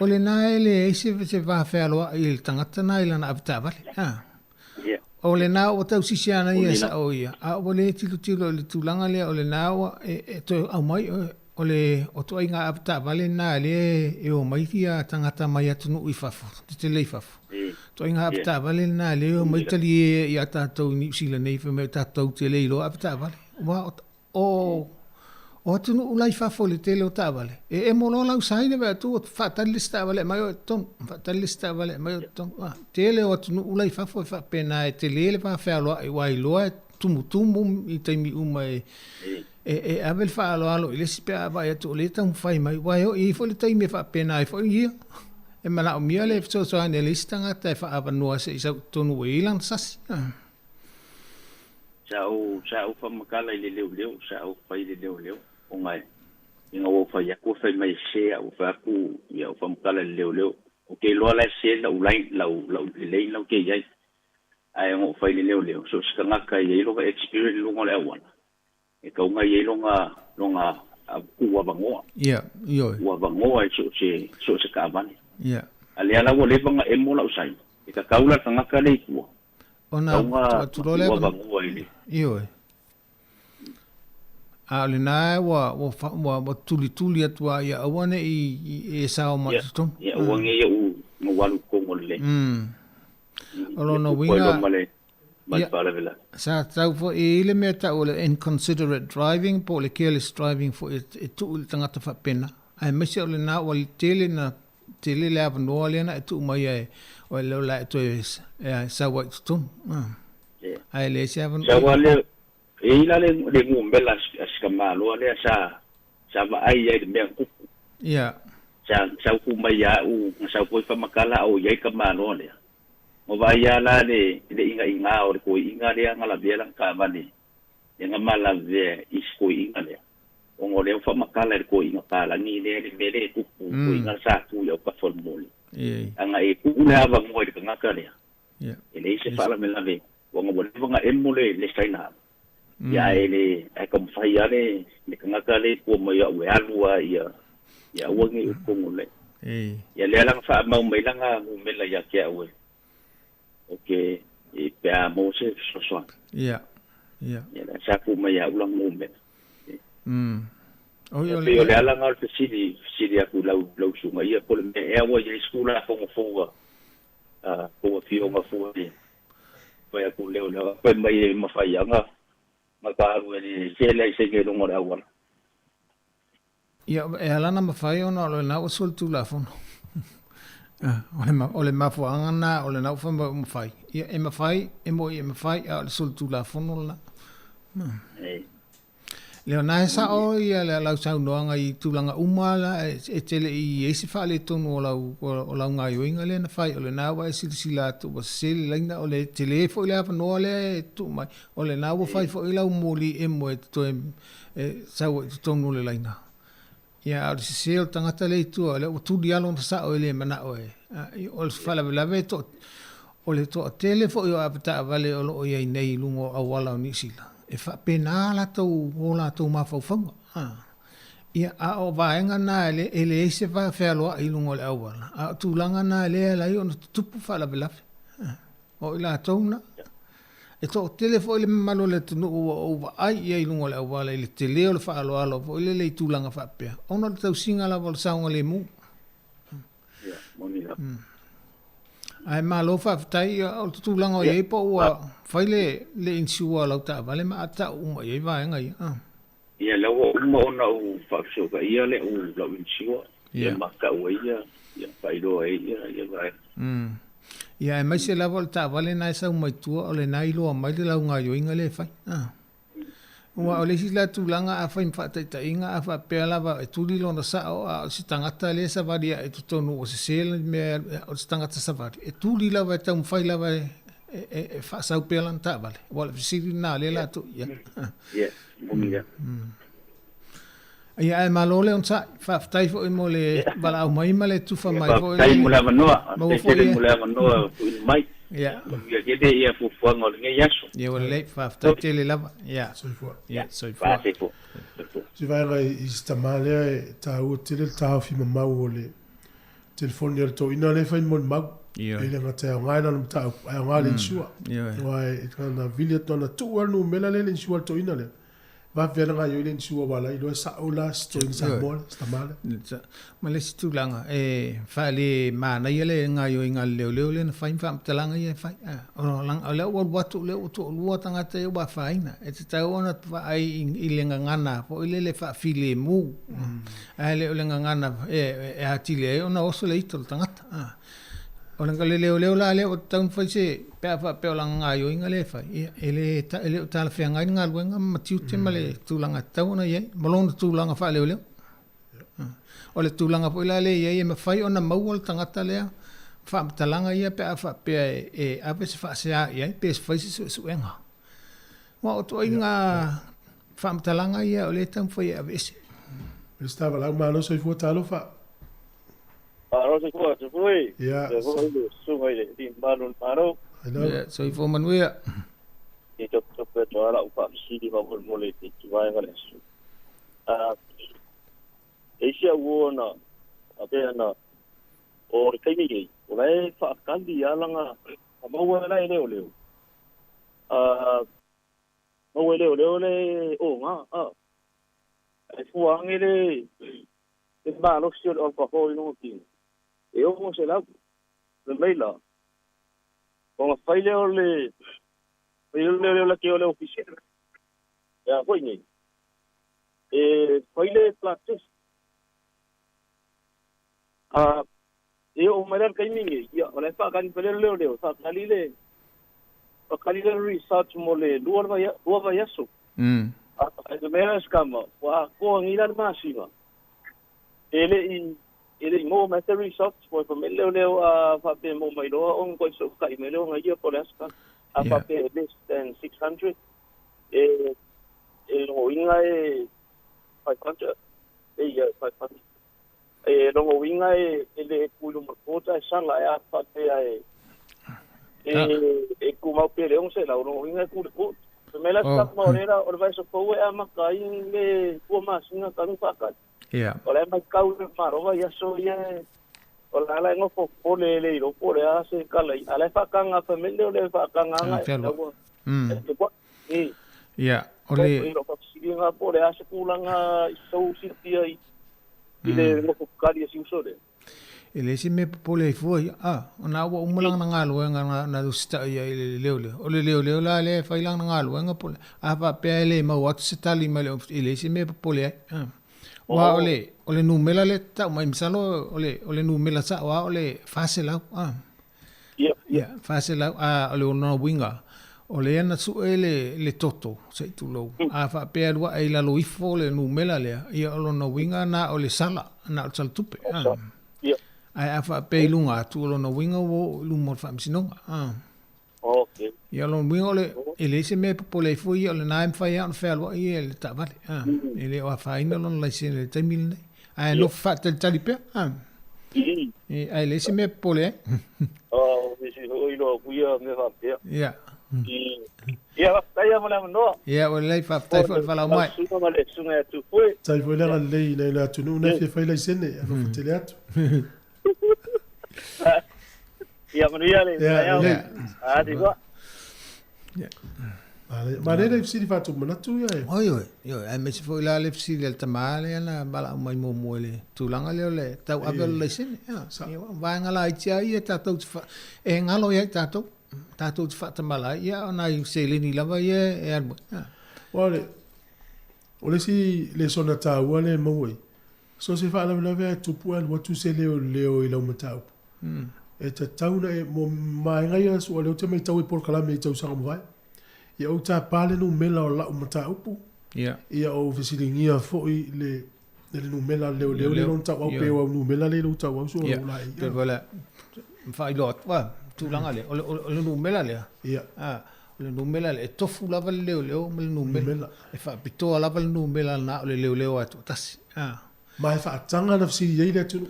Speaker 15: O lena e leai se, se va fealoai i le tagata na i lana avetaavale, a. O lena ua tausisi ana ia e sao ia, a ua le tilotilo i le tulaga lea o lena ua e, e toe aumai oe. O le o ituaiga avetaavale lena lea e omai ia tagata mai atunuu i fafo, tetele i fafo. Ituaiga avetaavale lena lea e omai talie ia tatou i Niu Sila nei fai mai o tatou te le iloa avetaavale. Aua o o atunuu la i fafo i le tele o taavale, e emo loa lau sign e vaai atu ua faatali le isi taavale e aumai oe i totonu, faatali le isi taavale e aumai oe i totonu. Tele o atunuu la i fafo e faapena e tele le va fealoai aua e iloa e tumutumu i taimi uma e e ave le faaaloalo i le isi pe a vaai atu o lea e taumafai mai, aua e oo i ai foi le taimi e faapena ai foi ia, e manaomia le fesoasoani a le isi tagata e faaavanoa se i sau i totonu ua i ai lana sasi.
Speaker 17: Sa ou, sa ou faamatala i le leoleo, sa ou fai i le leoleo, ona ina ua ou fai atu, fai mai e sese au, fai atu, ia ou faamatala i le leoleo, ou te iloa la e sese lau line, lau, lau, le lane la ou te i ai. Ae ona ou fai i le leoleo, so o se tagata e i ai lona experience i luga o le auala, E tau mai ai lona, lona tuu avanoa.
Speaker 15: Ia, ioe.
Speaker 17: Tuu avanoa i so o se, so o se taavale.
Speaker 15: Ia.
Speaker 17: A lea la ua leva ona emo lau sign, e tatau la i le tagata lea i tua,
Speaker 15: Ona
Speaker 17: tatau
Speaker 15: tuu
Speaker 17: ona
Speaker 15: atu loa
Speaker 17: tuu
Speaker 15: le avanoa.
Speaker 17: avanoa i le.
Speaker 15: Ioe. A o lena ua, ua, ua, ua tulituli atu lava ia aua ne i e sao mai i
Speaker 17: Ia,
Speaker 15: totonu.
Speaker 17: ia aua ne i ou, ou alu i totonu o le lane.
Speaker 15: O lona
Speaker 17: Ia tupu ai
Speaker 15: uiga,
Speaker 17: loa ma le, ma le
Speaker 15: Ia,
Speaker 17: faalavelave.
Speaker 15: sa tatau foi e i ai le mea e tau o le inconsiderate driving po o le careless driving foi e tuu i le tagata faapena, aemaise o lena ua tele na tele le avanoa lea na e tuu mai ai o le la e toe sau ai i totonu. Ae leai se avanoa.
Speaker 17: Sau lava lea, e i ai la le numera a si tamaloa lea sa sa vaai ai i le mea na tupu.
Speaker 15: Ia.
Speaker 17: Sa sau tu mai ia au, na sau foi faamatala a o i ai tamaloa lea. Ua vaai lava la le le inaina o le toeaina lea na lavea lana taavale lea na malavea i si toeaina lea, ona o lea ua faamatala e le toeaina palagi lea le mea lea e tupu, toeaina sa tu i autafa o le moli. Ana e tuu le avanoa i le tagata lea, e leai se faalavelave, ona ua leva ona emo le le saina alo. Ia ae le ae taumafai lava le le tagata lea i tua mai o au e alu lava ia ia aua ne i ou totonu o le Ia lea la na faamau mai lana numera ia te au e ou te pe a maua se fesoasoani.
Speaker 15: Ia. Ia.
Speaker 17: Ia lea sa tuu mai ia au lana numera.
Speaker 15: Oi
Speaker 17: Ia
Speaker 15: o
Speaker 17: pei o
Speaker 15: le
Speaker 17: le ala lena o le fesili fesili atu i lau lau susuga ia po o le mea ea ua i ai se Tulafono fou a a tou afioga foi Fai atu lea o lea fai mai e mafai lava ona ta alu e le se laisene i luga o le auala.
Speaker 15: Ia, e ala ona mafai ona o lena ua solitulafono. O le mafuaaga lena o lena ua fai mai ua mafai. Ia, e mafai, e moi e mafai, a o le solitulafono lena. Lea na e sao ia le lau saunoaga i tulaga uma la e tele i ai se faaletonu o lau o lau gaoioiga lea na fai o lena ua e silasila atu ua sese le laina o le tele foi le avanoa lea e tuu mai o lena ua fai foi lau moli emo e toe e sau ai i totonu o le laina. Ia a o le sese o le tagata lea i tua o lea ua tuli lava lona sao e le manao e o le faalavelave e toa o le toatele foi o avetaavale o lo o i ai nei i luga o auala o Niu Sila e faapena latou o latou mafaufauga. Ia a o vaega na e le e leai se va fealoai i luga o le auala a o tulaga na lea e ala ai ona tutupu faalavelave. O i latou na. E toatele foi le mamalu o le atunuu ua ou vaai i ai i luga o le auala i le tele o le faaaloalo foi lele i tulaga faapea, ona o le tausiga lava o le saogalemu.
Speaker 17: Ia, moni lava.
Speaker 15: Ae malo faafetai, o le tulaga o i ai po o ua fai le le insure a lau taavale ma tau uma i ai vaega ia.
Speaker 17: Ia, lea ua uma ona ou faafesootaia le au lau insure, ia ma tau ai ia, ia faailoa ai ia ia vaega.
Speaker 15: Ia, aemaise lava o le taavale na e sau mai tua, o lena e iloa mai le laugaioiga lea e fai. Aua o le isi la tulaga a fai ma faataitaiga, a faapea lava e tuli lona sao a o se tagata lea e savali ae i totonu ua sese le mea o se tagata savali, e tuli lava e taumafai lava e e faasau pea lana taavale. Aua o le fesili lena a lea la atu ia.
Speaker 17: Ia, moni lea.
Speaker 15: Ia, ae malo le onosai. Faafetai foi mo le valaau mai ma le tufa mai foi.
Speaker 17: Faafetai mo le avanoa. Faafetai tele mo le avanoa tuuina mai. Ia. Manuia tele ia fuafuaga o lenei aso.
Speaker 15: Ia ua lelei. Faafetai tele lava. Ia.
Speaker 1: Soifua.
Speaker 15: Ia, soifua.
Speaker 17: Soifua.
Speaker 1: Se vaega i si tama lea e taua tele le taofi mamau o le telefoni a le toeaina lea e fai molimau. E le gata e aoga i lana mataupu, ae aoga i le insure. Aua e na vili atu, na tuu lava le numera lea i le insure a le toeaina lea. Vave ana gaoioi le insure aua la iloa e sa'o la se toeaina Samoa lea, se tama lea.
Speaker 15: Ma le isi tulaga, e faale manaia le gaoioiga a le leoleo lea na fai ma faamatalaga ia e fai. O lea ua alu atu o lea ua toalua tagata ia ua afaina. E tatau ona vaai i le gagana foi lele faafilemu, ae le o le gagana e atili ai ona oso le ita o le tagata. O le leoleo la lea ua tatau ona fai se, pe a faapea o lana gaoioiga lea e fai, ia, e le, e le o talafeagai le galuega ma tiute ma le tulaga e tatau ona i ai, ma lona tulaga faaleoleo. O le tulaga foi la lea e i ai, e mafai ona maua le tagata lea faamatalaga ia pe a faapea e ave se faasea i ai pe fai se suesuega. Aua o ituaiga faamatalaga ia o lea e taumafai e aveese.
Speaker 1: Minisita Valaau Malo Soifua Talofa.
Speaker 10: Malo soifua soifua e. Ia. Soifua le susuga i le Alii Mamalu o le Malo.
Speaker 15: Ia, soifua manuia.
Speaker 10: Ia topetope atu lava lau faafesili faamolemole i le vaega lea. E i si au uo na faapea na o le taimi nei, o la e faakali lava lana maua e la e leoleo. Maua e leoleo le oga, ae fua ane le le malosi o le alcohol i lona tino, e 600. Fai mai la, ona fai lea o le fai lea o le leoleo laki o le ofisa e a foi nei, e fai le blood test. E oo mai la le taimi nei, ia, o la e faakali mai le leoleo, faakali le faakali le result mo le 2 vaiaso. Ae fai mai la le scammer, ua atoa nei la le masina, e le i maua mai se result. Ua fai mai le leoleo a faapea mo mai loa ona toe fesootai mai lea ona ia po o le a se tala. A faapea e less than 600, e logoina e 500, e ia 500. E lona uiga e le tu i luma o le quota e sala, ae a faapea e tumau pea i le 600, lona uiga e tu i le quota. Fai mai la se tama o lea o le vaiaso fou e amata ai le 2 masina talu faatali. O la e matau le Malo vaiaso ia o la la e nofo popole e le iloa po o le a se tala i, a o la e faataga fai mai le o le faataga agai
Speaker 15: Ia, o le.
Speaker 10: I lou faafesiliga po o le a se tulaga i tou silafia i le nofo tali a si uso lea.
Speaker 15: E leai se mea popole ai fua ia. A, ona ua uma lana galuega na usitaia i le leoleo. O le leoleo la lea e fai lana galuega po o le a faapea e le maua atu se tali mai le ofisa, e leai se mea popole ai. A. Aua o le, o le numera lea e tatau mai, masalo o le, o le numera sao lava o le 400. A. Ia, 400, a o le ona uiga, o lea na sue le, le toto, se i tulou. A faapea e alu ae i lalo ifo le numera lea, ia o lona uiga na o le sala, na o le sala tupe. A. Ae a faapea i luga atu, o lona uiga ua oo i luma o le faamasinoga. A. Ia o lona uiga o le, e leai se mea e popole ai fua ia, o lena e mafai lava ona fealuai ia i le taavale. A. E le o afaina lona laisene i le taimi lenei. Ae nofo faatalitali pea. A. Ae leai se mea e popole ai.
Speaker 10: Oh, me si hoi loa kuia me faapea.
Speaker 15: Ia.
Speaker 10: Ia, faafetai lava mo le avanoa.
Speaker 15: Ia, ua lelei, faafetai foi le valaau mai.
Speaker 10: Lau susuga ma le susuga ia Tupue.
Speaker 1: Tai foi le agalelei i nai le atunuu na e fia fai laisene, alofa tele atu.
Speaker 10: Ia manuia le taeao. Adi koa.
Speaker 1: Manaia le fesili faatupu manatu ia e.
Speaker 15: Oi oi, ioe, aemaise foi la le fesili a le tama lea na valaau mai muamua i le tulaga lea o le tauave o le laisene. Ia, o vaega laiti lava ia tatou te e galo ia i tatou, tatou te faatamala ai, ia o nai seleni lava ia e alu ai.
Speaker 1: Aua o le, o le isi lesona taua lea e maua i, so o se faalavelave lava e tupu e alu atu se leoleo i lau mataupu. E tatau ona e, mo vaega ia sua lea ou te matau i polokalame i tausaga ua mavae. Ia ou tapa le numera o lau mataupu. Ia ou fesiligia foi le le numera a le leoleo lea i lona tauau pe o au numera lea i lou tauau sua lou laei.
Speaker 15: Pe o le faailoa atu a tulaga lea o le numera lea. O le numera lea e tofu lava le leoleo ma le numera. E faapitoa lava le numera na o le leoleo lava e toatasi.
Speaker 1: Ma e faataga ona fesili ai le atunuu.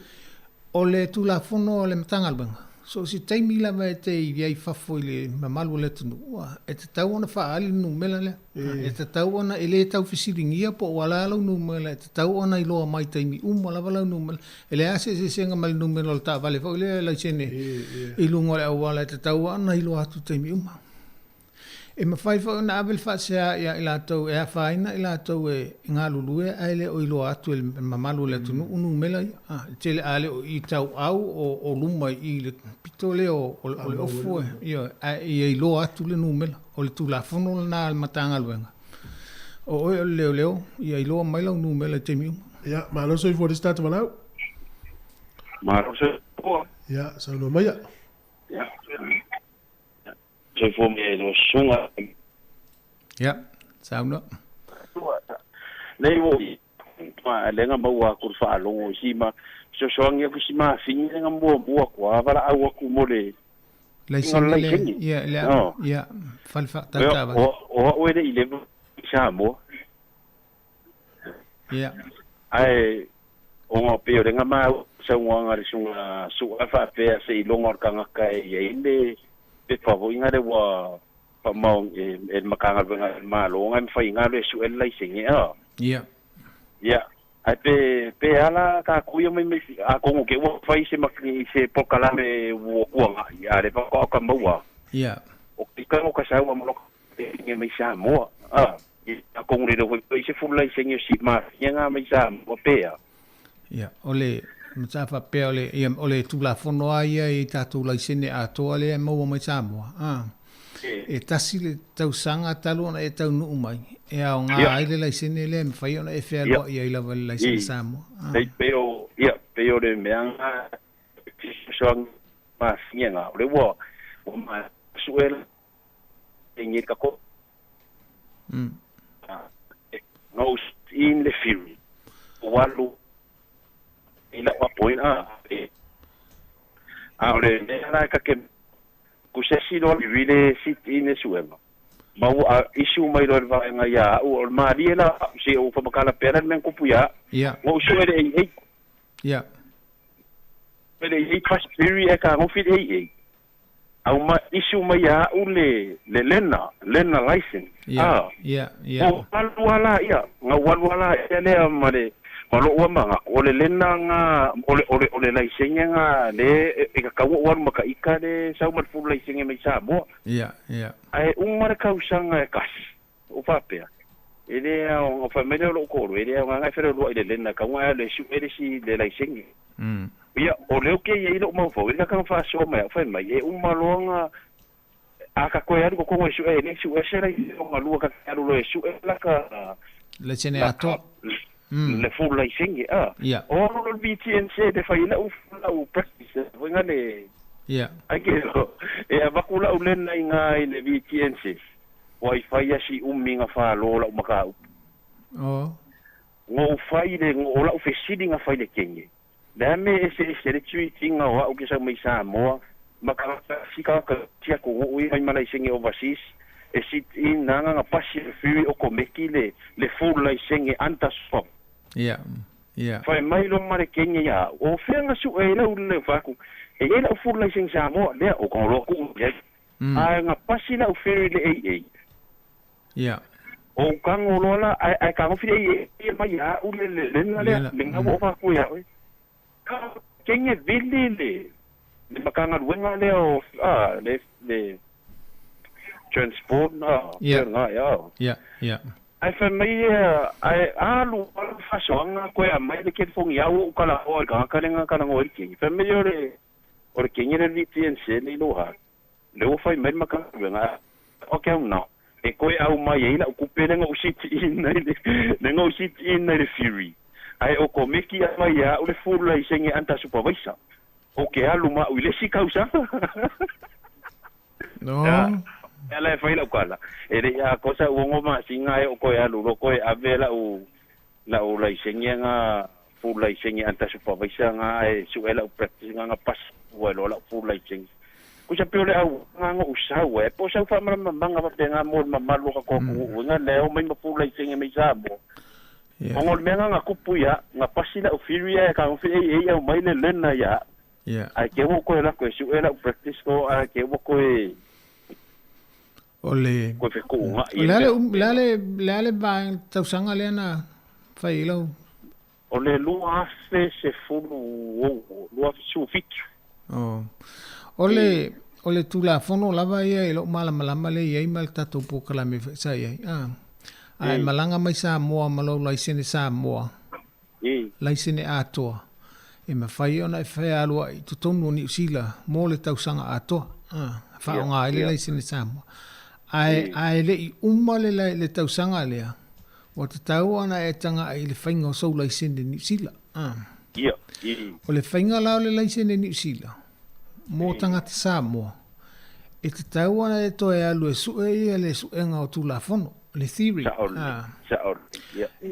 Speaker 15: O le Tulafono a le Matagaluega, so o se taimi lava e te i ai i fafo i le mamalu o le atunuu, e tatau ona faaali le numera lea. E tatau ona, e le tau fesiligia po o a lau numera, e tatau ona iloa mai i taimi uma lava lau numera. E leai lava se eseesega ma le numera o le taavale foi lea laisene i luga o le auala, e tatau lava ona iloa atu i taimi uma. E mafai foi ona ave le faasea ia i latou e afaina i latou e galulue ae le o iloa atu e le mamalu o le atunuu numera ia. A, e tele a le o i tauau o, o luma i i le pito lea o, o, o le ofu e, ioe, ae ia iloa atu le numera. O le Tulafono lena a le Matagaluega. O oe o le leoleo, ia iloa mai lau numera i taimi uma.
Speaker 1: Ia, malo soifua le isi tagata valaau.
Speaker 12: Malo soifua.
Speaker 1: Ia, saunoa maia.
Speaker 12: Ia. Soifua mai lau susuga.
Speaker 15: Ia, saunoa.
Speaker 12: Nei ua ma le nga maua aku le faalogo i si ma fesoasoani aku i si mafini le nga muamua aku a valaau aku mo le
Speaker 15: Laisene le, ia, le, ia, fale faatautavale.
Speaker 12: O, o au e le i leva i Samoa.
Speaker 15: Ia.
Speaker 12: Ae, ona pei o le nga maua saunoaga a le susuga Su'a faapea seiloga o le tagata e i ai le pepa foi nga le ua faamao e le Matagaluega a le Malo nga e mafai nga le su'e le laisene a.
Speaker 15: Ia.
Speaker 12: Ia. Ae pe pe ala tatou ia mai mai atonu ke ua fai se se polokalame ua tuanai a le faatoa ka maua.
Speaker 15: Ia.
Speaker 12: O ke ka o ka sau ma lo nge mai Samoa. A. Atonu le foi pe se full laisene o si mafia nga mai Samoa pe a.
Speaker 15: Ia, o le matā faapea o le, ia, o le Tulafono lava ia i tatou laisene atoa lea e maua mai Samoa, ā, e tasi le tausaga talu ona e taunuu mai, e aoga ai le laisene lea e mafai ona e fealuai ai lava i le laisene Samoa.
Speaker 12: Ā. Nei, pei o, ia, pei o le mea nga fesoasoani mafia nga, o le ua, ua ma sue le nge ka ko. No in le whiri. O alu i la point a. A o le mea la ka ke ku se si lo i le sit in le suema. Ma ua a issue mai lo le vaenga ia au o le malie la se o whamakala pera le mea kupu ia.
Speaker 15: Ia.
Speaker 12: Ngo usu ele ei ei.
Speaker 15: Ia.
Speaker 12: Ele ei pas whiri e ka ngofi ei ei. Au ma issue mai ia au le le lena, lena license.
Speaker 15: Ia,
Speaker 12: Ah.
Speaker 15: ia, ia.
Speaker 12: O alu ala ia, nga walu ala ia lea ma le ma lo ua manga, o le lena nga o le o le o le laisenge nga le e ka kau o alu ma ka ika le sau ma le full laisenge mai Samoa.
Speaker 15: Ia, ia.
Speaker 12: Ae uma le kausaga e kasi, o faapea, e le ao, fai mai lea o lou kolo, e le ao nga e fele i le lena kau nga le su ele si le laisenge. Ia, o leo ke ia i lou maufau, e ka faasoa mai au fai mai, e uma loa nga a ka koe alu ko kongo e su e le su e se lai o nga lua ka alu lo e su e la ka
Speaker 15: Laisene atoa.
Speaker 12: Le full laisenge a.
Speaker 15: Ia.
Speaker 12: O lo le VTNC le fai lau lau practice foi nga le
Speaker 15: Ia.
Speaker 12: Ai ke e avaku lau lena i nga i le VTNC. Wa i fai asi umi nga whalo lau maka upu.
Speaker 15: O.
Speaker 12: Ngo fai le ngo o lau fesili nga fai le kenge. Le ame e se se le tui tinga o au ke sau mai Samoa. Maka sika ka tia ko ngo ui mai malaisenge overseas. E sit in nanga nga pasi le whiri o komeki le le full laisenge anta swap.
Speaker 15: Ia. Ia.
Speaker 12: Fai mai lo mare kenge ia. O whenga su e lau le whaku. E e lau full laisenge Samoa lea o kong loa ku. A nga pasi lau whiri le ei ei.
Speaker 15: Ia.
Speaker 12: O kango loa la, ai kango whiri ei ei mai a u le le le le le nga o whaku ia. Ka kenge vili le le makanga luenga le o a le le transport na
Speaker 15: Ia.
Speaker 12: nga ia.
Speaker 15: Ia, ia.
Speaker 12: Ai fai mai ai alu alu fasoanga koe a mai le ke fongi au o kala o ka ka lenga ka ngo i. Fai mai o le kenge le VTNC le loha. Le o fai mai makanga luenga. O ke au na. E koe au mai e ila kupe le ngo sit in nei le le ngo sit in nei le Fury. Ai o komeki a mai ia o le full laisenge anta supervisor. O ke alu ma u le si kausa.
Speaker 15: No.
Speaker 12: Ela e fai lau kala. E le ia kosa uongo ma singa e o koe alu lo koe ave lau lau laisenge nga full laisenge anta supervisor nga e su e lau practice nga nga pas ua lo lau full laisenge. Kusa pio le au nga ngo usau e po sau fa mara manga pa pe nga mo mamalu ka ko ku nga leo mai ma full laisenge mai Samoa.
Speaker 15: Yeah.
Speaker 12: Ongo le mea nga kupu ia nga pasi lau whiri ia ka ngo whiri e au mai le lena ia.
Speaker 15: Yeah.
Speaker 12: Ai ke wo koe la koe su e lau practice ko ai ke wo koe
Speaker 15: O le
Speaker 12: koe fe ku nga
Speaker 15: O le le le le ba tausaga lea na fai lau.
Speaker 12: O le lua afe se fulu o lua afe su fitu.
Speaker 15: O. O le o le Tulafono lava ia i lou malamalama lea e i ai ma le tatou polokalame foi sa i ai, a. A e malaga mai Samoa ma lou laisene Samoa, laisene atoa, e mafai ona e fealuai i totonu o Niu Sila mo le tausaga atoa, a, e faaaoga ai le laisene Samoa. Ae, a e le i uma le, le tausaga lea, ua tatau ona e tagai i le faiga o sou laisene Niu Sila, a. O le faiga la o le laisene Niu Sila, mo tagata Samoa, e tatau ona e toe alu e sue ia le suega o Tulafono, le theory. A,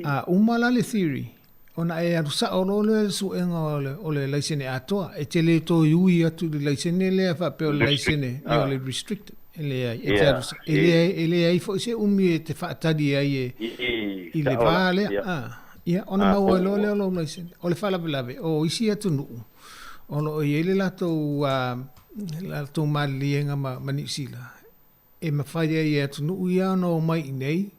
Speaker 15: a uma la le theory, ona e alu sao loa lea i le suega o le, o le laisene atoa. E te le toe ui atu i le laisene lea faapea o le laisene, ia o le restricted. E leai, e te alu, e leai, e leai foi se umi e te faatali ai e, i le va lea. A, ia, ona maua ai loa lea o lou laisene. O le faalavelave, o isi atunuu, o lo o i ai le latou, latou maliliega ma, ma Niu Sila, e mafai ai e atunuu ia ona omai i inei,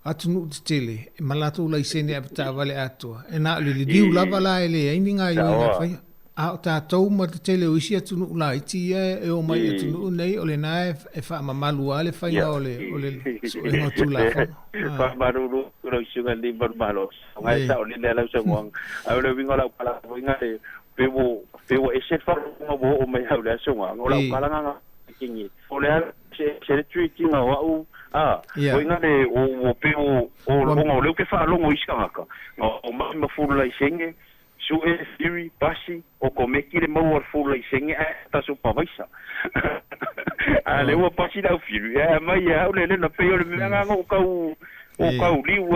Speaker 15: atunuu tetele, ma latou laisene avetaavale atoa, e na o le liliu lava la e leai ni gaoioiga e faia. A o tatou ma le tele o isi atunuu laiti ia e omai i atunuu nei, o lena e faamamalu lava le faiga o le, o le suega o Tulafono.
Speaker 12: Faamalulu atu lau Susuga i le Malo, Ae saolele lava lau saunoaga. Ae o le uiga o lau pala foi na le pe ua pe ua ese le faalogo ua oo mai au i le aso na, o lau pala na kingi. O le a se se le treat ina o au a foi na le o ua pe o o ona o lea ou te faalogo i isi tagata na o mai ma full laisene sue theory pasi okomeki le maua o le full laisene ae ta supervisor. A lea ua pasi lau theory ae aumai ia au le lena pei o le mea na na ou tau o kau liu.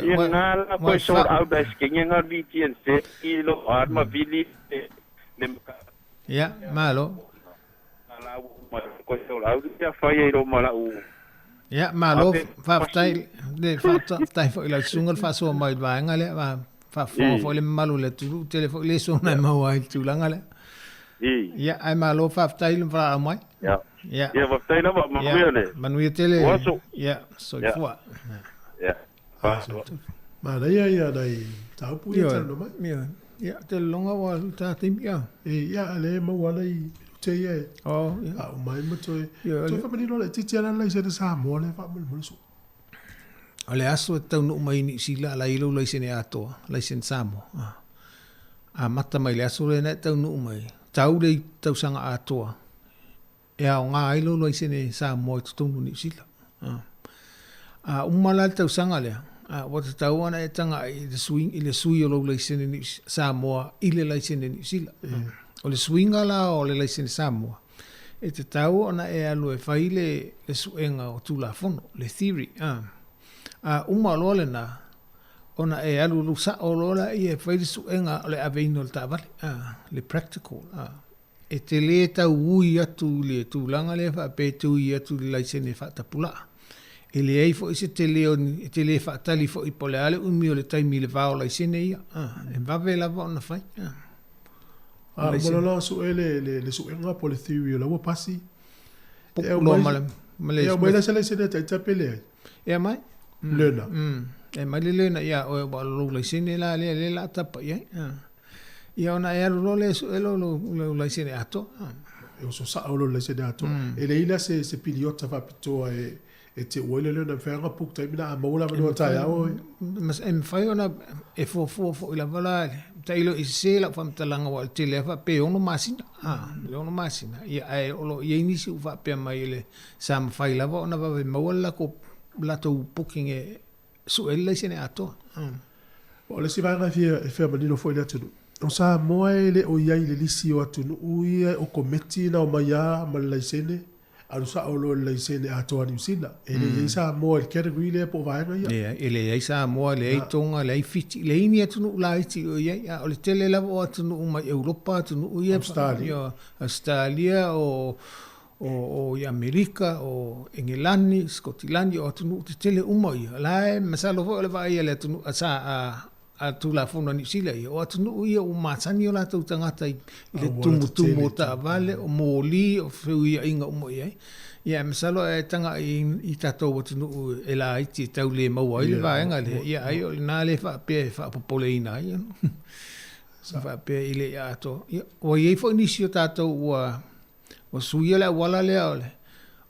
Speaker 12: Ia na la koe sort out ai skenge nga VTNC i lo ar ma vili le maka.
Speaker 15: Ia, malo.
Speaker 12: La u ma koe sort out ia fai ai ro ma la u.
Speaker 15: Ia, malo, faafetai le faafetai foi i lau susuga le faasoa mai i le vaega lea, faafofoga foi le mamalu o le atunuu, tele foi leso na e maua ai i le tulaga lea. Ia, ae malo faafetai le valaau mai.
Speaker 12: Ia. Ia. Ia, faafetai lava, manuia le.
Speaker 15: Manuia tele. O aso. Ia, soifua.
Speaker 12: Ia.
Speaker 1: Manaia ia nai mataupu ia talanoa mai.
Speaker 15: Ia, ia, te lologa ua ta taimi ia.
Speaker 1: Ia, a le maua ana i minute ia e.
Speaker 15: Oh, ia.
Speaker 1: A uma ai ma toe. Toe faamanino laitiiti lava le laisene Samoa lea faamolemole soo.
Speaker 15: O le aso e taunuu mai i Niu Sila ala ai lou laisene atoa, laisene Samoa. Amata mai le aso lena e taunuu mai, tau le tausaga atoa e aoga ai lou laisene Samoa i totonu o Niu Sila. A uma la le tausaga lea, ua tatau ona e tagai i le sui, i le sui o lou laisene Niu Samoa i le laisene Niu Sila. O le suiga la o le laisene Samoa, e tatau ona e alu e fai le, le suega o Tulafono, le theory. A uma loa lena, ona e alualu sao loa laia e fai le suega o le aveina o le taavale, le practical. E te le tau ui atu i le tulaga lea faapea e te ui atu i le laisene faatapulaa. E leai foi se tele o ni, e te le faatali foi po o le a le umi o le taimi i le va o laisene ia. E vave lava ona fai.
Speaker 1: A uma loa la sue le, le, le suega po o le theory o la ua pasi, e
Speaker 15: aumai,
Speaker 1: e aumai la se laisene a ita pe leai?
Speaker 15: E aumai.
Speaker 1: Learner.
Speaker 15: E aumai le learner ia oe aua o lou laisene la lea lea o le a tapa i ai. Ia ona e alu loa lea e sue lou, lou laisene atoa.
Speaker 1: E oso sao lou laisene atoa. E leai la se, se piliota faapitoa e, e te ua ai le learner. E mafai ona book taimi na a maua le avanoa taeao.
Speaker 15: E mafai ona e fuafua foi lava la, tailo i sese lau faamatalaga aua o le tele lava faapea e 6 masina. Le 6 masina. Ia ae o lo o i ai nisi ua faapea mai le sa mafai lava ona vave maua le latou, latou booking e sue ai le laisene atoa.
Speaker 1: O le isi vaega e fia, e fia manino foi i le atunuu, o Samoa e le o i ai i le lisi o atunuu ia e okometi na omai lava ma le laisene, alu sao loa i le laisene atoa a Niu Sila. E le i ai Samoa i le category lea po o vaega ia.
Speaker 15: Leai, e leai Samoa, leai Tonga, leai Fiti, leai ni atunuu laiti o i ai, a o le tele lava o atunuu mai Europa, atunuu ia,
Speaker 1: Australia,
Speaker 15: Ausetalia, o o i Amerika, o Engelani, Sikotilani, o atunuu tetele uma ia, la e masalo foi o le vaai a le atunuu, a sa, a, a Tulafono a Niu Sila ia, o atunuu ia ua masani o latou tagata i, i le tumutumu o taavale, o moli, o feuiaiga uma i ai. Ia, e masalo e tagai i, i tatou atunuu e laiti e tau le maua ai le vaega lea, ia ai o lena le faapea e faapopoleina ai. Sa faapea i le i atoa. Ia, ua i ai foi nisi o tatou ua... Ua suia le auala lea o le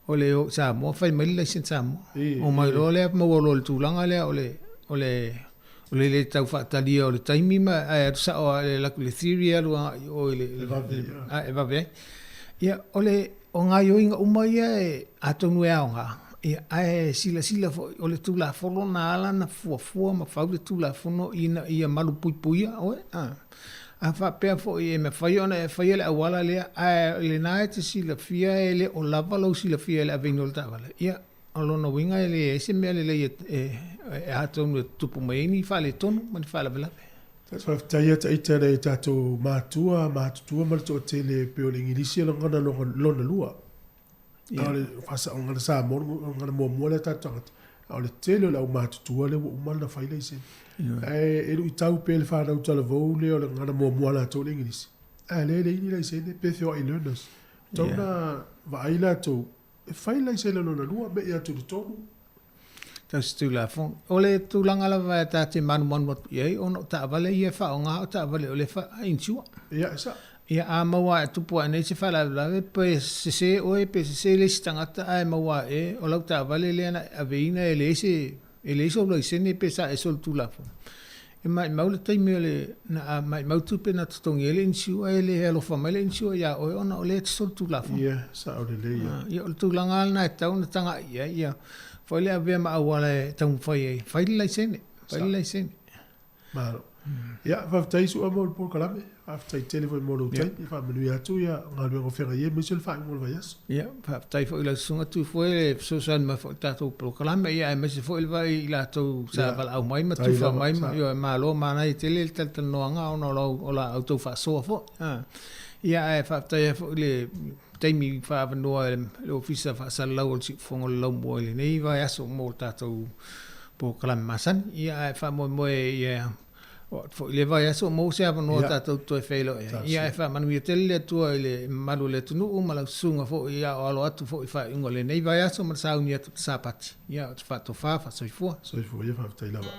Speaker 15: o le o i Samoa fai mai le laisene Samoa. Omai loa lea maua loa i le tulaga lea o le o le o le le tau faatalia o le taimi ma ae alu sao lava i le le theory e alu agai i o i le e vave ai. Ia o le o gaoioiga uma ia e atonu e aoga, ia ae silasila foi o le Tulafono na ala ona fuafua ma fau le Tulafono ina ia malupuipuia oe. A faapea foi e mafai ona e faia le auala lea, ae o lena e te silafia e le o lava lou silafia i le aveina o le taavale, ia, o lona uiga e leai se mea lelei e atonu e tutupu mai ai ni faaletonu ma ni faalavelave.
Speaker 1: Faafetai ia Taita i nai o tatou matua, matutua ma le toatele e pei o le Igilisi e lagona lona lua. A o le faasaoga Samoa o le gagana muamua lea a tatou tagata, a o le tele o le aumatutua lea ua uma ona fai laisene. Ae e luitau pea le fanau talavou lea o le gagana muamua a latou o le Igilisi, ae lea e leai ni laisene pe feoai learners. Tatau ona vaai latou e fai laisene lona lua, me'i atu i le tolu.
Speaker 15: Tau se Tulafono. O le tulaga lava e ta te manumanu atu i ai, ona o taavale ia e faaaoga o taavale o lea e faa-insure.
Speaker 1: Ia, e sao.
Speaker 15: Ia, a maua ae tupu ae nei se faalavelave, pe sese oe, pe sese le isi tagata, ae maua ae o lau taavale lea na e aveina e leai se, e leai sou laisene pe sa e solitulafono. E maimau le taimi o le, na maimau tupe na totogi ai le insure, e le alofa mai le insure iā oe ona o lea e te solitulafono.
Speaker 1: Ia, sao lelei ia.
Speaker 15: Ia, o le tulaga lava lena e tatau ona taga'i i ai, ia foi le avea ma auala e taumafai ai, fai le laisene, fai le laisene.
Speaker 1: Malo. Ia, faafetai Su'a mo le polokalame, faafetai tele foi mo lou taimi, faamanuia atu ia galuega o feagai ai aemaise o le faaiuga o le vaiaso.
Speaker 15: Ia, faafetai foi i lau susuga Tufoe le fesoasoani mai foi i le tatou polokalame, ia aemaise foi le vaai i latou sa valaau mai ma tufa mai, ioe, malo manaia tele le talatalanoaga ona o lau, o la outou faasoa foi. Ia, ae faafetai ai foi i le taimi faaavanoa e le Ofisa Faasalalau o le Siufofoga o le Laumua i lenei vaiaso mo le tatou polokalame masani. Ia, ae faamoemoe ia oo atu foi i lea vaiaso o maua se avanoa tatou te toe feiloai ai. Ia, ae faamanuia tele le Atua i le mamalu o le atunuu ma lau susuga foi a o alo atu foi i faaiuga o lenei vaiaso ma le sauni atu i le Sapati. Ia, ou te faatofa, faasoifua.
Speaker 1: Soifua ia, faafetai lava.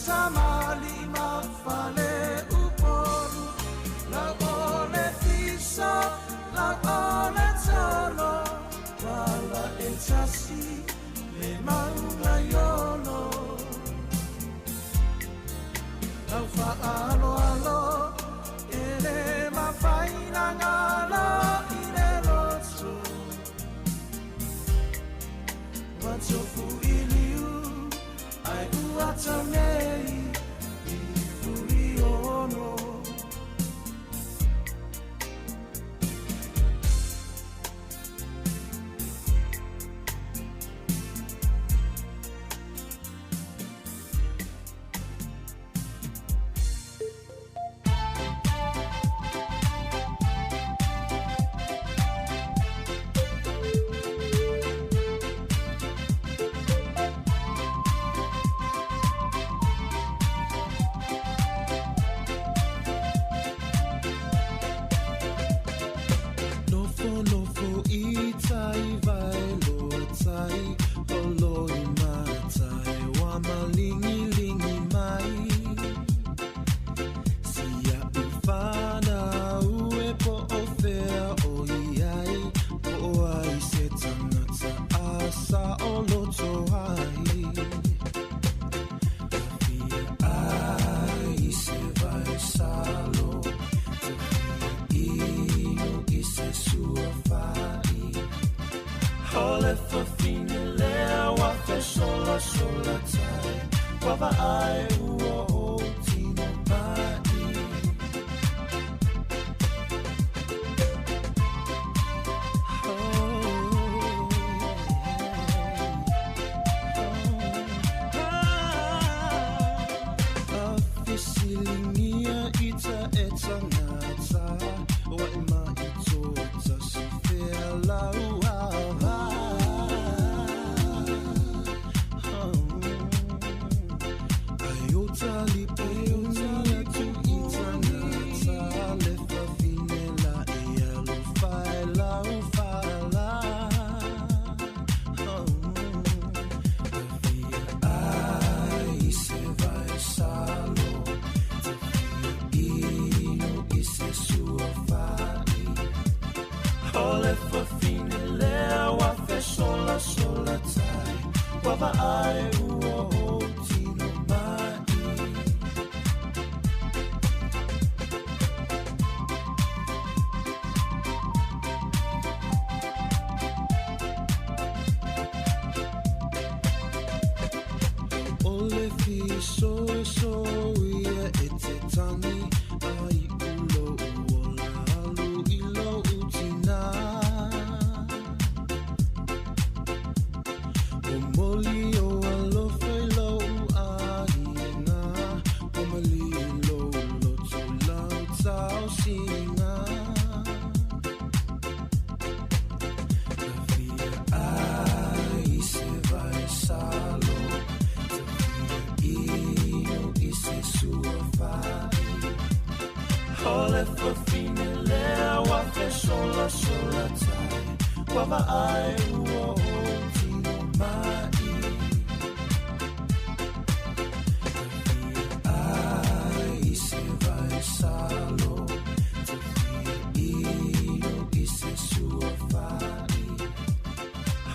Speaker 7: tamali ma fale upolu La ole fiso, la ole tolo Wala e tasi le maunga iolo Lau whaaloalo e le mafaina ngalo i le loto Wa tofu i liu ai ua tamei i furi ono.
Speaker 18: Nofo nofo i tai vai loa tai Olo i matai wa malingi lingi mai Sia ufana ue po o fea o iai Po o ai se tangata a sa o loto ai Fia ai se vai salo Te inu i se sua fai Hole fafine lea wa fe sola sola tai Wa va ai ua o tino mai. Afisilingia ita e tangata Wa e mai tōta si fea lau ava. Ai o tali pe unia tu i tangata Le fafine la e alo fai lau fala. Fia ai se vai salo Te fia inu i se sua fai Hole fafine lea wa fe sola sola tai Wa va ai ua o tino mai. Ole fiso e so ia e te tangi Ai ulo uola alu i lo utina O moli o alofa i lo uaina O mali lo loto lau tau singa Fia ai se vai salo Te fia inu i se sua fai Hole fafine lea wa fe sola sola tai Wa va ai ua o tino mai. Fia ai se vai salo Te fia inu i se sua fai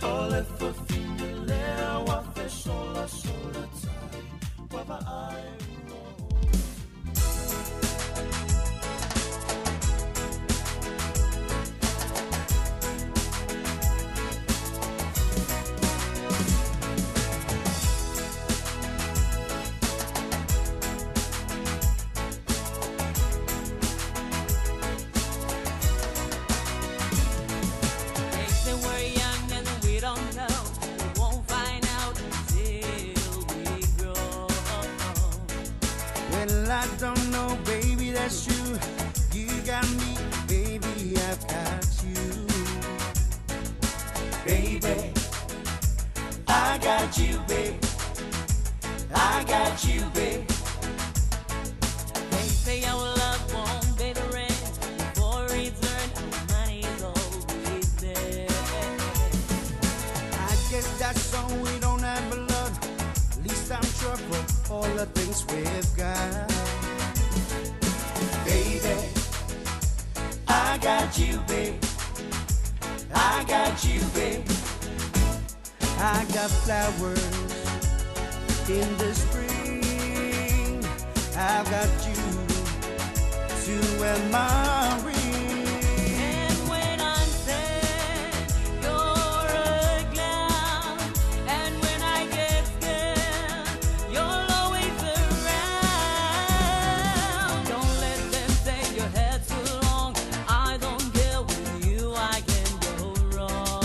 Speaker 18: Hole fafine lea wa fe sola sola tai Wa va ai ua o.
Speaker 19: They say we're young and we don't know. We won't find out until we grow.
Speaker 7: Well, I don't know, baby, that's you. You got me, baby, I've got you. Baby, I got you, babe. I got you, babe.
Speaker 19: They say our love won't pay the rent. Before it's earned, our money's always there.
Speaker 7: I guess that's so we don't have a lot. At least I'm sure for
Speaker 18: all the things we've got. Baby, I got you, babe. I got you, babe. I got flowers in the spring. I've got you to wear my ring.
Speaker 19: And when I'm sad, you're a clown. And when I get scared, you're always around. Don't let them say your hair's too long. I don't care, with you I can go wrong.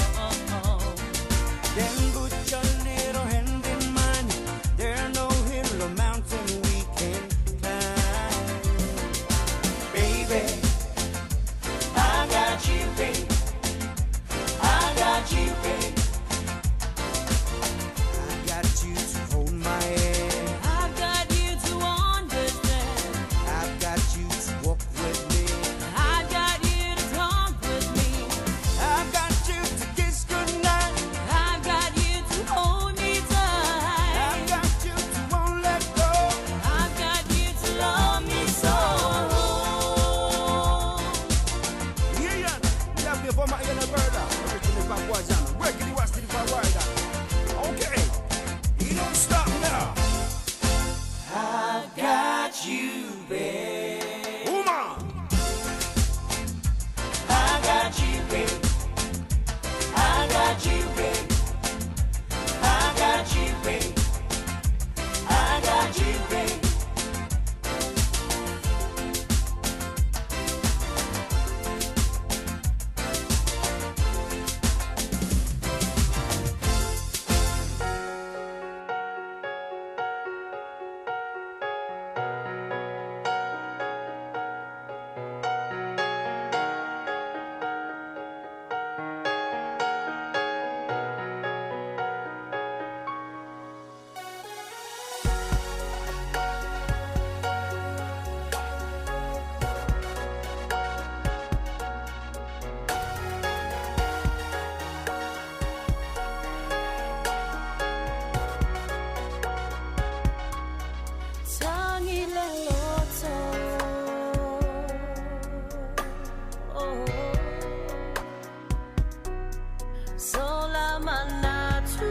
Speaker 18: Then put your little hand in mine. There no hill or mountain we can climb. Baby, I got you, babe. I got you, babe. I got you to hold my hand.
Speaker 19: I've got you to understand.
Speaker 18: I've got you to walk with me.
Speaker 19: I've got you to talk with me.
Speaker 18: I've got you to kiss goodnight.
Speaker 19: I've got you to hold me tight.
Speaker 18: I've got you to won't let go.
Speaker 19: I've got you to love me so.
Speaker 18: Yeah, yeah, yeah, for my Alberta, originally Papua Jana, working the West City Okay, you don't stop now. I've got you, babe. Woman. I got you, babe. I got you, babe. I got you, babe. I got you, babe.
Speaker 19: Tangi le loto. Sola manatu.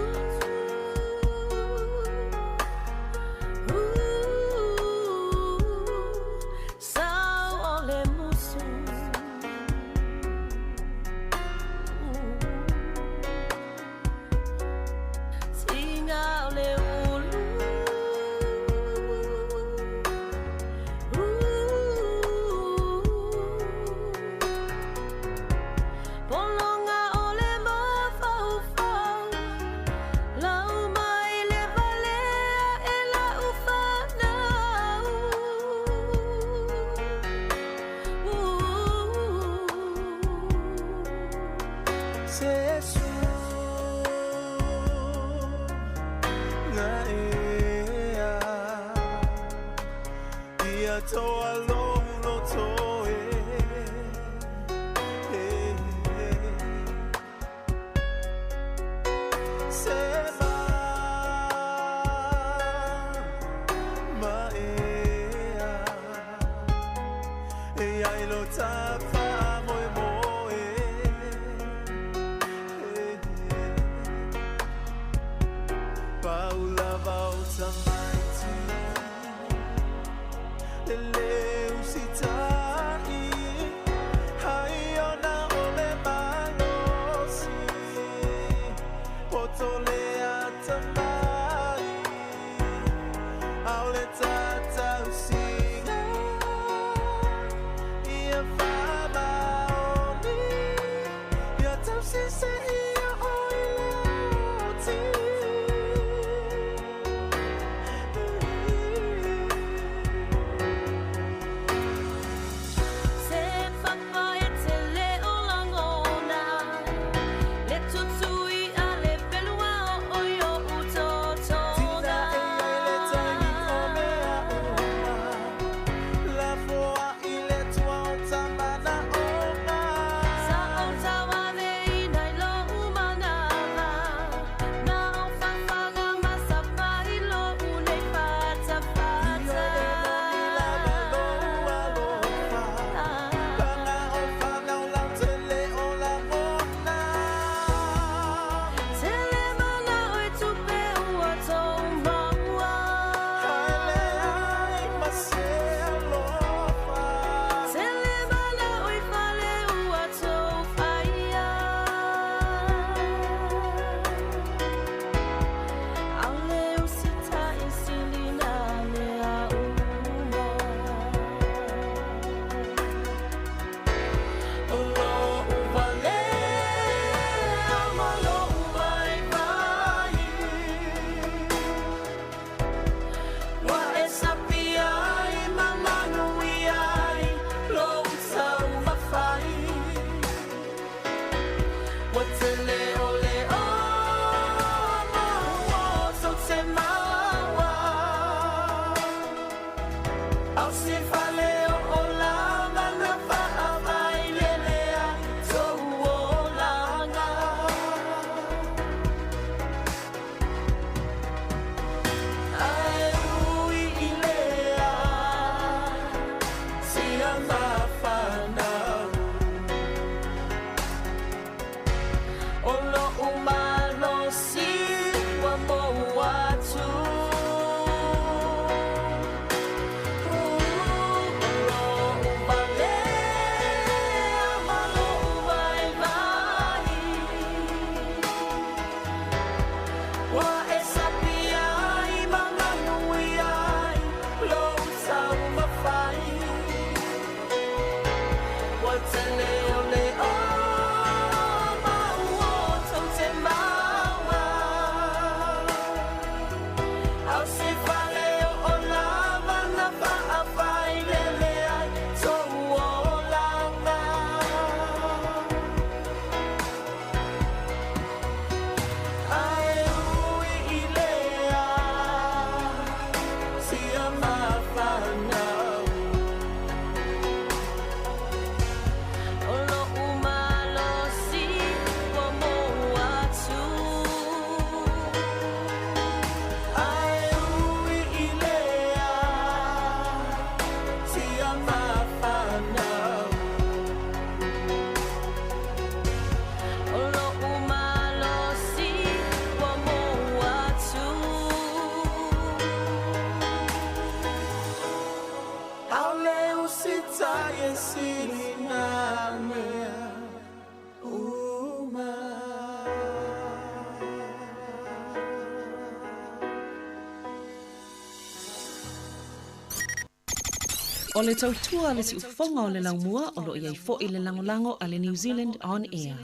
Speaker 19: Sao ole musu. Tinga ole ulu. Polonga ole mafaufau, lau mai le valea e lau whanau.
Speaker 18: Se su nga ea Ia toa lono toe Se ma ma ea E ai lo tafa moe moe Paula vauta maiti Le leu sitai Hai ona ole malosi Poto le atamai Aole tatau singa Ia whamaoni Ia tau sise ia oi le oti.
Speaker 3: O le tautua a le siufofoga o le laumua o lo o i ai foi le lagolago a le New Zealand On Air.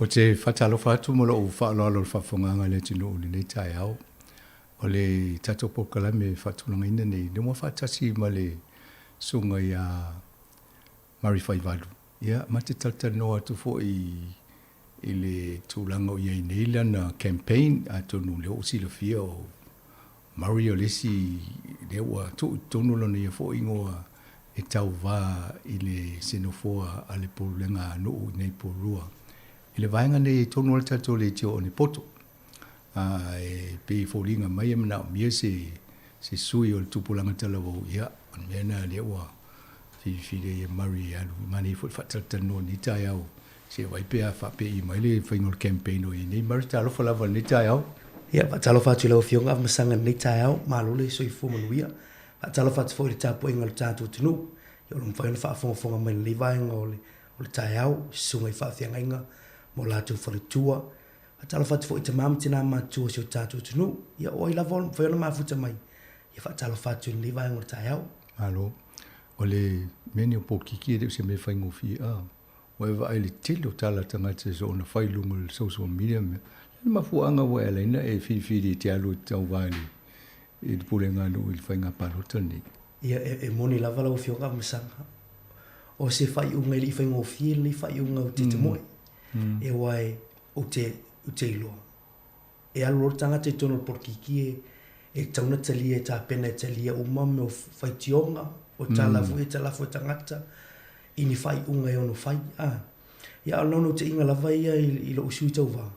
Speaker 20: Ou te faatalofa atu ma lou faaaloalo i le faafofogaaga a le atunuu i lenei taeao. O le tatou polokalame e faatulagaina nei, lea ua faatasi ma le Susuga ia Murray Faivalu, ia, ma te talatalanoa atu foi i le tulaga o i ai nei lana campaign, atonu o lea ua silafia o Murray o le isi lea ua tuu i totonu lona ia foi igoa e tauva i le se nofoa a le Pulega a nuu i nei Porirua. I le vaega nei e tonu ai le tatou leitio o Onepoto. A e pei e foliga mai e manaomia se se sui o le tupulaga talavou, ia, o le mea lena lea ua filifili ai e Murray e alu. Manaia foi le faatalatalanoa i lenei taeao Se i vaai pe a faapei mai le faiga o le campaign o i ai nei. Murray, talofa lava i lenei taeao.
Speaker 21: Ia, faatalofa atu i lau Afioga Afamasaga i lenei taeao, malo le soifua manuia. Faatalofa atu foi i le tapuaiga a lo tatou atunuu, ia o lo o mafai ona faafogafoga mai i lenei vaega o le o le taeao, i susuga i faafeagaiga ma o latou faletua. Faatalofa atu foi i tama ma tina matutua o si o tatou atunuu, ia o ai lava o mafai ona mafuta mai, ia faatalofa atu i lenei vaega o le taeao.
Speaker 20: Malo. O le mea lenei o polokiki e le o se mea faigofie a. Ua e vaai i le tele o tala a tagata e soona fai i luga o le social media ma mea. O le mafuaaga ua e ala ai ona e filifili e te alu e te tauva i le i le pulega a nuu i le faiga palota lenei?
Speaker 21: Ia, e e moni lava lau Afioga Afamasaga, o se faaiuga e le i faigofie lenei faaiuga ou te tamoe. E aua e ou te ou te iloa, e alu loa le tagata i totonu o le polokiki e e tatau ona talia e tapena e talia uma mea o faitioga, o tala foi e talafo e tagata i ni faaiuga e ono fai. A, ia a o le naunautaiga lava ia i lou sui tauva,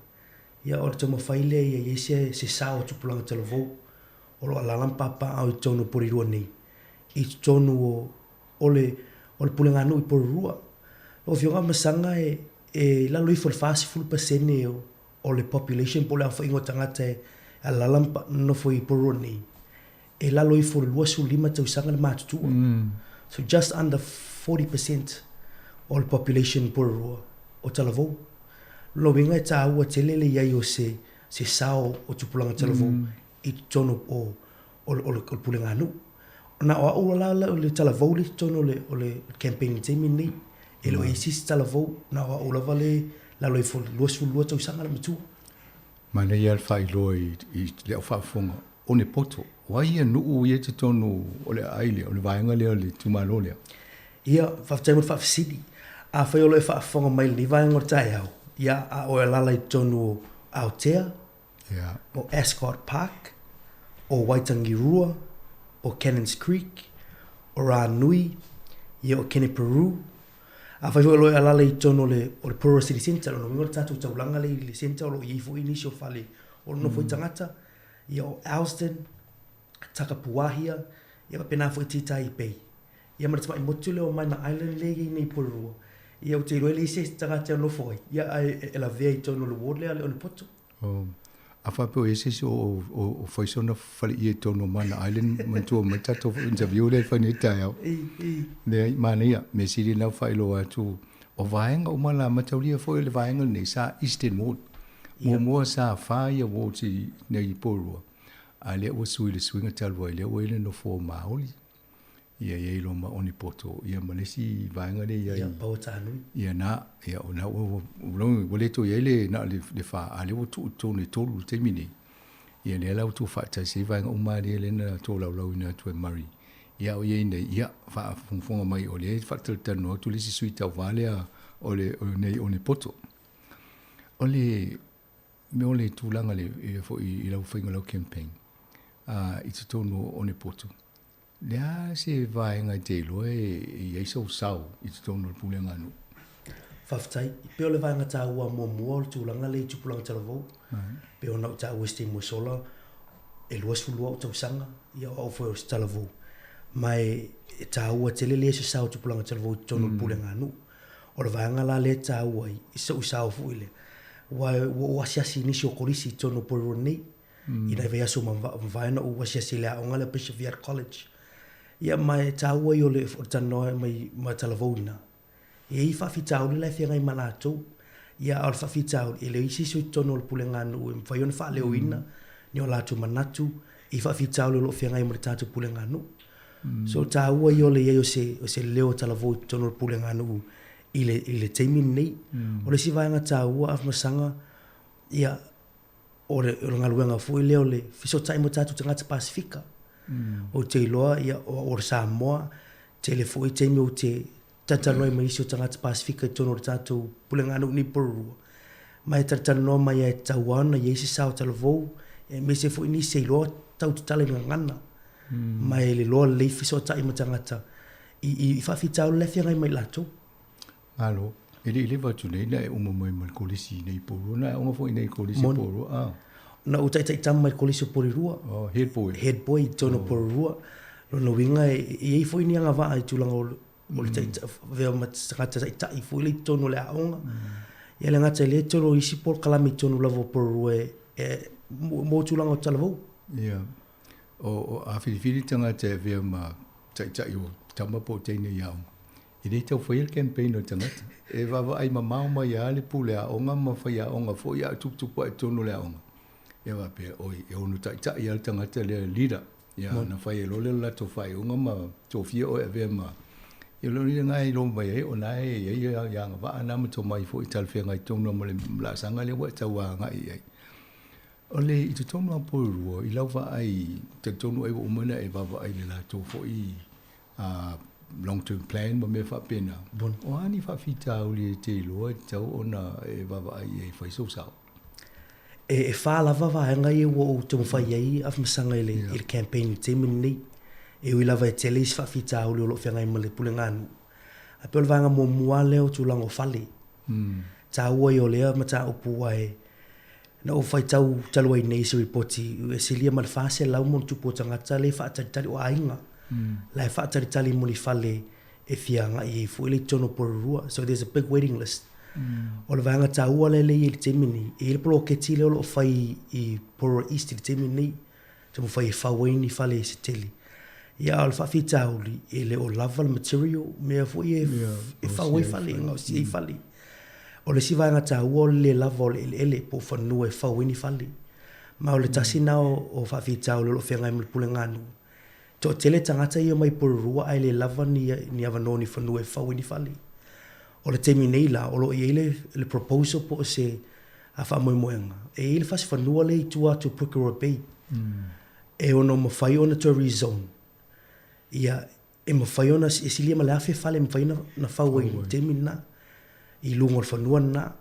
Speaker 21: ia o le taumafai lea ia i ai se, se sao o tupulaga talavou o lo o alaala ma papaaao i totonu o Porirua nei, i totonu o, o le, o le puleganuu i Porirua. Lau Afioga Masaga e, e i lalo ifo i le 40% o, o le population po o le aofaiga o tagata e alaala ma nonofo i Porirua nei, e lalo ifo o le 25 tausaga le matutua. So just under 40% o le population i Porirua o talavou. O lona uiga e taua tele le i ai o se se sao o tupulaga talavou i totonu o o le puleganuu. Na o au la le talavou lea i totonu o le o le campaign i le taimi lenei. E le o i ai se isi talavou, na o au lava le lalo ifo i le 22 tausaga le matua.
Speaker 20: Manaia le faailoa i le au faafofoga, Onepoto, o ai ia nuu ia i totonu o le aai lea, o le vaega lea o le itumalo lea?
Speaker 21: Ia, faafetai mo le faafesili. Afai o lo o e faafofoga mai i lenei vaega o le taeao, ia, a o e alaala i totonu o Aotea, o Ascot Park, o Waitangirua, o Cannons Creek, o Rānui, ia o Kenepuru. Afai foi o lo o e alaala i totonu o le, o le Porirua City Centre, lona uiga o le tatou taulaga lea i le centre o lo o i ai foi nisi o fale o lo o nofo ai tagata, ia o Elsdon, Takapuwahia, ia faapena foi Titahi Bay. Ia ma le tamai motu lea o Mana Island lea e i ai nei i Porirua, ia ou te iloa e leai se isi tagata e nofo ai, ia ae e lavea i totonu o le ward lea a le Onepoto.
Speaker 20: Oh. A faapea o i ai se isi o fai sona faleie i totonu o Mana Island, manatua mai tatou interview lea e fai nei taeao. Leai, manaia, mea sili lena ua faailoa atu, o vaega uma la, mataulia foi o le vaega lenei sa Eastern Ward. Muamua sa fa ia wards i nei i Porirua, a lea ua sui i le suiga talu ai, lea ua i ai le nofoa o Maoli. Ia i ai loa ma Onepoto, ia ma le isi vaega lea i ai.
Speaker 21: Ia, Pauatahanui.
Speaker 20: Ia na, ia o na ua, ua, ua le toe i ai le, na o le, le fa, a lea ua tuu i totonu e tolu i le taimi nei. Ia lea la ua tuufaatasi ai vaega uma lea lea na tolaulaauina atu e Murray. Ia a o i ai nei, ia, faafogafoga mai o lea e faatalatalanoa atu le isi sui tauva lea o le, o nei Onepoto. O le mea o le tulaga le, ia foi i lau faiga o lau campaign, i totonu o Onepoto, Le a se vaega e te iloa e i ai sou sao i totonu o le pulega a nuu?
Speaker 21: Faafetai. E pei o le vaega taua muamua o le tulaga lea i tupulaga talavou. E pei ona ou taua i se taimi ua sola, e 22 ou tausaga, ia o au foi o se talavou. Ma e taua tele le i ai o se sao o tupulaga talavou i totonu o le pulega a nuu. O le vaega la lea e taua ai i so'u sao foi lea, aua ua ou asiasi i nisi o kolisi i totonu o Porirua nei, i nai vaiaso ua mavae ona ou asiasi i le aoga lea o Bishop Viard College. Ia ma e taua ia o le talanoa mai ma talavouina, e i ai faafitauli la e feagai ma latou. Ia a o le faafitauli, e leai se isi o i totonu o le pulega a nuu e mafai ona faaleoina ni o latou manatu i faafitauli o lo o feagai ma le tatou pulega a nuu. So e taua ia o le i ai o se leo talavou i totonu o le pulega a nuu i le, i le taimi lenei. O le isi vaega taua Afamasaga, ia, o le, o le galuega foi lea o le fesootai ma tatou tagata Pasefika. Ou te iloa, ia, o au o le Samoa, tele foi taimi ou te talatalanoa ai ma nisi o tagata Pasefika i totonu o le tatou puleganuu nei i Porirua, ma e talatalanoa mai lava e tatau lava ona i ai se sao talavou, aemaise foi nisi e iloa tau tatala i le gagana, ma e le iloa lelei fesootai ma tagata i, i faafitauli la e feagai ma i latou.
Speaker 20: Malo. E le i leva atu nei na e uma mai ma le kolisi i nei i Porirua. Na e aoga foi i nei i kolisi o Porirua. Ah.
Speaker 21: Na ou taitai tama mai i le kolisi o Porirua.
Speaker 20: Oh, head boy.
Speaker 21: Head boy i totonu o Porirua. Lona uiga e i ai foi ni agavaa i tulaga o o le taitai, avea ma tagata taitai foi lea i totonu o le aoga. Ia le gata i lea, tele o isi polokalame i totonu lava o Porirua e, e mo tulaga o talavou.
Speaker 20: Ia. O, o a filifili tagata e avea ma taitai o tama po o teine i aoga, e le tau faia le campaign a le tagata. E vaavaai mamao mai lava le pule aoga ma faiaoga foi a o tuputupu ae i totonu o le aoga. Ia faapea, oi, e ono taitai lava le tagata lea, le leader. Ia, ona fai ai loa lea o le latou faaiuga ma tofia oe e avea ma... Ia, o le lena e iloa mai ai o lena e i ai ia agavaa na ma tomai foi talafeagai tonu lava ma le laasaga lea ua e tau agai i ai. O le i totonu lava o Porirua, i lau vaai, talitonu ai ua uma ona e vaavaai i le latou foi long term plan ma mea faapena. O a ni faafitauli e te iloa e tatau ona e vaavaai i ai e fai sou sao?
Speaker 21: E whā lava vaega ia ua ou taumafai ai Afamasaga i le, i le campaign i le taimi lenei. E ui lava e tele isi faafitauli o lo o feagai ma le puleganuu. Ae pei o le vaega muamua lava lea o tulaga o fale. Taua ia o lea mataupu aua e Na ou faitau talu ai nei i se ripoti e silia ma le 400 ma ona tupu o tagata lea e faatalitali, o aiga la e faatalitali mo ni fale e fia agai ai foi lea i totonu o Porirua. So there's a big waiting list. O le vaega taua lea e i ai i le taimi nei, e i ai le poloketi lea o lo o fai i Porirua East i le taimi nei, taumafai e fau ai ni fale se tele. Ia a o le faafitauli, e le o lava le material, mea foi e, e fau ai fale, e gaosi ai fale. O le isi vaega taua o le le lava o le eleele po o fanua e fau ai ni fale. Ma o le tasi lena o, o faafitauli o lo o feagai ma le puleganuu. Toatele tagata ia mai Porirua ae le lava ni, ni avanoa ni fanua e fau ai ni fale. O le taimi nei la, o lo o i ai le, le proposal po o se a faamoemoega, e i ai le fasi fanua lea i tua atu o Pukeroa Bay, e ono mafai ona toe rezone. Ia, e mafai ona, e silia ma le 1000 fale e mafai ona fau ai i le taimi lena, i luga o le fanua lena.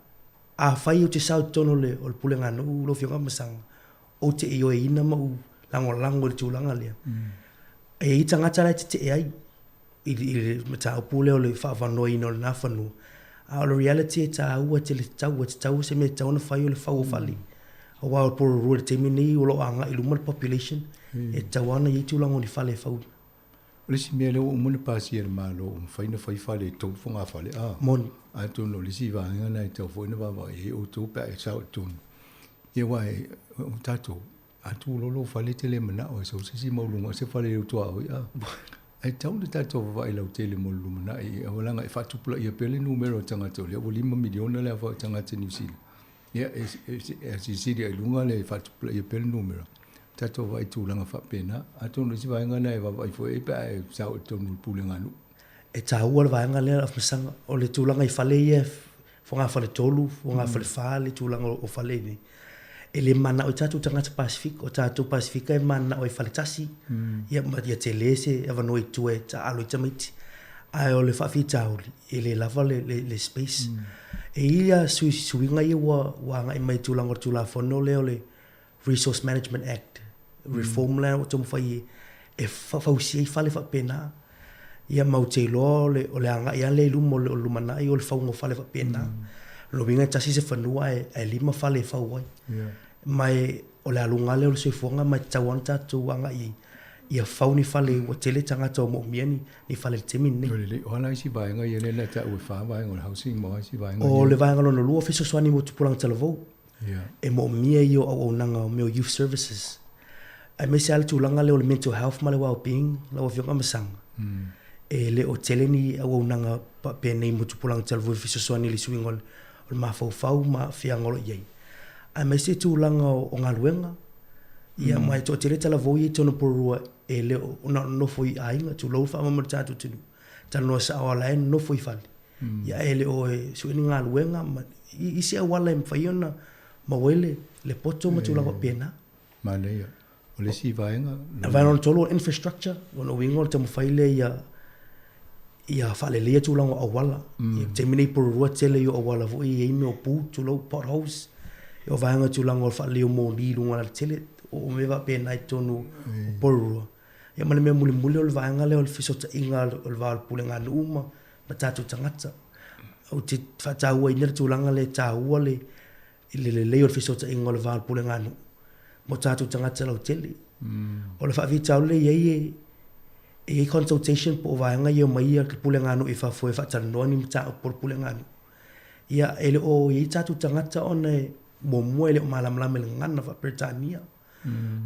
Speaker 21: Afai ou te sao i totonu o le, o le puleganuu lau Afioga Masaga, ou te ioeina ma ou lagolago i le tulaga lea. E i ai tagata la e tetee ai i le mataupu lea o le faaavanoaina o lena fanua, a o le reality e taua tele tatau, e tatau se mea e tatau ona fai o le fau o fale. Aua o Porirua i le taimi lenei o lo o agai i luma le population, e tatau lava ona i ai tulaga o ni fale e fau.
Speaker 20: O le isi mea lea ua uma ona pasia e le Malo ua mafai ona fai fale e tou fogafale, a.
Speaker 21: Moni.
Speaker 20: Atonu o le isi vaega lena e tatau foi ona vaavaai i ai outou pe a e sao i totonu. Ia aua o tatou, A tūlolo fale e te le manao e sau se isi mau luga o se fale i ou tuaoi, a. Ae tatau ona tatou vaavaai lautele mo le lumanai, aua leaga e faatupulaia pea le numera o tagata o lea ua $5 miliona le aofai o tagata i Niu Sila. Ia, e, e, e silisili ai i luga le faatupulaia pea le numera. Tatou vaai i tulaga faapena. Atonu o isi vaega na e vaavaai foi i ai pe a e sao i totonu o le pulega a nuu.
Speaker 21: E taua le vaega lea Afamasaga, o le tulaga i fale ia fogafale tolu, fogafale fa le tulaga o fale nei. E le mananao ai tatou tagata Pasefika, o tatou Pasefika e mananao ai fale tasi, ia ma ia tele se avanoa i tua e taaalo ai tamaiti. Ae o le faafitauli, e le lava le, le, le space. E i ai sui, suiga ia ua, ua agai mai i tulaga o le Tulafono lea o le Resource Management Act, reform lea ua taumafai e fausia ai fale faapena. Ia ma ou te iloa o le, o le agai lava lea i luma o le, o le lumanai o le fauga o fale faapena. Lona uiga e tasi se fanua ae, ae lima fale e fau ai. Ma e, o le aluga lava lea o le soifuaga ma e tatau lava ona tatou agai i ai ia fau ni fale ua tele tagata ua moomia ni, ni fale i le taimi lenei.
Speaker 20: Lelei, o a la isi vaega ia lea na taua e fa vaega o le housing ma o a isi vaega
Speaker 21: ia? O le vaega lona lua, fesoasoani mo tupulaga talavou. E moomia ia o auaunaga o mea o youth services, aemaise lava le tulaga lea o le mental health ma le well-being lau Afioga Masaga. E le o tele ni auaunaga faapenei mo tupulaga talavou e fesoasoani i le suiga o le mafaufau ma aafiaga o lo o i ai. Aemaise tulaga o galuega, ia ma e toatele talavou ia i totonu o Porirua e le o na o nofo i aiga, tulou le faamama o le tatou atunuu, talanoa sao lava o la e nofo i fale. Ia ae le o e sue ni galuega ma isi auala e mafai ona maua ai le le poto ma tulaga faapena.
Speaker 20: Manaia. O le isi vaega.
Speaker 21: O le vaega lona tolu o le infrastructure, o lona uiga o le taumafai lea ia ia faaleleia tulaga o auala. I le taimi nei Porirua tele ia o auala foi e i ai mea o pu, tulou, potholes. O vaega tulaga o le faaleleia o moli i luga o le alatele, o mea faapena i totonu o Porirua. Ia ma le mea mulimuli o le vaega lea o le fesootaiga o le va o le puleganuu ma ma tatou tagata. Ou te faatauaina le tulaga lea e taua le i le lelei o le fesootaiga o le va o le puleganuu ma o tatou tagata lautele. O le faafitauli lea e i ai e i ai consultation po o vaega ia e omai le puleganuu i fafo e faatalanoa ni mataupu a le puleganuu. Ia e le o i ai tatou tagata ona e muamua e le o malamalama i le gagana faa-Peretania.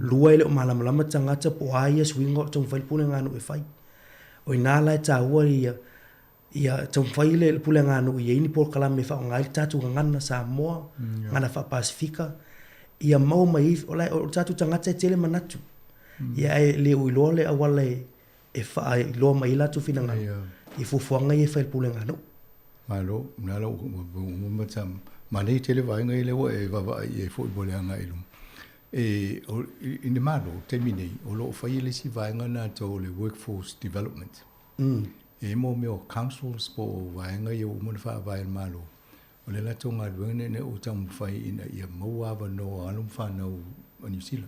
Speaker 21: Lua e le o malamalama tagata po o a ia suiga o lo o taumafai le puleganuu e fai. O i ina la e taua ia ia taumafai le puleganuu ia i ai ni polokalame e faaaoga ai le tatou gagana Samoa, gagana faa-Pasefika, ia maua mai ai, o la o tatou tagata e tele manatu. Ia ae le o iloa le auala e faailoa mai ai latou finagalo i fuafuaga ia e fai e le puleganuu.
Speaker 20: Malo, na la ua mata manaia tele vaega ia lea ua e vaavaai i ai foi mo le agai i luma. E, o, i le Malo, taimi nei, o lo o faia le isi vaega na atau o le workforce development. E mo mea o councils po o vaega ia ua uma ona faavae e le Malo, o le latou galuega lenei ua taumafai ina ia maua avanoa o alo ma fanau a Niu Sila.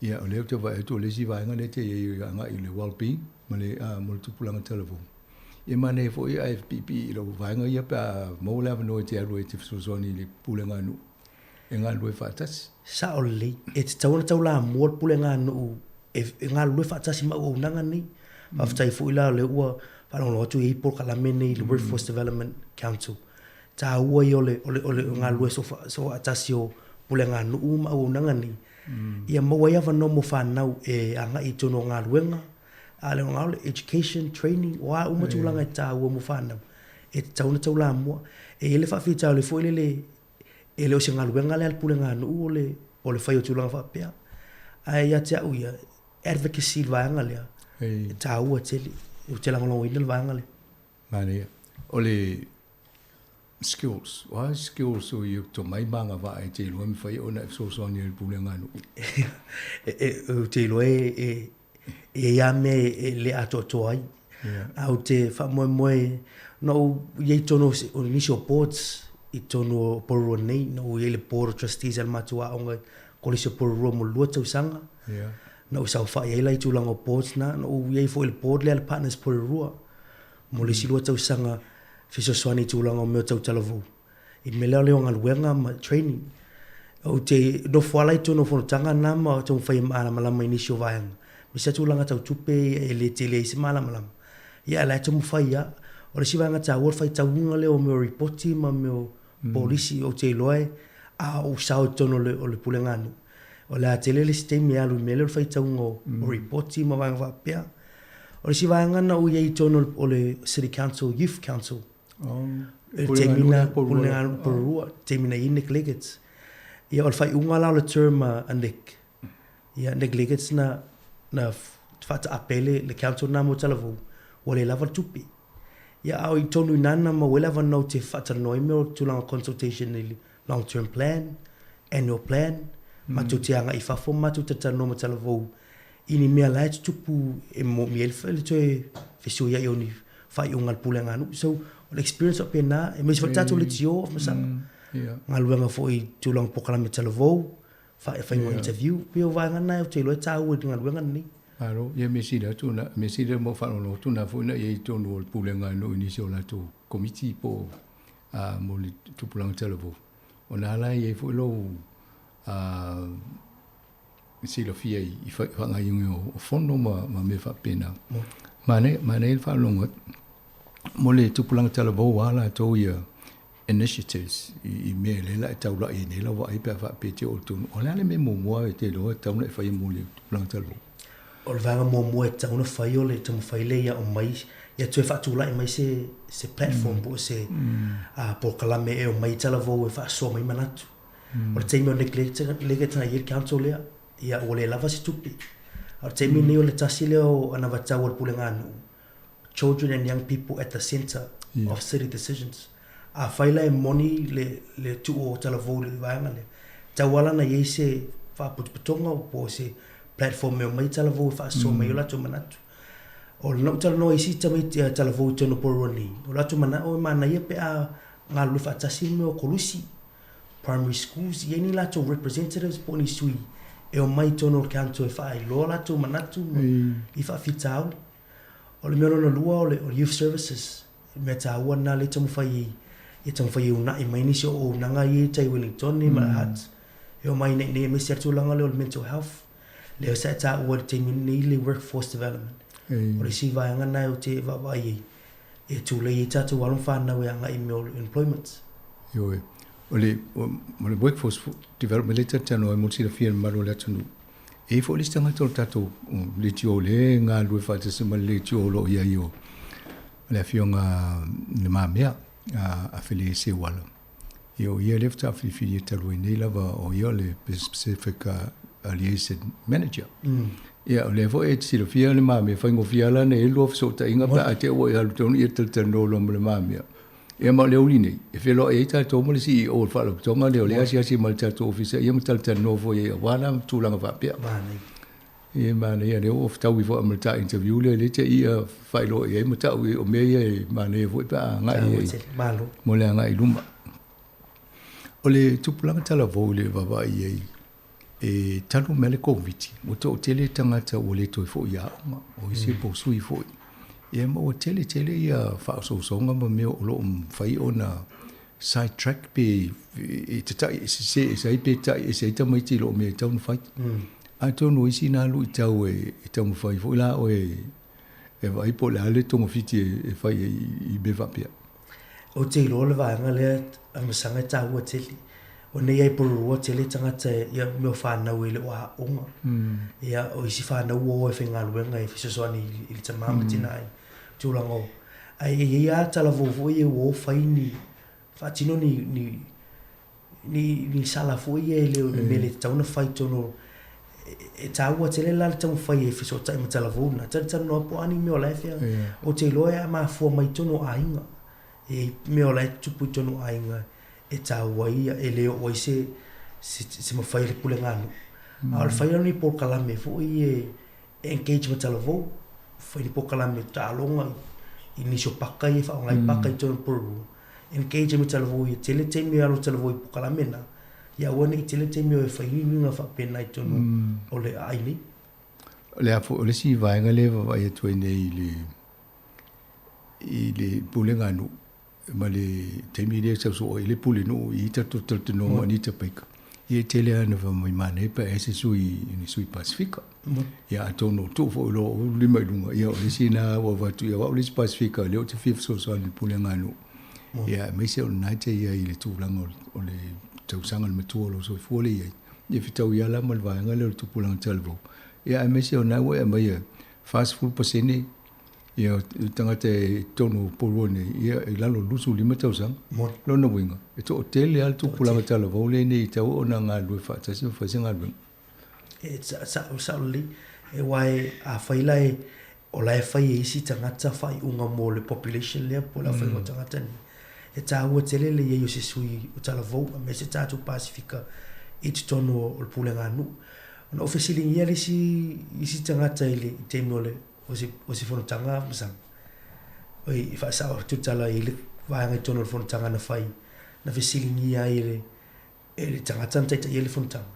Speaker 20: Ia, o lea ou te vaai atu o le isi vaega lea e te i ai agai i le well-being ma le, mo le tupulaga talavou. Ia manaia foi ae piipii i lau vaega ia pe a maua le avanoa e te alu ai e te fesoasoani i le pulega a nuu e galulue faatasi.
Speaker 21: Sao lelei, e tatau ona taulamua le pulega a nuu e galulue faatasi ma auaunaga nei. Faafetai foi la o lea ua faalogologo atu e i ai polokalame nei i le Workforce Development Council. Taua ia o le galulue soofaatasi o pulega a nuu ma auaunaga nei, ia maua ai avanoa mo fanau e agai i totonu o galuega, a le o le education, training, o a uma tulaga e taua mo fanau, e tatau ona taulamua. E i ai le faafitauli foi lele, e le o se galuega lea a le pulega a nuu o le o le fai o tulaga faapea. Ae ia te au ia, advocacy i le vaega lea, e taua tele. Ou te lagolagoina le vaega lea.
Speaker 20: Manaia. O le skills, o a skills o i tomai ma agavaa e te iloa e mafai ona e fesoasoani ai i le pulega a nuu?
Speaker 21: Ou te iloa e i ai lava mea e le atoatoa ai. Ae ou te faamoemoe, na ou i ai i totonu o nisi o boards i totonu o Porirua nei, na ou i ai i le board of trustees a le matou aoga Kolisi o Porirua mo le 2 tausaga. Na ou saofai ai la i tulaga o boards na, na ou i ai foi i le board lea a le Partners Porirua mo le isi 2 tausaga fesoasoani i tulaga o mea tau talavou. I le mea lea o le galuega ma training. Ou te nofo lava la i totonu o fonotaga na ma taumafai e malamalama i nisi o vaega. Aemaise lava tulaga tau tupe e le tele ai se malamalama. Ia ae la e taumafai lava. O le isi vaega taua o le faitauga lea o mea o ripoti ma mea o polisi. Ou te iloa a ou sao i totonu o le pulega a nuu, o le a tele le isi taimi e alu i le mea lea o le faitauga o ripoti ma vaega faapea. O le isi vaega na ou i ai i totonu o le City Council Youth Council. I le taimi na, Pulega Porirua, taimi na i ai Nick Leggett. Ia, o le faaiuga la o le term a Nick, ia, Nick Leggett na, na faataape ai le, le council na mo Talavou, ua le lava le tupe. Ia, a o i tonu i ina na maua ai le avanoa ou te faatalanoa ai mea o tulaga consultation i le long term plan, annual plan, matou te agai i fafo ma matou talatalanoa ma Talavou i ni mea la e tutupu e moomia ai le toe fesuiai o ni faaiuga a le pulega a nuu. So, o le experience faapena, aemaise foi le tatou leitio Afamasaga, galuega foi i tulaga o polokalame talavou, faiga o interview, pei o vaega na ou te iloa e taua i le galuega lenei.
Speaker 20: Malo, ia mea sili atu na, mea sili mo faalogologo atu na foi na i ai i totonu o le pulega a nuu i nisi o latou komiti po o mo le tupulaga talavou. O na la e i ai foi lou silafia i faagaoioiga o fono ma mea faapena. Manaia, manaia le faalogo atu. Mo le tupulaga talavou lava latou ia initiatives i mea lea la e taulai ai nei lau vaai pe a faapea e te oo i totonu. O le a le mea muamua e te iloa e tatau ona e faia mo le tupulaga talavou?
Speaker 21: O le vaega muamua e tatau ona fai o le taumafai lea ia aumai, ia toe faatulai mai se platform po o se polokalame e omai ai talavou e faasoa mai manatu. O le taimi o Nick Leggett na i ai le council lea, ia ua le lava se tupe. A o le taimi lenei o le tasi lea o anavatau a le pulega a nuu, Children and Young People at the Centre. of city decisions. Afai la e moni le le tuu o Talavou i le vaega lea, e tatau lava la ona i ai se faapotopotoga po o se platform e omai Talavou e faasoa mai ai o latou manatu. O lena ua talanoa i isi tamaiti Talavou i totonu o Porirua nei, o latou manao e manaia pe a galulue faatasi le mea o Kolisi, primary schools, i ai ni latou representatives po o ni sui e omai i totonu o le council e faailoa o latou manatu ma i faafitauli. O le mea lona lua o le Youth Services, mea taua lena lea e taumafai ai, ia taumafai e uunai mai nisi o auaunaga ia i tai Wellingtone ma le Hutt e omai nei nei aemaise lava le tulaga lea o le mental health, lea sa e taua i le taimi lenei le workforce development. O le isi vaega lena ou te vaavaai ai e tulei ai tatou alo ma fanau e agai i mea o le employment.
Speaker 20: Ioe. O le, o le workforce development lea e talatalanoa ai mo le silafia e le mamalu o le atunuu, E i ai foi le isi tagata o le tatou leitio lea e galulue faatasi ma le leitio o lo o i ai o le Afioga Le Mamea a Fele Seuala. Ia o ia lea faatoa filifilia talu ai nei lava o ia o le Pacific Liaison Manager. Ia o lea foi e te silafia Le Mamea, faigofie lava la ona i ai lua fesootaiga pe a te i ua e alu tonu ia talatalanoa loa ma Le Mamea. Ia ma o le uli nei, e feloai ai tatou ma le CEO o le Faalapotopotoga lea o lea e asiasi mai i le tatou Ofisa ia ma talatalanoa foi ai aua la tulaga faapea.
Speaker 21: Manaia.
Speaker 20: Ia manaia lea ua fetaui foi ma le ta interview lea lea te i ia faailoa i ai ma tau o mea ia e manaia foi pe a agai i ai.
Speaker 21: Malo.
Speaker 20: Mo le agai i luma. O le tupulaga talavou i le vaavaai i ai, e talu mai le Koviti, ua toatele tagata ua le toe foi i aoga, o isi po o sui foi. Ia ma ua tele tele ia faaosoosoga ma mea o lo o mafai ona side track pe e tata'i sese ese ai pe ta'i ese ai tamaiti i loo mea e tatau ona fai. Atonu o isi na luitau e taumafai foi la oe e vaai po o le a le togafiti e fai ai i mea faapea.
Speaker 21: Ou te iloa le vaega lea Amasaga e taua tele. O nei ai Porirua tele tagata ia mea o fanau e le o aoga. Ia o isi fanau ua o e faigaluega e fesoasoani i le tama ma tina i tulaga o ae e i ai lava talavou foi ia ua o fai ni faatino ni ni ni ni sala foi ia e le o ni mea le tatau ona fai i totonu o e taua tele la le taumafai e fesootai ma talavou na talatalanoa po o a ni mea o la e fea ou te iloa e mafua mai i totonu o aiga e i ai mea o la e tutupu i totonu o aiga e taua ai e le oo ai se se se mafai a le pulega a nuu. A o le fai o ni polokalame foi e engage ma talavou, fai ni polokalame taaloga i nisi o paka ia e faaaoga ai paka i totonu o Porirua, engage ai ma talavou ia tele taimi e alu ai talavou i polokalame na, ia aua ne i tele taimi o e fai ni uiga faapena i totonu o le aai nei.
Speaker 20: O le a foi, o le isi vaega lea e vaavaai atu ai nei i le i le pulega a nuu ma le taimi lea e sau soo ai le pulenuu i ita talitonuga o Anita Baker. Ia e tele lava ina fai mai manaia pe a i ai se sui, ni sui Pasifika. Ia atonu o tuu foi loa o lima i luga, ia o le isi lena ua avatu ia o au le isi Pasifika lea ou te fia fesoasoani i le pulega a nuu. Ia aemaise o lena e te i ai i le tulaga o le tausaga le matua o lou soifua lea e i ai. Ia fetaui lava la ma le vaega lea o le tupulaga talavou. Ia aemaise o lena ua e aumaia 40% Ia, o tagata e totonu o Porirua nei, ia, i lalo o le 25 tausaga. Lona uiga, e toatele lava le tupulaga talavou lenei e tatau ona galulue faatasi ma fai se galuega.
Speaker 21: E sao, sao lelei. Aua e, afai la e, o la e fai e isi tagata faaiuga mo le population lea po o le aofaiga o tagata nei, e taua tele le i ai o se sui o talavou aemaise tatou Pasifika i totonu o le pulega a nuu. Ona ou fesiligia le isi, isi tagata i le taimi o le o se, o se fonotaga Masaga. Oi, i faasao atu le tala i le vaega i totonu o le fonotaga na fai, na fesiligia ai e le, e le tagata na taitaia le fonotaga.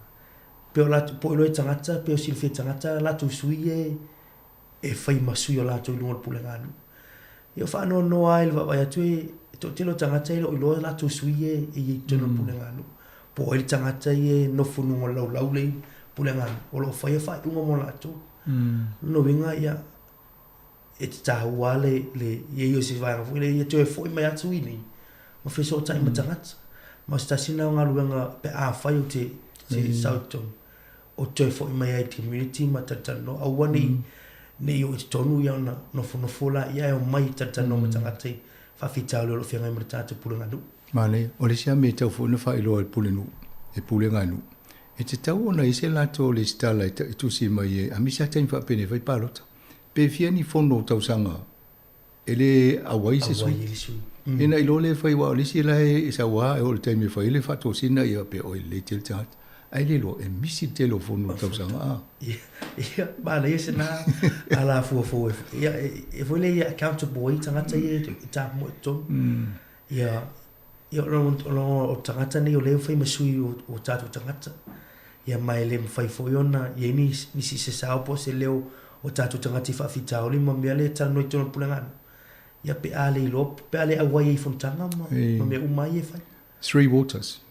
Speaker 21: Pe o latou, po o iloa e tagata, pe o silafia e tagata latou sui e, e fai ma sui o latou i luga o le pulega a nuu. Ia o faanoanoa ai i le vaavaai atu e, e toatele o tagata e le o iloa latou sui e, e i ai i totonu o le pulega a nuu. Po o ai le tagata ia e nofo i luga o le laulau lea i le pulega a nuu, o lo o faia faaiuga mo latou. Lona uiga, ia, e te taua lava le, le i ai o se vaega foi lea ia toe foi mai atu i inei ma fesootai ma tagata. Ma o se tasi lena o galuega pe afai ou te sau i totonu, ou te toe foi mai ai i le community ma talatalanoa. Aua ne i, ne i oo i totonu ia ona nofonofo laia ae omai e talatalanoa ma tagata i faafitauli o lo o feagai ma le tatou pulega nuu.
Speaker 20: Manaia. O le isi lava mea e tatau foi ona faailoa e le pulenuu, e pulega nuu, E tatau ona i ai se latou lesitala e tusi mai ai, aemaise lava taimi faapenei e fai palota. Pe fia ni fono tausaga E lē auai se sui. Ia na iloa lea e fai aua o le isi la e sau lava e oo i le taimi e fai ai le faatosina ia pe oi lelei tele tagata. Ae le iloa e misi le tele o fono o le tausaga a.
Speaker 21: Ia, manaia se na alafua fou e ia e foi lea ia accountable ai tagata ia e tamoe i totonu. Ia ia o tagata nei o lea e fai ma sui o tatou tagata. Ia ma e le mafai foi ona i ai nisi se sao po o se leo o tatou tagata i faafitauli ma mea lea e talanoa i totonu o le pulega nuu. Ia pe a le iloa pe a le auai ai i fonotaga ma mea uma ai e fai.
Speaker 20: Three Waters,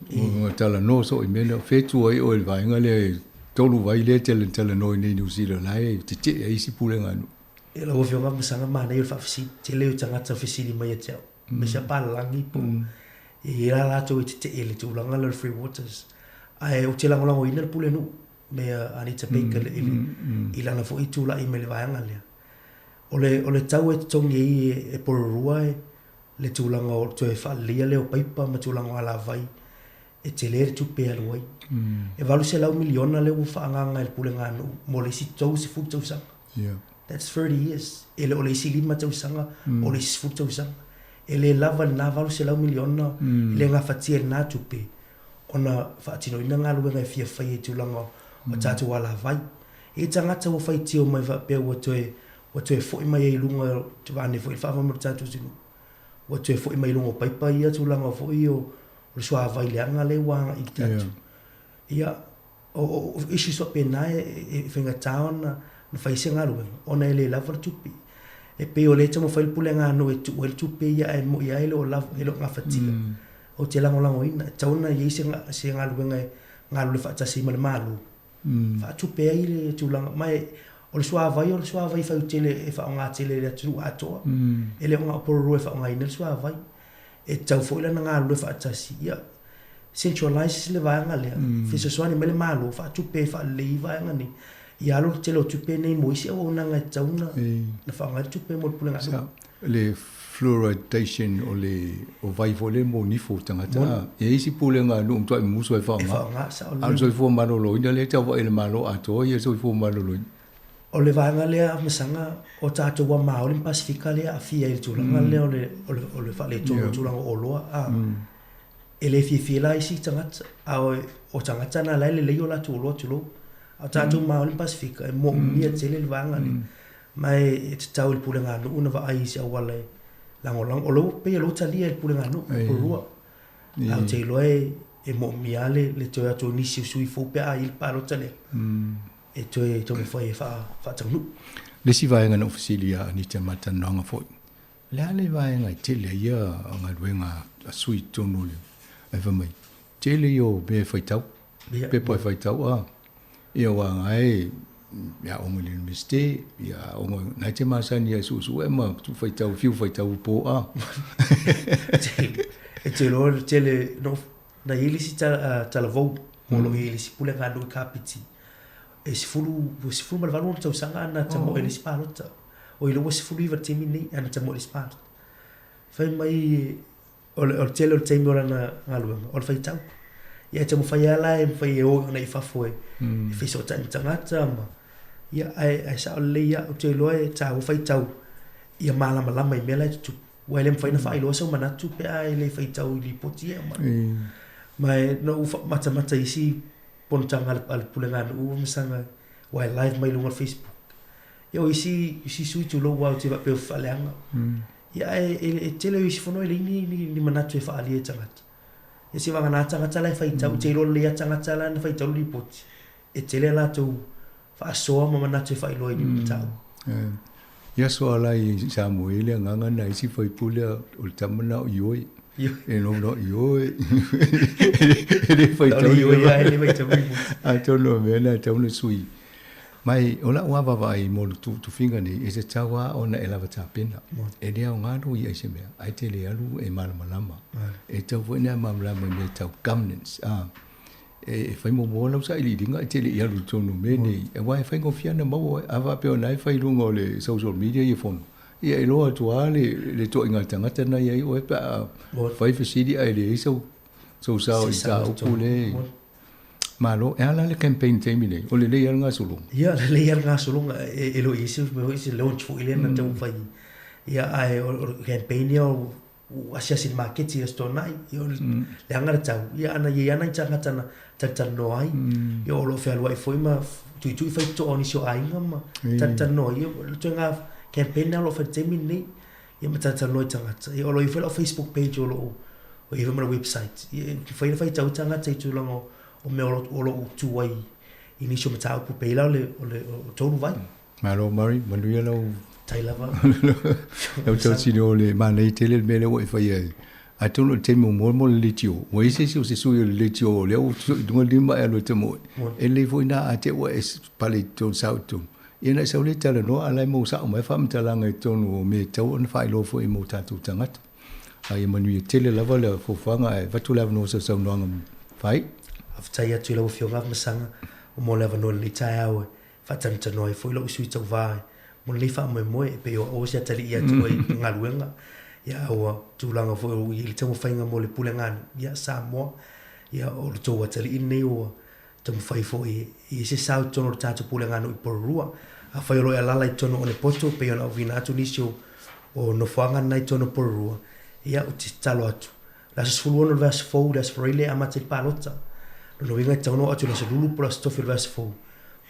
Speaker 20: ua talanoa soo i mea nei, o fea e tu ai oe i le vaega lea e tolu vai lea e tele talanoa i nei Niu Sila, o la e tetee ai isi pulega a nuu.
Speaker 21: Ia lau Afioga Masaga manaia o le faafesili, tele o tagata fesili mai ia te au, aemaise lava palalagi po o e i ai la latou e tetee i le tulaga lea o le Three Waters. Ae ou te lagolagoina le pulenuu me Anita Baker i le i lana foi tulai mai i le vaega lea. O le o le tau e totogi ai e Porirua e le tulaga o le toe faaleleia lea o paipa ma tulaga o alavai e tele le tupe e alu ai. E $800 miliona lea ua faaagaaga e le Pulega a Nuu mo le isi 30 tausaga. That's 30 years. E le o le isi 5 tausaga, o le isi 10 tausaga. E le lava lena $800 miliona, e le gafatia e lena tupe ona faatinoina galuega e fia faia i tulaga o tatou alavai. E i ai tagata ua faitio mai faapea ua toe ua toe foi mai ai i luga, vaeane foi le faavae o le tatou atunuu, ua toe foi mai i luga o paipa ia tulaga foi o le suavai leaga lea ua agai i tatou. Ia, o issues faapena e faigata ona fai se galuega ona e le lava le tupe. E pei o lea e taumafai le pulega a nuu e tuu ai le tupe ia ae moni lava e le o lava, e le o gafatia. Ou te lagolagoina, e tatau ona i ai se galuega e galulue faatasi ai ma le Malo faatupe ai le tulaga. Ma o le suavai, o le suavai fautele e faaaoga tele e le atunuu atoa. E le o na o Porirua e faaaogaina le suavai. E tatau foi la ona galulue faatasi, ia centralize le vaega lea, fesoasoani mai le Malo, faatupe e faalelei ai vaega nei. Ia alu le tele o tupe nei mo isi auaunaga e tatau ona faaaoga ai le tupe mo le pulega nuu.
Speaker 20: Le fluoridation o le o vai foi lea mo nifo o tagata a. E i ai isi pulega a nuu matuai mumusu ai faaaoga. A o le soifua maloloina lea e tau vaai e le Malo atoa ia le soifua maloloina.
Speaker 21: O le vaega lea a Masaga, o tatou ua Maori ma Pasifika lea e aafia i le tulaga lea o le o le faaletonu o tulaga o oloa a. E le fiafia la isi tagata, a o tagata na la e lelei o latou oloa tulou. A o tatou Maori ma Pasifika e moomia tele le vaega lea. Ma e tatau i le pulega a nuu ona vaai i se auala e lagolago. O lou, pei o lou talia e le pulega a nuu, Porirua. Ae ou te iloa e moomia lava le toe atu o nisi o sui fou pe a i ai le palota lea e toe taumafai e faataunuu.
Speaker 20: Le isi vaega na ou fesili ia Anita ma talanoaga foi, o le a le vaega e tele ai ia galuega a sui i totonu o le, ae fai mai, tele ia o mea e faitau, pepa e faitau a, ia aua na e aoga i le Iunivesite, ia aoga, na e te masani e suesue ma faitau, fiu faitau po a.
Speaker 21: E te iloa le tele, no, na i ai le isi talavou, o lo o i ai le isi pulega a nuu i Kapiti, e 18 ona tausaga ana tamoe i le isi palota. Oi lea ua 19 i le taimi lenei ana tamoe i le isi palota. Fai mai O le tele o le taimi o lana galuega, o le faitau. Ia e taumafai lava la e mafai e o agai i fafo e fesootai ma tagata ma, ia ae sao lelei lava, ou te iloa e taua faitau ia malamalama i mea la e tutupu. Aua e le mafai ona faailoa sou manatu pe a e le faitau i lipoti ia e aumai. Ma na ou matamata i isi fonotaga a le Pulega a Nuu ma saga aua e live mai luga o le Facebook. Ia o isi sui tulou aua ou te faapea ua faaleaga. Ia ae e tele o isi fono e leai ni manatu e faaalia e tagata. Ia se vagana tagata la e faitau, ou te iloa lelei lava tagata la na faitau le lipoti, e tele a latou faasoa ma manatu e faailoa i ni mataupu.
Speaker 20: Ia soa la i Samoa i le agaga na isi faipule o le tama na o Ioe. E no no Ioe. E le faitau.
Speaker 21: Ioe e le faitau.
Speaker 20: Atonu o mea na tau na sui. Mai, o la'u lava vaavaai mo le tufiga nei, e tatau lava ona e lava tapena. E le aoga lou ia i se mea, ae te le alu e malamalama. E tatau foi ona e malamalama i mea tau governance, a. E fai muamua lau sailiiliga ae te le i alu i totonu o mea nei, aua e faigofie lava ona maua oe. A faapea o lena e fai i luga o le social media ia fono, ia e iloa atu lava le toaiga tagata lena e i ai oe pe a fai fesili ae leai sou sao i mataupu lea. Malo, e a la le campaign taimi nei? O lelei lava le gasologa?
Speaker 21: Ia, lelei lava le gasologa. E le o i ai se mea foi, se launch foi lea na taumafai. Ia, ae o le campaign ia ua asiasi i le maketi i Aso Toonai, ia o le leaga le tau, ia ana i ai lava nai tagata na talatalanoa ai, ia o lo o fealuai foi ma tuitui faitotoa o nisi o aiga ma talatalanoa ai, ia o le ituaiga campaign lena o lo o fai i le taimi lenei, ia ma talatalanoa i tagata. Ia o lo o i ai foi lau Facebook page o lo o i ai foi ma le website, ia e mafai ona faitau ai tagata i tulaga o mea o lo o tu ai i nisi o mataupu pei la o le o le o tolu vai.
Speaker 20: Malo Murray, manuia lau
Speaker 21: Tai lava.
Speaker 20: lau tautino o le manaia tele le mea lea ua e faia ai. Atonu o le taimi muamua mo le leitio, ua i ai se isi o se sui o le leitio o lea ua sui i luga le lima e alu e tamoe. E lelei foi na a te ua e pale i totonu sao i totonu. Ia na e sau lea e talanoa a la e maua sao mai faamatalaga i totonu o mea e tatau ona faailoa foi mo tatou tagata. A ia manuia tele lava le fuafuaga ae avatu le avanoa i sau saunoaga fai.
Speaker 21: Faafetai atu i lau Afioga Afamasaga mo le avanoa i lenei taeao e faatanoatanoa ai foi lou sui tauva mo lenei faamoemoe e pei o au se atalii atu ai i galuega ia ua tulaga foi o i le taumafaiga mo le pulega nuu ia Samoa ia o le tou atalii lenei ua taumafai foi i se sao i totonu o le tatou pulega nuu i Porirua. Afai o lo o e alaala i totonu o Onepoto pei ona auina atu nisi o o nofoaga na i totonu o Porirua ia ou te tatalo atu le aso 16 o le vaiaso fou le aso Faraile e amata ai le palota. Lona uiga e tatau ona oo atu i le aso Lulu po o le aso Tofi o le vaiaso fou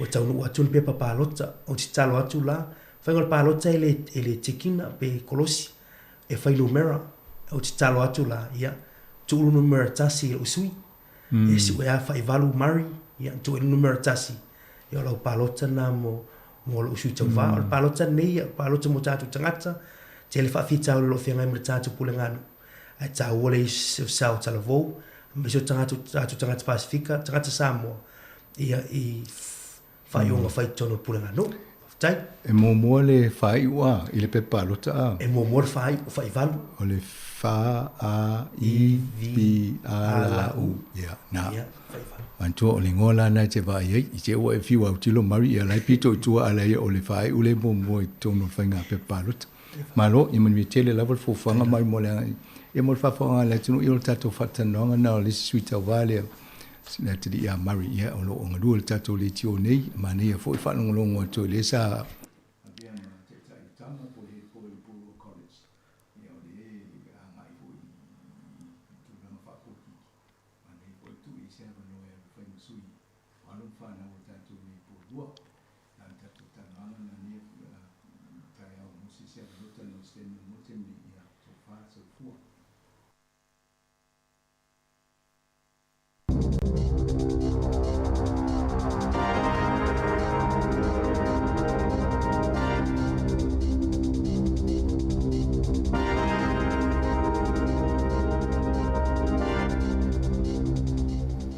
Speaker 21: ua taunuu atu ni pepa palota. Ou te tatalo atu la, faiga o le palota e le, e le tikina pe kolosi, e fai numera. Ou te tatalo atu la, ia, tuu le numera tasi i lou sui. E siu ea faivalu Murray, ia, tuu i le numera tasi. Ia, o lau palota lena mo, mo lou sui tauva. O le palota lenei, ia, palota mo tatou tagata, tele faafitauli o lo o feagai ma le tatou pulega nuu. Ae taua le isi o sao talavou, aemaise o tagata, tatou tagata Pasefika, tagata Samoa, ia, i faaiuga fai i totonu o le pulega nuu. Faafetai.
Speaker 20: E muamua le faaiu a i le pepa palota a?
Speaker 21: E muamua le faaiu, o faivalu.
Speaker 20: O le F A I V A L U. Ia, na.
Speaker 21: Ia, faivalu.
Speaker 20: Manatua o le igoa la na e te vaai ai, i te ua e fiu autilo Murray, ia la e pito i tua a laia o le faaiu le muamua i totonu o le faiga pepa palota. Malo, ia manuia tele lava le fuafuaga mai mo le agai ia mo le faafofoga a le atunuu, ia o le tatou faatalanoaga na o le isi sui tauva lea le atalii ia Murray, ia o lo o galue le tatou leitio nei, manaia foi faalogologo atu i le sa avea ma taitai o tama po o le head boy o le Porirua College, ia o le agai foi i tulaga faapolokiki, manaia foi le tuu i ai se avanoa e alu fai ma sui o alo ma fanau a tatou nei i Porirua. Na o le tatou talanoaga lena nei taeao mo se isi avanoa talanoa i se taimi mo le taimi nei, ia tofa soifua.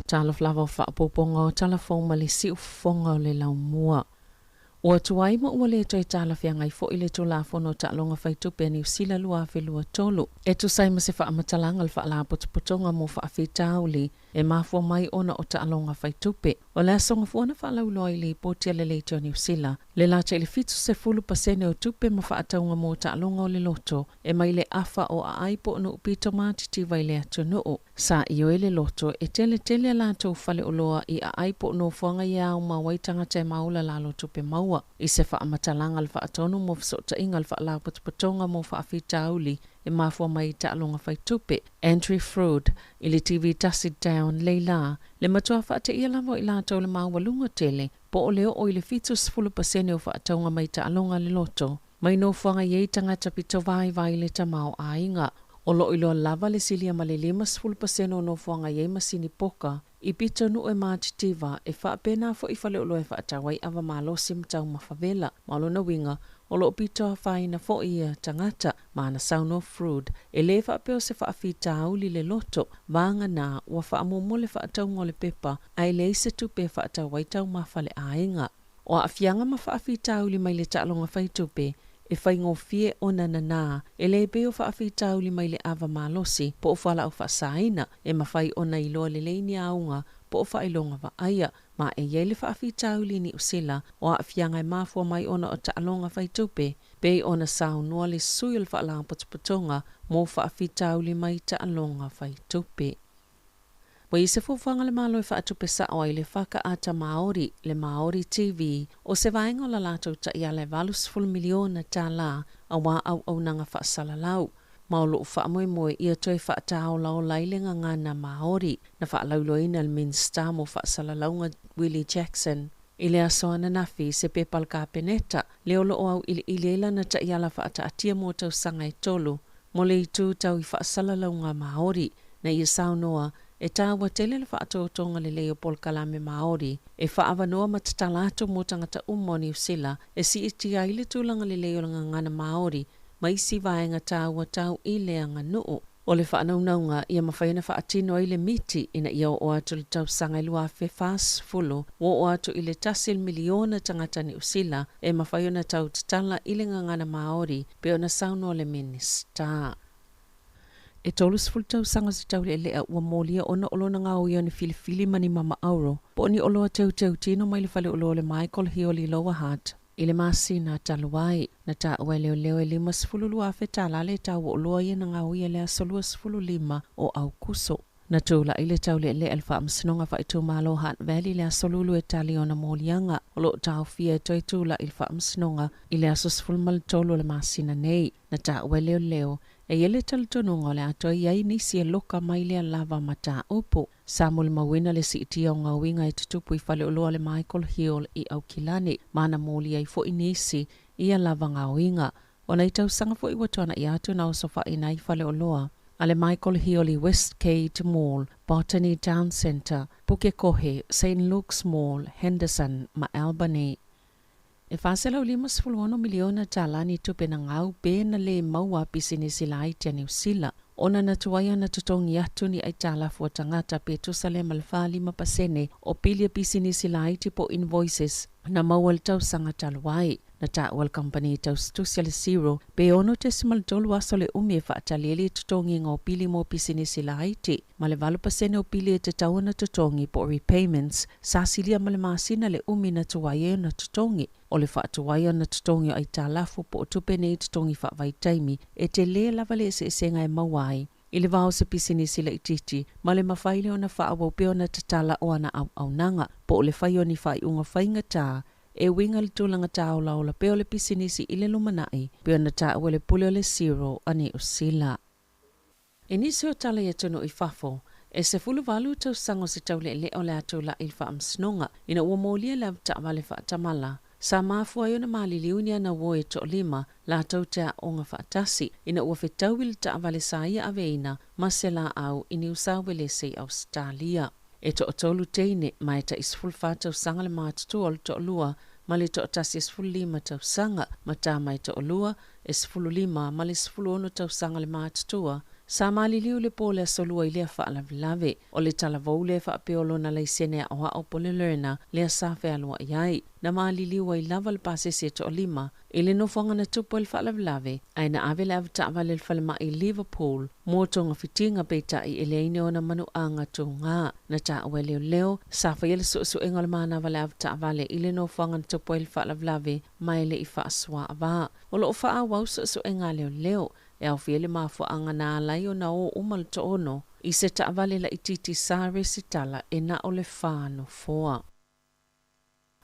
Speaker 3: Talofa lava o faaopoopoga o tala fou ma le siufofoga o le laumua. Ua tuai ma ua le toe talafeagai foi le Tulafono Taaloga Faitupe a Niu Sila 2023. E tusa ai ma se faamatalaga a le Faalapotopotoga mo Faafitauli e mafua mai ona o taaloga faitupe. O le aso Gafua na faalauiloa ai lipoti a le Leitio a Niu Sila, le lata i le 70% o tupe ma faatauga mo taaloga o le loto e mai le afa o aai po o nuu pito matitiva i le atunuu. Sa ioe le loto e tele tele a latou faleoloa i aai po o nofoaga i ao mau ai tagata e maola lalo tupe maua. I se faamatalaga a le Faatonu mo Fesootaiga a le Faalapotopotoga mo Faafitauli e mafua mai i taaloga faitupe, Andrew Froud, i le TV tasi Down Leila, le matua faateia lava o i latou le maualuga tele po o le oo i le 70% o faatauga mai taaloga a le loto. Mai nofoaga i ai tagata pito vaivai le tamaoaiga. O lo o iloa lava le silia ma le 50% o nofoaga i ai masini poka i pitonuu e matitiva e faapena foi faleoloa e faatau ai ava malosi ma taumafa vela. Ma o lona uiga, o lo o pito afaina foi ia tagata ma ana saunoa Froud, e lē faapea o se faafitauli le loto, vagana ua faamuamua le faatauga o le pepa ae leai se tupe e faatau ai taumafa a le aiga. O aafiaga ma faafitauli mai le taaloga faitupe e faigofie ona nanā, e lē pei o faafitauli mai le ava malosi po o fualaau faasaina, e mafai ona iloa lelei ni auga po o faailoga vaaia, ma e i ai le faafitauli i Niu Sila o aafiaga e mafua mai ona o taaloga faitupe, pei ona saunoa le sui o le Faalapotopotoga mo Faafitauli mai Taaloga Faitupe. Ua i ai se fuafuaga a le Malo e faatupe sa'o ai le Whakaata Māori, le Māori TV, o se vaega o la latou taiala e $80 miliona tālā auā auaunaga faasalalau, ma o lo'o faamoemoe ia toe faataolaola ai le gagana Māori. Na faalauiloaina e le Minisita mo Faasalalauga Willie Jackson i le aso ananafi se pepa a le Kapeneta lea o lo'o auiliili ai lana taiala faataatia mo tausaga e tolu mo le itu tau i faasalalauga Māori. Na ia saunoa, e tāua tele le faatotoga lelei o polokalame Māori e faaavanoa ma tatala atu mo tagata uma o Niu Sila e siitia ai le tulaga lelei o le gagana Māori ma isi vaega tāua tau i le aganuu. O le faanaunauga ia mafai ona faatino ai le miti ina ia oo atu i le tausaga e 2040, ua oo atu i le tasi le miliona tagata Niu Sila e mafai ona tau tatala i le gagana Māori pei ona saunoa le Minisita. E 30 tausaga se taulealea ua molia ona o lona gaoia o ni filifili ma ni mama auro po o ni oloa teuteu tino mai le faleoloa o le Michael Hill i Lower Hutt i le masina talu ai. Na taua e leoleo e $52,000 tālā le tau o oloa ia na gaoia i le aso 25 o Aukuso. Na tula'i le taulealea i le Faamasinoga Faaitumalo o Hutt Valley i le aso Lulu e tali ona moliaga o lo o taofia e toe tula'i i le Faamasinoga i le aso 13 o le masina nei. Na taua e leoleo e i ai le talitonuga o le a toe i ai nisi e loka mai lea lava mataupu. Sa molimauina le siitia o gaoiga e tutupu i faleoloa le Michael Hill i Aukilani ma na molia ai foi nisi i ia lava gaoiga. O nai tausaga foi ua tuana'i atu na osofaʻina ai faleoloa a le Michael Hill i Westgate Mall, Botany Town Centre, Pukekohe, St Luke's Mall, Henderson ma Albany. E $456 miliona tālā ni tupe na gau pe na lē maua a pisinisi laiti a Niu Sila ona na tuai ona totogi atu ni aitalafu a tagata pe tusa lea ma le 45% o pili a pisinisi laiti po o invoices na maua i le tausaga talu ai. Na taua e le kamupani tausitusi a le Xero pe 6.3 aso le umi e faatali ai le totogiga o pili mo pisinisi laiti ma le 8% o pili e tatau ona totogi po o repayments sa silia ma le masina le umi na tuai ai ona totogi. O le faatuai ona totogi o aitalafu po o tupe nei totogi faavaitaimi e telē lava le eseesega e maua ai i le va o se pisinisi laitiiti ma le mafai lea ona faaauau pea ona tatala o ana auaunaga po o le fai o ni faaiuga faigata e uiga i le tulaga tāolaola pea o le pisinisi i le lumanai pei ona taua e le pule o le SERO a Niu Sila. I nisi o tala i atunuu i fafo, e 18 tausaga o se taulealea o le a tula'i i le faamasinoga ina ua molia le avetaavale faatamala sa mafua ai ona maliliu ni ana uo e toalima latou te aoga faatasi ina ua fetaui le taavale sa ia aveina ma se laau i Niu Sauelese i Ausetalia. E toatolu teine ma e tai 14 tausaga le matutua o le toalua ma le toatasi e 15 tausaga, ma tama e toalua e 15 ma le 16 tausaga le matutua. Sa maliliu i le po o le Aso Lua i lea faalavelave. O le talavou lea e faapea o lona laisene aoao po o le learner lea sa fealuai ai. Na maliliu ai lava le pasese e toalima i le nofoaga na tupu ai le faalavelave, ae na ave le avetaavale i le falemai i Liverpool mo togafitiga peitai e leai ni ona manuaga tugā. Na taua e leoleo, sa faia le suesuega o le manava o le avetaavale i le nofoaga na tupu ai le faalavelave ma e le i faasuaava. O lo o faaauau suesuega a leoleo e aofia ai le mafuaaga na ala ai ona o uma le toono i se taavale laitiiti sa resitala e na o le fa nofoa.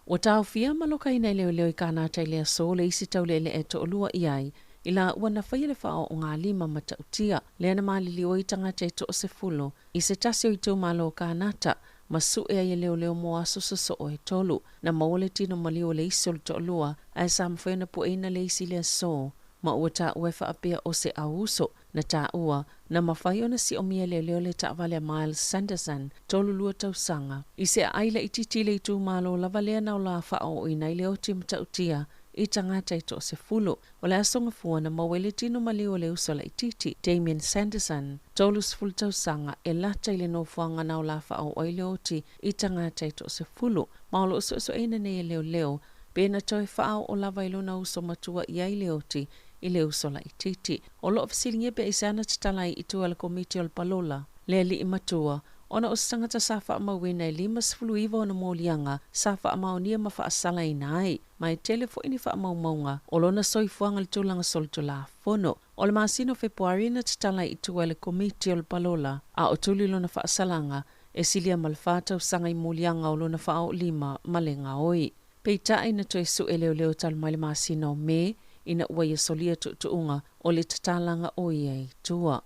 Speaker 3: Ua taofia ma lokaina e leoleo i Kanata i le aso le isi taulealea e toalua i ai i laua na faia le faaoogalima matautia lea na maliliu ai tagata e toasefulu i se tasi o itumalo o Kanata ma sue ai e leoleo mo aso sosoo e tolu. Na maua le tino maliu o le isi o le toalua ae sa mafai ona pueina le isi i le aso ma ua taua e faapea o se auuso. Na taua, na mafai ona siomia e leoleo le taavale a Myles Sanderson, 32 tausaga, i se aai laitiiti i le itumalo lava lea na ola faaooina ai le oti matautia i tagata e toasefulu. O le aso Gafua na maua ai le tino maliu o le uso laitiiti, Damien Sanderson, 30 tausaga, e lata i le nofoaga na ola faaoo ai le oti i tagata e toasefulu, ma o lo o suesueina nei e leoleo pe na toe faaoo lava i lona uso matua i ai le oti i le uso laitiiti. O lo o fesiligia pe aisea na tatala ai i tua le Komiti o le Palola, le alii matua, ona o se tagata sa faamauina e 59 ona moliaga sa faamaonia ma faasalaina ai, ma e tele foi ni faamaumauga o lona soifuaga i le tulaga solitulafono. O le masina o Fepuari na tatala ai i tua e le Komiti o le Palola, a o tuli lona faasalaga E silia ma le fa tausaga i moliaga o lona faaoolima ma le gaoi. Peitai na toe sue leoleo talu mai le masina o Me ina ua ia solia tuutuuga o le tatalaga o ia i tua.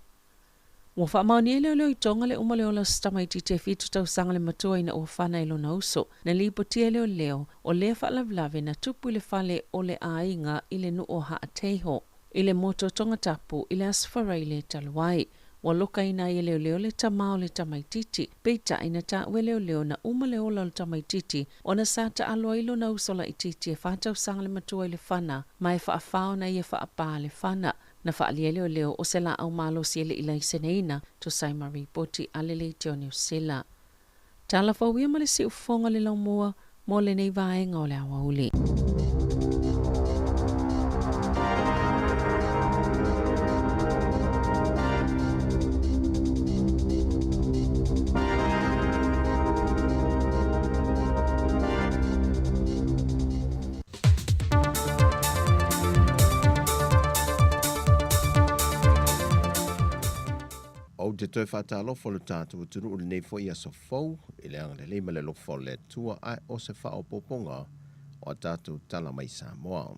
Speaker 3: Ua faamaonia e leoleo i Tonga le uma o le ola o se tamaitiiti e fitu tausaga le matua ina ua fana i lona uso. Na lipotia e leoleo, o lea faalavelave na tupu i le fale o le aiga i le nuu o Haateiho, i le motu o Tongatapu i le Aso Faraile talu ai. Ua lokaina ai e leoleo le tama o le tamaitiiti, peitai na taua e leoleo na uma le ola o le tamaitiiti ona sa taalo ai lona uso laitiiti e fa tausaga le matua i le fana ma e faafa ona ia faapā le fana. Na faaalia e leoleo o se laau malosi e le i laiseneina, tusa ai ma ripoti a le Leitio Niu Sila. Tala fou ia ma le siufofoga o le laumua mo lenei vaega o le aoauli.
Speaker 8: Ou te toe faatalofa i lo tatou atunuu i lenei foi aso fou, i le agalelei ma le alofa o le Atua, ae o se faaopoopoga o a tatou tala mai Samoa.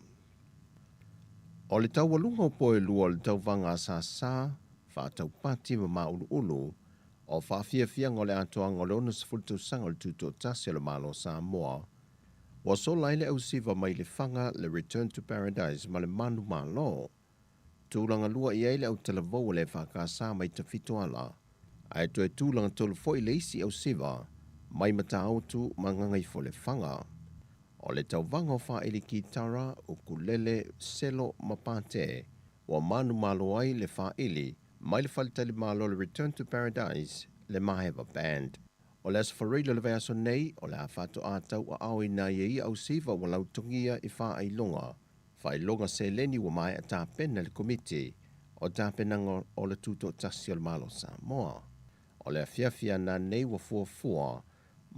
Speaker 8: O le taualuga o po e lua o le tauvaga a Sasa, faataupati ma māuluulu, o faafiafiaga o le atoaga o le 60 tausaga o le Tutoatasi o le Malo o Samoa, Ua sola ai le ausiva mai Lefaga le Return to Paradise ma le Manu Malo. Tulaga lua i ai le autalavou o le EFKS mai Tafitoala, ae toe tulaga tolu foi le isi ausiva mai Matautu ma Gagaifolefaga. O le tauvaga o faaili kitara, ukulele, selo ma pate ua manumalo ai le faaili mai le faletalimalo o le Return to Paradise le Maeva Band. O le Aso Faraile o le vaiaso nei, o le a faatoa tauaaoina ai e ia ausiva ua lautogia i faailoga, faailoga seleni ua maea tapena e le Komiti o Tapenaga o le Tutoatasi o le Malo o Samoa. O le afiafi ana nei ua fuafua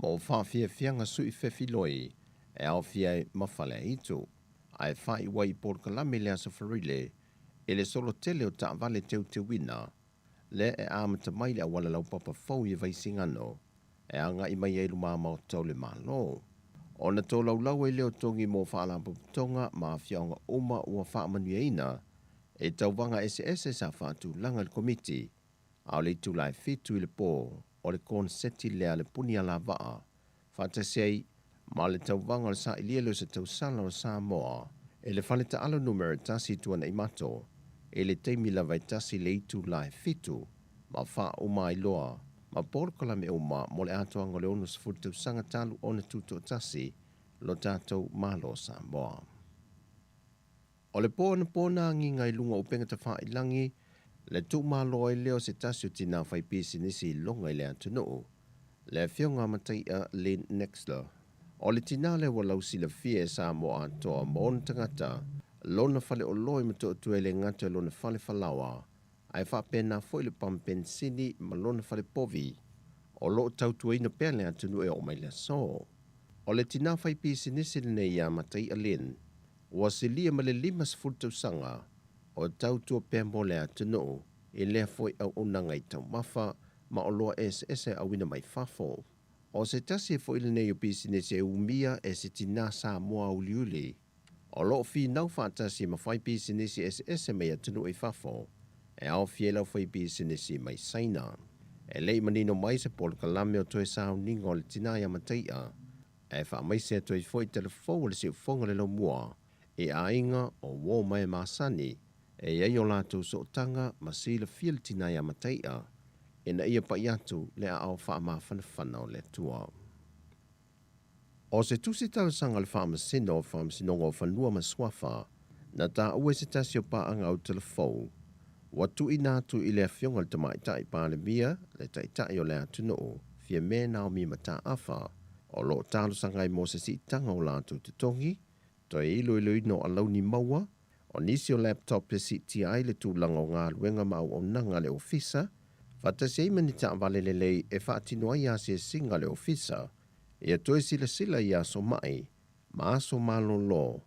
Speaker 8: mo faafiafiaga sui fefiloi e aofia ai ma Faleaitu, ae faaiu ai i polokalame i le Aso Faraile i le solo tele o taavale teuteuina lea e amata mai le auala laupapa fou i Vaisigano e agai mai ai luma maota o le Malo. Ona tolaulau ai lea o togi mo faalapotopotoga ma afioaga uma ua faamanuiaina e tauvaga eseese sa faatulaga e le Komiti, a o le itula e fitu i le po o le koneseti lea a le puni alavaa faatasi ai ma le tauvaga o le sailia lea o se tausala o Samoa e le fale taalo numera tasi i Tuanaimato i le taimi lava e tasi le itula e fitu ma faauma ai loa ma polokalame uma mo le atoaga o le 60 tausaga talu ona tutoatasi lo tatou Malo o Samoa. O le po anapo na agiga i luga o upega tafailangi le tuumalo ai lea o se tasi o tinā faipisinisi i loga i le atunuu, le Afioga a Mataia Lynn Nexler. O le tinā lea ua lausilafia e Samoa atoa ma ona tagata, lona faleoloa i Motootua e le gata i lona fale falaoa, ae faapena foi le pampensini ma lona fale povi o lo o tautuaina pea le atunuu e oo mai le aso. O le tinā faipisinisi lenei ia Mataia Lynn, Ua silia ma le 50 tausaga o tautua pea mo le atunuu i lea foi auaunaga i taumafa ma oloa eseese e auina mai fafo. O se tasi foi lenei o pisinisi e umia e se tinā Samoa uliuli o lo o finau faatasi ma faipisinisi eseese mai atunuu i fafo e aofia i lau faipisinisi mai Saina. E le i manino mai se polokalame o toe sauniga o le tinā ia Mataia Ae faamaise atu ai foi telefou o le siufofoga o le laumua i aiga o uo mae masani e i ai o latou sootaga ma silafia le tina ia Mataia ina ia pai atu le aao faamafanafana o le Atua. O se tusi talosaga a le Faamasino o Faamasinoga o Fanua ma Suafa na taua i se tasi o paaga au telefou ua tuuina atu i le Afioga i le Tamaitai Palemia, le Taitai o le atunuu, Fiame Naomi Mataafa, o lo o talosaga ai mo se siitaga o latou totogi, toe iloiloina o alauni maua, o nisi o laptop e siitia ai le tulaga o galuega ma auaunaga a le ofisa, faatasi ai ma ni taavale lelei e faatino ai asiasiga a le ofisa, ia toe silasila i aso mai ma aso malolo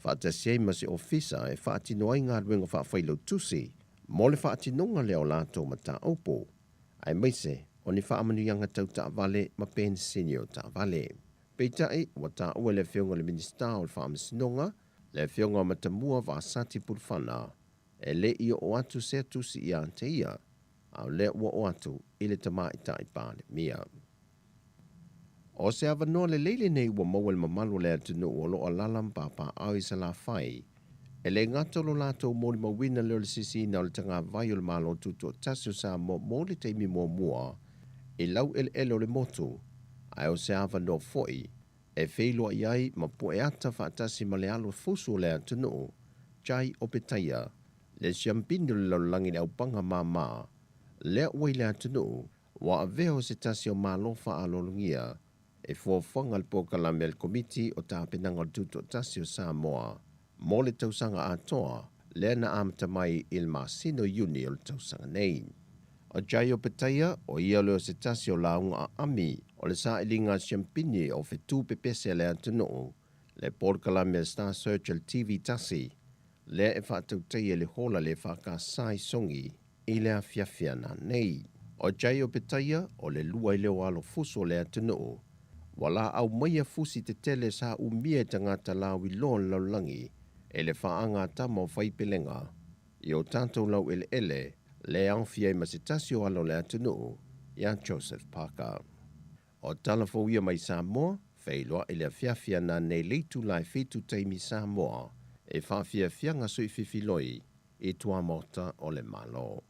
Speaker 8: faatasi ai ma se ofisa e faatino ai galuega faafailautusi mo le faatinoga lea o latou mataupu, aemaise o ni faamanuiaga tau taavale ma penisini o taavale. Peitai, ua taua e le Afioga i le Minisita o le Faamasinoga, le Afioga Matamua Vasati Pulufana, e le i oo atu sea tusi ia te ia, a o lea ua oo atu i le Tamaitai Palemia. O se avanoa lelei lenei ua maua e le mamalu o le atunuu o lo o alaala ma papaaao i Salafai, e le gata o lo latou molimauina lea o le sisiina o le tagavai o le Malo Tutoatasi o Samoa mo le taimi muamua i laueleele o le motu, ae o se avanoa foi e feiloai ai ma pueata faatasi ma le alo fusu o le atunuu, Jai Opetaia, le siampini o le lalolagi i le aupaga māmā lea ua i le atunuu, ua avea o se tasi o Malo faaaloalogia e fuafuaga le polokalame a le Komiti o Tapenaga o le Tutoatasi o Samoa mo le tausaga atoa lea na amata mai i le masina o Iuni o le tausaga nei. O Jai Opetaia, o ia lea o se tasi o lauga aami o le sailiga a siampini o fetu pepese a le atunuu, le polokalame a Star Search a le TV tasi, lea e faatautaia i le hola le EFKS i Sogi i le afiafi ananei. O Jay Opetaia, o le lua i lea o alo fusu o le atunuu, ua laau maia fusi tetele sa umia e tagata lauiloa o le lalolagi e le faaga a tama o Faipelega i o tatou laueleele le aofia ai ma se tasi o alo o le atunuu, ia Joseph Parker. O tala fou ia mai Samoa, feiloai le afiafi ananei le itula e fitu taimi Samoa e faafiafiaga sui fifiloi i tuamaota o le Malo.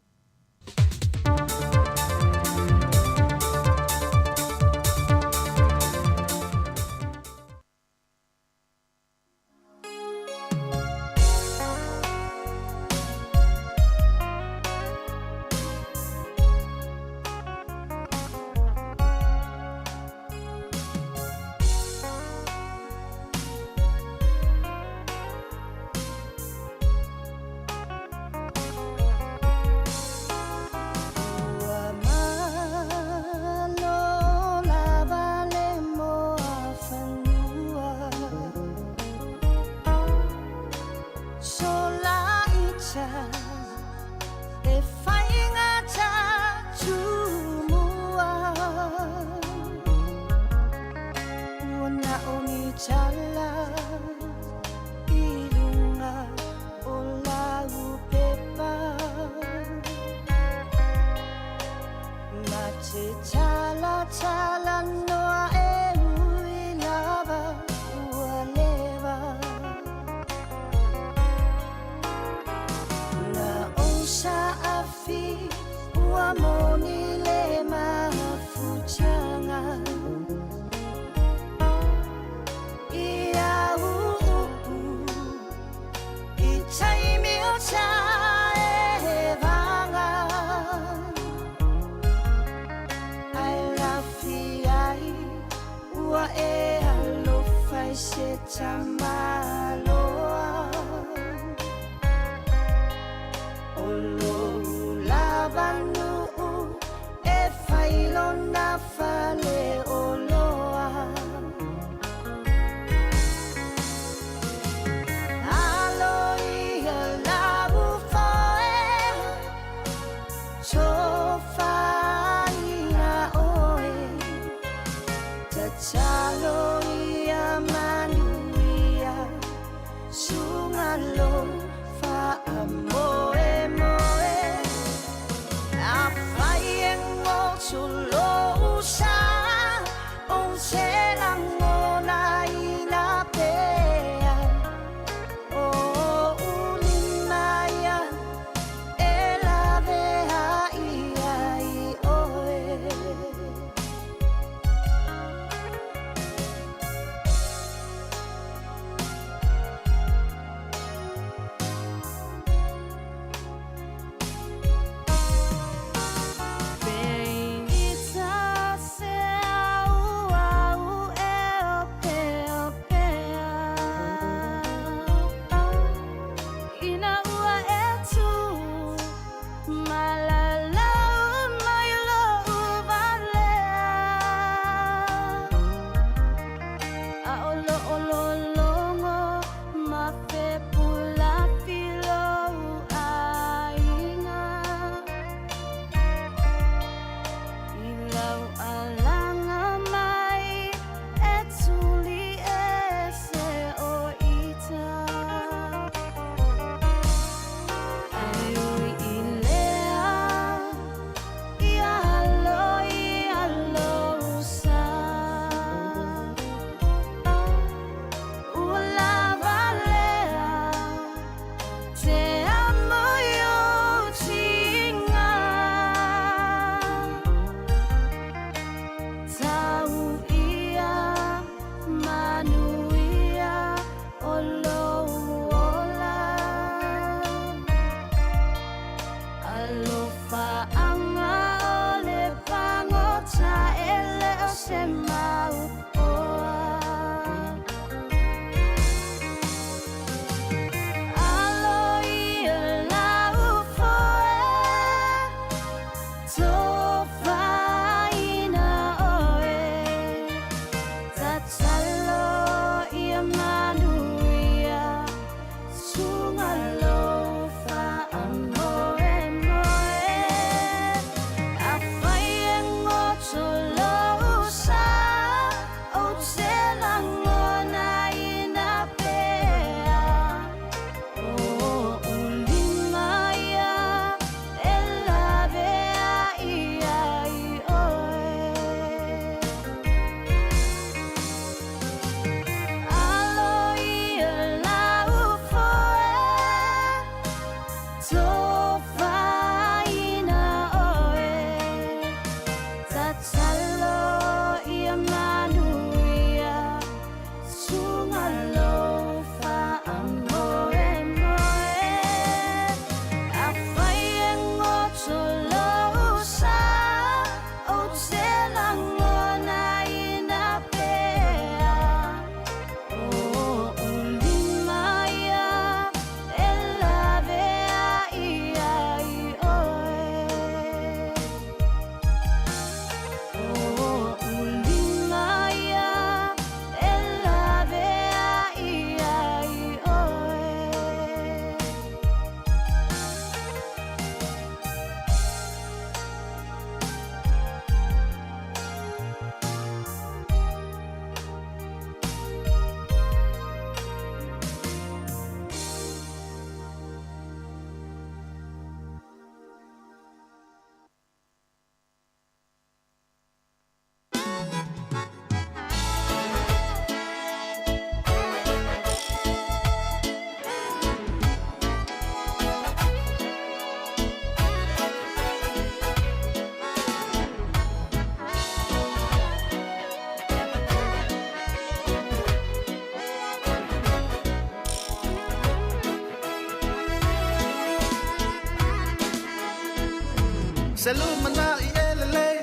Speaker 7: Se lumanaʻi e lelei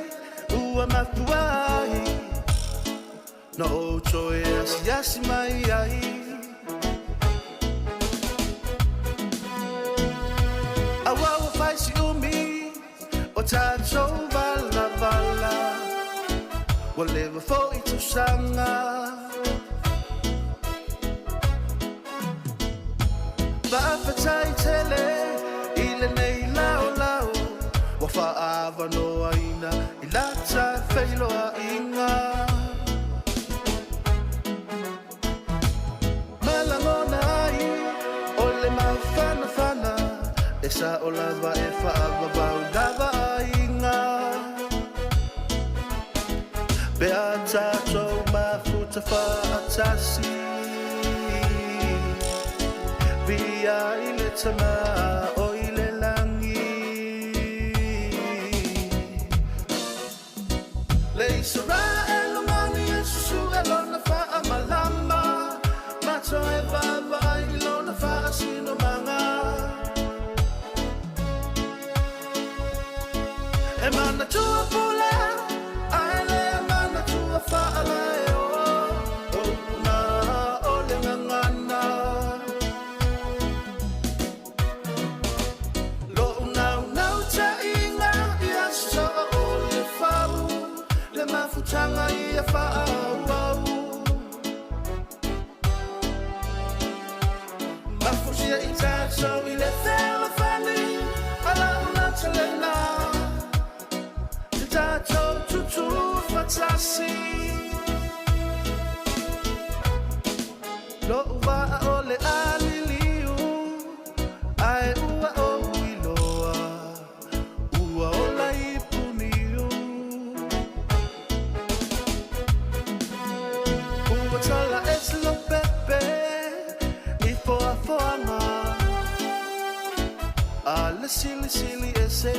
Speaker 7: ua mafua ai Na ou toe asiasi mai ai. Auā ua fai si umi o tatou valavala, Ua leva foi tausaga. Faafetai tele i lenei laolao, Ua faaavanoaina i lata feiloaiga. Ma lagona ai o le mafanafana, E sao lava e faavavau lava aiga. Pe a tatou mafuta faatasi, Viia i le Tama o i le lagi. Le Isaraelu mani e susue lona faamalama, Ma toe vaavaai i lona faasinomaga. E manatua pule, ae le manatua faalaeoa, O upu na o le gagana. Loʻu naunautaiga ia soo o le fau, Le mafutaga ia faaauau. Mafusia i tatou i le fealofani a lau lautalena, Te tatou tutū faatasi. Loʻu vaa o le a liliu, Ae ua ou iloa, ua ola i Puniu. Ua tala ese Lopepe i foafoaga a le silisili ese.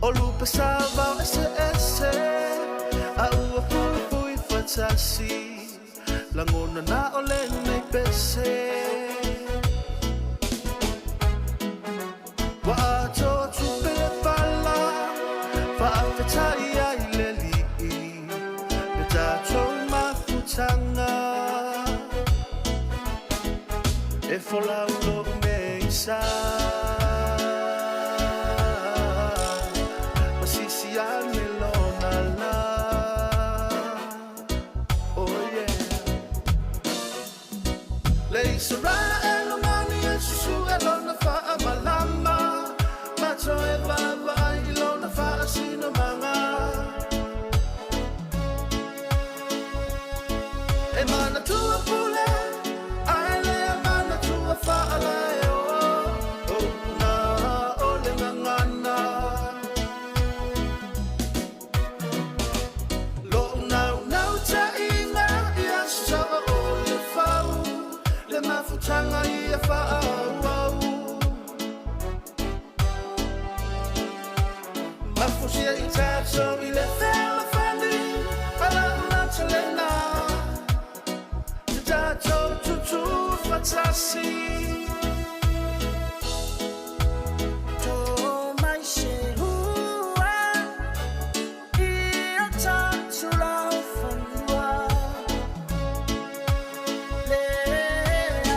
Speaker 7: O lupe savao eseese a ua fuifui faatasi, Lagona na o lenei pese. Ua atoa tupe le pala, faafetai ai le Alii le tatou mafutaga. E folau lou meisa, Ma sisi ane lona la. Oh yeah. Le Isaraelu mani e susue lona faamalama, Ma toe vaavaai i lona faasinomaga. E manatua pule, ae le manatua faalaeoa, O upu na o le gagana. Loʻu naunautaiga ia soo o le fau, Le mafutaga ia faaauau. Mafusia i tatou i le fealofani a lau lautalena, Te tatou tutū faatasi. Tō mai se hua i o tātou laufanua, Le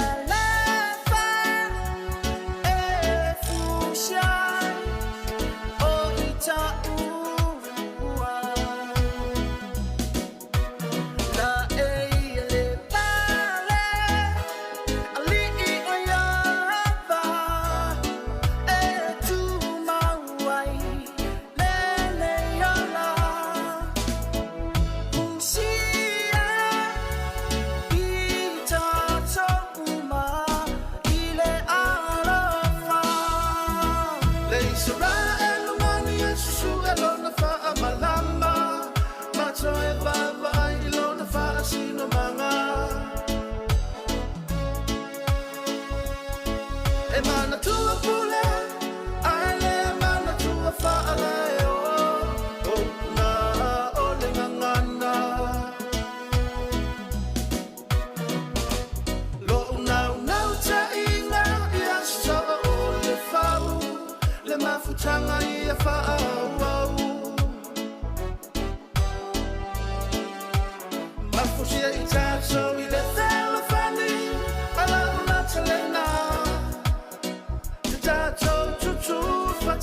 Speaker 7: alofa e fusia ai o i taua. La e le pale, ali'i o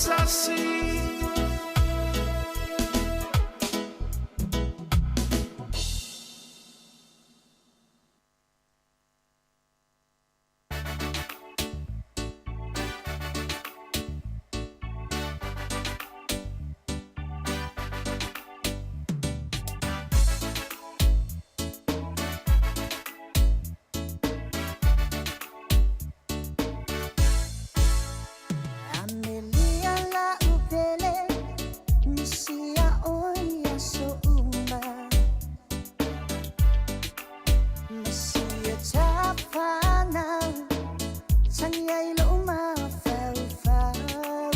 Speaker 18: faatasi.
Speaker 14: Amelia la upele misia oia so uma Masia tafana tangi ai lo uma fau fau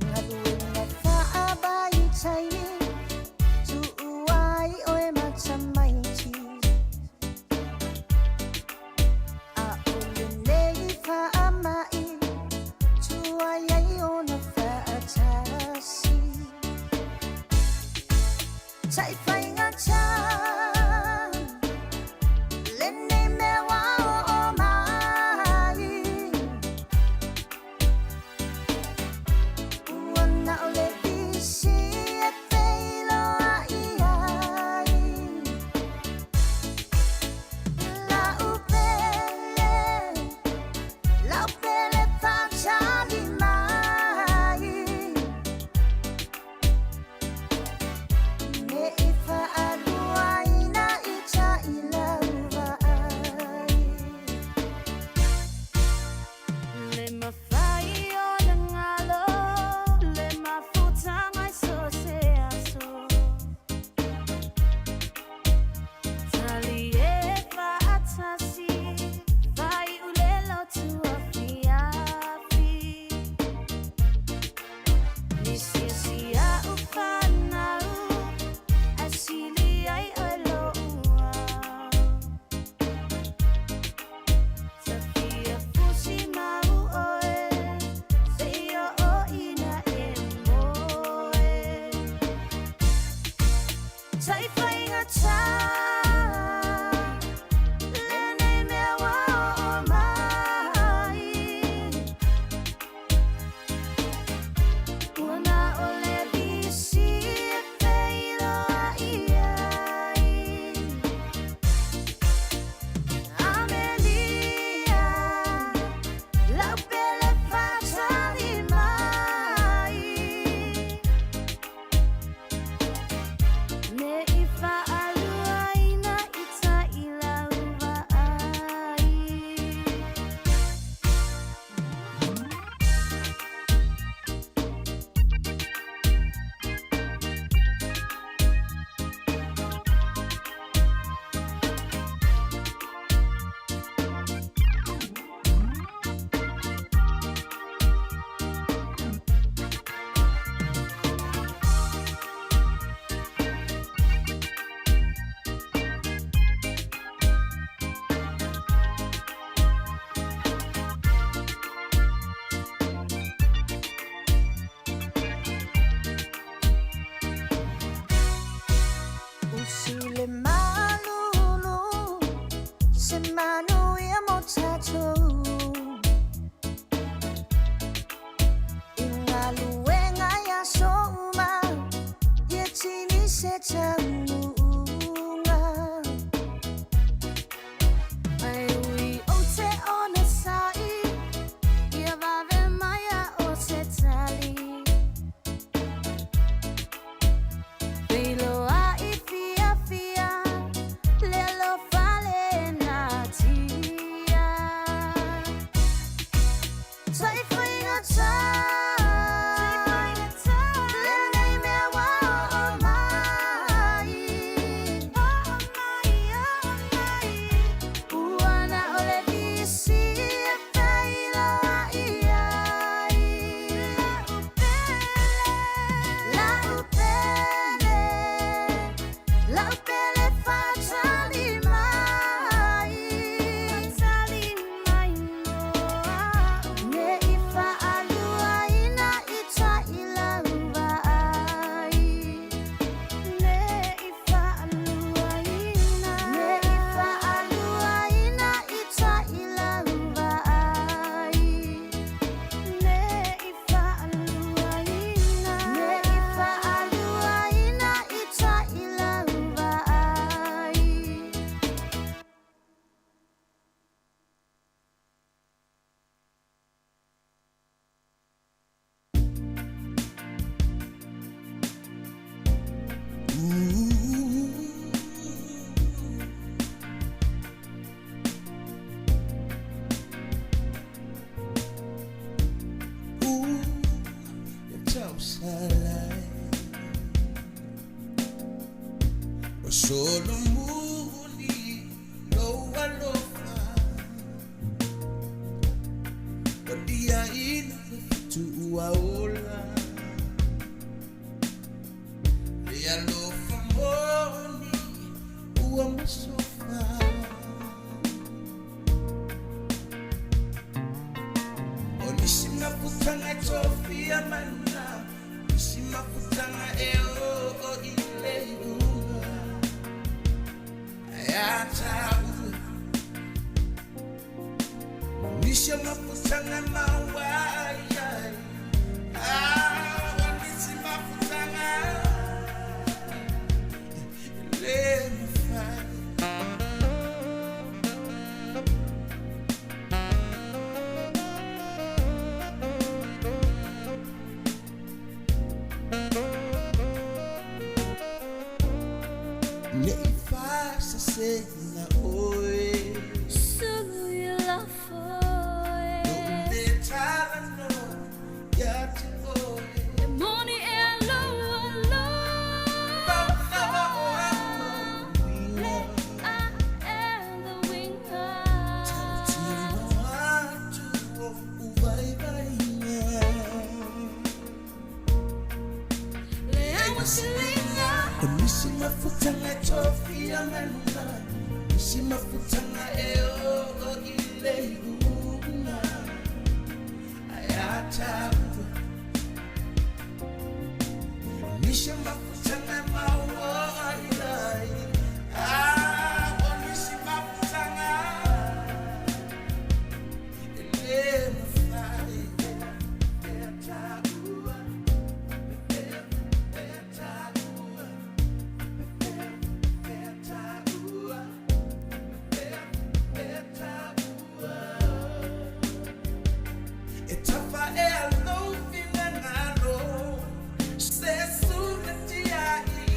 Speaker 14: Ngaluenga faabai taimi Tuuai oe matamaiti A o lenei faamai Tuai ai ona faatasi Taifaigata Lenei mea ua oo mai Ua na o le pisi e feiloai ai Laupele, laupele fatali mai Me i faaluaina i taʻilauva ai
Speaker 19: Le mafai o le galo le mafutaga i so se aso Tali e faatasi faiʻu le lotu afiafi Nisiasiaʻu fanau asili ai oe loʻua Tafia fusi mau oe seia oʻina e moe Taifaigata lenei mea ua oo mai Ua na o le visi e feiloai ai Amelia, laupele fatali mai Me i faaluaina i taʻilauva ai
Speaker 14: Usi le malulu Se manu ia mo tatou I galuega ia souma Ia tini se taunuuga
Speaker 19: Ai ui ou te ona saʻi ia vave mai a o se tali Feiloai fiafia le alofa le natia
Speaker 14: Taifaigata Lenei mea ua oo mai Ua na o le visi e feiloai ai Laupele, laupele fatali mai Me i faaluaina i taʻilauva ai
Speaker 19: Me i faaluaina
Speaker 14: Me i faaluaina i taʻilauva ai Ua solomuli lou alofa Ua liaina le fetuua ola Le alofa moni ua masofa O nisi mafutaga e tofia maluga Nisi mafutaga e oo i le iuga Ae taua Nisi mafutaga maua ai ai Ah, o nisi mafutaga e lē mafai Nei faasasega oe
Speaker 19: Sulu i lafoe
Speaker 14: Lo'u lē talanoa ia te oe
Speaker 19: E moni e lou alofa Le ae le uiga
Speaker 14: Tautino atu o'u vaivaiga
Speaker 19: Le auasiliga
Speaker 14: O nisi mafutaga e tofia maluga Nisi mafutaga e oo i le iuga Ae a taua Nisi mafutaga e maua ai ai Ah, o nisi mafutaga e lē mafai E taua E taua E taua E taua E tafa e alofi lagalo Se sula tiai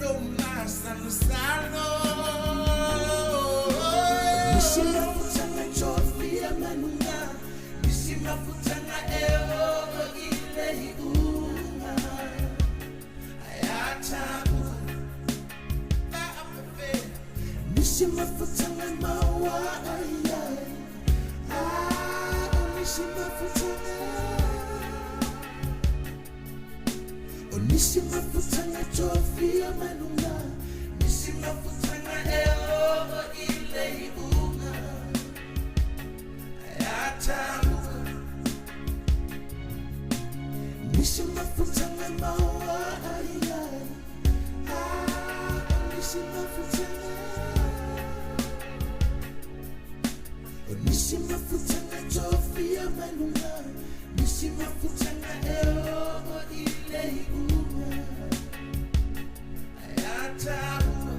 Speaker 14: Lo masalosalo Nisi mafutaga e tofia maluga Nisi mafutaga e oo i le iuga Ae a taua Nisi mafutaga e maua ai ai Ah, o nisi mafutaga O nisi mafutaga e tofia maluga Nisi mafutaga e oo i le iuga Ae a taua Nisi mafutaga e maua ai ai Ah, o nisi mafutaga O nisi mafutaga e tofia maluga Nisi mafutaga e oo i le iuga Ae a taua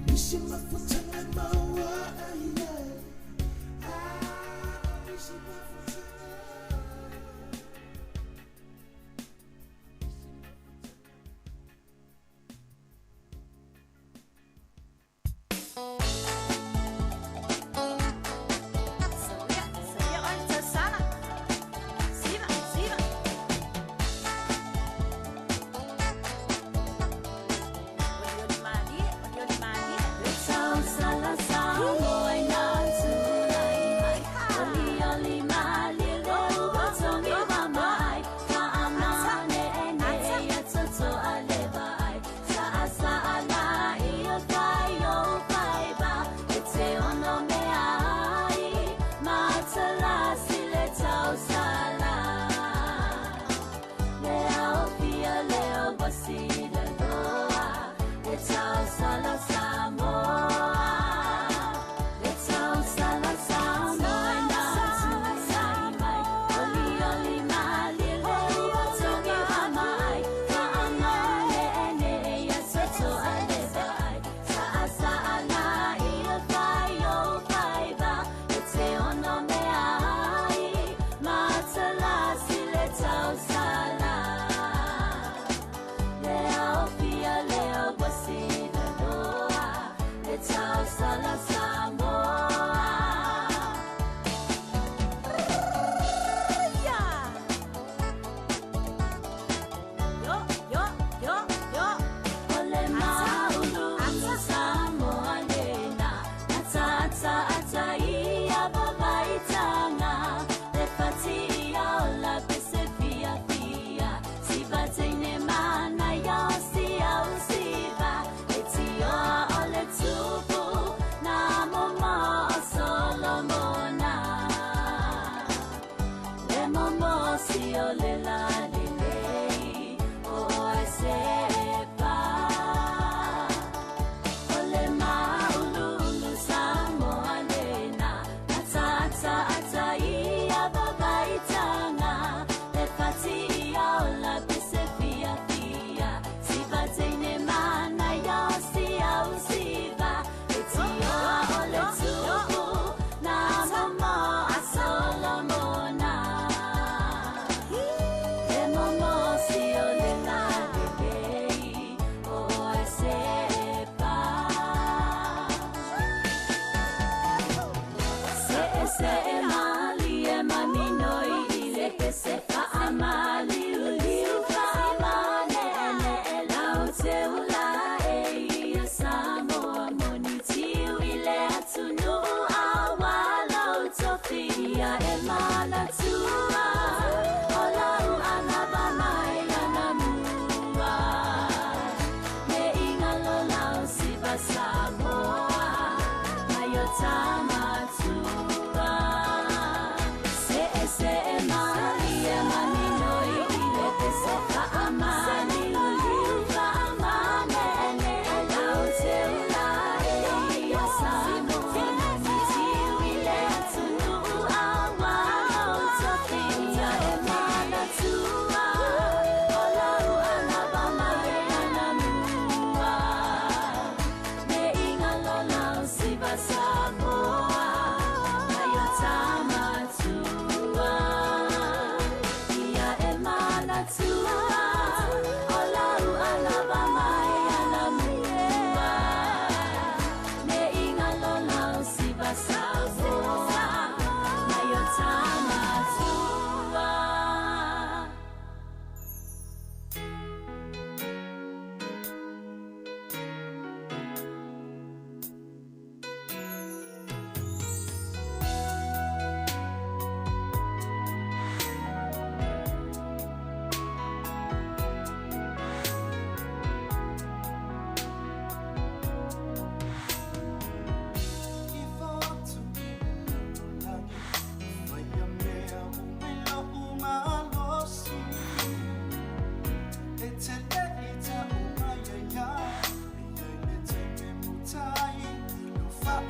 Speaker 14: Nisi mafutaga e maua ai ai Ah, o nisi mafutaga
Speaker 19: Le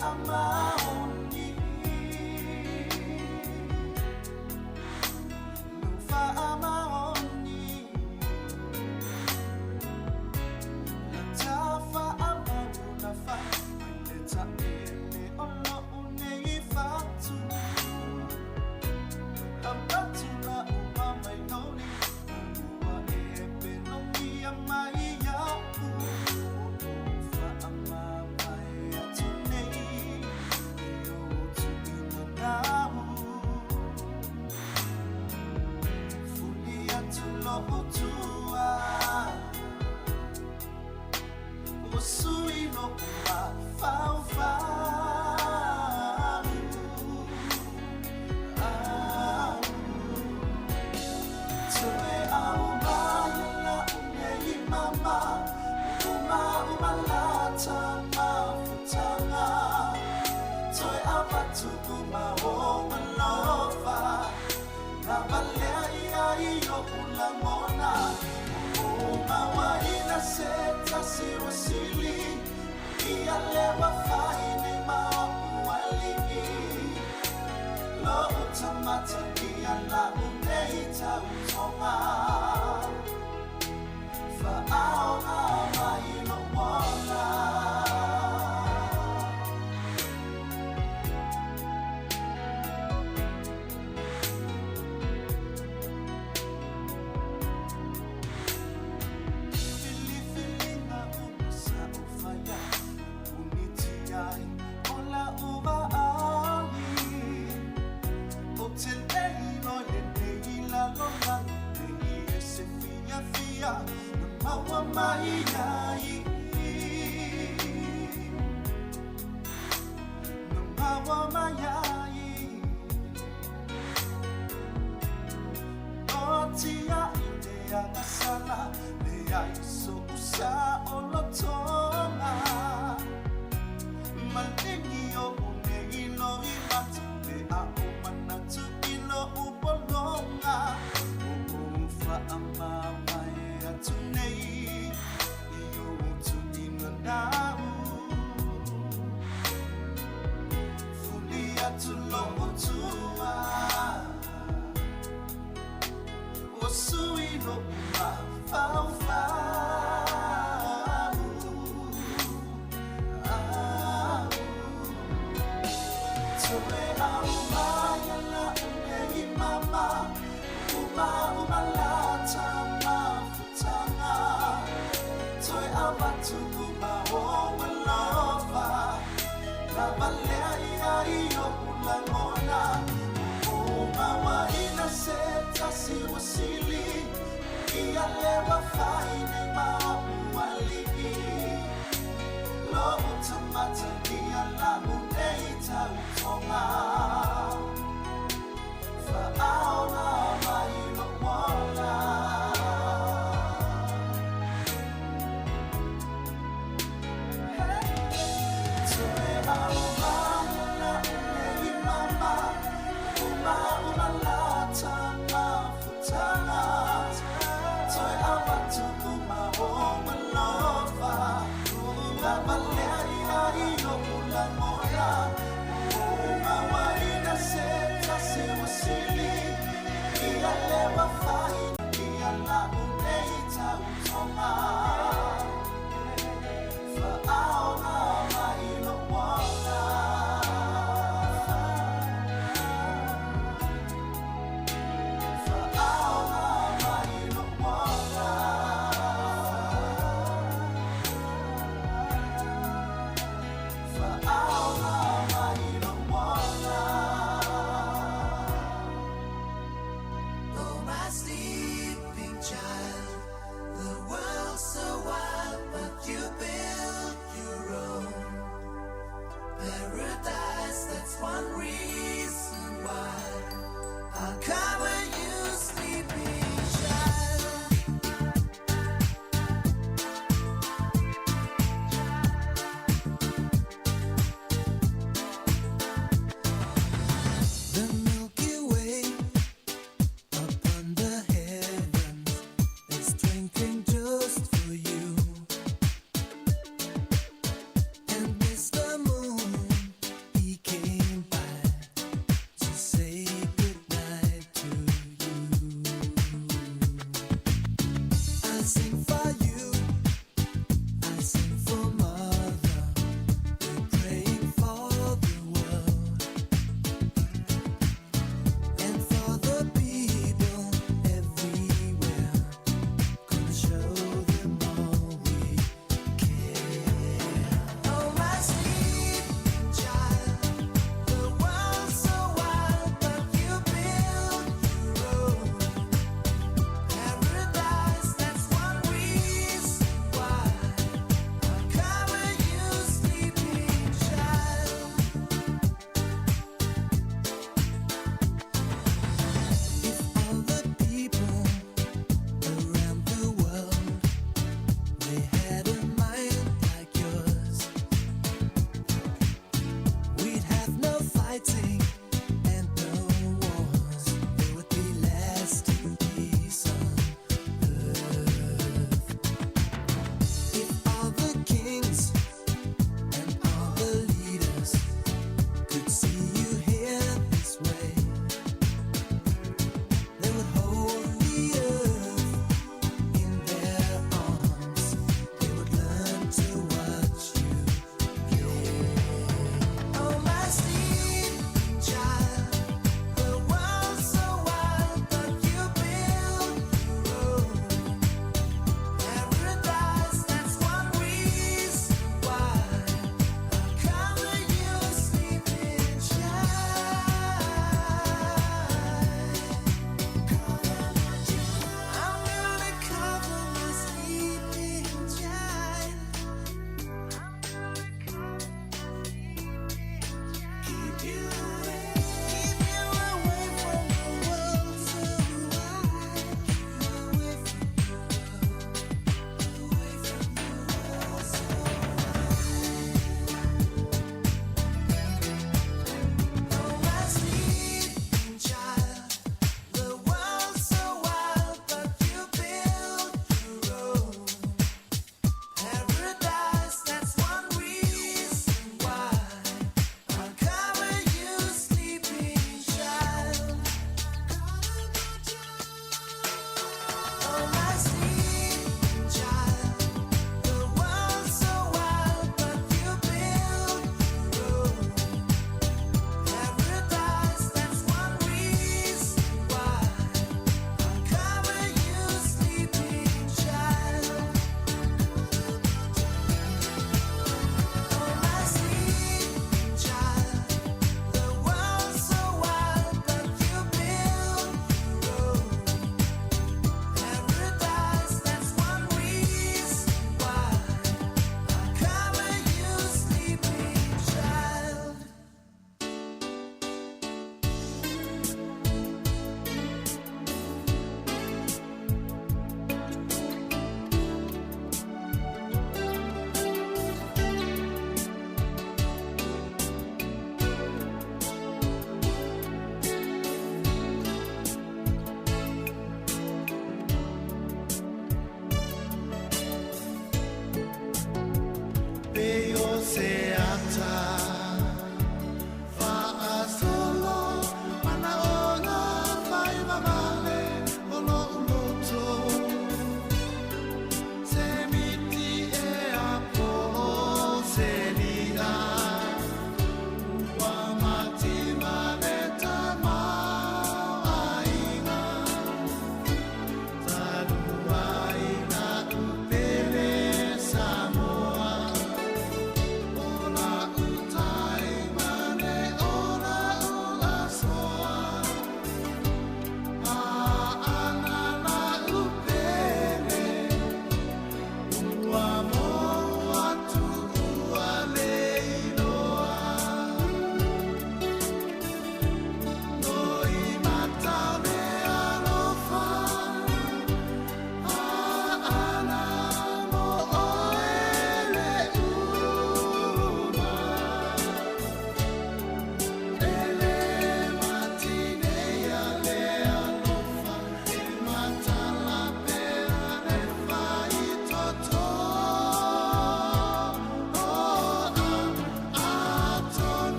Speaker 18: Faamaoni. Lou faamaoni. La ta faamauna fai mai le taele o lo'u nei fatu. Avatu la'u mamainoli, ma ua e pelogia mai ia'u. O lou faamavae atu nei i ou tuuina nau. Fuli atu lo'u tua, ua sui lo'u mafaufau. Au. Toe aumai la'u nei mama, uma uma lata mafutaga. Toe avatu uma ou alofa, lavalea ia i o'u lagona. O mauaina se tasi ua sili ia le ua fai nei ma o'u alii. Lo'u tamata ia la'u nei tautoga. Fa'aoga mai lo'u ola. Filifiliga uma sa ou faia, puniti ai o la'u vaai. Ou te le iloa i lenei lalolagi nei e se fiafia na maua mai ai. Na maua mai ai. O tia'i le agasala, leai so'u sa'olotoga. Maligi o'u nei loimata pe a ou manatu i lo'u pologa. O ou faamavae atu nei i ou tuuina nau. Fuli atu lo'u tua, ua sui lo'u mafaufau. Au. Toe aumai la'u nei mama, uma uma lata mafutaga. Toe avatu uma ou alofa, lavalea ia i o'u lagona. O mauaina se tasi ua sili ia le ua fai nei ma